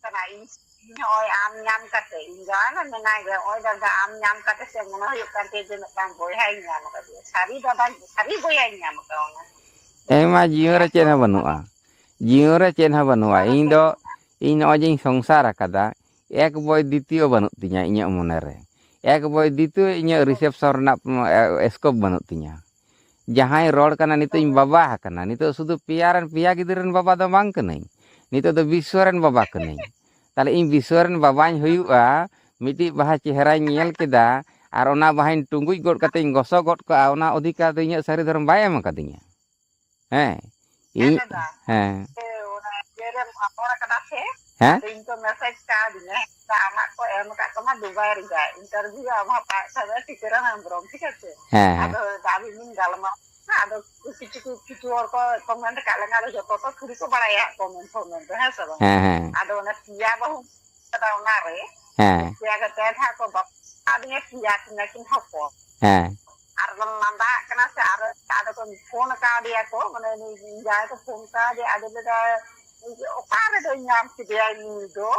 ᱠᱟᱱᱟ᱾ ᱤᱧ, ᱤᱧ ᱱᱚᱜᱼᱚᱭ ᱟᱢ ᱧᱟᱢ ᱠᱟᱛᱮ, ᱤᱧ ᱡᱟᱶᱟᱭ ᱢᱟ ᱢᱮᱱᱟᱭ ᱜᱮ, ᱱᱚᱜᱼᱚᱭ ᱫᱟᱫᱟ ᱟᱢ ᱧᱟᱢ ᱠᱟᱛᱮ ᱥᱮ ᱢᱚᱱᱮ ᱦᱩᱭᱩᱜ ᱠᱟᱱ ᱛᱤᱧᱟ ᱡᱮ ᱢᱤᱫᱴᱟᱝ ᱵᱚᱭᱦᱟᱧ ᱧᱟᱢ ᱟᱠᱟᱫᱮᱭᱟ, ᱥᱟᱹᱨᱤ ᱫᱟᱫᱟ, ᱥᱟᱹᱨᱤ ᱵᱚᱭᱦᱟᱧ ᱧᱟᱢ ᱟᱠᱟᱫᱮᱭᱟ᱾ ᱮᱭ ᱢᱟ, ᱡᱤᱭᱚᱱ ᱨᱮ ᱪᱮᱫ ᱦᱚᱸ ᱵᱟᱹᱱᱩᱜᱼᱟ᱾ ᱡᱤᱭᱚᱱ ᱨᱮ ᱪᱮᱫ ᱦᱚᱸ ᱵᱟᱹᱱᱩᱜᱼᱟ᱾ ᱤᱧ ᱫᱚ, ᱤᱧ ᱱᱚᱜᱼᱚᱭ ᱡᱮᱧ ᱥᱚᱝᱥᱟᱨ ᱟᱠᱟᱫᱟ, ᱮᱠ ᱵᱚᱭ ᱫᱤᱛᱤᱭᱚ ᱵᱟᱹᱱᱩᱜ ᱛᱤᱧᱟ ᱤᱧᱟᱹᱜ ᱢᱚᱱᱮ ᱨᱮ᱾ ᱮᱠ ᱵᱚᱭ ᱫᱤᱛᱤᱭᱚ ᱤᱧᱟᱹᱜ ᱨᱤᱥᱮᱯᱥᱚᱱ ᱨᱮᱱᱟᱜ, ᱩᱢ, ᱮ, ᱥᱠᱳᱯ ᱵᱟᱹᱱᱩᱜ ᱛᱤᱧᱟ᱾ ᱡᱟᱦᱟᱸᱭ ᱨᱚᱲ ᱠᱟᱱᱟ, ᱱᱤᱛᱚᱜ ᱤᱧ ᱵᱟᱵᱟ ᱟᱠᱟᱱᱟ, ᱱᱤᱛᱚᱜ ᱥᱩᱫᱷᱩ ᱯᱮᱭᱟ ᱨᱮᱱ, ᱯᱮᱭᱟ ᱜᱤᱫᱽᱨᱟᱹ ᱨᱮᱱ ᱵᱟᱵᱟ ᱫᱚ ᱵᱟᱝ ᱠᱟᱹᱱᱟᱹᱧ, ᱱᱤᱛᱚᱜ ᱫᱚ ᱵᱤᱥᱥᱚ ᱨᱮᱱ ᱵᱟᱵᱟ ᱠᱟᱹᱱᱟᱹᱧ᱾ ᱛᱟᱦᱞᱮ ᱤᱧ ᱵᱤᱥᱥᱚ ᱨᱮᱱ ᱵᱟᱵᱟᱧ ᱦᱩᱭᱩᱜᱼᱟ, ᱢᱤᱫᱴᱤᱡ ᱵᱟᱦᱟ ᱪᱮᱦᱨᱟᱧ ᱧᱮᱞ ᱠᱮᱫᱟ, ᱟᱨ ᱚᱱᱟ ᱵᱟᱦᱟᱧ ᱴᱩᱸᱜᱩᱡ ᱜᱚᱫ ᱠᱟᱛᱮᱧ ᱜᱚᱥᱚ ᱜᱚᱫ ᱠᱟᱜᱼᱟ, ᱚᱱᱟ ᱚᱫᱷᱤᱠᱟᱨ ᱫᱚ ᱤᱧᱟᱹᱜ ᱥᱟᱹᱨᱤ ᱫᱷᱚᱨᱚᱢ ᱵᱟᱭ ᱮᱢ ᱟᱠᱟᱫᱤᱧᱟ᱾ ᱦᱮᱸ, ᱦᱮᱸ ᱤᱧ, ᱫᱟᱫᱟ, ᱦᱮᱸ᱾ ᱥᱮ ᱚᱱᱟ ᱤᱭᱟᱹ ᱨᱮᱢ ᱨᱚᱯᱚᱲ ᱠᱟᱫᱟ ᱥᱮ? ᱦᱮᱸ? ᱟᱫᱚ ᱤᱧ ᱠᱚ ᱢᱮᱥᱮᱡᱽ ᱠᱟᱣᱫᱤᱧᱟ, ᱟᱢᱟᱜ ᱠᱚ ᱮᱢ ᱟᱠᱟᱫ ᱛᱟᱢᱟ ᱫᱩᱵᱟᱭ ᱨᱮᱭᱟᱜ ᱤᱱᱴᱟᱨᱵᱷᱤᱭᱩ, ᱟᱢᱟᱜ ᱯᱟᱸᱪ ᱦᱟᱡᱟᱨ ᱴᱤᱠᱟᱹᱨᱟᱢ ᱦᱮᱢᱵᱨᱚᱢ, ᱴᱷᱤᱠ ᱟᱪᱷᱮ? ᱦᱮᱸ, ᱦᱮᱸ᱾ ᱟᱫᱚ ᱟᱹᱵᱤᱱ ᱵᱤᱱ ᱜᱟᱞᱢᱟᱨᱟᱣ ᱠᱟᱱᱟ, ᱟᱫᱚ ᱠᱤᱪᱷᱩ ᱠᱤᱪᱷᱩ ᱠᱤᱪᱷᱩ ᱦᱚᱲ ᱠᱚ ᱠᱚᱢᱮᱱᱴ ᱠᱟᱜ ᱞᱮᱱᱟ, ᱟᱫᱚ ᱡᱚᱛᱚ ᱛᱚ ᱛᱷᱩᱲᱤ ᱠᱚ ᱵᱟᱲᱟᱭᱟ ᱦᱟᱸᱜ ᱠᱚᱢᱮᱱᱴ ᱯᱷᱚᱢᱮᱱᱴ ᱫᱚ, ᱦᱮᱸ ᱥᱮ ᱵᱟᱝ? ᱦᱮᱸ, ᱦᱮᱸ᱾ ᱟᱫᱚ ᱚᱱᱟ ᱯᱮᱭᱟ ᱵᱟᱹᱦᱩ ᱠᱟᱫᱟ ᱚᱱᱟᱨᱮ, ᱦᱮᱸ᱾ ᱯᱮᱭᱟ ᱜᱮ ᱯᱮ ᱫᱷᱟᱣ ᱠᱚ ᱵᱟᱯᱞᱟ ᱟᱹᱫᱤᱧᱟ, ᱯᱮᱭᱟ ᱠᱤᱱ ᱟᱹᱠᱤᱱ ᱦᱚᱯᱚᱱ᱾ ᱦᱮᱸ᱾ ᱟᱨ ᱵᱚᱱ ᱞᱟᱸᱫᱟᱜ ᱠᱟᱱᱟ ᱥᱮ, ᱟᱨ ᱟᱫᱚ ᱠᱚ ᱯᱷᱳᱱ ᱠᱟᱣᱫᱮᱭᱟ ᱠᱚ, ᱢᱟᱱᱮ ᱩᱱᱤ ᱡᱟᱦᱟᱸᱭ ᱠᱚ ᱯᱷᱳᱱ ᱠᱟᱣᱫᱮᱭᱟ, ᱟᱫᱚ ᱞᱟᱹᱭᱫᱟ, "ᱚᱠᱟ ᱨᱮᱫᱚᱧ ᱧᱟᱢ ᱠᱮᱫᱮᱭᱟ ᱱᱩᱭ ᱫᱚ?"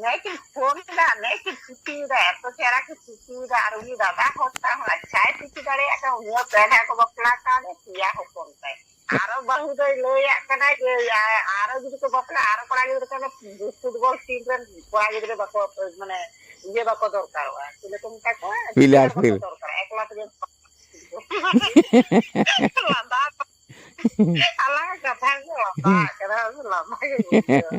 ᱱᱮ ᱠᱤᱱ ᱯᱷᱳᱱ ᱮᱫᱟ, ᱱᱮ ᱠᱤᱱ ᱪᱷᱩᱴᱤ ᱮᱫᱟ, ᱮᱛᱚ ᱪᱮᱦᱨᱟ ᱠᱤᱱ ᱪᱷᱩᱴᱤ ᱮᱫᱟ, ᱟᱨ ᱩᱱᱤ ᱫᱟᱫᱟ ᱦᱚᱲ ᱛᱟᱭ ᱦᱚᱸ ᱟᱪᱪᱷᱟᱭ ᱪᱷᱩᱴᱤ ᱫᱟᱲᱮᱭᱟᱜ ᱠᱟᱱᱟ, ᱩᱱᱤ ᱦᱚᱸ ᱯᱮ ᱫᱷᱟᱣ ᱠᱚ ᱵᱟᱯᱞᱟ ᱠᱟᱣᱫᱮ, ᱯᱮᱭᱟ ᱦᱚᱯᱚᱱ ᱛᱟᱭ᱾ ᱟᱨᱚ ᱵᱟᱹᱦᱩ ᱫᱚᱭ ᱞᱟᱹᱭᱟᱜ ᱠᱟᱱᱟ ᱡᱮ, ᱟ-, ᱟᱨᱚ ᱡᱩᱫᱤ ᱠᱚ ᱵᱟᱯᱞᱟ, ᱟᱨᱚ ᱠᱚᱲᱟ ᱜᱤᱫᱽᱨᱟᱹ ᱠᱚ, ᱯᱷᱩᱴᱵᱚᱞ ᱴᱤᱢ ᱨᱮᱱ ᱠᱚᱲᱟ ᱜᱤᱫᱽᱨᱟᱹ ᱵᱟᱠᱚ, ᱢᱟᱱᱮ, ᱤᱭᱟᱹ ᱵᱟᱠᱚ ᱫᱚᱨᱠᱟᱨᱚᱜᱼᱟ, ᱪᱮᱞᱮ ᱠᱚ ᱢᱮᱛᱟ ᱠᱚᱣᱟ, ᱯᱞᱮᱭᱟᱨ ᱯᱞᱮᱭᱟᱨ ᱵᱟᱠᱚ ᱯᱷᱤᱞᱰ᱾ ᱫᱚᱨᱠᱟᱨᱟ, ᱮᱠᱞᱟ ᱛᱮᱜᱮ ᱞᱟᱸᱫᱟ᱾ ᱟᱞᱟᱝ ᱠᱟᱛᱷᱟ ᱜᱮ ᱞᱟᱸᱫᱟ ᱠᱟᱱᱟ, ᱞᱟᱸᱫᱟ ᱜᱮ ᱵᱩᱡᱷᱟᱹᱣᱟ᱾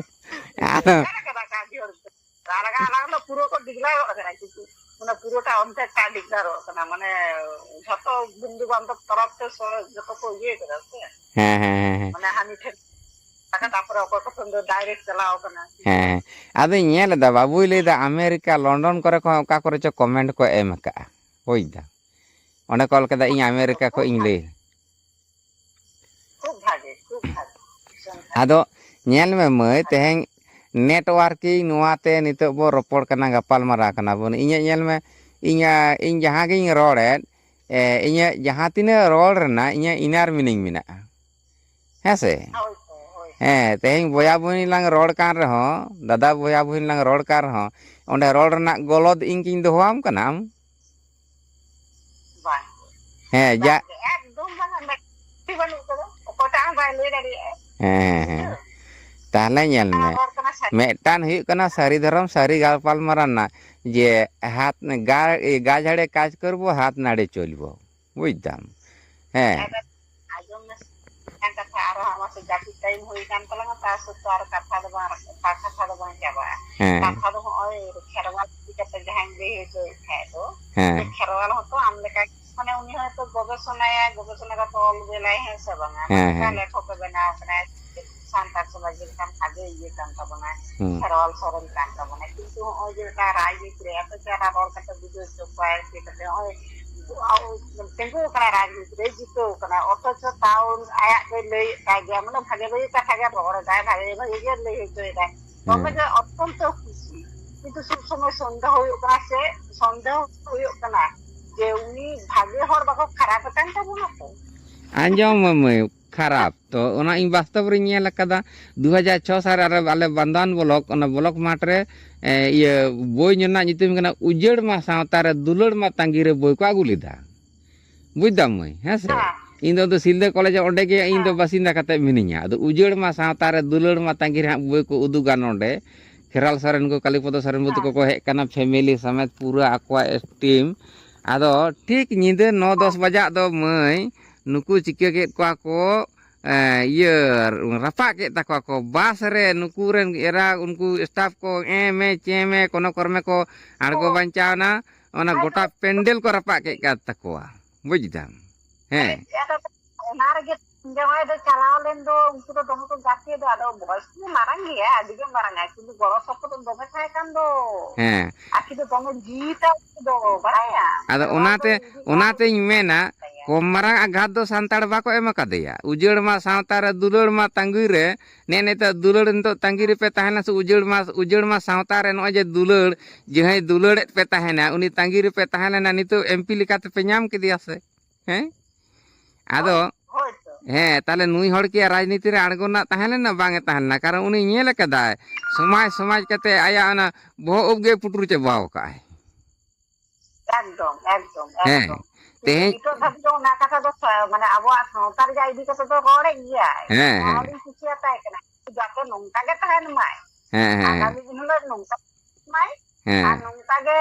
ᱟᱫᱚ ᱚᱱᱠᱟ ᱠᱟᱱᱟ ᱠᱟᱱ ᱡᱳᱨ ᱜᱮ᱾ ᱟᱞᱟᱝ, ᱟᱞᱟᱝ ᱫᱚ ᱯᱩᱨᱟᱹ ᱠᱚ ᱰᱤᱜᱽᱞᱟᱨᱚᱜ ᱠᱟᱱᱟ, ᱠᱤᱱᱛᱩ ᱚᱱᱟ ᱯᱩᱨᱟᱹᱴᱟ ᱚᱱᱛᱮ ᱴᱟ ᱰᱤᱜᱽᱞᱟᱨᱚᱜ ᱠᱟᱱᱟ, ᱢᱟᱱᱮ ᱡᱷᱚᱛᱚ ᱵᱚᱱᱫᱷᱩ ᱵᱟᱱᱫᱷᱚᱵ ᱛᱚᱨᱚᱯ ᱛᱮ ᱥᱚ-, ᱡᱚᱛᱚ ᱠᱚ ᱤᱭᱟᱹ ᱠᱟᱫᱟ ᱥᱮ᱾ ᱦᱮᱸ, ᱦᱮᱸ, ᱦᱮᱸ, ᱦᱮᱸ᱾ ᱢᱟᱱᱮ ᱦᱟᱹᱱᱤ ᱴᱷᱮᱱ ᱴᱟᱠᱟ, ᱛᱟᱨᱯᱚᱨᱮ ᱚᱠᱚᱭ ᱠᱚᱴᱷᱮᱱ ᱫᱚ ᱰᱟᱭᱨᱮᱠᱴ ᱪᱟᱞᱟᱣ ᱠᱟᱱᱟ᱾ ᱦᱮᱸ, ᱦᱮᱸ᱾ ᱟᱫᱚᱧ ᱧᱮᱞ ᱮᱫᱟ, ᱵᱟᱹᱵᱩᱭ ᱞᱟᱹᱭ ᱮᱫᱟ ᱟᱢᱮᱨᱤᱠᱟ, ᱞᱚᱱᱰᱚᱱ ᱠᱚᱨᱮ ᱠᱚ ᱚᱠᱟ ᱠᱚᱨᱮ ᱪᱚ ᱠᱚᱢᱮᱱᱴ ᱠᱚ ᱮᱢ ᱟᱠᱟᱜᱼᱟ, ᱵᱩᱡᱽ ᱫᱟᱢ᱾ ᱚᱸᱰᱮ ᱠᱚ ᱚᱞ ᱠᱮᱫᱟ, "ᱤᱧ ᱟᱢᱮᱨᱤᱠᱟ ᱠᱷᱚᱡ ᱤᱧ ᱞᱟᱹᱭ ᱮᱫᱟ᱾" ᱠᱷᱩᱵ ᱵᱷᱟᱜᱮ, ᱠᱷᱩᱵ ᱵᱷᱟᱜᱮ᱾ ᱟᱫᱚ ᱧᱮᱞ ᱢᱮ ᱢᱟᱹᱭ, ᱛᱮᱦᱮᱧ ᱱᱮᱴᱣᱟᱨᱠᱤᱝ ᱱᱚᱣᱟ ᱛᱮ ᱱᱤᱛᱚᱜ ᱵᱚ ᱨᱚᱯᱚᱲ ᱠᱟᱱᱟ, ᱜᱟᱯᱟᱞ ᱢᱟᱨᱟᱣ ᱠᱟᱱᱟ ᱵᱚᱱ᱾ ᱤᱧᱟᱹᱜ ᱧᱮᱞ ᱢᱮ, ᱤᱧ, ᱤᱧ ᱡᱟᱦᱟᱸ ᱜᱤᱧ ᱨᱚᱲᱮᱫ, ᱮ, ᱤᱧᱟᱹᱜ ᱡᱟᱦᱟᱸ ᱛᱤᱱᱟᱹᱜ ᱨᱚᱲ ᱨᱮᱱᱟᱜ ᱤᱧᱟᱹᱜ inner meaning ᱢᱮᱱᱟᱜᱼᱟ, ᱦᱮᱸ ᱥᱮ? ᱦᱳᱭ ᱛᱚ, ᱦᱳᱭ ᱛᱚ᱾ ᱦᱮᱸ, ᱛᱮᱦᱮᱧ ᱵᱚᱭᱦᱟ ᱵᱩᱦᱤᱱ ᱞᱟᱝ ᱨᱚᱲ ᱠᱟᱱ ᱨᱮᱦᱚᱸ, ᱫᱟᱫᱟ ᱵᱚᱭᱦᱟ ᱵᱩᱦᱤᱱ ᱞᱟᱝ ᱨᱚᱲ ᱠᱟᱱ ᱨᱮᱦᱚᱸ, ᱚᱸᱰᱮ ᱨᱚᱲ ᱨᱮᱱᱟᱜ ᱜᱚᱞᱚᱫ ᱤᱧ ᱠᱤᱧ ᱫᱚᱦᱚᱣᱟᱢ ᱠᱟᱱᱟ ᱟᱢ? ᱵᱟᱝ᱾ ᱦᱮᱸ, ᱡᱟ- ᱵᱟᱝ ᱜᱮ, ᱮᱠᱫᱚᱢ ᱵᱟᱝ, ᱵᱟᱹᱱᱩᱜ ᱠᱟᱫᱟ᱾ ᱚᱠᱚᱭᱴᱟᱜ ᱦᱚᱸ ᱵᱟᱭ ᱞᱟᱹᱭ ᱫᱟᱲᱮᱭᱟᱜᱼᱟ᱾ ᱦᱮᱸ, ᱦᱮᱸ, ᱦᱮᱸ᱾ ᱛᱟᱦᱞᱮ ᱧᱮᱞ ᱢᱮ, ᱦᱚᱲ ᱠᱟᱱᱟ ᱥᱟᱹᱨᱤ᱾ ᱢᱤᱫᱴᱟᱝ ᱦᱩᱭᱩᱜ ᱠᱟᱱᱟ ᱥᱟᱹᱨᱤ ᱫᱷᱚᱨᱚᱢ, ᱥᱟᱹᱨᱤ ᱜᱟᱯᱟᱞᱢᱟᱨᱟᱣ ᱨᱮᱱᱟᱜ, ᱡᱮ ᱦᱟᱛ ᱜᱟ-, ᱜᱟ ᱡᱷᱟᱲᱮ ᱠᱟᱡᱽ ᱠᱚᱨᱵᱚ, ᱦᱟᱛ ᱱᱟᱲᱮ ᱪᱚᱞᱵᱚ᱾ ᱵᱩᱡᱽ ᱫᱟᱢ? ᱦᱮᱸ᱾ ᱟᱸᱡᱚᱢ ᱢᱮ, ᱢᱤᱫᱴᱟᱝ ᱠᱟᱛᱷᱟ ᱟᱨᱦᱚᱸ, ᱟᱢᱟᱜ ᱥᱮ ᱡᱟᱹᱯᱤᱫ ᱴᱟᱭᱤᱢ ᱦᱩᱭ ᱠᱟᱱ ᱛᱟᱞᱟᱝᱟ, ᱛᱟ ᱥᱚᱛᱛᱮ ᱟᱨ ᱠᱟᱛᱷᱟ ᱫᱚ ᱵᱟᱝ, ᱠᱟᱛᱷᱟ ᱫᱚ ᱵᱟᱝ ᱪᱟᱵᱟᱜᱼᱟ᱾ ᱦᱮᱸ᱾ ᱠᱟᱛᱷᱟ ᱫᱚ ᱦᱚᱸᱜᱼᱚᱭ ᱠᱷᱮᱨᱣᱟᱞ ᱤᱫᱤ ᱠᱟᱛᱮ ᱡᱟᱦᱟᱸᱧ ᱞᱟᱹᱭ ᱦᱚᱪᱚᱭᱮᱫ ᱛᱟᱦᱮᱸᱫ ᱫᱚ, ᱦᱮᱸ᱾ ᱡᱮ ᱠᱷᱮᱨᱣᱟᱞ ᱦᱚᱸᱛᱚ ᱟᱢ ᱞᱮᱠᱟ, ᱢᱟᱱᱮ, ᱩᱱᱤ ᱦᱚᱭᱛᱚ ᱜᱚᱵᱮᱥᱚᱱᱟᱭᱟ, ᱜᱚᱵᱮᱥᱚᱱᱟ ᱠᱟᱛᱮ ᱚᱞ ᱵᱮᱞᱟᱭ, ᱦᱮᱸ ᱥᱮ ᱵᱟᱝᱟ? ᱦᱮᱸ, ᱢᱟᱱᱮ, ᱦᱮᱸ᱾ ᱞᱮᱠᱷᱚᱠ ᱮ ᱵᱮᱱᱟᱣ ᱠᱟᱱᱟᱭ, ᱥᱟᱱᱛᱟᱲ ᱥᱚᱢᱟᱡᱽ ᱨᱮ ᱢᱤᱫᱴᱟᱝ ᱵᱷᱟᱜᱮ ᱤᱭᱟᱹ ᱠᱟᱱ ᱛᱟᱵᱚᱱᱟᱭ, ᱦᱩᱸ᱾ ᱠᱷᱮᱨᱣᱟᱞ ᱥᱚᱨᱮᱱ ᱠᱟᱱ ᱛᱟᱵᱚᱱᱟᱭ, ᱠᱤᱱᱛᱩ ᱦᱚᱸᱜᱼᱚᱭ ᱡᱮ ᱢᱤᱫᱴᱟᱝ ᱨᱟᱡᱽᱱᱤᱛᱤ ᱨᱮ ᱮᱛᱚ ᱪᱮᱦᱨᱟ ᱨᱚᱲ ᱠᱟᱛᱮ ᱵᱩᱡᱷᱟᱹᱣ ᱦᱚᱪᱚ ᱠᱚᱣᱟᱭ, ᱪᱮᱫ ᱠᱟᱛᱮ ᱦᱚᱸᱜᱼᱚᱭ ᱛᱤᱸᱜᱩ ᱟᱠᱟᱱᱟᱭ, ᱨᱟᱡᱽᱱᱤᱛᱤ ᱨᱮ ᱡᱤᱛᱟᱹᱣ ᱟᱠᱟᱱᱟᱭ, ᱚᱛᱷᱚᱪᱚ ᱛᱟᱣ ᱟᱭᱟᱜ ᱫᱚᱭ ᱞᱟᱹᱭᱮᱫ ᱠᱟᱱ ᱜᱮᱭᱟ, ᱢᱟᱱᱮ ᱵᱷᱟᱜᱮ ᱵᱷᱟᱜᱮ ᱠᱟᱛᱷᱟ ᱜᱮ ᱨᱚᱲ ᱮᱫᱟᱭ, ᱵᱷᱟᱜᱮ ᱵᱷᱟᱜᱮ ᱜᱮ ᱞᱟᱹᱭ ᱦᱚᱪᱚᱭᱮᱫᱟᱭ᱾ ᱛᱚᱵᱮ ᱦᱮᱸ᱾ ᱡᱮ ᱚᱛᱛᱚᱱᱛᱚ ᱠᱩᱥᱤ, ᱠᱤᱱᱛᱩ ᱥᱚᱵ ᱥᱚᱢᱚᱭ ᱥᱚᱱᱫᱮᱦᱚ ᱦᱩᱭᱩᱜ ᱠᱟᱱᱟ ᱥᱮ, ᱥᱚᱱᱫᱮᱦᱚ ᱦᱩᱭᱩᱜ ᱠᱟᱱᱟ ᱡᱮ ᱩᱱᱤ ᱵᱷᱟᱜᱮ ᱦᱚᱲ ᱵᱟᱠᱚ ᱠᱷᱟᱨᱟᱯ ᱟᱠᱟᱱ ᱛᱟᱵᱚᱱᱟ ᱛᱚ? ᱟᱸᱡᱚᱢ ᱢᱮ ᱢᱟᱹᱭ, ᱠᱷᱟᱨᱟᱯ᱾ ᱛᱚ ᱚᱱᱟ ᱤᱧ ᱵᱟᱥᱛᱚᱵ ᱨᱤᱧ ᱧᱮᱞ ᱟᱠᱟᱫᱟ᱾ ᱫᱩ ᱦᱟᱡᱟᱨ ᱪᱷᱚ ᱥᱟᱞ ᱨᱮ ᱟᱞᱮ, ᱟᱞᱮ ᱵᱟᱱᱫᱣᱟᱱ ᱵᱞᱚᱠ, ᱚᱱᱟ ᱵᱞᱚᱠ ᱢᱟᱴᱷ ᱨᱮ, ᱮ, ᱤᱭᱟᱹ, ᱵᱳᱭ ᱨᱮᱱᱟᱜ ᱧᱩᱛᱩᱢ ᱠᱟᱱᱟ ᱩᱡᱟᱹᱲ ᱢᱟ ᱥᱟᱶᱛᱟ ᱨᱮ ᱫᱩᱞᱟᱹᱲ ᱢᱟ ᱛᱟᱺᱜᱤ ᱨᱮ ᱵᱳᱭ ᱠᱚ ᱟᱹᱜᱩ ᱞᱮᱫᱟ᱾ ᱵᱩᱡᱽ ᱫᱟᱢ ᱢᱟᱹᱭ, ᱦᱮᱸ ᱥᱮ? ᱦᱮᱸ᱾ ᱤᱧ ᱫᱚ, ᱫᱚ ᱥᱤᱞᱫᱟᱹ ᱠᱚᱞᱮᱡᱽ ᱚᱸᱰᱮ ᱜᱮ ᱤᱧ ᱫᱚ ᱦᱮᱸ᱾ ᱵᱟᱥᱤᱱᱫᱟ ᱠᱟᱛᱮ ᱢᱤᱱᱟᱹᱧᱟ᱾ ᱟᱫᱚ ᱩᱡᱟᱹᱲ ᱢᱟ ᱥᱟᱶᱛᱟ ᱨᱮ ᱫᱩᱞᱟᱹᱲ ᱢᱟ ᱛᱟᱺᱜᱤ ᱨᱮ ᱦᱟᱸᱜ ᱵᱳᱭ ᱠᱚ ᱩᱫᱩᱜᱟ ᱱᱚᱰᱮ᱾ ᱠᱷᱮᱨᱟᱞ ᱥᱚᱨᱮᱱ ᱠᱚ, ᱠᱟᱞᱤᱯᱚᱫᱚ ᱥᱚᱨᱮᱱ ᱵᱟᱹᱵᱩ ᱛᱟᱠᱚ ᱦᱮᱸ᱾ ᱠᱚ ᱦᱮᱡ ᱠᱟᱱᱟ, ᱯᱷᱮᱢᱮᱞᱤ ᱥᱚᱢᱮᱛ ᱯᱩᱨᱟᱹ ᱟᱠᱚᱣᱟᱜ ᱴᱤᱢ᱾ ᱟᱫᱚ ᱴᱷᱤᱠ ᱧᱤᱫᱟᱹ ᱱᱚ ᱫᱚᱥ ᱦᱮᱸ᱾ ᱵᱟᱡᱟᱜ ᱫᱚ ᱢᱟᱹᱭ, ᱱᱩᱠᱩ ᱪᱤᱠᱟᱹ ᱠᱮᱫ ᱠᱚᱣᱟ ᱠᱚ, ᱮᱸ, ᱤᱭᱟᱹ, ᱨᱟᱯᱟᱜ ᱠᱮᱫ ᱛᱟᱠᱚᱣᱟ ᱠᱚ᱾ ᱵᱟᱥ ᱨᱮ ᱱᱩᱠᱩ ᱨᱮᱱ ᱮᱨᱟ, ᱩᱱᱠᱩ ᱥᱴᱟᱯ ᱠᱚ ᱮᱸ ᱢᱮ ᱪᱮᱸ ᱢᱮ ᱠᱚᱱᱚ ᱠᱚᱨᱢᱮ ᱠᱚ ᱟᱬᱜᱚ ᱚ᱾ ᱵᱟᱧᱪᱟᱣ ᱮᱱᱟ᱾ ᱚᱱᱟ ᱟᱫᱚ ᱜᱚᱴᱟ ᱯᱮᱱᱰᱮᱞ ᱠᱚ ᱨᱟᱯᱟᱜ ᱠᱮᱫ ᱠᱟᱫ ᱛᱟᱠᱚᱣᱟ᱾ ᱵᱩᱡᱽ ᱫᱟᱢ? ᱦᱮᱸ᱾ ᱟᱫᱚ ᱚᱱᱟ ᱨᱮᱜᱮ ᱡᱟᱶᱟᱭ ᱫᱚ ᱪᱟᱞᱟᱣ ᱞᱮᱱ ᱫᱚ, ᱩᱱᱠᱩ ᱫᱚ ᱫᱚᱢᱮ ᱠᱚ ᱜᱟᱛᱮ ᱫᱚ, ᱟᱫᱚ ᱵᱚᱭᱚᱥ ᱫᱚ ᱢᱟᱨᱟᱝ ᱜᱮᱭᱟ, ᱟᱹᱰᱤ ᱜᱮ ᱢᱟᱨᱟᱝ ᱟᱭ, ᱠᱤᱱᱛᱩ ᱜᱚᱲᱚ ᱥᱚᱯᱚᱦᱚᱫ ᱫᱚᱢᱮ ᱛᱟᱦᱮᱸ ᱠᱟᱱ ᱫᱚ᱾ ᱦᱮᱸ᱾ ᱟᱹᱠᱤᱱ ᱫᱚ ᱫᱚᱢᱮ ᱡᱤᱣᱤ ᱛᱟᱭ ᱩᱱᱠᱩ ᱫᱚ, ᱵᱟᱲᱟᱭᱟᱢ? ᱟᱫᱚ ᱱᱚᱣᱟ ᱫᱚ ᱚᱱᱟᱛᱮ, ᱤᱫᱤ ᱠᱟᱜ ᱚᱱᱟᱛᱮᱧ ᱢᱮᱱᱟ, ᱛᱟᱭᱟ᱾ ᱠᱚᱢ ᱢᱟᱨᱟᱝ ᱟᱜ ᱜᱷᱟᱛ ᱫᱚ ᱥᱟᱱᱛᱟᱲ ᱵᱟᱠᱚ ᱮᱢ ᱟᱠᱟᱫᱮᱭᱟ᱾ ᱩᱡᱟᱹᱲ ᱢᱟ ᱥᱟᱶᱛᱟ ᱨᱮ, ᱫᱩᱞᱟᱹᱲ ᱢᱟ ᱛᱟᱺᱜᱤ ᱨᱮ, ᱱᱮᱜᱼᱮ ᱱᱤᱛᱚᱜ ᱫᱩᱞᱟᱹᱲ ᱱᱤᱛᱚᱜ ᱛᱟᱺᱜᱤ ᱨᱮᱯᱮ ᱛᱟᱦᱮᱱᱟ ᱥᱮ ᱩᱡᱟᱹᱲ ᱢᱟ, ᱩᱡᱟᱹᱲ ᱢᱟ ᱥᱟᱶᱛᱟ ᱨᱮ ᱱᱚᱜᱼᱚᱭ ᱡᱮ ᱫᱩᱞᱟᱹᱲ, ᱡᱟᱦᱟᱸᱭ ᱫᱩᱞᱟᱹᱲᱮᱫ ᱯᱮ ᱛᱟᱦᱮᱱᱟ, ᱩᱱᱤ ᱛᱟᱺᱜᱤ ᱨᱮᱯᱮ ᱛᱟᱦᱮᱸ ᱞᱮᱱᱟ, ᱱᱤᱛᱚᱜ ᱮᱢ ᱯᱤ ᱞᱮᱠᱟᱛᱮᱯᱮ ᱧᱟᱢ ᱠᱮᱫᱮᱭᱟ ᱥᱮ? ᱦᱮᱸ? ᱟᱫᱚ, ᱦᱳᱭ, ᱦᱳᱭ ᱛᱚ᱾ ᱦᱮᱸ, ᱛᱟᱦᱞᱮ ᱱᱩᱭ ᱦᱚᱲ ᱠᱤ ᱨᱟᱡᱽᱱᱤᱛᱤ ᱨᱮ ᱟᱬᱜᱚ ᱨᱮᱱᱟᱜ ᱛᱟᱦᱮᱸ ᱞᱮᱱᱟ? ᱵᱟᱝ ᱮ ᱛᱟᱦᱮᱸ ᱞᱮᱱᱟ, ᱠᱟᱨᱚᱱ ᱩᱱᱤ ᱧᱮᱞ ᱟᱠᱟᱫᱟᱭ, ᱥᱚᱢᱟᱡᱽ, ᱥᱚᱢᱟᱡᱽ ᱠᱟᱛᱮ ᱟᱭᱟᱜ ᱚᱱᱟ ᱵᱚᱦᱚᱜ ᱩᱵ ᱜᱮ ᱯᱩᱴᱩᱨ ᱪᱟᱵᱟᱣ ᱟᱠᱟᱫᱟᱭ᱾ ᱮᱠᱫᱚᱢ, ᱮᱠᱫᱚᱢ, ᱦᱮᱸ, ᱮᱠᱫᱚᱢ᱾ ᱛᱮᱦᱮᱧ ᱱᱤᱛᱚᱜ ᱫᱷᱟᱹᱵᱤᱡ ᱫᱚ ᱚᱱᱟ ᱠᱟᱛᱷᱟ ᱫᱚ ᱥᱟ-, ᱢᱟᱱᱮ ᱟᱵᱚᱣᱟᱜ ᱥᱟᱶᱛᱟ ᱨᱮᱭᱟᱜ ᱤᱫᱤ ᱠᱟᱛᱮ ᱫᱚ ᱨᱚᱲᱮᱫ ᱜᱮᱭᱟᱭ᱾ ᱦᱮᱸ, ᱦᱮᱸ᱾ ᱚᱱᱟᱞᱤᱧ ᱠᱩᱥᱤᱭᱟᱛᱟᱭ ᱠᱟᱱᱟ᱾ ᱡᱟᱛᱮ ᱱᱚᱝᱠᱟ ᱜᱮ ᱛᱟᱦᱮᱱ ᱢᱟᱭ᱾ ᱦᱮᱸ, ᱦᱮᱸ᱾ ᱟᱜᱟᱢᱤ ᱫᱤᱱ ᱦᱤᱞᱳᱜ ᱱᱚᱝᱠᱟ ᱢᱟᱭ᱾ ᱦᱮᱸ᱾ ᱟᱨ ᱱᱚᱝᱠᱟ ᱜᱮ,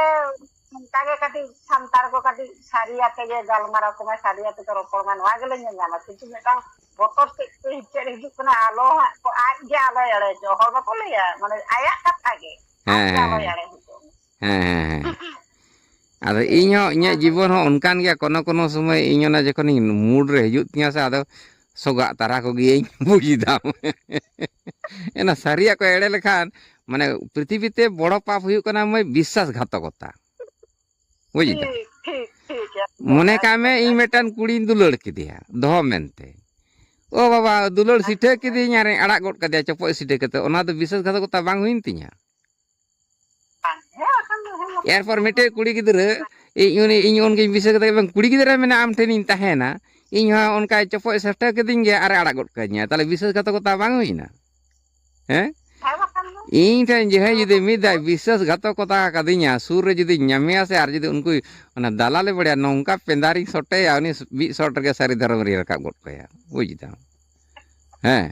ᱱᱚᱝᱠᱟ ᱜᱮ ᱠᱟᱹᱴᱤᱡ ᱥᱟᱱᱛᱟᱲ ᱠᱚ ᱠᱟᱹᱴᱤᱡ ᱥᱟᱹᱨᱤᱭᱟᱛᱮ ᱜᱮ ᱜᱟᱞᱢᱟᱨᱟᱣ ᱠᱚᱢᱟᱭ, ᱥᱟᱹᱨᱤᱭᱟᱛᱮ ᱜᱮ ᱨᱚᱯᱚᱲ ᱢᱟᱭ, ᱱᱚᱣᱟ ᱜᱮᱞᱮ ᱧᱮᱞ ᱧᱟᱢᱟ᱾ ᱠᱤᱱᱛᱩ ᱢᱤᱫᱴᱟᱝ ᱵᱚᱛᱚᱨ ᱪᱮᱫ ᱪᱮᱫ ᱦᱤᱡᱩᱜ ᱠᱟᱱᱟ, ᱟᱞᱚ ᱦᱟᱸᱜ ᱠᱚ, ᱟᱡ ᱜᱮ ᱟᱞᱚᱭ ᱮᱲᱮ ᱦᱚᱪᱚ᱾ ᱦᱚᱲ ᱵᱟᱠᱚ ᱞᱟᱹᱭᱟ, ᱢᱟᱱᱮ ᱟᱭᱟᱜ ᱠᱟᱛᱷᱟ ᱜᱮ, ᱟᱡ ᱦᱮᱸ, ᱜᱮ ᱦᱮᱸ, ᱟᱞᱚᱭ ᱦᱮᱸ᱾ ᱮᱲᱮ ᱦᱚᱪᱚ᱾ ᱦᱮᱸ, ᱦᱮᱸ, ᱦᱮᱸ᱾ ᱟᱫᱚ ᱤᱧ ᱦᱚᱸ ᱤᱧᱟᱹᱜ ᱡᱤᱵᱚᱱ ᱦᱚᱸ ᱚᱱᱠᱟᱱ ᱜᱮᱭᱟ, ᱠᱳᱱᱳ ᱠᱳᱱᱳ ᱥᱚᱢᱚᱭ ᱤᱧ ᱚᱱᱟ ᱡᱚᱠᱷᱚᱱᱤᱧ ᱢᱩᱰ ᱨᱮ ᱦᱤᱡᱩᱜ ᱛᱤᱧᱟᱹ ᱥᱮ, ᱟᱫᱚ ᱥᱚᱜᱟᱜ ᱛᱟᱨᱟ ᱠᱚᱜᱮᱭᱟᱹᱧ, ᱵᱩᱡᱽ ᱫᱟᱢ᱾ ᱚᱱᱟ ᱥᱟᱹᱨᱤᱭᱟᱜ ᱠᱚ ᱮᱲᱮ ᱞᱮᱠᱷᱟᱱ, ᱢᱟᱱᱮ, ᱯᱨᱤᱛᱷᱤᱵᱤ ᱛᱮ ᱵᱚᱲᱚ ᱯᱟᱯ ᱦᱩᱭᱩᱜ ᱠᱟᱱᱟ ᱢᱟᱹᱭ, ᱵᱤᱥᱥᱟᱥᱜᱷᱟᱛᱚᱠᱚᱛᱟ᱾ ᱵᱩᱡᱽ ᱫᱟᱢ? ᱴᱷᱤᱠ, ᱴᱷᱤᱠ, ᱴᱷᱤᱠ, ᱮᱠᱫᱚᱢ, ᱢᱚᱱᱮ ᱠᱟᱜ ᱢᱮ, ᱮᱠᱫᱚᱢ, ᱤᱧ ᱢᱤᱫᱴᱟᱝ ᱮᱠᱫᱚᱢ᱾ ᱠᱩᱲᱤᱧ ᱫᱩᱞᱟᱹᱲ ᱠᱮᱫᱮᱭᱟ ᱫᱚᱦᱚ ᱢᱮᱱᱛᱮ᱾ ᱚ ᱵᱟᱵᱟ, ᱫᱩᱞᱟᱹᱲ ᱥᱤᱴᱷᱟᱹ ᱟᱪᱪᱷᱟ᱾ ᱠᱤᱫᱤᱧ ᱟᱨᱤᱧ ᱟᱲᱟᱜ ᱜᱚᱫ ᱠᱟᱫᱮᱭᱟ ᱪᱚᱯᱚᱡ ᱥᱤᱴᱷᱟᱹ ᱠᱟᱛᱮ, ᱚᱱᱟ ᱫᱚ ᱵᱤᱥᱥᱟᱥᱜᱷᱟᱛᱚᱠᱚᱛᱟ ᱵᱟᱝ ᱦᱩᱭᱮᱱ ᱛᱤᱧᱟ? ᱵᱟᱝ, ᱦᱮᱸ, ᱵᱟᱠᱷᱟᱱ ᱫᱚ ᱦᱮᱸ, ᱵᱟᱠᱷᱟᱱ ᱮᱨᱯᱚᱨ ᱫᱚ ᱢᱤᱫᱴᱮᱡ ᱠᱩᱲᱤ ᱜᱤᱫᱽᱨᱟᱹ, ᱤᱧ ᱩᱱᱤ, ᱤᱧ ᱩᱱᱠᱤᱧ ᱵᱤᱥᱥᱟᱹᱥ ᱠᱟᱛᱮ, "ᱵᱟᱝ, ᱠᱩᱲᱤ ᱜᱤᱫᱽᱨᱟᱹ ᱢᱮᱱᱟᱜᱼᱟ, ᱟᱢ ᱴᱷᱮᱱᱤᱧ ᱛᱟᱦᱮᱱᱟ, ᱤᱧ ᱦᱚᱸ ᱚᱱᱠᱟᱭ ᱪᱚᱯᱚᱡ ᱥᱮᱴᱮᱨ ᱠᱤᱫᱤᱧ ᱜᱮᱭᱟ ᱟᱨᱮ ᱟᱲᱟᱜ ᱜᱚᱫ ᱠᱟᱹᱧᱟ᱾ ᱛᱟᱦᱚᱞᱮ ᱵᱤᱥᱥᱟᱹᱥᱜᱷᱟᱛᱚᱠᱚᱛᱟ ᱵᱟᱝ ᱦᱩᱭᱱᱟ? ᱦᱮᱸ? ᱦᱮᱸ, ᱵᱟᱠᱷᱟᱱ ᱫᱚ᱾ ᱤᱧ ᱴᱷᱮᱱ ᱡᱟᱦᱟᱸᱭ ᱡᱩᱫᱤ ᱢᱤᱫ ᱫᱷᱟᱣ ᱵᱤᱥᱥᱟᱹᱥᱜᱷᱟᱛᱚᱠᱚᱛᱟ ᱟᱠᱟᱫᱤᱧᱟ, ᱥᱩᱨ ᱨᱮ ᱡᱩᱫᱤᱧ ᱧᱟᱢᱮᱭᱟ ᱥᱮ, ᱟᱨ ᱡᱩᱫᱤ ᱩᱱᱠᱩ ᱚᱱᱟ ᱫᱟᱞᱟᱞᱮ ᱵᱟᱲᱟᱭᱟ, ᱱᱚᱝᱠᱟ ᱯᱮᱸᱫᱟᱨᱤᱧ ᱥᱚᱴᱮᱭᱟ, ᱩᱱᱤ ᱢᱤᱫ ᱥᱚᱴ ᱨᱮᱜᱮ ᱥᱟᱹᱨᱤ ᱫᱷᱚᱨᱚᱢ ᱨᱤᱧ ᱨᱟᱠᱟᱵ ᱜᱚᱫ ᱠᱟᱭᱟ᱾ ᱵᱩᱡᱽ ᱫᱟᱢ? ᱦᱮᱸ᱾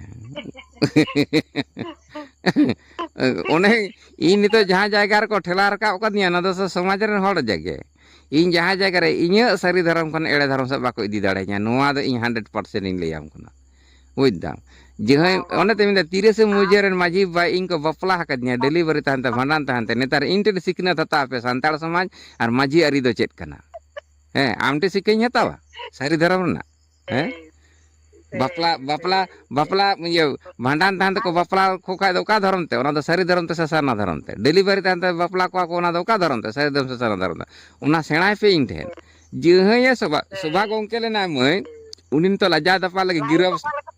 ᱚᱱᱮ ᱤᱧ ᱱᱤᱛᱚᱜ ᱡᱟᱦᱟᱸ ᱡᱟᱭᱜᱟ ᱨᱮᱠᱚ ᱴᱷᱮᱞᱟᱣ ᱨᱟᱠᱟᱵ ᱠᱟᱫᱤᱧᱟ, ᱚᱱᱟ ᱫᱚ ᱥᱚᱢᱟᱡᱽ ᱨᱮᱱ ᱦᱚᱲ ᱡᱟᱜᱮ᱾ ᱤᱧ ᱡᱟᱦᱟᱸ ᱡᱟᱭᱜᱟ ᱨᱮ ᱤᱧᱟᱹᱜ ᱥᱟᱹᱨᱤ ᱫᱷᱚᱨᱚᱢ ᱠᱷᱚᱱ ᱮᱲᱮ ᱫᱷᱚᱨᱚᱢ ᱥᱮᱫ ᱵᱟᱠᱚ ᱤᱫᱤ ᱫᱟᱲᱮᱧᱟ, ᱱᱚᱣᱟ ᱫᱚ ᱤᱧ ᱦᱟᱱᱰᱨᱮᱰ ᱯᱟᱨᱥᱮᱱᱴ ᱤᱧ ᱞᱟᱹᱭᱟᱢ ᱠᱟᱱᱟ᱾ ᱵᱩᱡᱽ ᱫᱟᱢ? ᱡᱟᱦᱟᱸᱭ, ᱚᱱᱮ ᱛᱮ ᱢᱮᱱᱫᱟ, ᱛᱤᱨᱮ ᱥᱮ ᱢᱩᱡᱟᱹ ᱨᱮᱱ ᱢᱟᱹᱡᱷᱤ ᱵᱟᱵᱟ ᱤᱧ ᱠᱚ ᱵᱟᱯᱞᱟ ᱟᱠᱟᱫᱤᱧᱟ, ᱰᱮᱞᱤᱵᱷᱟᱨᱤ ᱛᱟᱦᱮᱱ ᱛᱮ, ᱵᱷᱟᱸᱰᱟᱱ ᱛᱟᱦᱮᱱ ᱛᱮ, ᱱᱮᱛᱟᱨ ᱤᱧ ᱴᱷᱮᱱ ᱥᱤᱠᱷᱱᱟᱹᱛ ᱦᱟᱛᱟᱣ ᱯᱮ, ᱥᱟᱱᱛᱟᱲ ᱥᱚᱢᱟᱡᱽ ᱟᱨ ᱢᱟᱹᱡᱷᱤ ᱟᱹᱨᱤ ᱫᱚ ᱪᱮᱫ ᱠᱟᱱᱟ? ᱦᱮᱸ, ᱟᱢ ᱴᱷᱮᱱ ᱥᱤᱠᱷᱟᱹᱧ ᱦᱟᱛᱟᱣᱟ ᱥᱟᱹᱨᱤ ᱫᱷᱚᱨᱚᱢ ᱨᱮᱱᱟᱜ? ᱦᱮᱸ? ᱵᱟᱯᱞᱟ, ᱵᱟᱯᱞᱟ, ᱵᱟᱯᱞᱟ, ᱤᱭᱟᱹ, ᱵᱷᱟᱸᱰᱟᱱ ᱛᱟᱦᱮᱱ ᱛᱟᱠᱚ, ᱵᱟᱯᱞᱟ ᱠᱚ ᱠᱷᱟᱡ ᱫᱚ ᱚᱠᱟ ᱫᱷᱚᱨᱚᱢ ᱛᱮ? ᱚᱱᱟ ᱫᱚ ᱥᱟᱹᱨᱤ ᱫᱷᱚᱨᱚᱢ ᱛᱮ ᱥᱮ ᱥᱟᱨᱱᱟ ᱫᱷᱚᱨᱚᱢ ᱛᱮ? ᱰᱮᱞᱤᱵᱷᱟᱨᱤ ᱛᱟᱦᱮᱱ ᱛᱮ ᱵᱟᱯᱞᱟ ᱠᱚᱣᱟ ᱠᱚ, ᱚᱱᱟ ᱫᱚ ᱚᱠᱟ ᱫᱷᱚᱨᱚᱢ ᱛᱮ? ᱥᱟᱹᱨᱤ ᱫᱷᱚᱨᱚᱢ ᱥᱮ ᱥᱟᱨᱱᱟ ᱫᱷᱚᱨᱚᱢ ᱛᱮ? ᱚᱱᱟ ᱥᱮᱬᱟᱭ ᱯᱮ ᱤᱧ ᱴᱷᱮᱱ᱾ ᱡᱟᱦᱟᱸᱭ ᱥᱚᱵᱷᱟ, ᱥᱚᱵᱷᱟ ᱜᱚᱢᱠᱮ ᱞᱮᱱᱟᱭ ᱢᱟᱹᱭ, ᱩᱱᱤ ᱱᱤᱛᱚᱜ ᱞᱟᱡᱟᱣ ᱫᱟᱯᱟ ᱞᱟᱹᱜᱤᱫ ᱜᱤᱨᱟᱹ ᱚᱠᱟ ᱞᱮᱠᱟ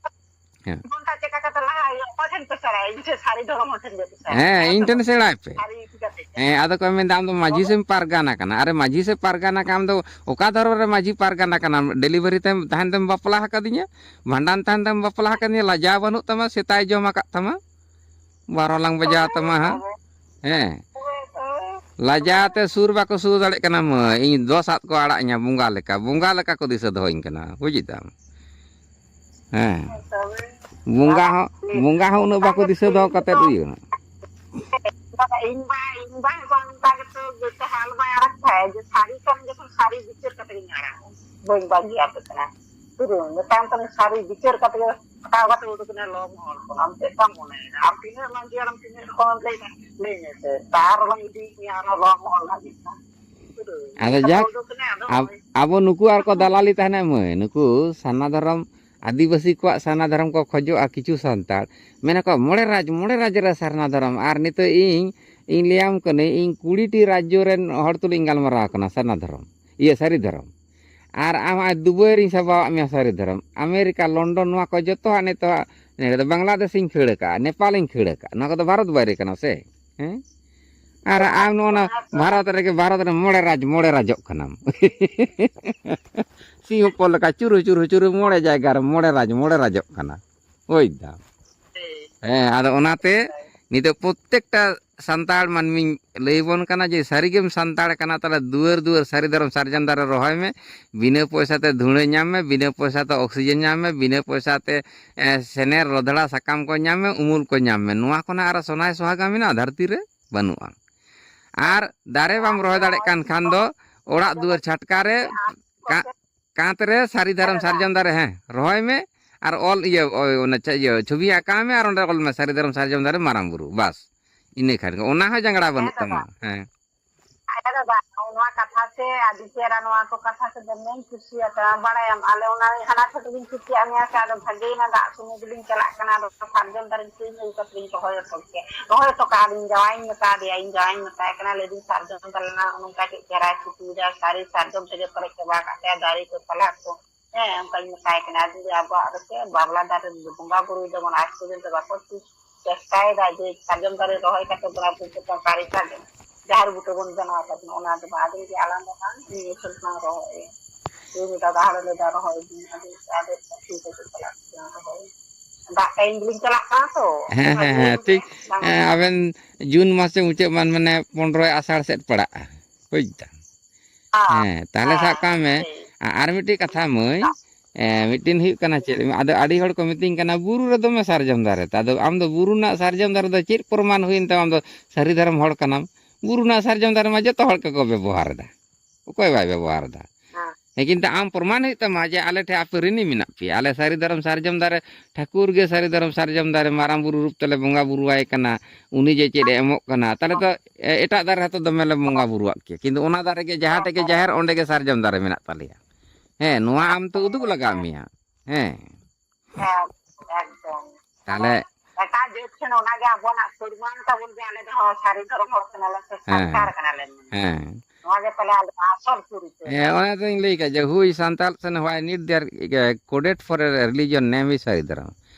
ᱦᱮᱸ᱾ ᱚᱱᱠᱟ ᱪᱮᱠᱟ ᱠᱟᱛᱮ ᱞᱟᱦᱟ ᱦᱩᱭᱩᱜᱼᱟ? ᱚᱠᱚᱭ ᱴᱷᱮᱱ ᱯᱮ ᱥᱮᱬᱟᱭᱟ? ᱤᱧ ᱴᱷᱮᱱ ᱥᱟᱹᱨᱤ ᱫᱷᱚᱨᱚᱢ ᱦᱚᱲ ᱴᱷᱮᱱ ᱜᱮ ᱯᱮ ᱥᱮᱬᱟᱭᱟ᱾ ᱦᱮᱸ, ᱦᱮᱸ ᱤᱧ ᱥᱮ ᱴᱷᱮᱱ ᱵᱟᱝ? ᱥᱮᱬᱟᱭ ᱯᱮ᱾ ᱥᱟᱹᱨᱤ ᱤᱫᱤ ᱠᱟᱛᱮ ᱜᱮ᱾ ᱦᱮᱸ, ᱟᱫᱚ ᱠᱚ ᱢᱮᱱᱫᱟ, "ᱟᱢ ᱫᱚ ᱢᱟᱹᱡᱷᱤ ᱥᱮᱢ ᱯᱟᱨᱜᱟᱱᱟ ᱠᱟᱱᱟ?" ᱟᱨᱮ, ᱢᱟᱹᱡᱷᱤ ᱥᱮ ᱯᱟᱨᱜᱟᱱᱟ ᱠᱟᱱᱟ, ᱟᱢ ᱫᱚ ᱚᱠᱟ ᱫᱷᱚᱨᱚᱢ ᱨᱮ ᱢᱟᱹᱡᱷᱤ ᱯᱟᱨᱜᱟᱱᱟ ᱠᱟᱱᱟᱢ? ᱰᱮᱞᱤᱵᱷᱟᱨᱤ ᱛᱟᱭᱚᱢ ᱛᱟᱦᱮᱱ ᱛᱮᱢ ᱵᱟᱯᱞᱟ ᱟᱠᱟᱫᱤᱧᱟ, ᱵᱷᱟᱸᱰᱟᱱ ᱛᱟᱦᱮᱱ ᱛᱮᱢ ᱵᱟᱯᱞᱟ ᱟᱠᱟᱫᱤᱧᱟ, ᱞᱟᱡᱟᱣ ᱵᱟᱹᱱᱩᱜ ᱛᱟᱢᱟ, ᱥᱮᱛᱟᱭ ᱡᱚᱢ ᱟᱠᱟᱫ ᱛᱟᱢᱟ, ᱵᱟᱨᱚ ᱞᱟᱝ ᱵᱟᱡᱟᱣ ᱛᱟᱢᱟ ᱦᱟᱸᱜ᱾ ᱦᱮᱸ᱾ ᱞᱟᱡᱟᱣ ᱛᱮ ᱥᱩᱨ ᱵᱟᱠᱚ ᱥᱩᱨ ᱫᱟᱲᱮᱭᱟᱜ ᱠᱟᱱᱟ ᱢᱟᱹᱭ, ᱤᱧ ᱫᱚ ᱥᱟᱵ ᱠᱚ ᱟᱲᱟᱜ ᱤᱧᱟ ᱵᱚᱸᱜᱟ ᱞᱮᱠᱟ, ᱵᱚᱸᱜᱟ ᱞᱮᱠᱟ ᱠᱚ ᱫᱤᱥᱟᱹ ᱫᱚᱦᱚᱧ ᱠᱟᱱᱟ, ᱵᱩᱡᱽ ᱫᱟᱢ? ᱦᱮᱸ᱾ ᱵᱚᱸᱜᱟ ᱦᱚᱸ, ᱵᱚᱸᱜᱟ ᱦᱚᱸ ᱩᱱᱟᱹᱜ ᱵᱟᱠᱚ ᱫᱤᱥᱟᱹ ᱫᱚᱦᱚ ᱠᱟᱛᱮᱫ ᱤᱭᱟᱹ᱾ ᱤᱧ ᱵᱟ, ᱤᱧ ᱵᱟ ᱦᱚᱸ ᱚᱱᱠᱟ ᱜᱮᱛᱚ ᱡᱚᱛᱚ ᱦᱟᱞ ᱵᱟᱭ ᱟᱲᱟᱜ ᱠᱷᱟᱡ, ᱡᱮ ᱥᱟᱹᱨᱤ ᱠᱷᱟᱱ ᱡᱚᱠᱷᱚᱱ ᱥᱟᱹᱨᱤ ᱵᱤᱪᱟᱹᱨ ᱠᱟᱛᱮ ᱜᱤᱧ ᱟᱲᱟᱜᱟ᱾ ᱵᱟᱹᱧ ᱵᱟᱹᱜᱤ ᱟᱯᱮ ᱠᱟᱱᱟ᱾ ᱯᱩᱨᱟᱹ ᱢᱮᱛᱟᱢ ᱠᱟᱹᱱᱟᱹᱧ, ᱥᱟᱹᱨᱤ ᱵᱤᱪᱟᱹᱨ ᱠᱟᱛᱮ ᱜᱮ ᱯᱟᱴᱟᱣ ᱠᱟᱛᱮ ᱩᱰᱩᱠ ᱮᱱᱟ ᱞᱚ ᱢᱚᱦᱚᱞ ᱠᱷᱚᱱ᱾ ᱟᱢ ᱪᱮᱫ ᱞᱮᱠᱟᱢ ᱢᱚᱱᱮᱭᱮᱫᱟ? ᱟᱢ ᱛᱤᱱᱟᱹᱜ ᱢᱟᱹᱡᱷᱤ ᱦᱟᱲᱟᱢ, ᱛᱤᱱᱟᱹᱜ ᱨᱚᱠᱚᱢ ᱮᱢ ᱞᱟᱹᱭ ᱮᱫᱟ? ᱞᱟᱹᱭ ᱢᱮᱥᱮ᱾ ᱛᱟᱨ ᱦᱚᱸ ᱤᱫᱤᱭᱮᱫ ᱢᱮᱭᱟ ᱟᱨᱦᱚᱸ ᱞᱚ ᱢᱚᱦᱚᱞ ᱦᱟᱹᱵᱤᱡ ᱦᱚᱸ᱾ ᱯᱩᱨᱟᱹ ᱟᱫᱚ ᱡᱟᱠ, ᱩᱰᱩᱠ ᱮᱱᱟ, ᱟᱫᱚ ᱟᱵ-, ᱱᱚᱜᱼᱚᱭ ᱟᱵᱚ ᱱᱩᱠᱩ ᱟᱨ ᱠᱚ ᱫᱟᱞᱟᱞᱤ ᱛᱟᱦᱮᱱᱟ ᱢᱟᱹᱭ, ᱱᱩᱠᱩ ᱥᱟᱨᱱᱟ ᱫᱷᱚᱨᱚᱢ, ᱟᱹᱫᱤᱵᱟᱹᱥᱤ ᱠᱚᱣᱟᱜ ᱥᱟᱨᱱᱟ ᱫᱷᱚᱨᱚᱢ ᱠᱚ ᱠᱷᱚᱡᱚᱜᱼᱟ ᱠᱤᱪᱷᱩ ᱥᱟᱱᱛᱟᱲ᱾ ᱢᱮᱱᱟᱠᱚ, "ᱢᱚᱬᱮ ᱨᱟᱡᱽ, ᱢᱚᱬᱮ ᱨᱟᱡᱽ ᱨᱮ ᱥᱟᱨᱱᱟ ᱫᱷᱚᱨᱚᱢ", ᱟᱨ ᱱᱤᱛᱚᱜ ᱤᱧ, ᱤᱧ ᱞᱟᱹᱭᱟᱢ ᱠᱟᱹᱱᱟᱹᱧ, ᱤᱧ ᱠᱩᱲᱤ ᱴᱤ ᱨᱟᱡᱽᱡᱚ ᱨᱮᱱ ᱦᱚᱲ ᱛᱩᱞᱩᱡ ᱤᱧ ᱜᱟᱞᱢᱟᱨᱟᱣ ᱠᱟᱱᱟ ᱥᱟᱨᱱᱟ ᱫᱷᱚᱨᱚᱢ, ᱤᱭᱟᱹ, ᱥᱟᱹᱨᱤ ᱫᱷᱚᱨᱚᱢ᱾ ᱟᱨ ᱟᱢ ᱟᱡ ᱫᱩᱵᱟᱹᱭ ᱨᱤᱧ ᱥᱟᱵᱟᱣᱟᱜ ᱢᱮᱭᱟ ᱥᱟᱹᱨᱤ ᱫᱷᱚᱨᱚᱢ᱾ ᱟᱢᱮᱨᱤᱠᱟ, ᱞᱚᱱᱰᱚᱱ, ᱱᱚᱣᱟ ᱠᱚ ᱡᱚᱛᱚᱣᱟᱜ ᱱᱤᱛᱚᱜ ᱱᱚᱰᱮ ᱫᱚ ᱵᱟᱝᱞᱟᱫᱮᱥᱤᱧ ᱠᱷᱟᱹᱲ ᱟᱠᱟᱫᱼᱟ, ᱱᱮᱯᱟᱞᱤᱧ ᱠᱷᱟᱹᱲ ᱟᱠᱟᱫᱼᱟ᱾ ᱱᱚᱣᱟ ᱠᱚᱫᱚ ᱵᱷᱟᱨᱚᱛ ᱵᱟᱭᱨᱮ ᱠᱟᱱᱟ ᱥᱮ? ᱦᱮᱸ? ᱟᱨ ᱟᱢ ᱱᱚᱜᱼᱚ ᱱᱟ ᱵᱷᱟᱨᱚᱛ ᱨᱮᱜᱮ, ᱵᱷᱟᱨᱚᱛ ᱨᱮ ᱢᱚᱬᱮ ᱨᱟᱡᱽ, ᱢᱚᱬᱮ ᱨᱟᱡᱚᱜ ᱠᱟᱱᱟᱢ᱾ ᱥᱤᱧ ᱦᱚᱯᱚᱱ ᱞᱮᱠᱟ ᱪᱩᱨᱩ, ᱪᱩᱨᱩ, ᱪᱩᱨᱩ, ᱢᱚᱬᱮ ᱡᱟᱭᱜᱟ ᱨᱮ ᱢᱚᱬᱮ ᱨᱟᱡᱽ, ᱢᱚᱬᱮ ᱨᱟᱡᱚᱜ ᱠᱟᱱᱟ᱾ ᱵᱩᱡᱽ ᱫᱟᱢ? ᱦᱮᱸ, ᱟᱫᱚ ᱚᱱᱟᱛᱮ ᱱᱤᱛᱚᱜ ᱯᱨᱚᱛᱮᱠᱴᱟ ᱥᱟᱱᱛᱟᱲ ᱢᱟᱹᱱᱢᱤᱧ ᱞᱟᱹᱭ ᱵᱚᱱ ᱠᱟᱱᱟ ᱡᱮ, ᱥᱟᱹᱨᱤᱜᱮᱢ ᱥᱟᱱᱛᱟᱲ ᱠᱟᱱᱟ, ᱛᱟᱦᱞᱮ ᱫᱩᱣᱟᱹᱨ ᱫᱩᱣᱟᱹᱨ ᱥᱟᱹᱨᱤ ᱫᱷᱚᱨᱚᱢ ᱥᱟᱨᱡᱚᱢ ᱫᱟᱨᱮ ᱨᱚᱦᱚᱭ ᱢᱮ᱾ ᱵᱤᱱᱟᱹ ᱯᱚᱭᱥᱟ ᱛᱮ ᱫᱷᱩᱲᱟᱹ ᱧᱟᱢ ᱢᱮ, ᱵᱤᱱᱟᱹ ᱯᱚᱭᱥᱟ ᱛᱮ ᱚᱠᱥᱤᱡᱮᱱ ᱧᱟᱢ ᱢᱮ, ᱵᱤᱱᱟᱹ ᱯᱚᱭᱥᱟ ᱛᱮ, ᱮ, ᱥᱮᱱᱮᱨ ᱨᱚᱫᱷᱲᱟ ᱥᱟᱠᱟᱢ ᱠᱚ ᱧᱟᱢ ᱢᱮ, ᱩᱢᱩᱞ ᱠᱚ ᱧᱟᱢ ᱢᱮ᱾ ᱱᱚᱣᱟ ᱠᱷᱚᱱᱟᱜ ᱟᱨᱚ ᱥᱚᱱᱟᱭ ᱥᱚᱦᱟᱜᱟ ᱢᱮᱱᱟᱜᱼᱟ ᱫᱷᱟᱹᱨᱛᱤ ᱨᱮ? ᱵᱟᱹᱱᱩᱜᱼᱟ᱾ ᱟᱨ ᱫᱟᱨᱮ ᱵᱟᱢ ᱨᱚᱦᱚᱭ ᱫᱟᱲᱮᱭᱟᱜ ᱠᱟᱱ ᱠᱷᱟᱱ ᱫᱚ ᱚᱲᱟᱜ ᱫᱩᱣᱟᱹᱨ ᱪᱷᱟᱴᱠᱟ ᱨᱮ ᱠᱟ-, ᱠᱟᱸᱛ ᱨᱮ ᱥᱟᱹᱨᱤ ᱫᱷᱚᱨᱚᱢ ᱥᱟᱨᱡᱚᱢ ᱫᱟᱨᱮ, ᱦᱮᱸ, ᱨᱚᱦᱚᱭ ᱢᱮ᱾ ᱟᱨ ᱚᱞ, ᱤᱭᱟᱹ, ᱚ-, ᱚᱱᱟ ᱪᱮᱫ, ᱤᱭᱟᱹ, ᱪᱷᱚᱵᱤ ᱟᱸᱠᱟᱣ ᱢᱮ ᱟᱨ ᱚᱸᱰᱮ ᱚᱞ ᱢᱮ ᱥᱟᱹᱨᱤ ᱫᱷᱚᱨᱚᱢ ᱥᱟᱨᱡᱚᱢ ᱫᱟᱨᱮ ᱢᱟᱨᱟᱝ ᱵᱩᱨᱩ, ᱵᱟᱥ᱾ ᱤᱱᱟᱹ ᱠᱷᱟᱱ ᱜᱮ, ᱚᱱᱟ ᱦᱚᱸ ᱡᱟᱸᱜᱲᱟ ᱵᱟᱹᱱᱩᱜ ᱛᱟᱢᱟ᱾ ᱦᱮᱸ᱾ ᱦᱮᱸ ᱫᱟᱫᱟ, ᱱᱚᱣᱟ ᱠᱟᱛᱷᱟ ᱥᱮ ᱟᱹᱰᱤ ᱪᱮᱦᱨᱟ, ᱱᱚᱣᱟ ᱠᱚ ᱠᱟᱛᱷᱟ ᱥᱮ ᱫᱚᱢᱮᱧ ᱠᱩᱥᱤᱭᱟᱫᱟ᱾ ᱵᱟᱲᱟᱭᱟᱢ, ᱟᱞᱮ ᱚᱱᱟ ᱦᱟᱱᱟ ᱴᱷᱮᱱ ᱜᱤᱧ ᱠᱩᱥᱤᱭᱟᱜ ᱢᱮᱭᱟ ᱥᱮ, ᱟᱫᱚ ᱵᱷᱟᱜᱮᱭᱮᱱᱟ, ᱫᱟᱜ ᱥᱚᱢᱚᱭ ᱜᱮᱞᱤᱧ ᱪᱟᱞᱟᱜ ᱠᱟᱱᱟ, ᱟᱫᱚ ᱥᱟᱨᱡᱚᱢ ᱫᱟᱨᱮ ᱠᱤᱨᱤᱧ ᱟᱹᱜᱩ ᱠᱟᱛᱮ ᱞᱤᱧ ᱨᱚᱦᱚᱭ ᱦᱚᱴᱚ ᱠᱮᱭᱟ᱾ ᱨᱚᱦᱚᱭ ᱦᱚᱴᱚ ᱠᱟᱜᱼᱟ ᱞᱤᱧ, ᱡᱟᱶᱟᱭᱤᱧ ᱢᱮᱛᱟ ᱫᱮᱭᱟ, ᱤᱧ ᱡᱟᱶᱟᱭᱤᱧ ᱢᱮᱛᱟᱭ ᱠᱟᱱᱟ, ᱞᱟᱹᱭᱫᱟᱹᱧ, "ᱥᱟᱨᱡᱚᱢ ᱫᱟᱨᱮ ᱨᱮᱱᱟᱜ ᱱᱚᱝᱠᱟ ᱪᱮᱫ ᱪᱮᱦᱨᱟᱭ ᱠᱩᱥᱤᱭᱮᱫᱟ, ᱥᱟᱹᱨᱤ ᱥᱟᱨᱡᱚᱢ ᱛᱮᱜᱮ ᱯᱮᱨᱮᱡ ᱪᱟᱵᱟ ᱟᱠᱟᱫ ᱛᱟᱭᱟ ᱫᱟᱨᱮ ᱠᱚ, ᱯᱟᱞᱟ ᱠᱚ᱾" ᱦᱮᱸ, ᱚᱱᱠᱟᱧ ᱢᱮᱛᱟᱭ ᱠᱟᱱᱟ᱾ ᱟᱫᱚ ᱞᱟᱹᱭᱫᱟ, "ᱟᱵᱚᱣᱟᱜ ᱫᱚ ᱪᱮᱫ ᱵᱚᱸᱜᱟ ᱵᱩᱨᱩ ᱡᱮᱢᱚᱱ ᱟᱡ ᱯᱚᱨᱡᱚᱱᱛᱚ ᱵᱟᱠᱚ ᱪᱮᱥᱴᱟᱭᱮᱫᱟ ᱡᱮ ᱥᱟᱨᱡᱚᱢ ᱫᱟᱨᱮ ᱨᱚᱦᱚᱭ ᱠᱟᱛᱮ ᱵᱚᱱ ᱟᱵᱚ ᱪᱮᱛᱟᱱ ᱫᱟᱨᱮ ᱥᱟᱨᱡᱚᱢ ᱡᱟᱦᱮᱨ ᱵᱩᱴᱟᱹ ᱵᱚᱱ ᱵᱮᱱᱟᱣ ᱛᱟᱵᱚᱱᱟ, ᱚᱱᱟ ᱫᱚ ᱵᱟᱝ, ᱟᱫᱚ ᱡᱩᱫᱤ ᱟᱞᱟᱝ ᱫᱚ ᱵᱟᱝ, ᱱᱤᱭᱟᱹ ᱥᱮᱨᱢᱟ ᱨᱚᱦᱚᱭ᱾ ᱤᱧ ᱫᱟᱫᱟ ᱦᱚᱲ ᱞᱟᱹᱭᱫᱟ ᱨᱚᱦᱚᱭ ᱫᱤᱧ, ᱟᱫᱚ ᱟᱫᱚ ᱴᱷᱤᱠ ᱟᱪᱷᱮ ᱪᱟᱞᱟᱜ ᱠᱟᱱᱟ ᱨᱚᱦᱚᱭ᱾ ᱫᱟᱜ ᱴᱟᱭᱤᱢ ᱜᱮᱞᱤᱧ ᱪᱟᱞᱟᱜ ᱠᱟᱱᱟ ᱛᱚ, ᱦᱮᱸ, ᱦᱮᱸ, ᱵᱷᱟᱜᱮ ᱦᱮᱸ, ᱵᱩᱡᱷᱟᱹᱜᱼᱟ, ᱴᱷᱤᱠ᱾ ᱵᱟᱝ ᱦᱮᱸ, ᱟᱵᱮᱱ ᱡᱩᱱ ᱢᱟᱥ ᱨᱮ ᱢᱩᱪᱟᱹᱫ ᱢᱟᱱ-, ᱢᱟᱱᱮ ᱯᱚᱱᱨᱚᱭ ᱟᱥᱟᱲ ᱥᱮᱫ ᱯᱟᱲᱟᱜᱼᱟ, ᱵᱩᱡᱽ ᱫᱟᱢ? ᱦᱮᱸ, ᱛᱟᱦᱞᱮ ᱥᱟᱵ ᱠᱟᱜ ᱢᱮ, ᱴᱷᱤᱠ᱾ ᱟ-, ᱟᱨ ᱢᱤᱫᱴᱤᱡ ᱠᱟᱛᱷᱟ ᱢᱟᱹᱭ, ᱫᱟᱜ ᱮ, ᱢᱤᱫᱴᱤᱱ ᱦᱩᱭᱩᱜ ᱠᱟᱱᱟ ᱪᱮᱫ, ᱟᱫᱚ ᱟᱹᱰᱤ ᱦᱚᱲ ᱠᱚ ᱢᱤᱛᱟᱹᱧ ᱠᱟᱱᱟ, "ᱵᱩᱨᱩ ᱨᱮ ᱫᱚᱢᱮ ᱥᱟᱨᱡᱚᱢ ᱫᱟᱨᱮ ᱛᱟᱭ᱾" ᱟᱫᱚ ᱟᱢ ᱫᱚ ᱵᱩᱨᱩ ᱨᱮᱱᱟᱜ ᱥᱟᱨᱡᱚᱢ ᱫᱟᱨᱮ ᱫᱚ ᱪᱮᱫ ᱯᱨᱚᱢᱟᱱ ᱦᱩᱭᱮᱱ ᱛᱟᱢᱟ? ᱟᱢ ᱫᱚ ᱥᱟᱹᱨᱤ ᱫᱷᱚᱨᱚᱢ ᱦᱚᱲ ᱠᱟᱱᱟᱢ᱾ ᱵᱩᱨᱩ ᱨᱮᱱᱟᱜ ᱥᱟᱨᱡᱚᱢ ᱫᱟᱨᱮ ᱢᱟ ᱡᱚᱛᱚ ᱦᱚᱲ ᱜᱮᱠᱚ ᱵᱮᱵᱚᱦᱟᱨ ᱮᱫᱟ, ᱚᱠᱚᱭ ᱵᱟᱭ ᱵᱮᱵᱚᱦᱟᱨ ᱮᱫᱟ? ᱦᱮᱸ᱾ ᱦᱮᱸ, ᱠᱤᱱᱛᱩ ᱟᱢ ᱯᱨᱚᱢᱟᱱ ᱦᱩᱭᱩᱜ ᱛᱟᱢᱟ ᱡᱮ ᱟᱞᱮ ᱴᱷᱮᱱ ᱟᱯᱮ ᱨᱤᱱᱤ ᱢᱮᱱᱟᱜ ᱯᱮᱭᱟ, ᱟᱞᱮ ᱥᱟᱹᱨᱤ ᱫᱷᱚᱨᱚᱢ ᱥᱟᱨᱡᱚᱢ ᱫᱟᱨᱮ, ᱴᱷᱟᱹᱠᱩᱨ ᱜᱮ ᱥᱟᱹᱨᱤ ᱫᱷᱚᱨᱚᱢ ᱥᱟᱨᱡᱚᱢ ᱫᱟᱨᱮ ᱢᱟᱨᱟᱝ ᱵᱩᱨᱩ ᱨᱩᱯ ᱛᱮᱞᱮ ᱵᱚᱸᱜᱟ ᱵᱩᱨᱩᱣᱟᱭ ᱠᱟᱱᱟ, ᱩᱱᱤ ᱡᱮ ᱪᱮᱫ ᱮ ᱮᱢᱚᱜ ᱠᱟᱱᱟ, ᱛᱟᱦᱞᱮ ᱛᱚ, ᱮ-, ᱮᱴᱟᱜ ᱫᱟᱨᱮ ᱦᱚᱸᱛᱚ ᱫᱚᱢᱮ ᱞᱮ ᱵᱚᱸᱜᱟ ᱵᱩᱨᱩᱣᱟᱜ ᱠᱮᱭᱟ, ᱠᱤᱱᱛᱩ ᱚᱱᱟ ᱫᱟᱨᱮ ᱜᱮ ᱡᱟᱦᱟᱸ ᱴᱷᱮᱡ ᱜᱮ ᱡᱟᱦᱮᱨ, ᱚᱸᱰᱮ ᱜᱮ ᱥᱟᱨᱡᱚᱢ ᱫᱟᱨᱮ ᱢᱮᱱᱟᱜ ᱛᱟᱞᱮᱭᱟ᱾ ᱦᱮᱸ, ᱱᱚᱣᱟ ᱟᱢ ᱛᱚ ᱩᱫᱩᱜ ᱞᱟᱜᱟᱣ ᱢᱮᱭᱟ᱾ ᱦᱮᱸ᱾ ᱦᱮᱸ, ᱮᱠᱫᱚᱢ᱾ ᱢᱟᱱᱮ ᱛᱟᱦᱞᱮ ᱮᱴᱟᱜ ᱡᱟᱹᱛ ᱴᱷᱮᱱ ᱚᱱᱟᱜᱮ ᱟᱵᱚᱱᱟᱜ ᱯᱨᱚᱢᱟᱱ ᱛᱟᱵᱚᱱ ᱡᱮ ᱟᱞᱮ ᱫᱚ ᱥᱟᱹᱨᱤ ᱫᱷᱚᱨᱚᱢ ᱦᱚᱲ ᱠᱟᱱᱟᱞᱮ ᱥᱮ ᱦᱮᱸ, ᱥᱟᱱᱛᱟᱲ ᱠᱟᱱᱟᱞᱮ ᱢᱮᱱᱛᱮ᱾ ᱦᱮᱸ᱾ ᱱᱚᱣᱟ ᱜᱮ ᱛᱟᱦᱞᱮ ᱟᱞᱮ ᱟᱥᱚᱞ ᱯᱚᱨᱤᱪᱚᱭ ᱦᱮᱸ, ᱛᱟᱞᱮ᱾ ᱚᱱᱟ ᱫᱚᱧ ᱞᱟᱹᱭ ᱠᱮᱫ ᱡᱮ, "Who is Santal and why need their, eh, coded for a religion name is ᱥᱟᱹᱨᱤ ᱫᱷᱚᱨᱚᱢ?"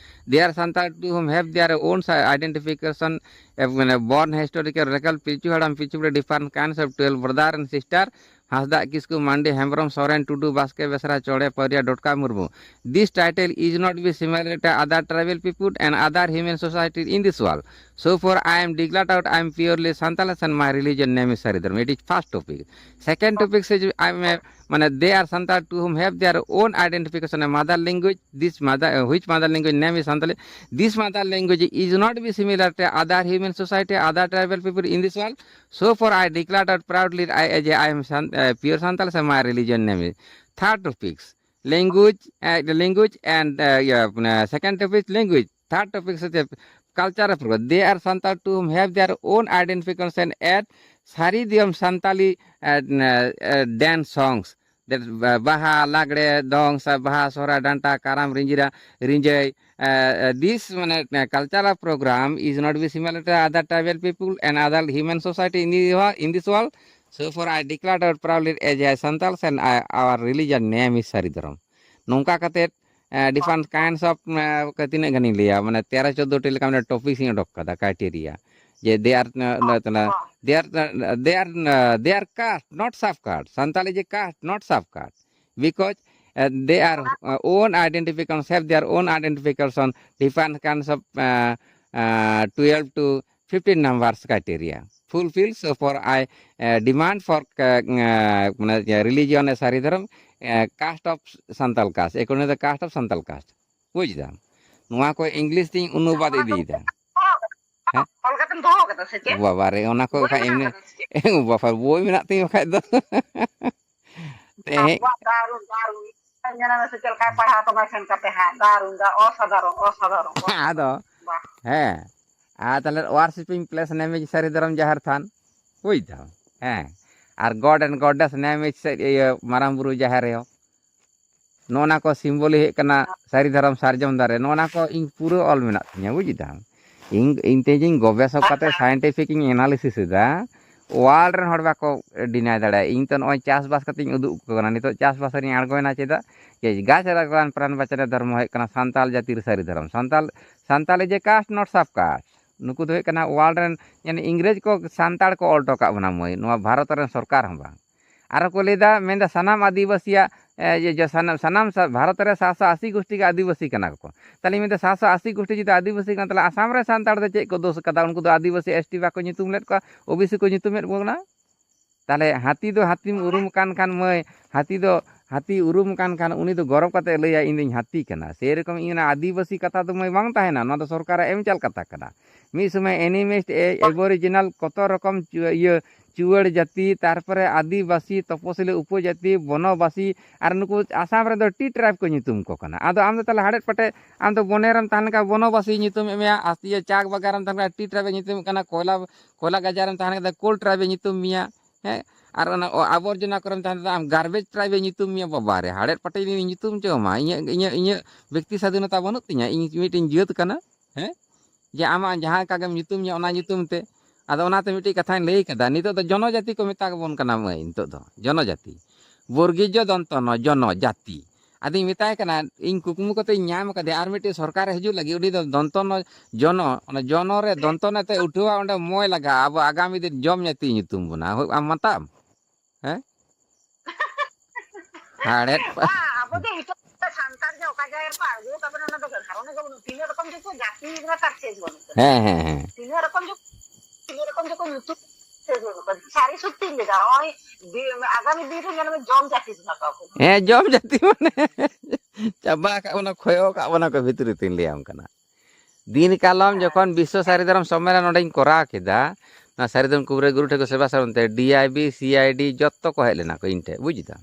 They are Santal to whom have their own identification, born historical record, Pilchu Haram, Pilchu Bure, different kinds of twelve brother and sister, Hasda Kisku, Mandi Hembrom, Soren, Tudu, Baske, Besra, Chore, Paria, Dotka, Murmu. This title is not be similar to other tribal people and other human society in this world. So far I am declared out, I am purely Santal and my religion name is Saridharma. It is first topic. Second topic says I am a, মানে, they are Santal to whom have their own identification, a mother language, this mother, uh, which mother language name is Santali. This mother language is not be similar to other human society, other tribal people in this world. So far I declare out proudly, I, as I am San, uh, pure Santal, so my religion name is. Third topics, language, uh, the language and, uh, yeah, uh, second topic, language. Third topic is the culture of people. They are Santal to whom have their own identification at Saridium Santali, uh, uh, dance songs. That, uh, Baha, Lagre, Dong, Sa-, Baha, Sora, Danta, Karam, Rinjira, Rinjai. Uh, uh, this, মানে, uh, cultural program is not be similar to other tribal people and other human society in, the, wo- in this world. So far, I declared out proudly as a Santals and I, our religion name is Saridharam. ᱱᱚᱝᱠᱟ ᱠᱟᱛᱮ, uh, different kinds of, uh, ᱛᱤᱱᱟᱹᱜ ᱜᱟᱱᱤᱧ ᱞᱟᱹᱭᱟ, ᱢᱟᱱᱮ ᱛᱮᱨᱚ ᱪᱳᱫᱽᱫᱳ T ᱞᱮᱠᱟ ᱢᱟᱱᱮ topics ᱤᱧ ᱚᱰᱚᱠ ᱠᱟᱫᱟ, criteria, ᱡᱮ they are, uh, ᱱᱚᱛᱮᱱᱟᱜ, they are, uh, they are, uh, they are caste, not sub caste. Santal is a caste, not sub caste. Because, uh, they are, uh, own identification, have their own identification, different kinds of, uh, uh, twelve to fifteen numbers criteria. Fulfill, so for I, uh, demand for, uh, uh, ᱢᱟᱱᱮ religion as Saridharam, uh, caste of Santal caste, according to the caste of Santal caste. ᱵᱩᱡᱽ ᱫᱟᱢ? ᱱᱚᱣᱟ ᱠᱚ English ᱛᱤᱧ ᱚᱱᱩᱵᱟᱫ ᱤᱫᱤᱭᱮᱫᱟ᱾ ᱦᱮᱸ? ᱚᱞ ᱠᱟᱛᱮᱢ ᱫᱚᱦᱚ ᱠᱟᱫᱟ ᱥᱮ ᱪᱮᱫ? ᱵᱟᱵᱟ ᱨᱮ, ᱚᱱᱟ ᱠᱚ ᱵᱟᱠᱷᱟᱡ ᱮᱢᱱᱤ ᱵᱟᱵᱟ, ᱵᱳᱭ ᱢᱮᱱᱟᱜ ᱛᱤᱧ ᱵᱟᱠᱷᱟᱡ ᱫᱚ᱾ ᱛᱮᱦᱮᱧ ᱫᱟᱨᱩᱱ, ᱫᱟᱨᱩᱱ᱾ ᱧᱮᱞ ᱢᱮ ᱥᱮ ᱪᱮᱫ ᱞᱮᱠᱟᱭ ᱯᱟᱲᱦᱟᱣ ᱛᱟᱢᱟ ᱥᱮᱱ ᱠᱟᱛᱮ ᱦᱟᱸᱜ᱾ ᱫᱟᱨᱩᱱ, ᱫᱟ-, ᱚᱥᱟᱫᱷᱟᱨᱚᱱ, ᱚᱥᱟᱫᱷᱟᱨᱚᱱ, ᱚᱥᱟᱫᱷᱟᱨᱚᱱ᱾ ᱟᱫᱚ, ᱵᱟᱦ᱾ ᱦᱮᱸ, ᱟᱨ ᱛᱟᱦᱞᱮ worshipping place name is ᱥᱟᱹᱨᱤ ᱫᱷᱚᱨᱚᱢ ᱡᱟᱦᱮᱨ ᱛᱷᱟᱱ, ᱵᱩᱡᱽ ᱫᱟᱢ? ᱦᱮᱸ, ᱟᱨ God and Goddess name is ᱥᱮ-, ᱤᱭᱟᱹ, ᱢᱟᱨᱟᱝ ᱵᱩᱨᱩ ᱡᱟᱦᱮᱨ ᱟᱭᱳ᱾ ᱱᱚᱜᱼᱚ ᱱᱟ ᱠᱚ symbol ᱦᱩᱭᱩᱜ ᱠᱟᱱᱟ ᱥᱟᱹᱨᱤ ᱫᱷᱚᱨᱚᱢ ᱥᱟᱨᱡᱚᱢ ᱫᱟᱨᱮ᱾ ᱱᱚᱜᱼᱚ ᱱᱟ ᱠᱚ ᱤᱧ ᱯᱩᱨᱟᱹ ᱚᱞ ᱢᱮᱱᱟᱜ ᱛᱤᱧᱟ, ᱵᱩᱡᱽ ᱫᱟᱢ? ᱤᱧ, ᱤᱧ ᱛᱮᱜᱤᱧ ᱜᱚᱵᱮᱥᱚᱠ ᱠᱟᱛᱮ scientific ᱤᱧ analysis ᱮᱫᱟ᱾ ᱳᱣᱟᱨᱞᱰ ᱨᱮᱱ ᱦᱚᱲ ᱵᱟᱠᱚ ᱰᱤᱱᱟᱭ ᱫᱟᱲᱮᱭᱟᱜᱼᱟ᱾ ᱤᱧ ᱛᱚ ᱱᱚᱜᱼᱚᱭ ᱪᱟᱥᱵᱟᱥ ᱠᱟᱛᱮᱧ ᱩᱫᱩᱜ ᱟᱠᱚ ᱠᱟᱱᱟ, ᱱᱤᱛᱚᱜ ᱪᱟᱥᱵᱟᱥ ᱨᱤᱧ ᱟᱬᱜᱚᱭᱮᱱᱟ᱾ ᱪᱮᱫᱟᱜ? ᱡᱮ ᱜᱟᱪᱷ ᱞᱟᱜᱟᱣᱟᱱ ᱯᱨᱟᱱ ᱵᱟᱪᱟᱱᱮ ᱫᱷᱚᱨᱢᱚ ᱦᱩᱭᱩᱜ ᱠᱟᱱᱟ ᱥᱟᱱᱛᱟᱞ ᱡᱟᱹᱛᱤ ᱨᱮ ᱥᱟᱹᱨᱤ ᱫᱷᱚᱨᱚᱢ᱾ Santal, Santal is a caste, not sub caste᱾ ᱱᱩᱠᱩ ᱫᱚ ᱦᱩᱭᱩᱜ ᱠᱟᱱᱟ ᱳᱣᱟᱨᱞᱰ ᱨᱮᱱ, ᱭᱟᱱᱤ ᱤᱝᱨᱮᱡᱽ ᱠᱚ ᱥᱟᱱᱛᱟᱲ ᱠᱚ ᱚᱞ ᱦᱚᱴᱚ ᱠᱟᱜ ᱵᱚᱱᱟ ᱢᱟᱹᱭ, ᱱᱚᱣᱟ ᱵᱷᱟᱨᱚᱛ ᱨᱮᱱ ᱥᱚᱨᱠᱟᱨ ᱦᱚᱸ ᱵᱟᱝ᱾ ᱟᱨᱚ ᱠᱚ ᱞᱟᱹᱭᱫᱟ, ᱢᱮᱱᱫᱟ ᱥᱟᱱᱟᱢ ᱟᱹᱫᱤᱵᱟᱹᱥᱤᱭᱟᱜ, ᱮ, ᱡᱮ, ᱡᱮ ᱥᱟᱱᱟᱢ, ᱥᱟᱱᱟᱢ ᱥᱟ-, ᱵᱷᱟᱨᱚᱛ ᱨᱮ ᱥᱟᱛᱥᱚ ᱟᱥᱤ ᱜᱩᱥᱴᱤ ᱜᱮ ᱟᱹᱫᱤᱵᱟᱹᱥᱤ ᱠᱟᱱᱟ ᱠᱚ᱾ ᱛᱟᱦᱞᱮ ᱢᱮᱱᱫᱟ ᱥᱟᱛᱥᱚ ᱟᱥᱤ ᱜᱩᱥᱴᱤ ᱡᱩᱫᱤ ᱟᱹᱫᱤᱵᱟᱹᱥᱤ ᱠᱟᱱᱟ, ᱛᱟᱦᱞᱮ ᱟᱥᱟᱢ ᱨᱮ ᱥᱟᱱᱛᱟᱲ ᱫᱚ ᱪᱮᱫ ᱠᱚ ᱫᱳᱥ ᱠᱟᱫᱟ? ᱩᱱᱠᱩ ᱫᱚ ᱟᱹᱫᱤᱵᱟᱹᱥᱤ ᱮᱥ ᱴᱤ ᱵᱟᱠᱚ ᱧᱩᱛᱩᱢ ᱞᱮᱫ ᱠᱚᱣᱟ, ᱳ ᱵᱤ ᱥᱤ ᱠᱚ ᱧᱩᱛᱩᱢ ᱮᱫ ᱠᱚ ᱠᱟᱱᱟ᱾ ᱛᱟᱦᱞᱮ ᱦᱟᱹᱛᱤ ᱫᱚ ᱦᱟᱹᱛᱤᱢ ᱩᱨᱩᱢ ᱠᱟᱱ ᱠᱷᱟᱱ ᱢᱟᱹᱭ, ᱦᱟᱹᱛᱤ ᱫᱚ ᱦᱟᱹᱛᱤ ᱩᱨᱩᱢ ᱠᱟᱱ ᱠᱷᱟᱱ ᱩᱱᱤ ᱫᱚ ᱜᱚᱨᱚᱵ ᱠᱟᱛᱮ ᱞᱟᱹᱭᱟ, "ᱤᱧ ᱫᱚᱧ ᱦᱟᱹᱛᱤ ᱠᱟᱱᱟ᱾" ᱥᱮᱨᱚᱠᱚᱢ ᱤᱧ ᱚᱱᱟ ᱟᱹᱫᱤᱵᱟᱹᱥᱤ ᱠᱟᱛᱷᱟ ᱫᱚ ᱢᱟᱹᱭ ᱵᱟᱝ ᱛᱟᱦᱮᱱᱟ, ᱱᱚᱣᱟ ᱫᱚ ᱥᱚᱨᱠᱟᱨᱟᱜ ᱮᱢ ᱪᱟᱞ ᱠᱟᱛᱷᱟ ᱠᱟᱱᱟ᱾ ᱢᱤᱫ ᱥᱚᱢᱚᱭ ᱮᱱᱤᱢᱮᱥᱴ, ᱮ-, ᱮᱵᱚᱨᱤᱡᱤᱱᱟᱞ ᱠᱚᱛᱚ ᱨᱚᱠᱚᱢ ᱪᱩ-, ᱤᱭᱟᱹ ᱪᱩᱣᱟᱹᱲ ᱡᱟᱹᱛᱤ, ᱛᱟᱨᱯᱚᱨᱮ ᱟᱹᱫᱤᱵᱟᱹᱥᱤ, ᱛᱚᱯᱚᱥᱤᱞᱤ ᱩᱯᱚᱡᱟᱹᱛᱤ, ᱵᱚᱱᱚᱵᱟᱥᱤ, ᱟᱨ ᱱᱩᱠᱩ ᱟᱥᱟᱢ ᱨᱮᱫᱚ ᱴᱤ ᱴᱨᱟᱭᱤᱵᱽ ᱠᱚ ᱧᱩᱛᱩᱢ ᱠᱚ ᱠᱟᱱᱟ᱾ ᱟᱫᱚ ᱟᱢ ᱫᱚ ᱛᱟᱦᱞᱮ ᱦᱟᱲᱮᱫ ᱯᱟᱴᱮ, ᱟᱢ ᱫᱚ ᱵᱚᱱᱮ ᱨᱮᱢ ᱛᱟᱦᱮᱸ ᱞᱮᱱᱠᱷᱟᱱ ᱵᱚᱱᱚᱵᱟᱥᱤ ᱧᱩᱛᱩᱢᱮᱫ ᱢᱮᱭᱟ, ᱟᱨ ᱤᱭᱟᱹ ᱪᱟᱠ ᱵᱟᱜᱟᱱ ᱨᱮᱢ ᱛᱟᱦᱮᱸ ᱞᱮᱱᱠᱷᱟᱱ ᱴᱤ ᱴᱨᱟᱭᱤᱵᱽ ᱮ ᱧᱩᱛᱩᱢᱮᱫ ᱠᱟᱱᱟ, ᱠᱚᱭᱞᱟ, ᱠᱚᱭᱞᱟ ᱜᱟᱡᱟᱲ ᱨᱮᱢ ᱛᱟᱦᱮᱸ ᱞᱮᱱᱠᱷᱟᱱ ᱠᱳᱞ ᱴᱨᱟᱭᱤᱵᱽ ᱮ ᱧᱩᱛᱩᱢ ᱢᱮᱭᱟ, ᱦᱮᱸ? ᱟᱨ ᱚᱱᱟ ᱚ-, ᱟᱵᱚᱨᱡᱚᱱᱟ ᱠᱚᱨᱮᱢ ᱛᱟᱦᱮᱸ ᱞᱮᱱᱠᱷᱟᱱ ᱟᱢ ᱜᱟᱨᱵᱮᱡᱽ ᱴᱨᱟᱭᱤᱵᱽ ᱮ ᱧᱩᱛᱩᱢ ᱢᱮᱭᱟ᱾ ᱵᱟᱵᱟ ᱨᱮ, ᱦᱟᱲᱮᱫ ᱯᱟᱴᱮ ᱡᱩᱫᱤ ᱧᱩᱛᱩᱢ ᱪᱚ ᱢᱟ, ᱤᱧᱟᱹᱜ, ᱤᱧᱟᱹᱜ, ᱤᱧᱟᱹᱜ ᱵᱮᱠᱛᱤ ᱥᱟᱫᱷᱤᱱᱚᱛᱟ ᱵᱟᱹᱱᱩᱜ ᱛᱤᱧᱟ? ᱤᱧ ᱢᱤᱫᱴᱮᱱ ᱡᱟᱹᱛ ᱠᱟᱱᱟ, ᱦᱮᱸ? ᱡᱮ ᱟᱢᱟᱜ ᱡᱟᱦᱟᱸ ᱞᱮᱠᱟ ᱜᱮᱢ ᱧᱩᱛᱩᱢ ᱧᱟ, ᱚᱱᱟ ᱧᱩᱛᱩᱢ ᱛᱮ᱾ ᱟᱫᱚ ᱚᱱᱟᱛᱮ ᱢᱤᱫᱴᱤᱡ ᱠᱟᱛᱷᱟᱧ ᱞᱟᱹᱭ ᱠᱟᱫᱟ, ᱱᱤᱛᱚᱜ ᱫᱚ ᱡᱚᱱᱚᱡᱟᱹᱛᱤ ᱠᱚ ᱢᱮᱛᱟ ᱵᱚᱱ ᱠᱟᱱᱟ ᱢᱟᱹᱭ, ᱱᱤᱛᱚᱜ ᱫᱚ ᱡᱚᱱᱚᱡᱟᱹᱛᱤ᱾ ᱵᱚᱨᱜᱤᱡᱚ ᱫᱚᱱᱛᱚ ᱱᱚ, ᱡᱚᱱᱚ, ᱡᱟᱹᱛᱤ᱾ ᱟᱫᱚᱧ ᱢᱮᱛᱟᱭ ᱠᱟᱱᱟ, ᱤᱧ ᱠᱩᱠᱢᱩ ᱠᱟᱛᱮᱧ ᱧᱟᱢ ᱠᱟᱫᱮᱭᱟ, ᱟᱨ ᱢᱤᱫᱴᱤᱡ ᱥᱚᱨᱠᱟᱨᱮ ᱦᱤᱡᱩᱜ ᱞᱟᱹᱜᱤᱫ, ᱩᱱᱤ ᱫᱚ ᱫᱚᱱᱛᱚ ᱱᱚ, ᱡᱚᱱᱚ, ᱚᱱᱟ ᱡᱚᱱᱚ ᱨᱮ ᱫᱚᱱᱛᱚ ᱱᱚ ᱛᱮ ᱩᱴᱷᱟᱹᱣᱟ, ᱚᱸᱰᱮ ᱢᱚᱭ ᱞᱟᱜᱟᱜᱼᱟ, ᱟᱵᱚ ᱟᱜᱟᱢᱤ ᱫᱤᱱ ᱡᱚᱢ ᱡᱟᱹᱛᱤ ᱧᱩᱛᱩᱢ ᱵᱚᱱᱟ᱾ ᱦᱳᱭ, ᱟᱢ ᱢᱟᱛᱟᱢ? ᱦᱮᱸ? ᱦᱟᱲᱮᱫ ᱯᱟ- ᱵᱟᱝ, ᱟᱵᱚ ᱡᱮ ᱱᱤᱛᱚᱜ ᱥᱟᱱᱛᱟᱲ ᱡᱮ ᱚᱠᱟ ᱡᱟᱭᱜᱟ ᱨᱮᱠᱚ ᱟᱬᱜᱚ ᱠᱟᱜ ᱵᱚᱱᱟ, ᱚᱱᱟ ᱫᱚ ᱠᱟᱨᱚᱱ ᱜᱮ ᱵᱟᱹᱱᱩᱜ᱾ ᱛᱤᱱᱟᱹᱜ ᱨᱚᱠᱚᱢ ᱡᱮᱠᱚ ᱡᱟᱹᱛᱤ ᱠᱟᱱᱟ, ᱛᱟᱨ ᱪᱮᱫ ᱵᱟᱹᱱᱩᱜ ᱛᱟᱠᱚᱣᱟ᱾ ᱦᱮᱸ, ᱦᱮᱸ, ᱦᱮᱸ᱾ ᱛᱤᱱᱟᱹᱜ ᱨᱚᱠᱚᱢ ᱡᱮ, ᱛᱤᱱᱟᱹᱜ ᱨᱚᱠᱚᱢ ᱡᱮᱠᱚ ᱧᱩᱛᱩᱢ, ᱪᱮᱫ ᱵᱟᱹᱱᱩᱜ ᱛᱟᱠᱚᱣᱟ᱾ ᱥᱟᱹᱨᱤ ᱥᱚᱛᱭᱚᱧ ᱞᱟᱹᱭᱫᱟ, ᱱᱚᱜᱼᱚᱭ ᱫᱤ-, ᱟᱜᱟᱢᱤ ᱫᱤᱱ ᱨᱮ ᱧᱮᱞ ᱢᱮ, ᱡᱚᱢ ᱡᱟᱹᱛᱤ ᱠᱟᱱᱟ ᱠᱚ ᱟᱵᱚ᱾ ᱦᱮᱸ, ᱡᱚᱢ ᱡᱟᱹᱛᱤ ᱢᱟᱱᱮ ᱪᱟᱵᱟ ᱟᱠᱟᱫ ᱵᱚᱱᱟ, ᱠᱷᱚᱭᱚ ᱟᱠᱟᱫ ᱵᱚᱱᱟ ᱠᱚ ᱵᱷᱤᱛᱨᱤ ᱛᱤᱧ ᱞᱟᱹᱭᱟᱢ ᱠᱟᱱᱟ᱾ ᱫᱤᱱ ᱠᱟᱞᱚᱢ ᱡᱚᱠᱷᱚᱱ ᱵᱤᱥᱥᱚ ᱥᱟᱹᱨᱤ ᱫᱷᱚᱨᱚᱢ ᱥᱚᱢᱢᱮᱞᱚᱱ ᱱᱚᱸᱰᱮᱧ ᱠᱚᱨᱟᱣ ᱠᱮᱫᱟ, ᱱᱚᱣᱟ ᱥᱟᱹᱨᱤ ᱫᱷᱚᱨᱚᱢ ᱠᱩᱵᱨᱟᱹ ᱜᱩᱨᱩ ᱴᱷᱮᱱ ᱠᱚ ᱥᱮᱵᱟ ᱥᱟᱨᱚᱱ ᱛᱮ, ᱰᱤ ᱟᱭ ᱵᱤ, ᱥᱤ ᱟᱭ ᱰᱤ ᱡᱚᱛᱚ ᱠᱚ ᱦᱮᱡ ᱞᱮᱱᱟ ᱠᱚ ᱤᱧ ᱴᱷᱮᱱ, ᱵᱩᱡ ᱫᱟᱢ?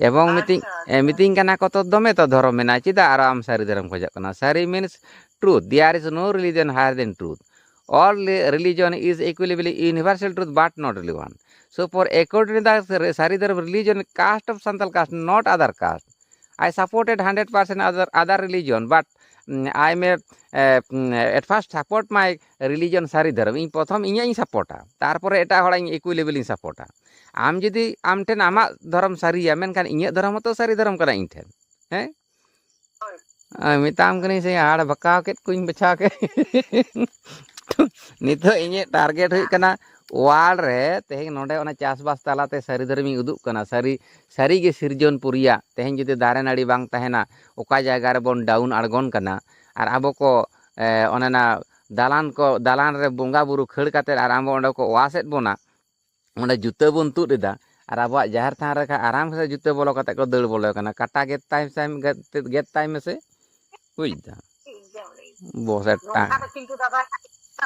ᱮᱵᱚᱝ ᱢᱤᱛᱟᱹᱧ, ᱟᱪᱪᱷᱟ, ᱮ, ᱟᱪᱪᱷᱟ᱾ ᱢᱤᱛᱟᱹᱧ ᱠᱟᱱᱟ ᱠᱚ, "ᱛᱚ ᱫᱚᱢᱮ ᱛᱚ ᱫᱷᱚᱨᱚᱢ ᱢᱮᱱᱟᱜᱼᱟ, ᱪᱮᱫᱟᱜ ᱟᱨᱚ ᱟᱢ ᱥᱟᱹᱨᱤ ᱫᱷᱚᱨᱚᱢ ᱠᱷᱚᱡᱚᱜ ᱠᱟᱱᱟ?" ᱥᱟᱹᱨᱤ means truth. There is no religion higher than truth. All re-, religion is equally universal truth, but not only one. So for according to the Sari Dharma religion, caste of Santal caste, not other caste. I supported hundred percent other, other religion, but I may at first support my religion ᱥᱟᱹᱨᱤ ᱫᱷᱚᱨᱚᱢ, ᱤᱧ ᱯᱨᱚᱛᱷᱚᱢ ᱤᱧᱟᱹᱜ ᱤᱧ ᱥᱟᱯᱳᱨᱴᱟ, ᱛᱟᱨᱯᱚᱨᱮ ᱮᱴᱟᱜ ᱦᱚᱲᱟᱜ ᱤᱧ equally ᱤᱧ ᱥᱟᱯᱳᱨᱴᱟ᱾ ᱟᱢ ᱡᱩᱫᱤ ᱟᱢ ᱴᱷᱮᱱ ᱟᱢᱟᱜ ᱫᱷᱚᱨᱚᱢ ᱥᱟᱹᱨᱤᱭᱟ, ᱢᱮᱱᱠᱷᱟᱱ ᱤᱧᱟᱹᱜ ᱫᱷᱚᱨᱚᱢ ᱦᱚᱸᱛᱚ ᱥᱟᱹᱨᱤ ᱫᱷᱚᱨᱚᱢ ᱠᱟᱱᱟ ᱤᱧ ᱴᱷᱮᱱ᱾ ᱦᱮᱸ? ᱟᱨ ᱢᱮᱛᱟᱢ ᱠᱟᱹᱱᱟᱹᱧ ᱥᱮ, ᱟᱲ ᱵᱟᱠᱟᱣ ᱠᱮᱫ ᱠᱚᱧ ᱵᱟᱪᱷᱟᱣ ᱠᱮᱫ᱾ ᱱᱤᱛᱚᱜ ᱤᱧᱟᱹᱜ ᱴᱟᱨᱜᱮᱴ ᱦᱩᱭᱩᱜ ᱠᱟᱱᱟ, ᱣᱟᱨᱞᱰ ᱨᱮ ᱛᱮᱦᱮᱧ ᱱᱚᱰᱮ ᱚᱱᱟ ᱪᱟᱥᱵᱟᱥ ᱛᱟᱞᱟᱛᱮ ᱥᱟᱹᱨᱤ ᱫᱷᱚᱨᱚᱢᱤᱧ ᱩᱫᱩᱜ ᱠᱟᱱᱟ᱾ ᱥᱟᱹᱨᱤ, ᱥᱟᱹᱨᱤᱜᱮ ᱥᱤᱨᱡᱚᱱ ᱯᱩᱨᱤᱭᱟ᱾ ᱛᱮᱦᱮᱧ ᱡᱩᱫᱤ ᱫᱟᱨᱮ ᱱᱟᱹᱲᱤ ᱵᱟᱝ ᱛᱟᱦᱮᱱᱟ, ᱚᱠᱟ ᱡᱟᱭᱜᱟ ᱨᱮᱵᱚᱱ ᱰᱟᱣᱩᱱ ᱟᱬᱜᱚᱱ ᱠᱟᱱᱟ, ᱟᱨ ᱟᱵᱚ ᱠᱚ, ᱮ, ᱚᱱᱮ ᱚᱱᱟ ᱫᱟᱞᱟᱱ ᱠᱚ, ᱫᱟᱞᱟᱱ ᱨᱮ ᱵᱚᱸᱜᱟ ᱵᱩᱨᱩ ᱠᱷᱟᱹᱲ ᱠᱟᱛᱮ ᱟᱨ ᱟᱵᱚ ᱚᱸᱰᱮ ᱠᱚ ᱚᱣᱟᱥᱮᱫ ᱵᱚᱱᱟ, ᱚᱸᱰᱮ ᱡᱩᱛᱟᱹ ᱵᱚᱱ ᱛᱩᱫ ᱮᱫᱟ, ᱟᱨ ᱟᱵᱚᱣᱟᱜ ᱡᱟᱦᱮᱨ ᱛᱷᱟᱱ ᱨᱮ ᱠᱷᱟᱱ ᱟᱨᱟᱢ ᱥᱮ ᱡᱩᱛᱟᱹ ᱵᱚᱞᱚ ᱠᱟᱛᱮ ᱠᱚ ᱫᱟᱹᱲ ᱵᱚᱞᱚ ᱠᱟᱱᱟ, ᱠᱟᱴᱟ ᱜᱮᱫ ᱛᱟᱭ ᱥᱮ, ᱜᱮᱫ, ᱜᱮᱫ ᱛᱟᱭ ᱢᱮᱥᱮ, ᱵᱩᱡᱽ ᱫᱟᱢ᱾ ᱴᱷᱤᱠ ᱜᱮᱭᱟ, ᱵᱚᱥ ᱮᱴᱟ᱾ ᱱᱚᱝᱠᱟ ᱫᱚ ᱠᱤᱱᱛᱩ ᱫᱟᱫᱟ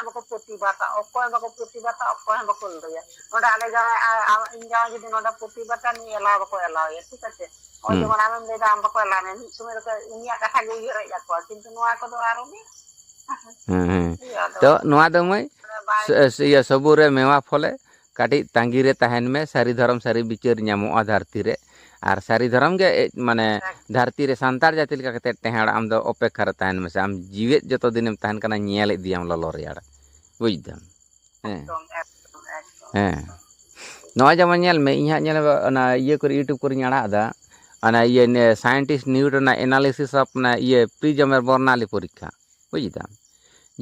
ᱵᱟᱠᱚ ᱯᱨᱚᱛᱤᱵᱟᱫᱟ, ᱚᱠᱚᱭ ᱵᱟᱠᱚ ᱯᱨᱚᱛᱤᱵᱟᱫᱟ, ᱚᱠᱚᱭ ᱦᱚᱸ ᱵᱟᱠᱚ ᱞᱟᱹᱭᱟ᱾ ᱱᱚᱰᱮ ᱟᱞᱮ ᱡᱟᱶᱟᱭ, ᱟ-, ᱟ-, ᱤᱧ ᱡᱟᱶᱟᱭ ᱡᱩᱫᱤ ᱱᱚᱰᱮ ᱯᱨᱚᱛᱤᱵᱟᱫᱟ, ᱱᱩᱭ ᱮᱞᱟᱣ ᱵᱟᱠᱚ ᱮᱞᱟᱣ ᱮᱭᱟ, ᱴᱷᱤᱠ ᱟᱪᱷᱮ? ᱱᱚᱜᱼᱚᱭ ᱦᱩᱸ᱾ ᱡᱮᱢᱚᱱ ᱟᱢᱮᱢ ᱞᱟᱹᱭᱫᱟ, ᱟᱢ ᱵᱟᱠᱚ ᱮᱞᱟᱣ ᱢᱮᱭᱟ, ᱢᱤᱫ ᱥᱚᱢᱚᱭ ᱨᱮᱠᱚ ᱩᱱᱤᱭᱟᱜ ᱠᱟᱛᱷᱟ ᱜᱮ ᱩᱭᱦᱟᱹᱨ ᱦᱮᱡ ᱟᱠᱚᱣᱟ, ᱠᱤᱱᱛᱩ ᱱᱚᱣᱟ ᱠᱚᱫᱚ ᱟᱨᱚ ᱢᱤᱫ ᱦᱮᱸ, ᱦᱮᱸ᱾ ᱤᱭᱟᱹ ᱟᱫᱚ ᱛᱚ ᱱᱚᱣᱟ ᱫᱚ ᱢᱟᱹᱭ, ᱵᱟᱭ ᱥ-, ᱥ-, ᱤᱭᱟᱹ, ᱥᱚᱵᱩᱨ ᱨᱮ ᱢᱮᱣᱟ ᱯᱷᱚᱞᱮ, ᱠᱟᱹᱴᱤᱡ ᱛᱟᱺᱜᱤ ᱨᱮ ᱛᱟᱦᱮᱱ ᱢᱮ, ᱥᱟᱹᱨᱤ ᱫᱷᱚᱨᱚᱢ ᱥᱟᱹᱨᱤ ᱵᱤᱪᱟᱹᱨ ᱧᱟᱢᱚᱜᱼᱟ ᱫᱷᱟᱹᱨᱛᱤ ᱨᱮ᱾ ᱟᱨ ᱥᱟᱹᱨᱤ ᱫᱷᱚᱨᱚᱢ ᱜᱮ, ᱮ, ᱢᱟᱱᱮ, ᱮᱠᱫᱚᱢ᱾ ᱫᱷᱟᱹᱨᱛᱤ ᱨᱮ ᱥᱟᱱᱛᱟᱲ ᱡᱟᱹᱛᱤ ᱞᱮᱠᱟ ᱠᱟᱛᱮ ᱴᱮᱦᱟᱲ ᱟᱢ ᱫᱚ ᱚᱯᱮᱠᱠᱷᱟ ᱨᱮ ᱛᱟᱦᱮᱱ ᱢᱮᱥᱮ᱾ ᱟᱢ ᱡᱤᱣᱮᱫ ᱡᱚᱛᱚ ᱫᱤᱱᱮᱢ ᱛᱟᱦᱮᱱ ᱠᱟᱱᱟ, ᱧᱮᱞ ᱤᱫᱤᱭᱟᱢ ᱞᱚᱞᱚ ᱨᱮᱭᱟᱲ᱾ ᱵᱩᱡᱽ ᱫᱟᱢ? ᱦᱮᱸ᱾ ᱮᱠᱫᱚᱢ, ᱮᱠᱫᱚᱢ, ᱮᱠᱫᱚᱢ, ᱦᱮᱸ᱾ ᱮᱠᱫᱚᱢ᱾ ᱱᱚᱜᱼᱚᱭ ᱡᱮᱢᱚᱱ ᱧᱮᱞ ᱢᱮ, ᱤᱧ ᱦᱟᱸᱜ ᱧᱮᱞ ᱢᱮ, ᱚᱱᱟ ᱤᱭᱟᱹ ᱠᱚᱨᱮ, YouTube ᱠᱚᱨᱮᱧ ᱟᱲᱟᱜ ᱮᱫᱟ, ᱚᱱᱟ ᱤᱭᱟᱹ, ᱱᱮ-, scientist Newton ᱚᱱᱟ analysis of ᱚᱱᱟ ᱤᱭᱟᱹ, prism ᱮᱨ ᱵᱚᱨᱱᱟᱞᱤ ᱯᱚᱨᱤᱠᱠᱷᱟ᱾ ᱵᱩᱡᱽ ᱫᱟᱢ?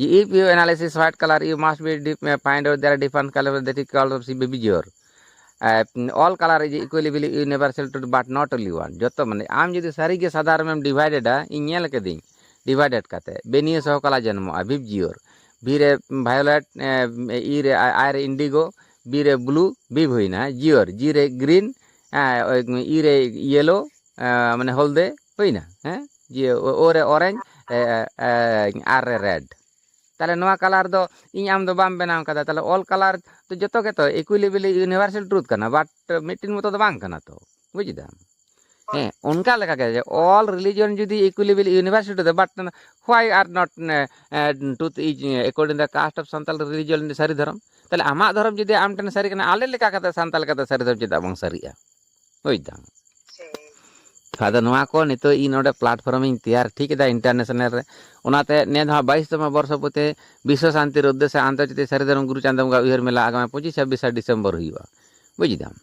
ᱡᱮ if you analysis white color, you must be dif-, find out there are different color that is called of behavior. Uh, all color is equally universal to, but not only one. ᱡᱚᱛᱚ ᱢᱟᱱᱮ, ᱟᱢ ᱡᱩᱫᱤ ᱥᱟᱹᱨᱤ ᱜᱮ ᱥᱟᱫᱟ ᱨᱮᱢ ᱰᱤᱵᱷᱟᱭᱰᱮᱰᱟ, ᱤᱧ ᱧᱮᱞ ᱠᱟᱹᱫᱟᱹᱧ, ᱰᱤᱵᱷᱟᱭᱰᱮᱰ ᱠᱟᱛᱮ, ᱵᱮᱱᱤᱭᱟᱹ ᱥᱚᱦᱚ ᱠᱟᱞᱟ ᱡᱚᱱᱢᱚᱜᱼᱟ, ᱵᱤᱵᱽᱡᱤᱭᱳᱨ᱾ B ᱨᱮ violet, ᱮ, E ᱨᱮ, I, I ᱨᱮ indigo, B ᱨᱮ blue, ᱵᱤᱵᱽ ᱦᱩᱭᱱᱟ, ᱡᱤᱭᱳᱨ, G ᱨᱮ green, ᱮ, E ᱨᱮ yellow, ᱮ, ᱢᱟᱱᱮ ᱦᱚᱞᱫᱮ ᱦᱩᱭᱱᱟ, ᱦᱮᱸ? ᱡᱤᱭᱳ, O, O ᱨᱮ orange, ᱮ, ᱮ, ᱮ, R ᱨᱮ red᱾ ᱛᱟᱦᱞᱮ ᱱᱚᱣᱟ ᱠᱟᱞᱟᱨ ᱫᱚ ᱤᱧ ᱟᱢ ᱫᱚ ᱵᱟᱢ ᱵᱮᱱᱟᱣ ᱠᱟᱫᱟ, ᱛᱟᱦᱞᱮ all color ᱫᱚ ᱡᱚᱛᱚ ᱜᱮᱛᱚ equally universal truth ᱠᱟᱱᱟ, but ᱢᱤᱫᱴᱤᱱ ᱢᱚᱛᱚ ᱫᱚ ᱵᱟᱝ ᱠᱟᱱᱟ ᱛᱚ, ᱵᱩᱡᱽ ᱫᱟᱢ? ᱦᱮᱸ, ᱚᱱᱠᱟ ᱞᱮᱠᱟ ᱜᱮ ᱡᱮ all religion ᱡᱩᱫᱤ equally universal truth, but why are not, A, A, truth is according the caste of Santal religion ᱥᱟᱹᱨᱤ ᱫᱷᱚᱨᱚᱢ? ᱛᱟᱦᱞᱮ ᱟᱢᱟᱜ ᱫᱷᱚᱨᱚᱢ ᱡᱩᱫᱤ ᱟᱢ ᱴᱷᱮᱱ ᱥᱟᱹᱨᱤ ᱠᱟᱱᱟ, ᱟᱞᱮ ᱞᱮᱠᱟ ᱠᱟᱛᱮ ᱥᱟᱱᱛᱟᱲ ᱞᱮᱠᱟᱛᱮ ᱥᱟᱹᱨᱤ ᱫᱷᱚᱨᱚᱢ ᱪᱮᱫᱟᱜ ᱵᱟᱝ ᱥᱟᱹᱨᱤᱜᱼᱟ? ᱵᱩᱡᱽ ᱫᱟᱢ? ᱴᱷᱤᱠ᱾ ᱟᱫᱚ ᱱᱚᱣᱟ ᱠᱚ ᱱᱤᱛᱚᱜ ᱤᱧ ᱱᱚᱰᱮ platform ᱤᱧ ᱛᱮᱭᱟᱨ ᱴᱷᱤᱠ ᱮᱫᱟ international ᱨᱮ᱾ ᱚᱱᱟᱛᱮ ᱱᱮ ᱫᱷᱟᱣ ᱵᱟᱭᱤᱥ ᱛᱚᱢᱚ ᱵᱚᱨᱥᱚ ᱯᱚᱛᱤ ᱵᱤᱥᱥᱚ ᱥᱟᱱᱛᱤᱨ ᱩᱫᱽᱫᱮᱥᱥᱚ ᱟᱱᱛᱚᱨᱡᱟᱛᱤᱭᱚ ᱥᱟᱹᱨᱤ ᱫᱷᱚᱨᱚᱢ ᱜᱩᱨᱩ ᱪᱟᱸᱫᱚ ᱵᱚᱸᱜᱟ ᱩᱭᱦᱟᱹᱨ ᱢᱮᱞᱟ ᱟᱜᱟᱢᱤ ᱯᱚᱸᱪᱤᱥ ᱪᱷᱟᱵᱵᱤᱥ ᱰᱤᱥᱮᱢᱵᱚᱨ ᱦᱩᱭᱩᱜᱼᱟ᱾ ᱵᱩᱡᱽ ᱫᱟᱢ?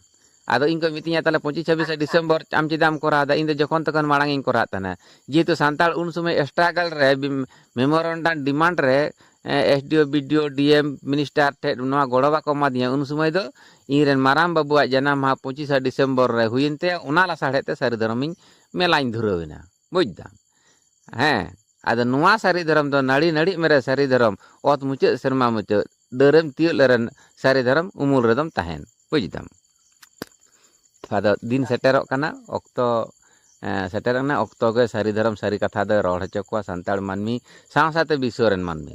ᱟᱫᱚ ᱤᱧ ᱠᱚ ᱢᱤᱛᱟᱹᱧᱟ, "ᱛᱟᱦᱞᱮ ᱯᱚᱸᱪᱤᱥ ᱪᱷᱟᱵᱵᱤᱥ ᱰᱤᱥᱮᱢᱵᱚᱨ ᱟᱢ ᱪᱮᱫᱟᱜ ᱮᱢ ᱠᱚᱨᱟᱣ ᱮᱫᱟ?" ᱤᱧ ᱫᱚ ᱡᱚᱠᱷᱚᱱ ᱛᱚᱠᱷᱚᱱ ᱢᱟᱲᱟᱝ ᱤᱧ ᱠᱚᱨᱟᱣ ᱛᱟᱦᱮᱱᱟ, ᱡᱮᱦᱮᱛᱩ ᱥᱟᱱᱛᱟᱲ ᱩᱱ ᱥᱚᱢᱚᱭ struggle ᱨᱮ ᱵᱤᱢ-, memorandum demand ᱨᱮ, ᱮ, S D O, B D O, D M, minister ᱴᱷᱮᱱ ᱱᱚᱣᱟ ᱜᱚᱲᱚ ᱵᱟᱠᱚ ᱮᱢᱟᱫᱤᱧᱟ᱾ ᱩᱱ ᱥᱚᱢᱚᱭ ᱫᱚ ᱤᱧ ᱨᱮᱱ ᱢᱟᱨᱟᱝ ᱵᱟᱹᱵᱩᱣᱟᱜ ᱡᱟᱱᱟᱢ ᱢᱟᱦᱟ ᱯᱚᱸᱪᱤᱥᱟ ᱰᱤᱥᱮᱢᱵᱚᱨ ᱨᱮ ᱦᱩᱭᱮᱱ ᱛᱟᱭᱟ, ᱚᱱᱟ ᱞᱟᱥᱟᱲᱦᱮᱫ ᱛᱮ ᱥᱟᱹᱨᱤ ᱫᱷᱚᱨᱚᱢᱤᱧ ᱢᱮᱞᱟᱧ ᱫᱷᱩᱨᱟᱹᱣ ᱮᱱᱟ᱾ ᱵᱩᱡᱽ ᱫᱟᱢ? ᱦᱮᱸ, ᱟᱫᱚ ᱱᱚᱣᱟ ᱥᱟᱹᱨᱤ ᱫᱷᱚᱨᱚᱢ ᱫᱚ ᱱᱟᱹᱲᱤ ᱱᱟᱹᱲᱤᱜ ᱢᱮᱨᱮ ᱥᱟᱹᱨᱤ ᱫᱷᱚᱨᱚᱢ, ᱚᱛ ᱢᱩᱪᱟᱹᱫ ᱥᱮᱨᱢᱟ ᱢᱩᱪᱟᱹᱫ, ᱰᱟᱹᱨᱮᱢ ᱛᱤᱭᱳᱜ ᱞᱮᱨᱮ ᱥᱟᱹᱨᱤ ᱫᱷᱚᱨᱚᱢ ᱩᱢᱩᱞ ᱨᱮᱫᱚᱢ ᱛᱟᱦᱮᱱ᱾ ᱵᱩᱡᱽ ᱫᱟᱢ? ᱟᱫᱚ ᱫᱤᱱ ᱥᱮᱴᱮᱨᱚᱜ ᱠᱟᱱᱟ, ᱚᱠᱛᱚ, ᱮᱸ, ᱥᱮᱴᱮᱨᱚᱜ ᱠᱟᱱᱟ, ᱚᱠᱛᱚ ᱜᱮ ᱥᱟᱹᱨᱤ ᱫᱷᱚᱨᱚᱢ ᱥᱟᱹᱨᱤ ᱠᱟᱛᱷᱟ ᱫᱚᱭ ᱨᱚᱲ ᱦᱚᱪᱚ ᱠᱚᱣᱟ ᱥᱟᱱᱛᱟᱲ ᱢᱟᱹᱱᱢᱤ ᱥᱟᱶ ᱥᱟᱶᱛᱮ ᱵᱤᱥᱥᱚ ᱨᱮᱱ ᱢᱟᱹᱱᱢᱤ᱾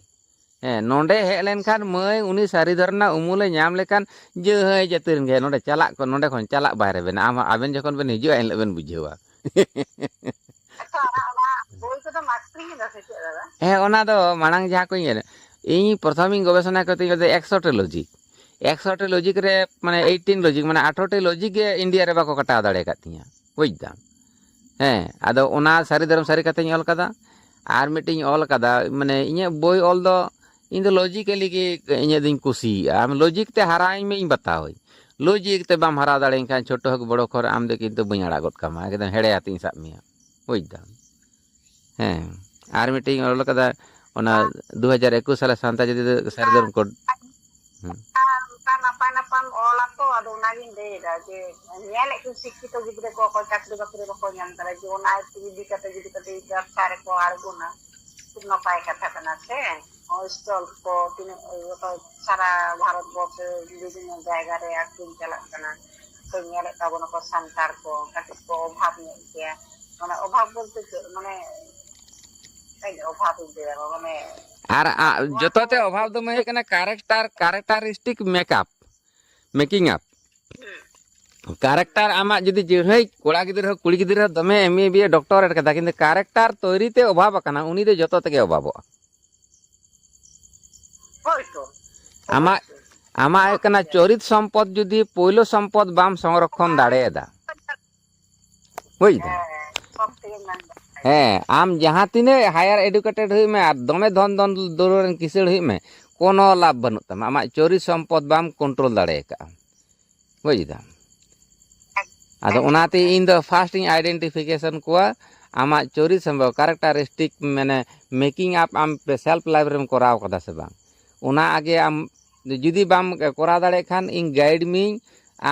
ᱦᱮᱸ, ᱱᱚᱰᱮ ᱦᱮᱡ ᱞᱮᱱᱠᱷᱟᱱ ᱢᱟᱹᱭ ᱩᱱᱤ ᱥᱟᱹᱨᱤ ᱫᱷᱚᱨᱚᱢ ᱨᱮᱱᱟᱜ ᱩᱢᱩᱞᱮ ᱧᱟᱢ ᱞᱮᱠᱷᱟᱱ ᱡᱟᱹᱦᱟᱹᱭ ᱡᱟᱹᱛᱤ ᱨᱮᱱ ᱜᱮ ᱱᱚᱰᱮ ᱪᱟᱞᱟᱜ ᱠᱚ, ᱱᱚᱰᱮ ᱠᱷᱚᱱ ᱪᱟᱞᱟᱜ ᱵᱟᱭ ᱨᱮᱵᱮᱱᱟ᱾ ᱟᱢ, ᱟᱵᱮᱱ ᱡᱚᱠᱷᱚᱱ ᱵᱮᱱ ᱦᱤᱡᱩᱜᱼᱟ, ᱮᱱ ᱦᱤᱞᱳᱜ ᱵᱮᱱ ᱵᱩᱡᱷᱟᱹᱣᱟ᱾ ᱟᱪᱪᱷᱟ, ᱚᱱᱟ, ᱚᱱᱟ ᱵᱳᱭ ᱠᱚᱫᱚᱢ ᱟᱹᱠᱷᱨᱤᱧ ᱮᱫᱟ ᱥᱮ ᱪᱮᱫ ᱫᱟᱫᱟ? ᱦᱮᱸ, ᱚᱱᱟ ᱫᱚ ᱢᱟᱲᱟᱝ ᱡᱟᱦᱟᱸ ᱠᱚᱧ ᱧᱮᱞ, ᱤᱧ ᱯᱨᱚᱛᱷᱚᱢᱤᱧ ᱜᱚᱵᱮᱥᱚᱱᱟ ᱠᱟᱛᱮᱧ ᱞᱟᱹᱭᱫᱟ ᱮᱠᱥᱚ ᱴᱤ ᱞᱚᱡᱤᱠ᱾ ᱮᱠᱥᱚ ᱴᱤ ᱞᱚᱡᱤᱠ ᱨᱮ, ᱢᱟᱱᱮ, eighteen ᱞᱚᱡᱤᱠ, ᱢᱟᱱᱮ, ᱟᱴᱷᱨᱚ ᱴᱤ ᱞᱚᱡᱤᱠ ᱜᱮ ᱤᱱᱰᱤᱭᱟ ᱨᱮ ᱵᱟᱠᱚ ᱠᱟᱴᱟᱣ ᱫᱟᱲᱮ ᱟᱠᱟᱫ ᱛᱤᱧᱟᱹ᱾ ᱵᱩᱡᱽ ᱫᱟᱢ? ᱦᱮᱸ, ᱟᱫᱚ ᱚᱱᱟ ᱥᱟᱹᱨᱤ ᱫᱷᱚᱨᱚᱢ ᱥᱟᱹᱨᱤ ᱠᱟᱛᱷᱟᱧ ᱚᱞ ᱠᱟᱫᱟ᱾ ᱟᱨ ᱢᱤᱫᱴᱤᱧ ᱚᱞ ᱠᱟᱫᱟ, ᱢᱟᱱᱮ, ᱤᱧᱟᱹᱜ ᱵᱳᱭ ᱚᱞ ᱫᱚ ᱤᱧ ᱫᱚ ᱞᱚᱡᱤᱠᱮᱞᱤ ᱜᱮ ᱤᱧᱟᱹᱜ ᱫᱚᱧ ᱠᱩᱥᱤᱭᱟᱜᱼᱟ᱾ ᱟᱢ ᱞᱚᱡᱤᱠ ᱛᱮ ᱦᱟᱨᱟᱧ ᱢᱮ, ᱤᱧ ᱵᱟᱛᱟᱣᱟᱹᱧ᱾ ᱞᱚᱡᱤᱠ ᱛᱮ ᱵᱟᱢ ᱦᱟᱨᱟ ᱫᱟᱲᱮᱭᱟᱹᱧ ᱠᱷᱟᱱ, ᱪᱷᱳᱴᱳ ᱦᱳᱠ ᱵᱚᱲᱚ ᱦᱳᱠ, ᱟᱢ ᱫᱚ ᱠᱤᱱᱛᱩ ᱵᱟᱹᱧ ᱟᱲᱟᱜ ᱜᱚᱫ ᱠᱟᱢᱟ, ᱮᱠᱫᱚᱢ ᱦᱮᱲᱮ ᱟᱛᱮᱧ ᱥᱟᱵ ᱢᱮᱭᱟ᱾ ᱵᱩᱡᱽ ᱫᱟᱢ? ᱦᱮᱸ, ᱟᱨ ᱢᱤᱫᱴᱤᱧ ᱚᱞ ᱠᱟᱫᱟ, ᱚᱱᱟ ᱫᱩ ᱦᱟᱡᱟᱨ ᱮᱠᱩᱥ ᱥᱟᱞᱮ ᱥᱟᱱᱛᱟᱲ ᱡᱟᱹᱛᱤ ᱫᱚ ᱥᱟᱹᱨᱤ ᱫᱷᱚᱨᱚᱢ ᱠᱳᱰ᱾ ᱦᱮᱸ᱾ ᱟᱨ ᱚᱱᱠᱟ ᱱᱟᱯᱟᱭ ᱱᱟᱯᱟᱭ ᱚᱞᱟ ᱛᱚ, ᱟᱫᱚ ᱚᱱᱟᱜᱤᱧ ᱞᱟᱹᱭ ᱮᱫᱟ ᱡᱮ ᱧᱮᱞᱮᱫ ᱠᱚ ᱥᱤᱠᱠᱷᱤᱛᱚ ᱜᱤᱫᱽᱨᱟᱹ ᱠᱚ ᱚᱠᱚᱭ ᱪᱟᱹᱠᱨᱤ ᱵᱟᱹᱠᱨᱤ ᱵᱟᱠᱚ ᱧᱟᱢ ᱠᱟᱫᱟ, ᱡᱮ ᱚᱱᱟ ᱤᱫᱤ ᱠᱟᱛᱮ ᱡᱩᱫᱤ ᱠᱟᱹᱴᱤᱡ ᱪᱟᱨᱪᱟ ᱨᱮᱠᱚ ᱟᱬᱜᱚᱱᱟ, ᱠᱷᱩᱵ ᱱᱟᱯᱟᱭ ᱠᱟᱛᱷᱟ ᱠᱟᱱᱟ ᱥᱮ᱾ ᱦᱚᱸ, ᱥᱴᱚᱞ ᱠᱚ ᱛᱤᱱᱟᱹᱜ ᱡᱚᱛᱚ ᱥᱟᱨᱟ ᱵᱷᱟᱨᱚᱛ ᱵᱚᱨᱥᱚ ᱵᱤᱵᱷᱤᱱᱱᱚ ᱡᱟᱭᱜᱟ ᱨᱮ ᱟᱹᱠᱷᱨᱤᱧ ᱪᱟᱞᱟᱜ ᱠᱟᱱᱟ᱾ ᱛᱚ ᱧᱮᱞᱮᱫ ᱛᱟᱵᱚᱱᱟᱠᱚ ᱥᱟᱱᱛᱟᱲ ᱠᱚ ᱠᱟᱹᱴᱤᱡ ᱠᱚ ᱚᱵᱷᱟᱵᱽ ᱧᱚᱜ ᱜᱮᱭᱟ᱾ ᱢᱟᱱᱮ ᱚᱵᱷᱟᱵᱽ ᱵᱚᱞᱛᱮ ᱪᱮᱫ? ᱢᱟᱱᱮ ᱠᱟᱹᱡ ᱚᱵᱷᱟᱵᱽ ᱤᱧ ᱞᱟᱹᱭᱟ, ᱢᱟᱱᱮ ᱟᱨ ᱟ-, ᱱᱚᱣᱟ ᱡᱚᱛᱚ ᱠᱚ ᱛᱮ ᱚᱵᱷᱟᱵᱽ ᱫᱚ ᱢᱟᱹᱭ ᱦᱩᱭᱩᱜ ᱠᱟᱱᱟ character, characteristic makeup, making up᱾ Character ᱟᱢᱟᱜ ᱡᱩᱫᱤ ᱡᱟᱹᱲᱦᱟᱹᱭ ᱠᱚᱲᱟ ᱜᱤᱫᱽᱨᱟᱹ ᱦᱚᱸ ᱠᱩᱲᱤ ᱜᱤᱫᱽᱨᱟᱹ ᱦᱚᱸ ᱫᱚᱢᱮ ᱮᱢ ᱮ ᱵᱤ ᱮ ᱰᱚᱠᱴᱚᱨᱮᱴ ᱠᱟᱫᱟ, ᱠᱤᱱᱛᱩ ᱠᱮᱨᱮᱠᱴᱟᱨ ᱛᱳᱭᱨᱤ ᱛᱮ ᱚᱵᱷᱟᱵᱽ ᱟᱠᱟᱱᱟ, ᱩᱱᱤ ᱫᱚ ᱡᱚᱛᱚ ᱛᱮᱜᱮ ᱚᱵᱷᱟᱵᱚᱜᱼᱟ᱾ ᱦᱳᱭ ᱛᱚ᱾ ᱟᱢᱟᱜ, ᱚᱵᱚᱥᱥᱳᱭ᱾ ᱟᱢᱟᱜ ᱦᱩᱭᱩᱜ ᱠᱟᱱᱟ ᱪᱚᱨᱤᱛ ᱥᱚᱢᱯᱚᱫ ᱡᱩᱫᱤ ᱯᱳᱭᱞᱳ ᱥᱚᱢᱯᱚᱫ ᱵᱟᱢ ᱥᱚᱝᱨᱚᱠᱷᱚᱱ ᱫᱟᱲᱮᱭᱟᱫᱟ᱾ ᱵᱩᱡᱽ ᱫᱟᱢ? ᱦᱮᱸ, ᱟᱢ ᱡᱟᱦᱟᱸ ᱛᱤᱱᱟᱹᱜ higher educated ᱦᱩᱭᱩᱜ ᱢᱮ ᱟᱨ ᱫᱚᱢᱮ ᱫᱷᱚᱱ ᱫᱷᱚᱱ ᱫᱩᱞᱟᱹᱲ ᱨᱮᱱ ᱠᱤᱥᱟᱹᱲ ᱦᱩᱭᱩᱜ ᱢᱮ, ᱠᱳᱱᱳ ᱞᱟᱵᱷ ᱵᱟᱹᱱᱩᱜ ᱛᱟᱢᱟ᱾ ᱟᱢᱟᱜ ᱪᱚᱨᱤ ᱥᱚᱢᱯᱚᱫ ᱵᱟᱢ control ᱫᱟᱲᱮ ᱟᱠᱟᱫᱼᱟ᱾ ᱵᱩᱡᱽ ᱫᱟᱢ? ᱟᱫᱚ ᱚᱱᱟᱛᱮ ᱤᱧ ᱫᱚ first ᱤᱧ identification ᱠᱚᱣᱟ ᱟᱢᱟᱜ ᱪᱚᱨᱤ ᱥᱚᱢᱯᱚᱫ, characteristic, ᱢᱟᱱᱮ making up ᱟᱢ self life ᱨᱮᱢ ᱠᱚᱨᱟᱣ ᱠᱟᱫᱟ ᱥᱮ ᱵᱟᱝ, ᱚᱱᱟ ᱟᱜᱮ ᱟᱢ ᱡᱩᱫᱤ ᱵᱟᱢ ᱠᱚᱨᱟᱣ ᱫᱟᱲᱮᱭᱟᱜ ᱠᱷᱟᱱ ᱤᱧ guide ᱢᱤᱭᱟᱹᱧ᱾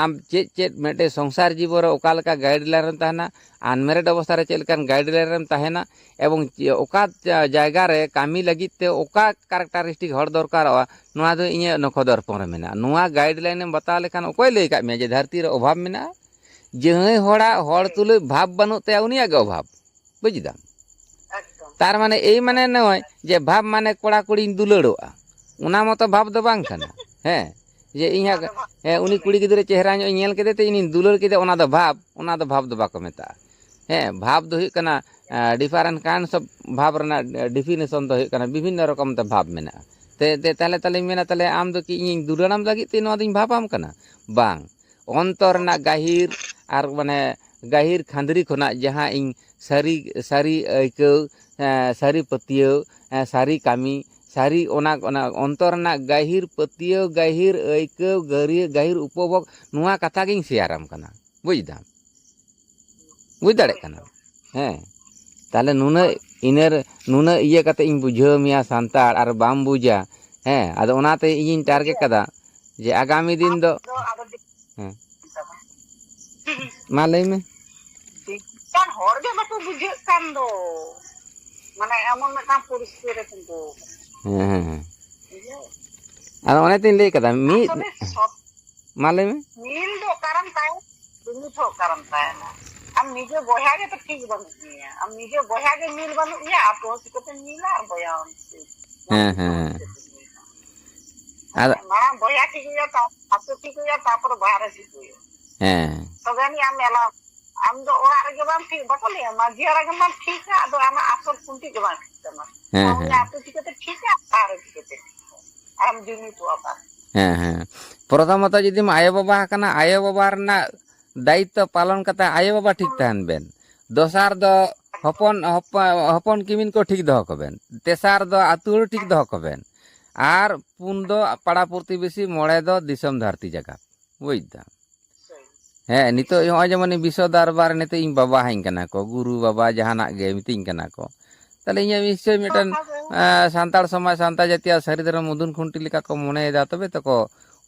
ᱟᱢ ᱪᱮᱫ ᱪᱮᱫ ᱢᱤᱫᱴᱮᱡ ᱥᱚᱝᱥᱟᱨ ᱡᱤᱵᱚᱱ ᱨᱮ ᱚᱠᱟ ᱞᱮᱠᱟ guideline ᱨᱮᱢ ᱛᱟᱦᱮᱱᱟ, unmarried ᱚᱵᱚᱥᱛᱷᱟ ᱨᱮ ᱪᱮᱫ ᱞᱮᱠᱟᱱ guideline ᱨᱮᱢ ᱛᱟᱦᱮᱱᱟ, ᱮᱵᱚᱝ ᱪᱮ-, ᱚᱠᱟ ᱡᱟ-, ᱡᱟᱭᱜᱟ ᱨᱮ ᱠᱟᱹᱢᱤ ᱞᱟᱹᱜᱤᱫ ᱛᱮ ᱚᱠᱟ characteristic ᱦᱚᱲ ᱫᱚᱨᱠᱟᱨᱚᱜᱼᱟ, ᱱᱚᱣᱟ ᱫᱚ ᱤᱧᱟᱹᱜ ᱱᱚᱠᱷᱚ ᱫᱚᱨᱯᱚᱱ ᱨᱮ ᱢᱮᱱᱟᱜᱼᱟ᱾ ᱱᱚᱣᱟ guideline ᱮᱢ ᱵᱟᱛᱟᱣ ᱞᱮᱠᱷᱟᱱ ᱚᱠᱚᱭ ᱞᱟᱹᱭ ᱟᱠᱟᱫ ᱢᱮᱭᱟ ᱡᱮ ᱫᱷᱟᱹᱨᱛᱤ ᱨᱮ ᱚᱵᱷᱟᱵᱽ ᱢᱮᱱᱟᱜᱼᱟ? ᱡᱟᱦᱟᱸᱭ ᱦᱚᱲᱟᱜ ᱦᱚᱲ ᱛᱩᱞᱩᱡ ᱵᱷᱟᱵᱽ ᱵᱟᱹᱱᱩᱜ ᱛᱟᱭᱟ, ᱩᱱᱤᱭᱟᱜ ᱜᱮ ᱚᱵᱷᱟᱵᱽ᱾ ᱵᱩᱡᱽ ᱫᱟᱢ? ᱮᱠᱫᱚᱢ᱾ ᱛᱟᱨ ᱢᱟᱱᱮ ᱮᱭ ᱢᱟᱱᱮ ᱱᱚᱜᱼᱚᱭ ᱡᱮ ᱵᱷᱟᱵᱽ ᱢᱟᱱᱮ ᱠᱚᱲᱟ ᱠᱩᱲᱤᱧ ᱫᱩᱞᱟᱹᱲᱚᱜᱼᱟ, ᱚᱱᱟ ᱢᱚᱛᱚ ᱵᱷᱟᱵᱽ ᱫᱚ ᱵᱟᱝ ᱠᱟᱱᱟ᱾ ᱦᱮᱸ, ᱡᱮ ᱤᱧᱟᱹᱜ, ᱚᱱᱟ ᱫᱚ ᱵᱟᱝ ᱦᱮᱸ, ᱩᱱᱤ ᱠᱟᱱᱟ᱾ ᱠᱩᱲᱤ ᱜᱤᱫᱽᱨᱟᱹ ᱪᱮᱦᱨᱟ ᱧᱚᱜ ᱤᱧ ᱧᱮᱞ ᱠᱮᱫᱮ ᱛᱮ ᱤᱧᱤᱧ ᱫᱩᱞᱟᱹᱲ ᱠᱮᱫᱮ, ᱚᱱᱟ ᱫᱚ ᱵᱷᱟᱵᱽ, ᱚᱱᱟ ᱫᱚ ᱵᱷᱟᱵᱽ ᱫᱚ ᱵᱟᱠᱚ ᱢᱮᱛᱟᱜᱼᱟ᱾ ᱦᱮᱸ, ᱵᱷᱟᱵᱽ ᱫᱚ ᱦᱩᱭᱩᱜ ᱠᱟᱱᱟ, ᱟᱸ, different kinds of ᱵᱷᱟᱵᱽ ᱨᱮᱱᱟᱜ definition ᱫᱚ ᱦᱩᱭᱩᱜ ᱠᱟᱱᱟ, ᱵᱤᱵᱷᱤᱱᱱᱚ ᱨᱚᱠᱚᱢ ᱛᱮ ᱵᱷᱟᱵᱽ ᱢᱮᱱᱟᱜᱼᱟ᱾ ᱛᱮ, ᱛᱮ, ᱛᱟᱦᱞᱮ, ᱛᱟᱦᱞᱮᱧ ᱢᱮᱱᱟ, ᱛᱟᱦᱞᱮ ᱟᱢ ᱫᱚ ᱠᱤ ᱤᱧᱤᱧ ᱫᱩᱞᱟᱹᱲᱟᱢ ᱞᱟᱹᱜᱤᱫ ᱛᱮ ᱱᱚᱣᱟ ᱫᱚᱧ ᱵᱷᱟᱵᱽ ᱟᱢ ᱠᱟᱱᱟ? ᱵᱟᱝ᱾ ᱚᱱᱛᱚᱨ ᱨᱮᱱᱟᱜ ᱜᱟᱹᱦᱤᱨ ᱟᱨ ᱢᱟᱱᱮ ᱜᱟᱹᱦᱤᱨ ᱠᱷᱟᱸᱫᱽᱨᱤ ᱠᱷᱚᱱᱟᱜ ᱡᱟᱦᱟᱸ ᱤᱧ ᱥᱟᱹᱨᱤ, ᱥᱟᱹᱨᱤ ᱟᱹᱭᱠᱟᱹᱣ, ᱮᱸ, ᱥᱟᱹᱨᱤ ᱯᱟᱹᱛᱭᱟᱹᱣ, ᱮᱸ, ᱥᱟᱹᱨᱤ ᱠᱟᱹᱢᱤ, ᱥᱟᱹᱨᱤ ᱚᱱᱟ, ᱚᱱᱟ ᱚᱱᱛᱚᱨ ᱨᱮᱱᱟᱜ ᱜᱟᱹᱦᱤᱨ ᱯᱟᱹᱛᱭᱟᱹᱣ, ᱜᱟᱹᱦᱤᱨ ᱟᱹᱭᱠᱟᱹᱣ, ᱜᱟᱹᱨᱤ-, ᱜᱟᱹᱦᱤᱨ ᱩᱯᱚᱵᱷᱳᱜᱽ, ᱱᱚᱣᱟ ᱠᱟᱛᱷᱟ ᱜᱤᱧ ᱥᱮᱭᱟᱨᱟᱢ ᱠᱟᱱᱟ᱾ ᱵᱩᱡᱽ ᱫᱟᱢ? ᱵᱩᱡᱽ ᱫᱟᱲᱮᱜ ᱠᱟᱱᱟᱢ? ᱦᱮᱸ᱾ ᱛᱟᱦᱞᱮ ᱱᱩᱱᱟᱹᱜ ᱤᱱᱟᱹᱨ-, ᱱᱩᱱᱟᱹᱜ ᱤᱭᱟᱹ ᱠᱟᱛᱮ ᱤᱧ ᱵᱩᱡᱷᱟᱹᱣ ᱢᱮᱭᱟ ᱥᱟᱱᱛᱟᱲ ᱟᱨ ᱵᱟᱢ ᱵᱩᱡᱟ᱾ ᱦᱮᱸ, ᱟᱫᱚ ᱚᱱᱟᱛᱮ ᱤᱧᱤᱧ target ᱠᱟᱫᱟ ᱡᱮ ᱟᱜᱟᱢᱤ ᱫᱤᱱ ᱫᱚ, ᱟᱫᱚ ᱦᱮᱸ᱾ ᱢᱟ ᱞᱟᱹᱭ ᱢᱮ᱾ ᱵᱩᱡᱷᱟᱹᱜ ᱠᱟᱱ ᱦᱚᱲ ᱜᱮ ᱵᱟᱠᱚ ᱵᱩᱡᱷᱟᱹᱜ ᱠᱟᱱ ᱫᱚ᱾ ᱢᱟᱱᱮ ᱮᱢᱚᱱ ᱢᱤᱫᱴᱟᱝ ᱯᱚᱨᱤᱥᱛᱷᱤᱛᱤ ᱨᱮ ᱛᱤᱸᱜᱩ ᱟᱠᱟᱱᱟ᱾ ᱦᱮᱸ, ᱦᱮᱸ, ᱦᱮᱸ᱾ ᱵᱩᱡᱷᱟᱹᱣ? ᱟᱫᱚ ᱚᱱᱮ ᱛᱤᱧ ᱞᱟᱹᱭ ᱠᱟᱫᱟ, ᱢᱤᱫ, ᱟᱥᱚᱞᱮ ᱥᱚᱵ ᱢᱟ ᱞᱟᱹᱭ ᱢᱮ᱾ ᱢᱤᱞ ᱫᱚ ᱚᱠᱟᱨᱮᱢ ᱛᱟᱦᱮᱱᱟ? ᱡᱩᱢᱤᱫ ᱦᱚᱸ ᱚᱠᱟᱨᱮᱢ ᱛᱟᱦᱮᱱᱟ? ᱟᱢ ᱱᱤᱡᱮ ᱵᱚᱭᱦᱟ ᱜᱮᱛᱚ ᱴᱷᱤᱠ ᱵᱟᱹᱱᱩᱜ ᱢᱮᱭᱟ᱾ ᱟᱢ ᱱᱤᱡᱮ ᱵᱚᱭᱦᱟ ᱜᱮ ᱢᱤᱞ ᱵᱟᱹᱱᱩᱜ ᱢᱮᱭᱟ, ᱟᱛᱳ ᱦᱚᱸ ᱪᱤᱠᱟᱹᱛᱮᱢ ᱢᱤᱞᱟ ᱟᱨ ᱵᱚᱭᱦᱟ ᱦᱚᱸ ᱪᱤᱠᱟᱹ-, ᱦᱮᱸ, ᱦᱮᱸ, ᱦᱮᱸ᱾ ᱪᱤᱠᱟᱹᱛᱮᱢ ᱢᱤᱞᱟ? ᱟᱫᱚ ᱢᱟᱲᱟᱝ ᱵᱚᱭᱦᱟ ᱴᱷᱤᱠ ᱦᱩᱭᱩᱜᱼᱟ, ᱛᱟ-, ᱟᱛᱳ ᱴᱷᱤᱠ ᱦᱩᱭᱩᱜᱼᱟ, ᱛᱟᱨᱯᱚᱨᱮ ᱵᱟᱦᱨᱮ ᱴᱷᱤᱠ ᱦᱩᱭᱩᱜᱼᱟ᱾ ᱦᱮᱸ᱾ ᱛᱚᱵᱮ ᱟᱹᱱᱤᱡ ᱟᱢ ᱮᱞᱟᱣ, ᱟᱢ ᱫᱚ ᱚᱲᱟᱜ ᱨᱮᱜᱮ ᱵᱟᱢ ᱴᱷᱤᱠ, ᱵᱟᱠᱚ ᱞᱟᱹᱭᱟ ᱢᱟᱹᱡᱷᱤ ᱦᱟᱲᱟᱢ ᱜᱮ ᱵᱟᱢ ᱴᱷᱤᱠᱟ, ᱟᱫᱚ ᱟᱢᱟᱜ ᱟᱥᱚᱞ ᱠᱷᱩᱱᱴᱤ ᱜᱮ ᱵᱟᱝ ᱴᱷᱤᱠ ᱛᱟᱢᱟ᱾ ᱦᱮᱸ, ᱟᱢ ᱦᱮᱸ᱾ ᱟᱛᱳ ᱪᱤᱠᱟᱹᱛᱮ ᱴᱷᱤᱠᱟ, ᱵᱟᱦᱨᱮ ᱪᱤᱠᱟᱹᱛᱮ ᱴᱷᱤᱠᱟ? ᱟᱢ ᱡᱩᱢᱤᱫᱚᱜᱼᱟ ᱵᱟᱝ? ᱦᱮᱸ, ᱦᱮᱸ᱾ ᱯᱨᱚᱛᱷᱚᱢᱚᱛᱚ ᱡᱩᱫᱤᱢ ᱟᱭᱳ ᱵᱟᱵᱟ ᱟᱠᱟᱱᱟ, ᱟᱭᱳ ᱵᱟᱵᱟ ᱨᱮᱱᱟᱜ ᱫᱟᱭᱤᱛᱛᱚ ᱯᱟᱞᱚᱱ ᱠᱟᱛᱮ ᱟᱭᱳ ᱵᱟᱵᱟ ᱴᱷᱤᱠ ᱛᱟᱦᱮᱱ ᱵᱮᱱ᱾ ᱫᱚᱥᱟᱨ ᱫᱚ ᱦᱚᱯᱚᱱ ᱦᱚᱯᱚᱱ ᱦᱚᱯᱚᱱ ᱠᱤᱢᱤᱱ ᱠᱚ ᱴᱷᱤᱠ ᱫᱚᱦᱚ ᱠᱚᱵᱮᱱ᱾ ᱛᱮᱥᱟᱨ ᱫᱚ ᱟᱹᱛᱩ ᱦᱚᱲ ᱴᱷᱤᱠ ᱫᱚᱦᱚ ᱠᱚᱵᱮᱱ᱾ ᱟᱨ ᱯᱩᱱ ᱫᱚ ᱯᱟᱲᱟ ᱯᱨᱚᱛᱤᱵᱮᱥᱤ, ᱢᱚᱬᱮ ᱫᱚ ᱫᱤᱥᱚᱢ ᱫᱷᱟᱹᱨᱛᱤ ᱡᱟᱠᱟᱛ᱾ ᱵᱩᱡᱽ ᱫᱟᱢ? ᱦᱮᱸ, ᱱᱤᱛᱚᱜ ᱱᱚᱜᱼᱚᱭ ᱡᱮᱢᱚᱱ ᱵᱤᱥᱥᱚ ᱫᱚᱨᱵᱟᱨ ᱨᱮ ᱱᱤᱛᱚᱜ ᱤᱧ ᱵᱟᱵᱟ ᱦᱟᱹᱧ ᱠᱟᱱᱟ ᱠᱚ, ᱜᱩᱨᱩ ᱵᱟᱵᱟ ᱡᱟᱦᱟᱱᱟᱜ ᱜᱮ ᱢᱤᱛᱟᱹᱧ ᱠᱟᱱᱟ ᱠᱚ, ᱛᱟᱦᱞᱮ ᱤᱧᱟᱹᱜ ᱱᱤᱥᱪᱚᱭ ᱢᱤᱫᱴᱮᱱ ᱟᱸ, ᱥᱟᱱᱛᱟᱲ ᱥᱚᱢᱟᱡᱽ, ᱥᱟᱱᱛᱟᱲ ᱡᱟᱹᱛᱤᱭᱟᱜ ᱥᱟᱹᱨᱤ ᱫᱷᱚᱨᱚᱢ ᱢᱩᱫᱩᱱ ᱠᱷᱩᱱᱴᱤ ᱞᱮᱠᱟ ᱠᱚ ᱢᱚᱱᱮᱭᱮᱫᱟ, ᱛᱚᱵᱮ ᱛᱚᱠᱚ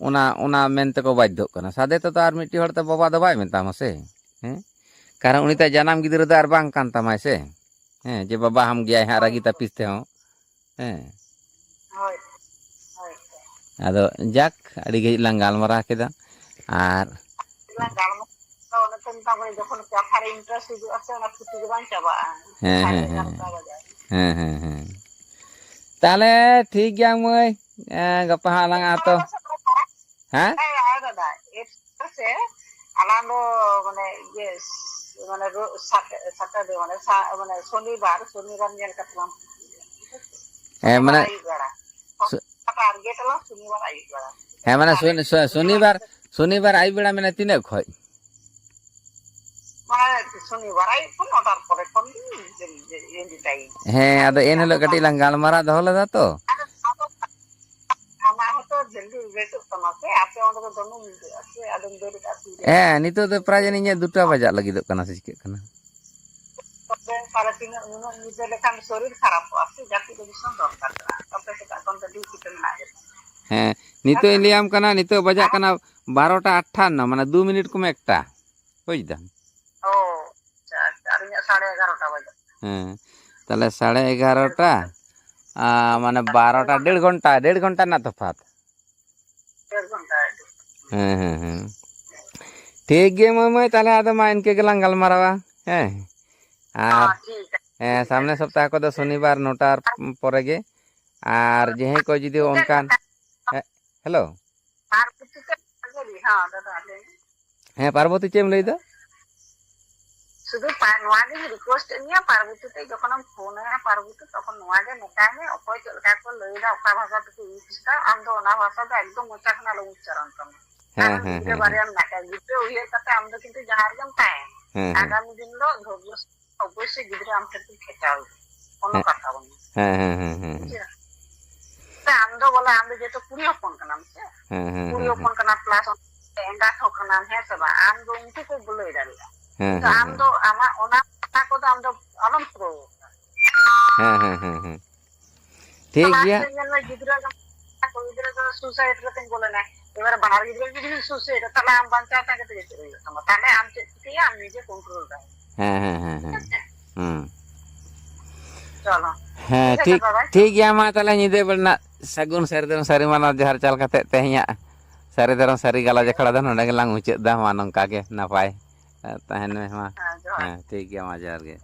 ᱚᱱᱟ ᱚᱱᱟ ᱢᱮᱱ ᱛᱮᱠᱚ ᱵᱟᱫᱽᱫᱷᱚᱜ ᱠᱟᱱᱟ᱾ ᱥᱟᱫᱮ ᱛᱮᱫᱚ ᱟᱨ ᱢᱤᱫᱴᱤᱡ ᱦᱚᱲ ᱛᱮ ᱵᱟᱵᱟ ᱫᱚ ᱵᱟᱭ ᱢᱮᱛᱟᱢᱟ ᱥᱮ᱾ ᱦᱮᱸ, ᱠᱟᱨᱚᱱ ᱩᱱᱤ ᱛᱟᱭ ᱡᱟᱱᱟᱢ ᱜᱤᱫᱽᱨᱟᱹ ᱫᱚ ᱟᱨ ᱵᱟᱝ ᱠᱟᱱ ᱛᱟᱢᱟᱭ ᱥᱮ᱾ ᱦᱮᱸ, ᱡᱮ ᱵᱟᱵᱟ ᱦᱟᱢ ᱜᱮᱭᱟᱭ ᱦᱟᱸᱜ ᱨᱟᱹᱜᱤ ᱛᱟᱹᱯᱤᱥ ᱛᱮᱦᱚᱸ᱾ ᱦᱮᱸ᱾ ᱦᱳᱭ, ᱦᱳᱭ᱾ ᱟᱫᱚ ᱡᱟᱠ, ᱟᱹᱰᱤ ᱜᱷᱟᱹᱲᱤᱡ ᱞᱟᱝ ᱜᱟᱞᱢᱟᱨᱟᱣ ᱠᱮᱫᱟ᱾ ᱟᱨ ᱜᱟᱞᱢᱟᱨᱟᱣ ᱫᱚ ᱚᱱᱮ ᱛᱚᱧ ᱢᱮᱛᱟᱢ ᱠᱟᱱᱟ, ᱡᱚᱠᱷᱚᱱ ᱠᱟᱛᱷᱟ ᱨᱮ interest ᱦᱤᱡᱩᱜᱼᱟ ᱥᱮ, ᱚᱱᱟ ᱛᱷᱩᱛᱤ ᱜᱮ ᱵᱟᱝ ᱪᱟᱵᱟᱜᱼᱟ᱾ ᱦᱮᱸ, ᱥᱟᱲᱮ ᱦᱮᱸ, ᱦᱮᱸ᱾ ᱮᱜᱟᱨᱚᱴᱟ ᱵᱟᱡᱟᱜᱼᱟ᱾ ᱦᱮᱸ, ᱦᱮᱸ, ᱦᱮᱸ᱾ ᱛᱟᱦᱞᱮ ᱴᱷᱤᱠ ᱜᱮᱭᱟ ᱢᱟᱹᱭ, ᱮᱸ, ᱜᱟᱯᱟ ᱦᱟᱸᱜ ᱟᱞᱟᱝ ᱟᱜ ᱛᱚ, ᱦᱮᱸ? ᱦᱮᱸ, ᱦᱮᱸ, ᱫᱟᱫᱟ, ᱮᱯᱥ ᱥᱮ ᱟᱞᱟᱝ ᱫᱚ ᱢᱟᱱᱮ ᱤᱭᱟᱹ, ᱢᱟᱱᱮ ᱨᱳ-, ᱥᱟᱴ-, ᱥᱟᱴᱟᱨᱰᱮ ᱢᱟᱱᱮ ᱥᱟ-, ᱢᱟᱱᱮ ᱥᱚᱱᱤᱵᱟᱨ, ᱥᱚᱱᱤᱵᱟᱨ ᱧᱮᱞ ᱠᱟᱛᱮ ᱞᱟᱝ ᱴᱷᱤᱠ ᱜᱮᱭᱟ᱾ ᱦᱮᱸ, ᱥᱚᱱᱤᱵᱟᱨ ᱢᱟᱱᱮ ᱟᱹᱭᱩᱵ ᱵᱮᱲᱟ᱾ ᱥᱩ-, ᱴᱟᱨᱜᱮᱴ ᱟᱞᱟᱝ ᱥᱚᱱᱤᱵᱟᱨ ᱟᱹᱭᱩᱵ ᱵᱮᱲᱟ᱾ ᱦᱮᱸ, ᱢᱟᱱᱮ ᱛᱟᱦᱞᱮ ᱥᱚᱱ-, ᱥᱚ-, ᱥᱚᱱᱤᱵᱟᱨ, ᱥᱚᱱᱤᱵᱟᱨ ᱟᱹᱭᱩᱵ ᱵᱮᱲᱟ ᱢᱟᱱᱮ ᱛᱤᱱᱟᱹᱜ ᱠᱷᱚᱡ? ᱢᱟᱱᱮ ᱥᱚᱱᱤᱵᱟᱨ ᱟᱹᱭᱩᱵ ᱠᱷᱚᱱ ᱱᱚᱴᱟᱨ ᱯᱚᱨᱮ ᱠᱷᱚᱱ ᱜᱮ ᱡᱮ, ᱡᱮ, ᱴᱟᱭᱤᱢ᱾ ᱦᱮᱸ, ᱟᱨ ᱟᱫᱚ ᱮᱱ ᱧᱤᱫᱟᱹ ᱦᱤᱞᱳᱜ ᱫᱚ ᱠᱟᱹᱴᱤᱡ ᱵᱟᱝ᱾ ᱞᱟᱝ ᱜᱟᱞᱢᱟᱨᱟᱣ ᱫᱚᱦᱚ ᱞᱮᱫᱟ ᱛᱚ᱾ ᱟᱫᱚ ᱟᱢᱟᱜ ᱦᱚᱸᱛᱚ ᱡᱚᱞᱫᱤ ᱵᱮᱥᱚᱜ ᱛᱟᱢᱟ ᱥᱮ, ᱟᱯᱮ ᱚᱸᱰᱮ ᱫᱚ ᱫᱚᱢᱮ ᱧᱤᱫᱟᱹᱜᱼᱟ ᱥᱮ, ᱟᱫᱚᱢ ᱫᱟᱹᱲ ᱠᱟᱜᱼᱟ ᱛᱤᱨᱮ? ᱦᱮᱸ, ᱱᱤᱛᱚᱜ ᱫᱚ ᱯᱨᱟᱭ ᱡᱟᱹᱱᱤᱡ ᱤᱧᱟᱹᱜ ᱫᱩᱴᱟ ᱵᱟᱡᱟᱜ ᱞᱟᱹᱜᱤᱫᱚᱜ ᱠᱟᱱᱟ ᱥᱮ ᱪᱤᱠᱟᱹᱜ ᱠᱟᱱᱟ? ᱛᱚᱵᱮ ᱛᱟᱦᱞᱮ ᱛᱤᱱᱟᱹᱜ, ᱱᱩᱱᱟᱹᱜ ᱧᱤᱫᱟᱹ ᱞᱮᱠᱷᱟᱱ ᱥᱚᱨᱤᱨ ᱠᱷᱟᱨᱟᱯᱚᱜᱼᱟ ᱥᱮ, ᱡᱟᱹᱯᱤᱫ ᱫᱚ ᱫᱤᱥᱚᱢ ᱫᱚᱨᱠᱟᱨ ᱠᱟᱱᱟ᱾ ᱛᱚᱵᱮ ᱥᱮᱛᱟᱜ ᱠᱷᱚᱱ ᱫᱚ ᱰᱤᱭᱩᱴᱤ ᱛᱮ ᱢᱮᱱᱟᱜ ᱜᱮ᱾ ᱦᱮᱸ, ᱱᱤᱛᱚᱜ ᱤᱧ ᱞᱟᱹᱭᱟᱢ ᱠᱟᱱᱟ, ᱱᱤᱛᱚᱜ ᱵᱟᱡᱟᱜ ᱠᱟᱱᱟ ᱵᱟᱨᱚᱴᱟ ᱟᱴᱴᱷᱟᱱᱱᱚ, ᱢᱟᱱᱮ ᱫᱩ ᱢᱤᱱᱤᱴ ᱠᱚᱢ ᱮᱠᱴᱟ᱾ ᱵᱩᱡᱽ ᱫᱟᱢ? ᱚ, ᱟᱪᱪᱷᱟ, ᱟᱪᱪᱷᱟ, ᱟᱨ ᱤᱧᱟᱹᱜ ᱥᱟᱲᱮ ᱮᱜᱟᱨᱚᱴᱟ ᱵᱟᱡᱟᱜ ᱠᱟᱱᱟ᱾ ᱦᱮᱸ, ᱛᱟᱦᱞᱮ ᱥᱟᱲᱮ ᱮᱜᱟᱨᱚᱴᱟ, ᱟᱨ ᱢᱟᱱᱮ ᱵᱟᱨᱚᱴᱟ, ᱰᱮᱲ ᱜᱷᱚᱱᱴᱟ, ᱰᱮᱲ ᱜᱷᱚᱱᱴᱟ ᱨᱮᱱᱟᱜ ᱛᱚᱯᱷᱟᱛ᱾ ᱰᱮᱲ ᱜᱷᱚᱱᱴᱟ ᱟᱹᱰᱤ᱾ ᱦᱮᱸ, ᱦᱮᱸ, ᱦᱮᱸ᱾ ᱴᱷᱤᱠ ᱜᱮᱭᱟ ᱢᱟᱹᱭ, ᱢᱟᱹᱭ, ᱛᱟᱦᱞᱮ ᱟᱫᱚ ᱢᱟ ᱤᱱᱠᱟᱹ ᱜᱮᱞᱟᱝ ᱜᱟᱞᱢᱟᱨᱟᱣᱟ᱾ ᱦᱮᱸ, ᱟᱨ ᱦᱚᱸ, ᱴᱷᱤᱠ ᱟᱪᱷᱮ, ᱦᱮᱸ, ᱴᱷᱤᱠ ᱥᱟᱢᱱᱮ ᱟᱪᱷᱮ᱾ ᱥᱚᱯᱛᱟᱦᱚ ᱠᱚᱫᱚ ᱥᱚᱱᱤᱵᱟᱨ ᱱᱚᱴᱟᱨ ᱯᱚᱨᱮ ᱜᱮ᱾ ᱟᱨ ᱡᱟᱦᱟᱸᱭ ᱠᱚ ᱡᱩᱫᱤ ᱢᱤᱫᱴᱮᱱ ᱚᱱᱠᱟᱱ, ᱠᱟᱛᱷᱟ ᱦᱮᱸ, ᱦᱮᱞᱳ᱾ ᱟᱨ ᱠᱤᱪᱷᱩ ᱪᱮᱫ ᱞᱟᱹᱭ? ᱦᱚᱸ, ᱫᱟᱫᱟ, ᱞᱟᱹᱭ ᱢᱮ᱾ ᱦᱮᱸ, ᱯᱟᱨᱵᱚᱛᱤ, ᱪᱮᱫ ᱮᱢ ᱞᱟᱹᱭᱫᱟ? ᱥᱩᱫᱷᱩ ᱯᱟ-, ᱱᱚᱣᱟ ᱜᱤᱧ request ᱮᱫ ᱢᱮᱭᱟ, ᱯᱟᱨᱵᱚᱛᱤ ᱛᱮ ᱡᱚᱠᱷᱚᱱᱮᱢ ᱯᱷᱳᱱ ᱟᱭᱟ, ᱯᱟᱨᱵᱚᱛᱤ, ᱛᱚᱠᱷᱚᱱ ᱱᱚᱣᱟ ᱜᱮ ᱢᱮᱛᱟᱭ ᱢᱮ, ᱚᱠᱚᱭ ᱪᱮᱫ ᱞᱮᱠᱟ ᱠᱚ ᱞᱟᱹᱭ ᱮᱫᱟ, ᱚᱠᱟ ᱵᱷᱟᱥᱟ ᱛᱮᱠᱚ use ᱮᱫᱟ, ᱟᱢ ᱫᱚ ᱚᱱᱟ ᱵᱷᱟᱥᱟ ᱫᱚ ᱮᱠᱫᱚᱢ ᱢᱚᱪᱟ ᱠᱷᱚᱱ ᱟᱞᱚᱢ ᱩᱪᱪᱟᱨᱚᱱ ᱛᱟᱢᱟ᱾ ᱦᱮᱸ, ᱦᱮᱸ, ᱜᱤᱫᱽᱨᱟᱹ ᱦᱮᱸ, ᱵᱟᱨᱭᱟ ᱦᱮᱸ᱾ ᱢᱮᱱᱟᱜ ᱠᱚᱣᱟ, ᱜᱤᱫᱽᱨᱟᱹ ᱩᱭᱦᱟᱹᱨ ᱠᱟᱛᱮ ᱟᱢ ᱫᱚ ᱠᱤᱱᱛᱩ ᱡᱟᱦᱟᱸ ᱨᱮᱜᱮᱢ ᱛᱟᱦᱮᱸᱱ, ᱦᱮᱸ, ᱦᱮᱸ᱾ ᱟᱜᱟᱢᱤ ᱫᱤᱱ ᱫᱚ ᱫᱷᱳᱨᱡᱚ ᱚᱵᱚᱥᱥᱳᱭ ᱜᱤᱫᱽᱨᱟᱹ ᱟᱢ ᱴᱷᱮᱱ ᱠᱤᱱ ᱠᱷᱮᱪᱟᱣ ᱮᱫᱟ᱾ ᱠᱳᱱᱳ ᱦᱮᱸ᱾ ᱠᱟᱛᱷᱟ ᱵᱟᱹᱱᱩᱜᱼᱟ᱾ ᱦᱮᱸ, ᱦᱮᱸ, ᱦᱮᱸ, ᱦᱮᱸ᱾ ᱵᱩᱡᱷᱟᱹᱣ? ᱥᱮ ᱟᱢ ᱫᱚ ᱵᱚᱞᱮ, ᱟᱢ ᱫᱚ ᱡᱮᱦᱮᱛᱩ ᱠᱩᱲᱤ ᱦᱚᱯᱚᱱ ᱠᱟᱱᱟᱢ ᱥᱮ? ᱦᱮᱸ, ᱦᱮᱸ, ᱠᱩᱲᱤ ᱦᱮᱸ, ᱦᱚᱯᱚᱱ ᱦᱮᱸ᱾ ᱠᱟᱱᱟᱢ, plus ᱮᱸᱜᱟᱛ ᱦᱚᱸ ᱠᱟᱱᱟᱢ, ᱦᱮᱸ ᱥᱮ ᱵᱟᱝ? ᱟᱢ ᱫᱚ ᱩᱱᱠᱩ ᱠᱚ ᱵᱩᱞᱟᱹᱭ ᱫᱟᱲᱮᱭᱟᱜᱼᱟ᱾ ᱦᱮᱸ, ᱠᱤᱱᱛᱩ ᱦᱮᱸ, ᱟᱢ ᱦᱮᱸ᱾ ᱫᱚ ᱟᱢᱟᱜ ᱚᱱᱟ ᱠᱟᱛᱷᱟ ᱠᱚᱫᱚ ᱟᱢ ᱫᱚ ᱟᱞᱚᱢ ᱯᱩᱨᱟᱹᱣ ᱠᱟᱜᱼᱟ᱾ ᱦᱮᱸ, ᱦᱮᱸ, ᱦᱮᱸ, ᱦᱮᱸ᱾ ᱴᱷᱤᱠ ᱞᱟᱦᱟ ᱜᱮᱭᱟ᱾ ᱨᱮ ᱧᱮᱞ ᱢᱮ, ᱜᱤᱫᱽᱨᱟᱹ ᱫᱚ, ᱠᱩᱲᱤ ᱜᱤᱫᱽᱨᱟᱹ ᱫᱚ suicide ᱠᱟᱛᱮᱧ ᱜᱚᱞ ᱮᱱᱟ᱾ ᱮᱵᱟᱨ ᱵᱟᱱᱟᱨ ᱜᱤᱫᱽᱨᱟᱹ ᱡᱩᱫᱤ suicide, ᱛᱟᱦᱞᱮ ᱟᱢ ᱵᱟᱧᱪᱟᱣ ᱛᱟᱦᱮᱸ ᱠᱟᱛᱮ ᱪᱮᱫ ᱦᱩᱭᱩᱜ ᱛᱟᱢᱟ? ᱛᱟᱦᱞᱮ ᱟᱢ ᱪᱮᱫ ᱪᱤᱠᱟᱹᱭᱟ, ᱟᱢ ᱱᱤᱡᱮ control ᱫᱟᱲᱮᱭᱟᱜᱼᱟ᱾ ᱦᱮᱸ, ᱦᱮᱸ, ᱦᱮᱸ, ᱦᱮᱸ᱾ ᱦᱮᱸ ᱥᱮ? ᱦᱩᱸ᱾ ᱪᱚᱞᱚ᱾ ᱦᱮᱸ, ᱴᱷᱤᱠ ᱟᱪᱷᱮ ᱴᱷᱤᱠ, ᱵᱟᱵᱟ᱾ ᱴᱷᱤᱠ ᱜᱮᱭᱟ, ᱢᱟ ᱛᱟᱦᱞᱮ ᱧᱤᱫᱟᱹ ᱵᱮᱲᱟ ᱨᱮᱱᱟᱜ ᱥᱟᱹᱜᱩᱱ ᱥᱟᱹᱨᱤ ᱫᱷᱚᱨᱚᱢ ᱥᱟᱹᱨᱤ ᱢᱟᱱᱟᱣ ᱡᱚᱦᱟᱨ ᱪᱟᱞ ᱠᱟᱛᱮ ᱛᱮᱦᱮᱧᱟᱜ ᱥᱟᱹᱨᱤ ᱫᱷᱚᱨᱚᱢ ᱥᱟᱹᱨᱤ ᱜᱟᱞᱚᱪ ᱟᱠᱷᱲᱟ ᱫᱚ ᱱᱚᱰᱮ ᱜᱮᱞᱟᱝ ᱢᱩᱪᱟᱹᱫ ᱮᱫᱟ᱾ ᱢᱟ ᱱᱚᱝᱠᱟ ᱜᱮ ᱱᱟᱯᱟᱭ, ᱮ, ᱛᱟᱦᱮᱱ ᱢᱮ ᱢᱟ᱾ ᱦᱮᱸ, ᱡᱚᱦᱟᱨ᱾ ᱦᱮᱸ, ᱴᱷᱤᱠ ᱜᱮᱭᱟ, ᱢᱟ ᱡᱚᱦᱟᱨ ᱜᱮ᱾